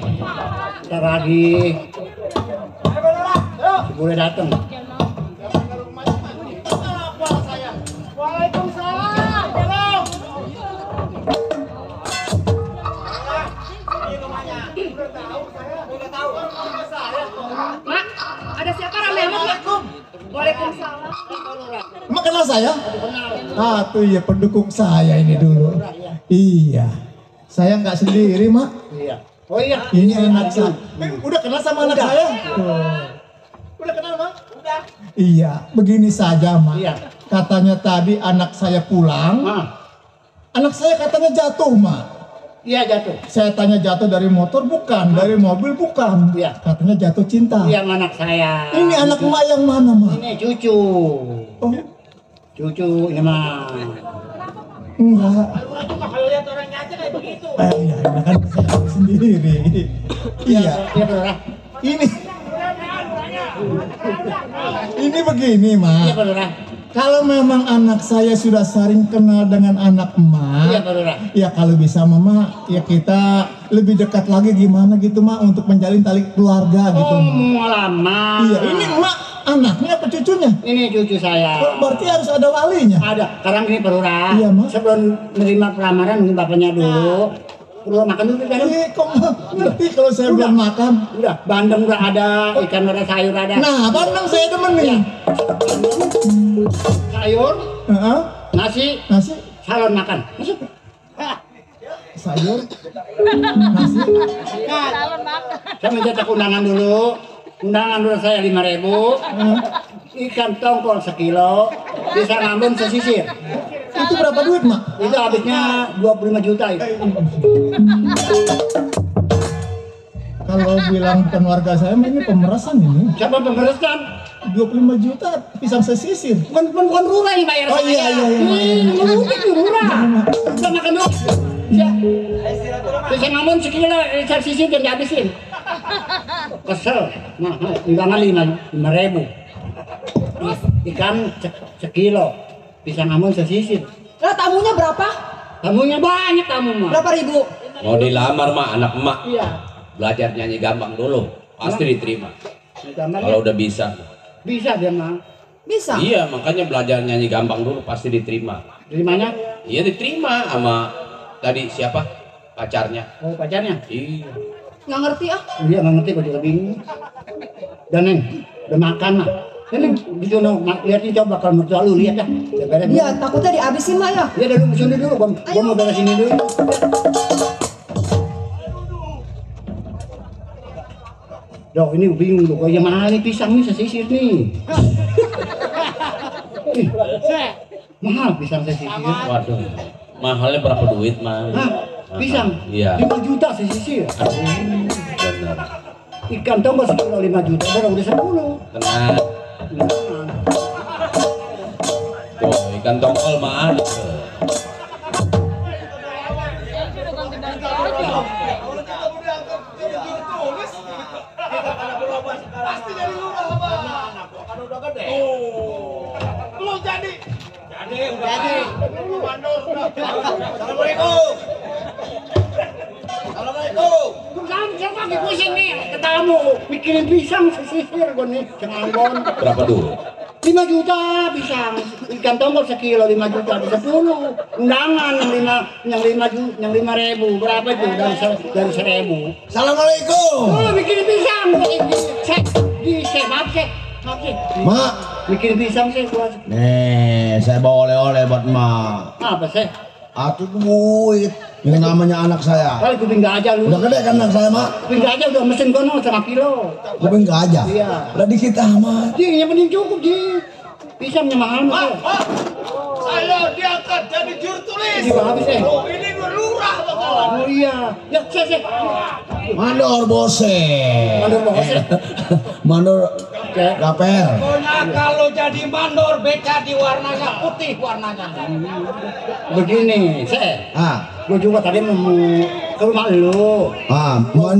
Speaker 6: ntar lagi. Boleh datang.
Speaker 8: Waalaikumsalam. Halo. Udah tahu.
Speaker 14: Mak, ada siapa rame amat ya? Waalaikumsalam.
Speaker 3: Mak kenal saya? Tuh ya pendukung saya ini dulu. Iya. Saya nggak sendiri, Mak.
Speaker 6: Iya. Oh iya.
Speaker 3: Ini anak saya. Udah kenal sama anak saya? Udah kenal, Mak?
Speaker 8: Udah.
Speaker 3: Iya, begini saja, Mak.
Speaker 6: Iya.
Speaker 3: Katanya tadi anak saya pulang. Anak saya katanya jatuh, Mak.
Speaker 6: Iya, jatuh.
Speaker 3: Saya tanya jatuh dari motor bukan, dari mobil bukan.
Speaker 6: Iya.
Speaker 3: Katanya jatuh cinta.
Speaker 6: Yang anak saya.
Speaker 3: Ini anak Mak yang mana, Mak?
Speaker 6: Ini cucu.
Speaker 3: Oh.
Speaker 6: Cucu ini mah.
Speaker 3: Enggak.
Speaker 8: Kalau lihat orangnya aja kayak begitu.
Speaker 3: Iya, ini kan saya sendiri. Iya.
Speaker 6: Iya, Bro.
Speaker 3: Ini begini, Mak.
Speaker 6: Iya, Bro.
Speaker 3: Kalau memang anak saya sudah sering kenal dengan anak emak,
Speaker 6: Iya, Bro.
Speaker 3: ya kalau bisa Mama, ya kita lebih dekat lagi gimana gitu, Mak, untuk menjalin tali keluarga gitu.
Speaker 6: Oh,
Speaker 3: Mak.
Speaker 6: mau lama.
Speaker 3: Iya, ini Mak anaknya apa cucunya?
Speaker 6: Ini cucu saya.
Speaker 3: Berarti harus ada walinya.
Speaker 6: Ada. Sekarang ini Bro.
Speaker 3: Iya, Mak.
Speaker 6: Sebelum menerima pelamaran mungkin bapaknya dulu. Perlu makan dulu kan?
Speaker 3: Kok ngerti kalau saya belum makan?
Speaker 6: Udah, bandeng udah ada, ikan ada, sayur ada.
Speaker 3: Nah, bandeng saya demen nih.
Speaker 6: Sayur, nasi, salon makan. Masuk.
Speaker 3: Sayur, nasi.
Speaker 6: Salon makan. Saya mencetak undangan dulu. Undangan dulu saya 5.000. Ikan tongkol 1 kilo. Bisa ngambung sesisir.
Speaker 3: Itu berapa duit, Mak?
Speaker 6: Itu habisnya 25 juta itu.
Speaker 3: Kalau bilang bukan warga saya, ini pemerasan ini.
Speaker 6: Siapa pemerasan?
Speaker 3: 25 juta pisang sesisir.
Speaker 6: Bukan Rura yang bayar saya.
Speaker 3: Iya.
Speaker 6: Merugi tuh Rura. Kita makan dulu. Ya. Bisa ngomong 1 kilo, sesisir dan dihabisin. Kesel. Nah, undangan 5.000. Ikan 1 kilo. Bisa ngomong sesisir.
Speaker 14: Lah tamunya berapa?
Speaker 6: Tamunya banyak tamu mah.
Speaker 14: Berapa ribu?
Speaker 2: Mau dilamar mah anak emak.
Speaker 6: Iya.
Speaker 2: Belajar nyanyi gambang dulu, pasti diterima. Kalau udah bisa.
Speaker 6: Bisa dia mah.
Speaker 14: Bisa?
Speaker 2: Iya, makanya belajar nyanyi gambang dulu pasti diterima.
Speaker 6: Terimanya?
Speaker 2: Iya diterima sama tadi siapa? Pacarnya.
Speaker 6: Oh, pacarnya?
Speaker 2: Iya.
Speaker 14: Nggak ngerti ah.
Speaker 6: Iya, nggak ngerti, gue juga bingung. Dan Neng, udah makan mah. Ini gitu no, lihat nih coba kalau mertua lu lihat dah.
Speaker 14: Iya, takutnya dihabisin mah ya.
Speaker 6: Iya, dulu sini dulu, gua mau beres ini dulu. Loh ini bingung loh, yang mahal nih pisang nih sesisir nih. Mahal pisang sesisir.
Speaker 2: Waduh, mahalnya berapa duit mah?
Speaker 6: Hah? Pisang?
Speaker 2: Iya.
Speaker 6: 5 juta sesisir.
Speaker 2: Bener.
Speaker 6: Ikan tombol sekilo 5 juta, baru udah 10.
Speaker 2: Tenang. Tuh, ikan tongkol mah ada.
Speaker 8: Pasti dari lurah Bang. Kan udah gede. Lu jadi. Mandor udah. Assalamualaikum. Assalamualaikum.
Speaker 6: Saya lagi pusing nih, ketemu mikirin pisang sesisir gue nih, Cenganggon.
Speaker 2: Berapa duit?
Speaker 6: 5 juta pisang, ikan tongkol sekilo 5 juta, 10 undangan yang 5.000, berapa itu dari 1.000.
Speaker 3: Assalamualaikum.
Speaker 6: Oh, bikin pisang, maaf sih.
Speaker 3: Mak,
Speaker 6: bikin pisang sih gua.
Speaker 3: nih saya bawa oleh-oleh buat mak.
Speaker 6: Apa sih?
Speaker 3: Atuh duit. Ini namanya anak saya.
Speaker 6: Kali kuping gajah lu.
Speaker 3: Udah gede kan anak saya, Mak?
Speaker 6: Kuping gajah udah mesin kono 1 kilo.
Speaker 3: Kuping gajah?
Speaker 6: Iya.
Speaker 3: Udah dikit amat.
Speaker 6: Ji, yang penting cukup, Ji. Pisangnya mahal mah.
Speaker 8: Saya diangkat jadi juru tulis.
Speaker 6: Ini habis eh.
Speaker 8: Oh, ini gue lurah bakalan.
Speaker 6: Oh iya. Ya, saya.
Speaker 3: Mandor bose.
Speaker 6: Mandor bose.
Speaker 3: Mandor gaper.
Speaker 4: Pokoknya kalau jadi mandor beca di warnanya putih warnanya.
Speaker 6: Begini, saya. Gue juga tadi mau ke rumah lu.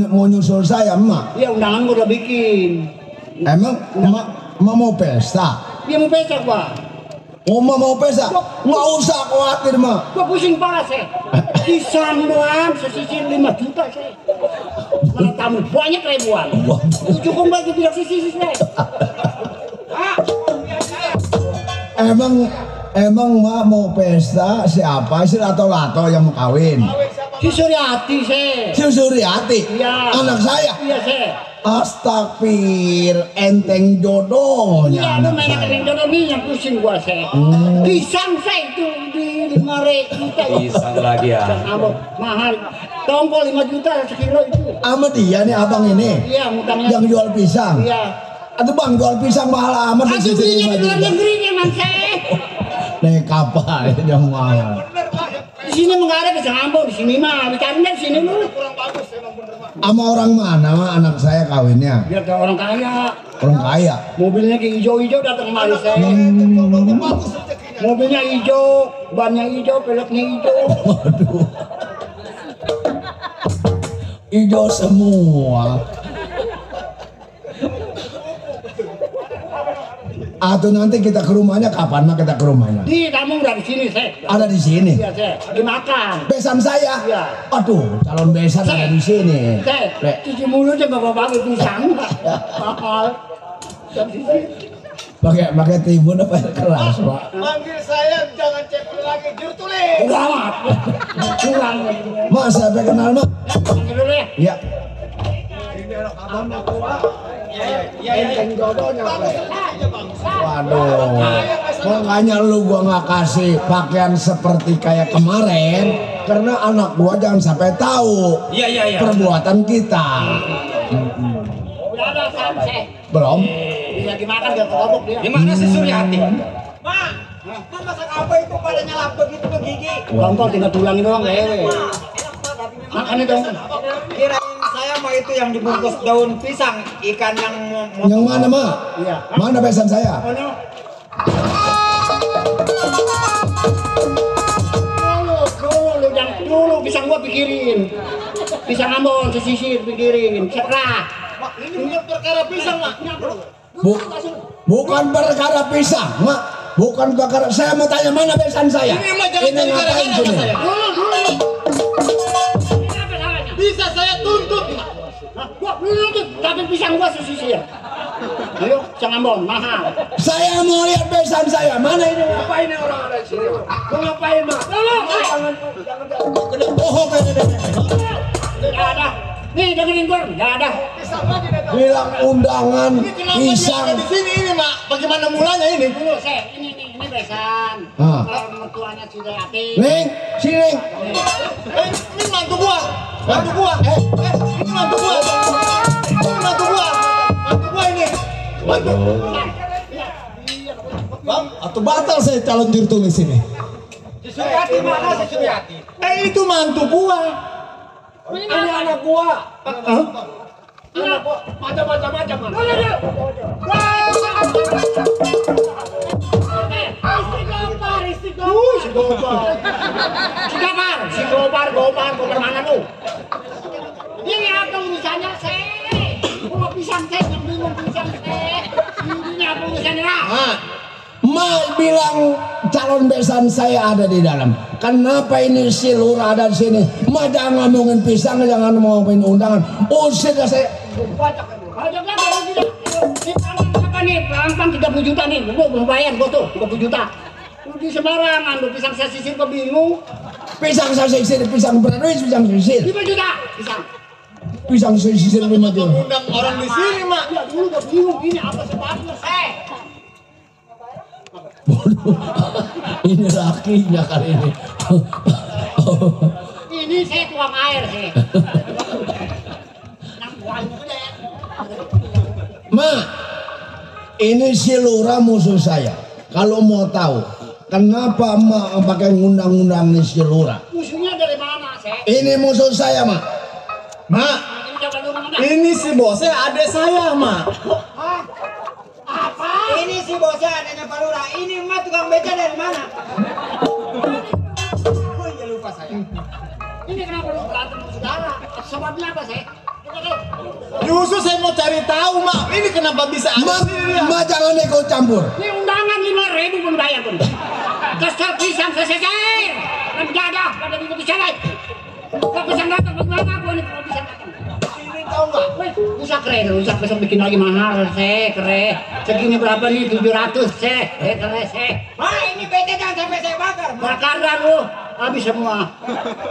Speaker 3: Mau nyusul saya, Emak?
Speaker 6: Iya, undangan gue udah bikin.
Speaker 3: Emang Emak mau pesta?
Speaker 6: Dia mau pesta, Pak.
Speaker 3: Mau pesta? Nggak usah khawatir, Mak.
Speaker 6: Gue pusing parah, saya. Pisang doang, sesisir 5 juta, saya. Mana tamu banyak ribuan. Cukup bagi bilang sisir, saya.
Speaker 3: Emang Mak mau pesta siapa sih atau lato yang mau kawin?
Speaker 6: Si Suryati, saya.
Speaker 3: Si Suryati?
Speaker 6: Iya.
Speaker 3: Anak saya?
Speaker 6: Iya, saya.
Speaker 3: Astagfir, enteng jodohnya.
Speaker 6: Iya, lu main enteng jodoh nih yang pusing gua, saya. Pisang saya itu di 5.000 juta.
Speaker 2: Pisang lagi ya.
Speaker 6: Mahal. Tongkol 5 juta sekilo itu.
Speaker 3: Sama dia nih abang ini?
Speaker 6: Iya, mutangnya.
Speaker 3: Yang jual pisang?
Speaker 6: Iya.
Speaker 3: Aduh bang, jual pisang mahal amat.
Speaker 6: Aduh belinya di luar negeri memang, saya.
Speaker 3: Nih kapal yang mahal.
Speaker 6: Di sini enggak ada pisang Ambon, di sini mah bicaranya di sini lu. Kurang bagus emang bener mah.
Speaker 3: Sama orang mana mah anak saya kawinnya?
Speaker 6: Biar ke orang kaya.
Speaker 3: Orang kaya.
Speaker 6: Mobilnya kayak hijau-hijau datang kemari saya. Mobilnya hijau, bannya hijau, peleknya hijau.
Speaker 3: Waduh. Hijau semua. Atau nanti kita ke rumahnya kapan mah kita ke rumahnya?
Speaker 6: Di kamu udah di sini, saya.
Speaker 3: Ada di sini.
Speaker 6: Iya, saya. Dimakan.
Speaker 3: Besan saya.
Speaker 6: Iya.
Speaker 3: Aduh, calon besan ada di sini.
Speaker 6: Saya. Cuci mulut aja bapak-bapak pisang. Mahal.
Speaker 3: Pakai timun apa keras, Pak?
Speaker 8: Manggil saya jangan cepet lagi juru tulis.
Speaker 6: Gawat. Kurang.
Speaker 3: Mak, saya kenal, Mak.
Speaker 6: Panggil dulu ya.
Speaker 3: Iya.
Speaker 8: Ini anak abang aku, Pak. Iya.
Speaker 3: Enteng jodohnya, waduh, makanya lu gua nggak kasih pakaian seperti kayak kemarin karena anak gua jangan sampai tahu perbuatan kita.
Speaker 6: Udah ada sampai.
Speaker 3: Belum?
Speaker 6: Bisa dimakan gak ketobok dia.
Speaker 4: Gimana si Suryati?
Speaker 8: Mak, lu masak apa itu pada nyelap begitu ke gigi?
Speaker 6: Gampang tinggal tulangin doang lewe. Makannya dong.
Speaker 12: Kirain saya mah itu yang dibungkus daun pisang, ikan yang
Speaker 3: Yang mana, Mak?
Speaker 6: Iya.
Speaker 3: Mana besan saya?
Speaker 6: Dulu pisang gua pikirin. Pisang Ambon sesisir pikirin. Serah.
Speaker 8: Ini bukan perkara pisang, Mak.
Speaker 3: Bukan perkara pisang, Mak. Bukan perkara. Saya mau tanya mana besan saya?
Speaker 8: Ini mah jangan jadi
Speaker 3: ngapain
Speaker 8: gara-gara
Speaker 3: sini?
Speaker 8: saya.
Speaker 6: Dulu.
Speaker 8: Bisa saya tuntut, Mak.
Speaker 6: Gua nuntut, tapi pisang gua sesisir. Ayo, pisang Ambon mahal.
Speaker 3: Saya mau lihat besan saya. Mana ini?
Speaker 8: Ngapain nih orang ada di sini?
Speaker 3: Mau ngapain, Mak?
Speaker 6: Jangan
Speaker 3: Bohong kayak gini.
Speaker 6: Gak ada. Nih, dengerin gua. Gak ada.
Speaker 3: Bilang undangan pisang.
Speaker 8: Di sini ini, Mak. Bagaimana mulanya ini?
Speaker 6: Dulu, saya. Ini besan. Mertuanya Suryati.
Speaker 3: Neng, sini Neng.
Speaker 8: Ini mantu gua. Mantu gua. Ini mantu gua. Ini mantu gua.
Speaker 1: Bang, atau batal saya calon juru tulis ini.
Speaker 12: Si Suryati mana si Suryati?
Speaker 1: Itu mantu gua.
Speaker 12: Ini anak gua. Anak gua macam-macam.
Speaker 6: Si Gopar mana lu? Ini apa urusannya sih? Gua pisang teh, yang bingung pisang teh. Ini apa urusannya lah?
Speaker 5: Ma bilang calon besan saya ada di dalam. Kenapa ini si lurah ada di sini? Ma jangan ngomongin pisang, jangan ngomongin undangan. Usir saya.
Speaker 6: Pajaknya baru tidak. Apa nih? Pelan-pelan 30 juta nih. Gua belum bayar gua tuh 30 juta. Lu di sembarangan, lu pisang saya sisir gua bingung.
Speaker 5: Pisang saya sisir, pisang berduit, pisang sisir.
Speaker 6: 5 juta pisang.
Speaker 5: Pisang saya sisir 5 juta.
Speaker 1: Undang orang di sini, Mak.
Speaker 6: Ya dulu gua bingung ini apa sebabnya,
Speaker 5: Ini lakinya kali ini.
Speaker 6: Ini saya tuang air sih.
Speaker 5: Ma, ini si lurah musuh saya. Kalau mau tahu, kenapa Ma pakai ngundang-ngundang si lurah?
Speaker 6: Musuhnya dari mana, sih?
Speaker 5: Ini musuh saya, Ma.
Speaker 1: Mak, ini si bosnya adik saya, Mak.
Speaker 12: Apa? Ini si bosnya adanya Pak Lurah. Ini mah tukang beca dari mana? Oh iya lupa saya.
Speaker 6: Ini kenapa lu berantem sama saudara? Sebabnya apa, sih?
Speaker 1: Justru saya mau cari tahu, Mak. Ini kenapa bisa ada sini ya?
Speaker 5: Ma jangan ikut campur.
Speaker 6: Ini undangan 5.000 pun bayar pun. Kesel pisang selesai. Dan jadah, pada minggu disana. Kok pisang datang, bagaimana aku ini kalau pisang datang?
Speaker 12: Ini tahu nggak?
Speaker 6: Rusak besok bikin lagi mahal, keren. Segini berapa nih? 700, keren.
Speaker 12: Ma ini beca jangan sampai saya bakar.
Speaker 6: Bakar dah lu, habis semua.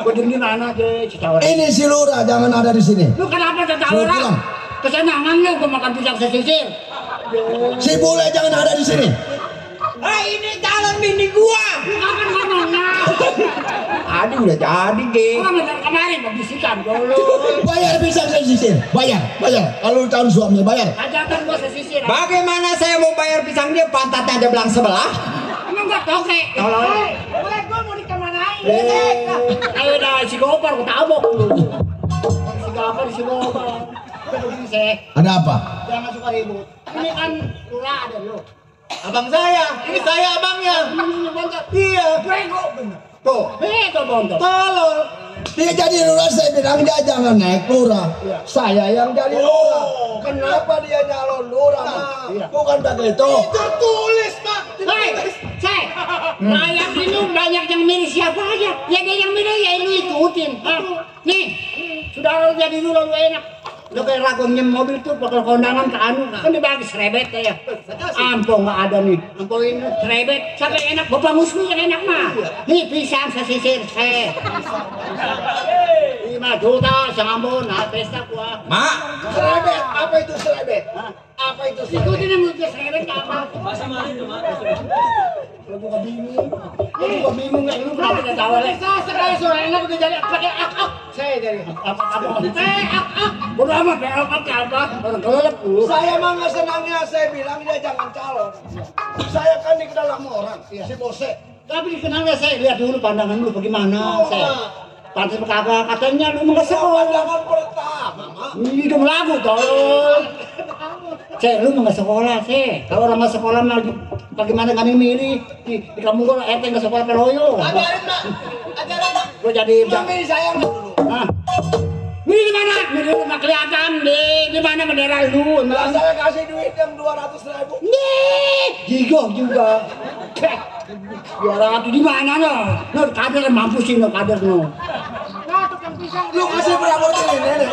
Speaker 6: Gua diem di mana deh, Citawara.
Speaker 5: Ini si lurah jangan ada di sini.
Speaker 6: Lu kenapa Citawara? Kesenangan lu gua makan pisang sesisir.
Speaker 5: Si bule jangan ada di sini.
Speaker 12: Ini calon bini gua.
Speaker 6: Kapan ngomongnya?
Speaker 5: Aduh udah jadi deh.
Speaker 6: Orang dari kemarin membisikan dulu.
Speaker 5: Bayar pisang saya sisir. Bayar. Kalau calon suami bayar.
Speaker 6: Ajakan gua sesisir.
Speaker 12: Bagaimana saya mau bayar pisang dia pantatnya ada belang sebelah?
Speaker 6: Emang gak tokek. Tolong. Boleh gua mau dikemanain. Ayo dah si Gopar gua tabok lu. Si Gopar.
Speaker 5: Ada apa?
Speaker 6: Jangan suka ribut. Ini kan lurah ada lu.
Speaker 1: Abang saya, ini saya abangnya. Iya,
Speaker 6: Bego bener.
Speaker 5: Tuh.
Speaker 6: Bego bontot.
Speaker 1: tolol.
Speaker 5: Dia jadi lurah, saya bilang dia jangan naik lurah. Saya yang jadi lurah. Kenapa dia nyalon lurah, Ma? Bukan begitu.
Speaker 1: Tertulis, Mak.
Speaker 6: Hei, rakyat ini banyak yang milih siapa aja. Ya dia yang milih ya lu ikutin. Nih, sudah jadi dulu lu enak. Lu kayak ragunya mobil tuh bakal kondangan ke anu kan dibagi serebet ya. Ampun nggak ada nih. Ampun ini serebet sampai enak Bapak Musmi yang enak mah. Nih pisang sesisir 5 juta sambun nah pesta gua.
Speaker 1: Mak,
Speaker 5: Serebet, apa itu serebet? Apa itu serebet?
Speaker 6: Ikutin yang muncul serebet apa? Lu juga bingung nggak lu kenapa nggak tahu leh? Sekali sore enak udah jadi pakai saya jadi apa? Bodoh amat ya apa? Orang kelelep lu.
Speaker 5: Saya mah nggak senangnya, saya bilang dia jangan calon. Saya kan di dalam orang, si bose.
Speaker 6: Tapi dikenalnya saya lihat dulu pandangan lu bagaimana saya. Pantas kagak katanya lu nggak sekolah.
Speaker 5: Pandangan pertama, Ma.
Speaker 6: Ini udah lagu tolong. Saya lu nggak sekolah sih. Kalau orang nggak sekolah mah bagaimana kami milih di kampung gua RT nggak sekolah peloyo.
Speaker 5: Ajarin, Mak.
Speaker 6: Gua jadi.
Speaker 5: Kami saya dulu.
Speaker 6: Ini di mana? Ini nggak kelihatan di mana bendera lu?
Speaker 5: Saya kasih duit yang 200.000.
Speaker 6: Nih, jigo juga. 200 di mana no? No kader mampus sih no kader no.
Speaker 5: Lu kasih berapa ini, Nenek?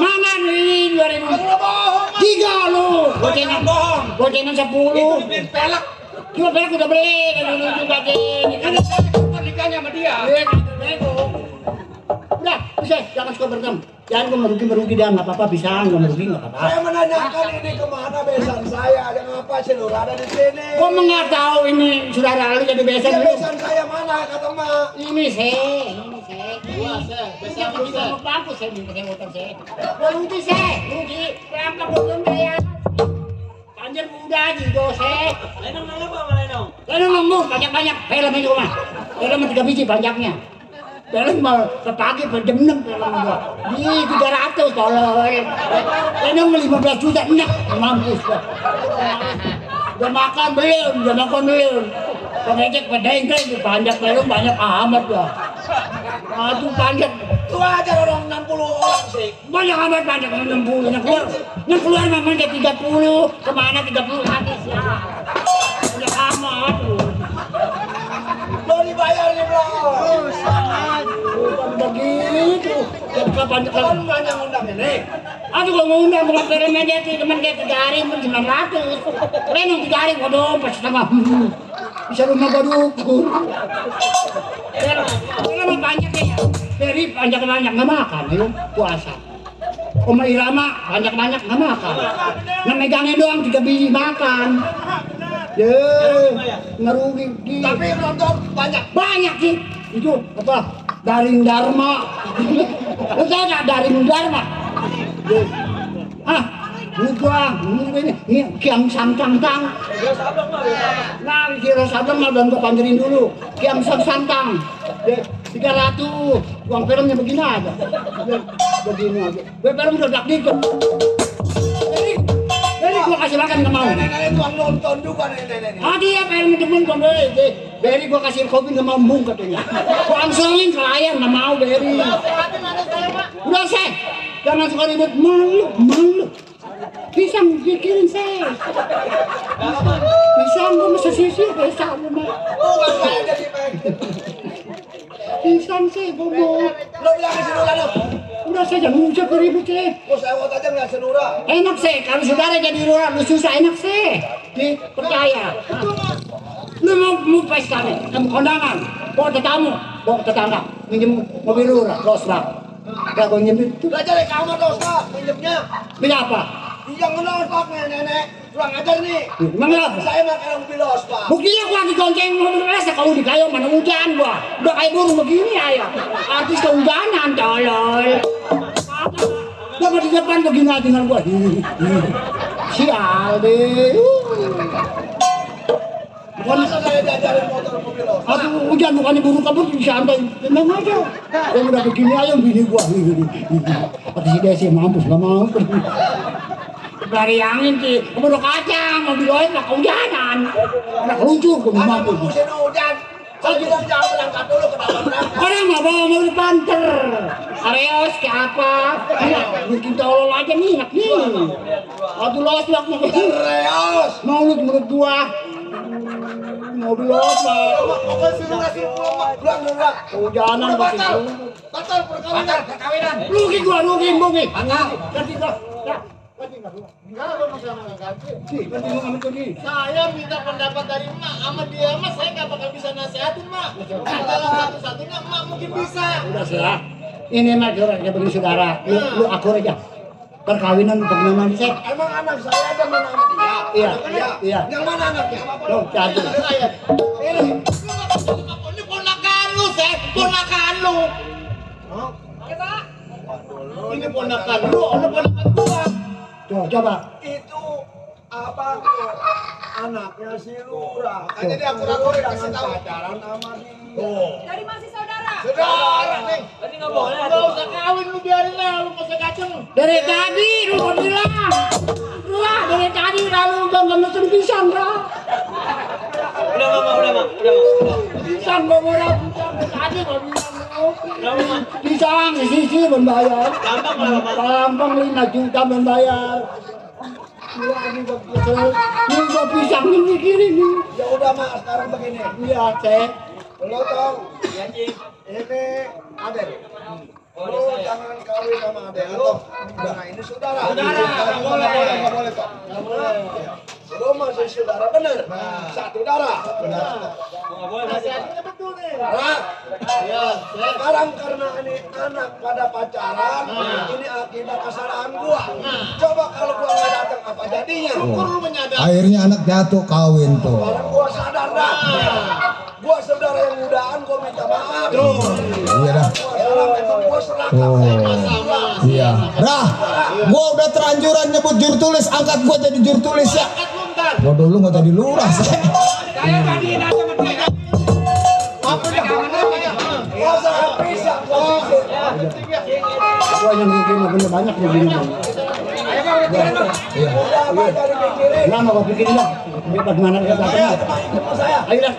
Speaker 6: Mana nih 2000? 3 lu. Gocengan 10.
Speaker 12: Pelak.
Speaker 6: Cuma pelak udah beli. Dulu juga deh.
Speaker 12: Ada saya nikahnya sama dia.
Speaker 6: Udah, bisa, jangan suka berantem. Jangan gue merugi dia, nggak apa-apa bisa, nggak merugi nggak apa-apa.
Speaker 5: Saya menanyakan ini kemana besan saya, ada ngapa sih lu ada di sini?
Speaker 6: Kok nggak tahu ini saudara lu jadi besan lu?
Speaker 5: Besan saya mana kata Mak?
Speaker 6: Ini saya. Iya saya, besan lu saya. Mau bangku saya minta saya motor saya. Rugi saya, rugi. Berapa belum bayar? gaji Jose. Lenong nanya apa sama Lenong? Lenong ngomong banyak-banyak film itu mah. Film 3 biji panjangnya. Film mau kepake per jam 6 film gua. Di 300 tolol. Lenong 15 juta enak mampus gua. Udah makan belum? Pengecek pedeng kan panjang film banyak amat gua. Aduh panjang.
Speaker 10: Lu aja orang 60 orang sih.
Speaker 6: Banyak amat banyak 60. Yang keluar memang ke 30. Kemana 30 habis ya. Banyak amat.
Speaker 10: Lo dibayar nih bro.
Speaker 6: Bukan begitu. Kapan
Speaker 10: banyak undang ini.
Speaker 6: Aduh kalau ngundang bukan film media sih teman kayak 3 hari 900. Lenong 3 hari waduh pas setengah. Bisa rumah baru ukur. Film banyak ya. Dari banyak-banyak nggak makan, ayo puasa. Oma Irama banyak-banyak nggak makan. Nah megangnya doang 3 biji makan. Ngerugi.
Speaker 10: Tapi nonton
Speaker 6: banyak sih. Itu apa? Daring Dharma. Lu tahu nggak Daring Dharma? Ini Kiam Sang Tang. Nah, kira sabang mah belum kepanjerin dulu. Kiam Sang Tang. 300. Uang filmnya begini aja. Begini aja. Film udah dak dikit. Jadi gua kasih makan nggak mau.
Speaker 10: Nenek uang nonton juga nenek.
Speaker 6: Ah dia film demen kok Beri gua kasih kopi nggak mau bung katanya. Gua angselin ke layar nggak mau Beri. Udah sih. Jangan suka ribut malu. Pisang bikin saya. Pisang gua masa sisir pisang gua. Pisang sih bobo.
Speaker 10: Lo bilang ke Senura lo.
Speaker 6: Udah saya jangan ngusir ribut sih.
Speaker 10: Bos lewat aja nggak Senura.
Speaker 6: Enak sih kalau saudara jadi lurah lu susah enak sih. Nih percaya. Lu mau pesta nih, kondangan, bawa tamu, bawa tetangga, minjem mobil lurah, losbak. Gak gue nyebut tuh.
Speaker 10: Belajar di kamar losbak, minjemnya.
Speaker 6: Minjem apa?
Speaker 10: Yang losbaknya nenek, kurang ajar nih.
Speaker 6: Emang apa?
Speaker 10: Saya pakai mobil losbak.
Speaker 6: Buktinya gua digonceng mobil les, kalau di kayu mana hujan gua. Udah kayak burung begini aja. Artis kehujanan, tolol. Gua di depan begini aja dengan gua. Sial deh.
Speaker 10: Masa saya jajarin motor mobil losbak?
Speaker 6: Aduh, hujan bukan buru kabur di santai. Tenang aja. Gua udah begini aja bini gua. Kata si Desi mampus, gak mampus. Dari angin sih, keburu kacang, mobil lain gak kehujanan. Udah keluncur, gue mau mampu.
Speaker 10: Musim hujan, saya bilang jangan berangkat dulu ke dalam berangkat.
Speaker 6: Orang gak bawa mobil panter. Areos kayak apa? Bikin tolol aja nih, enak nih. Aduh losbak mau
Speaker 10: Areos.
Speaker 6: Menurut gua. Mobil losbak.
Speaker 10: Mau Senura pulang dulu.
Speaker 6: Kehujanan pasti.
Speaker 10: Batal perkawinan.
Speaker 6: Rugi gua, rugi. Ganti gua.
Speaker 12: Saya minta pendapat dari emak sama dia emak, saya nggak bakal bisa nasihatin emak. Kalau satu-satunya emak mungkin bisa.
Speaker 6: Udah sih. Ini mah curangnya bagi saudara. Lu akur aja. Perkawinan perkenalan sih.
Speaker 10: Emang anak saya ada mana anak dia?
Speaker 6: Iya.
Speaker 10: Yang mana anaknya?
Speaker 6: Lo jadi.
Speaker 12: Ini ponakan lu, Seth. Ponakan lu. Ini ponakan lu, ini ponakan gua.
Speaker 6: Coba.
Speaker 10: Itu abang tuh anaknya si Lurah. Makanya dia akur-akur kasih tahu pacaran sama dia.
Speaker 14: Dari masih saudara.
Speaker 10: Saudara nih.
Speaker 12: Tadi nggak boleh. Nggak usah kawin lu, biarin lah, lu nggak usah kaceng.
Speaker 6: Dari tadi lu mau bilang. Lah dari tadi lalu nggak mesen pisang lah.
Speaker 12: Udah mama.
Speaker 6: Pisang gak murah, pisang tadi gak bilang lu. Pisang sisi belum bayar. Gampang 5 juta belum bayar. Ini gua pisang ini mikirin nih.
Speaker 10: Ya udah mak, sekarang begini.
Speaker 6: Iya cek.
Speaker 10: Lo tau, ini Aden. Lo jangan kawin sama Aden. Lo, nah ini saudara. Nggak boleh toh. Lo masih saudara bener. Satu darah. Nasihatnya betul nih. Sekarang karena ini anak pada pacaran, ini akibat kesalahan gua. Coba kalau gua nggak datang apa jadinya? Syukur lu menyadari.
Speaker 1: Akhirnya anak jatuh kawin tuh.
Speaker 10: Sekarang gua sadar dah. Gua saudara yang mudaan, gua minta maaf.
Speaker 1: Iya dah.
Speaker 10: Sekarang memang gua serakah.
Speaker 1: Iya. Rah, gua udah terlanjuran nyebut juru tulis, angkat gua jadi juru tulis ya. Gua dulu nggak jadi lurah.
Speaker 8: Saya gantiin aja sama dia. Apa udah kangen apa ya?
Speaker 3: Gua yang mungkin bener banyak nih gini.
Speaker 1: Iya.
Speaker 3: Lama gua pikirin lah. Bagaimana kita. Ayo dah.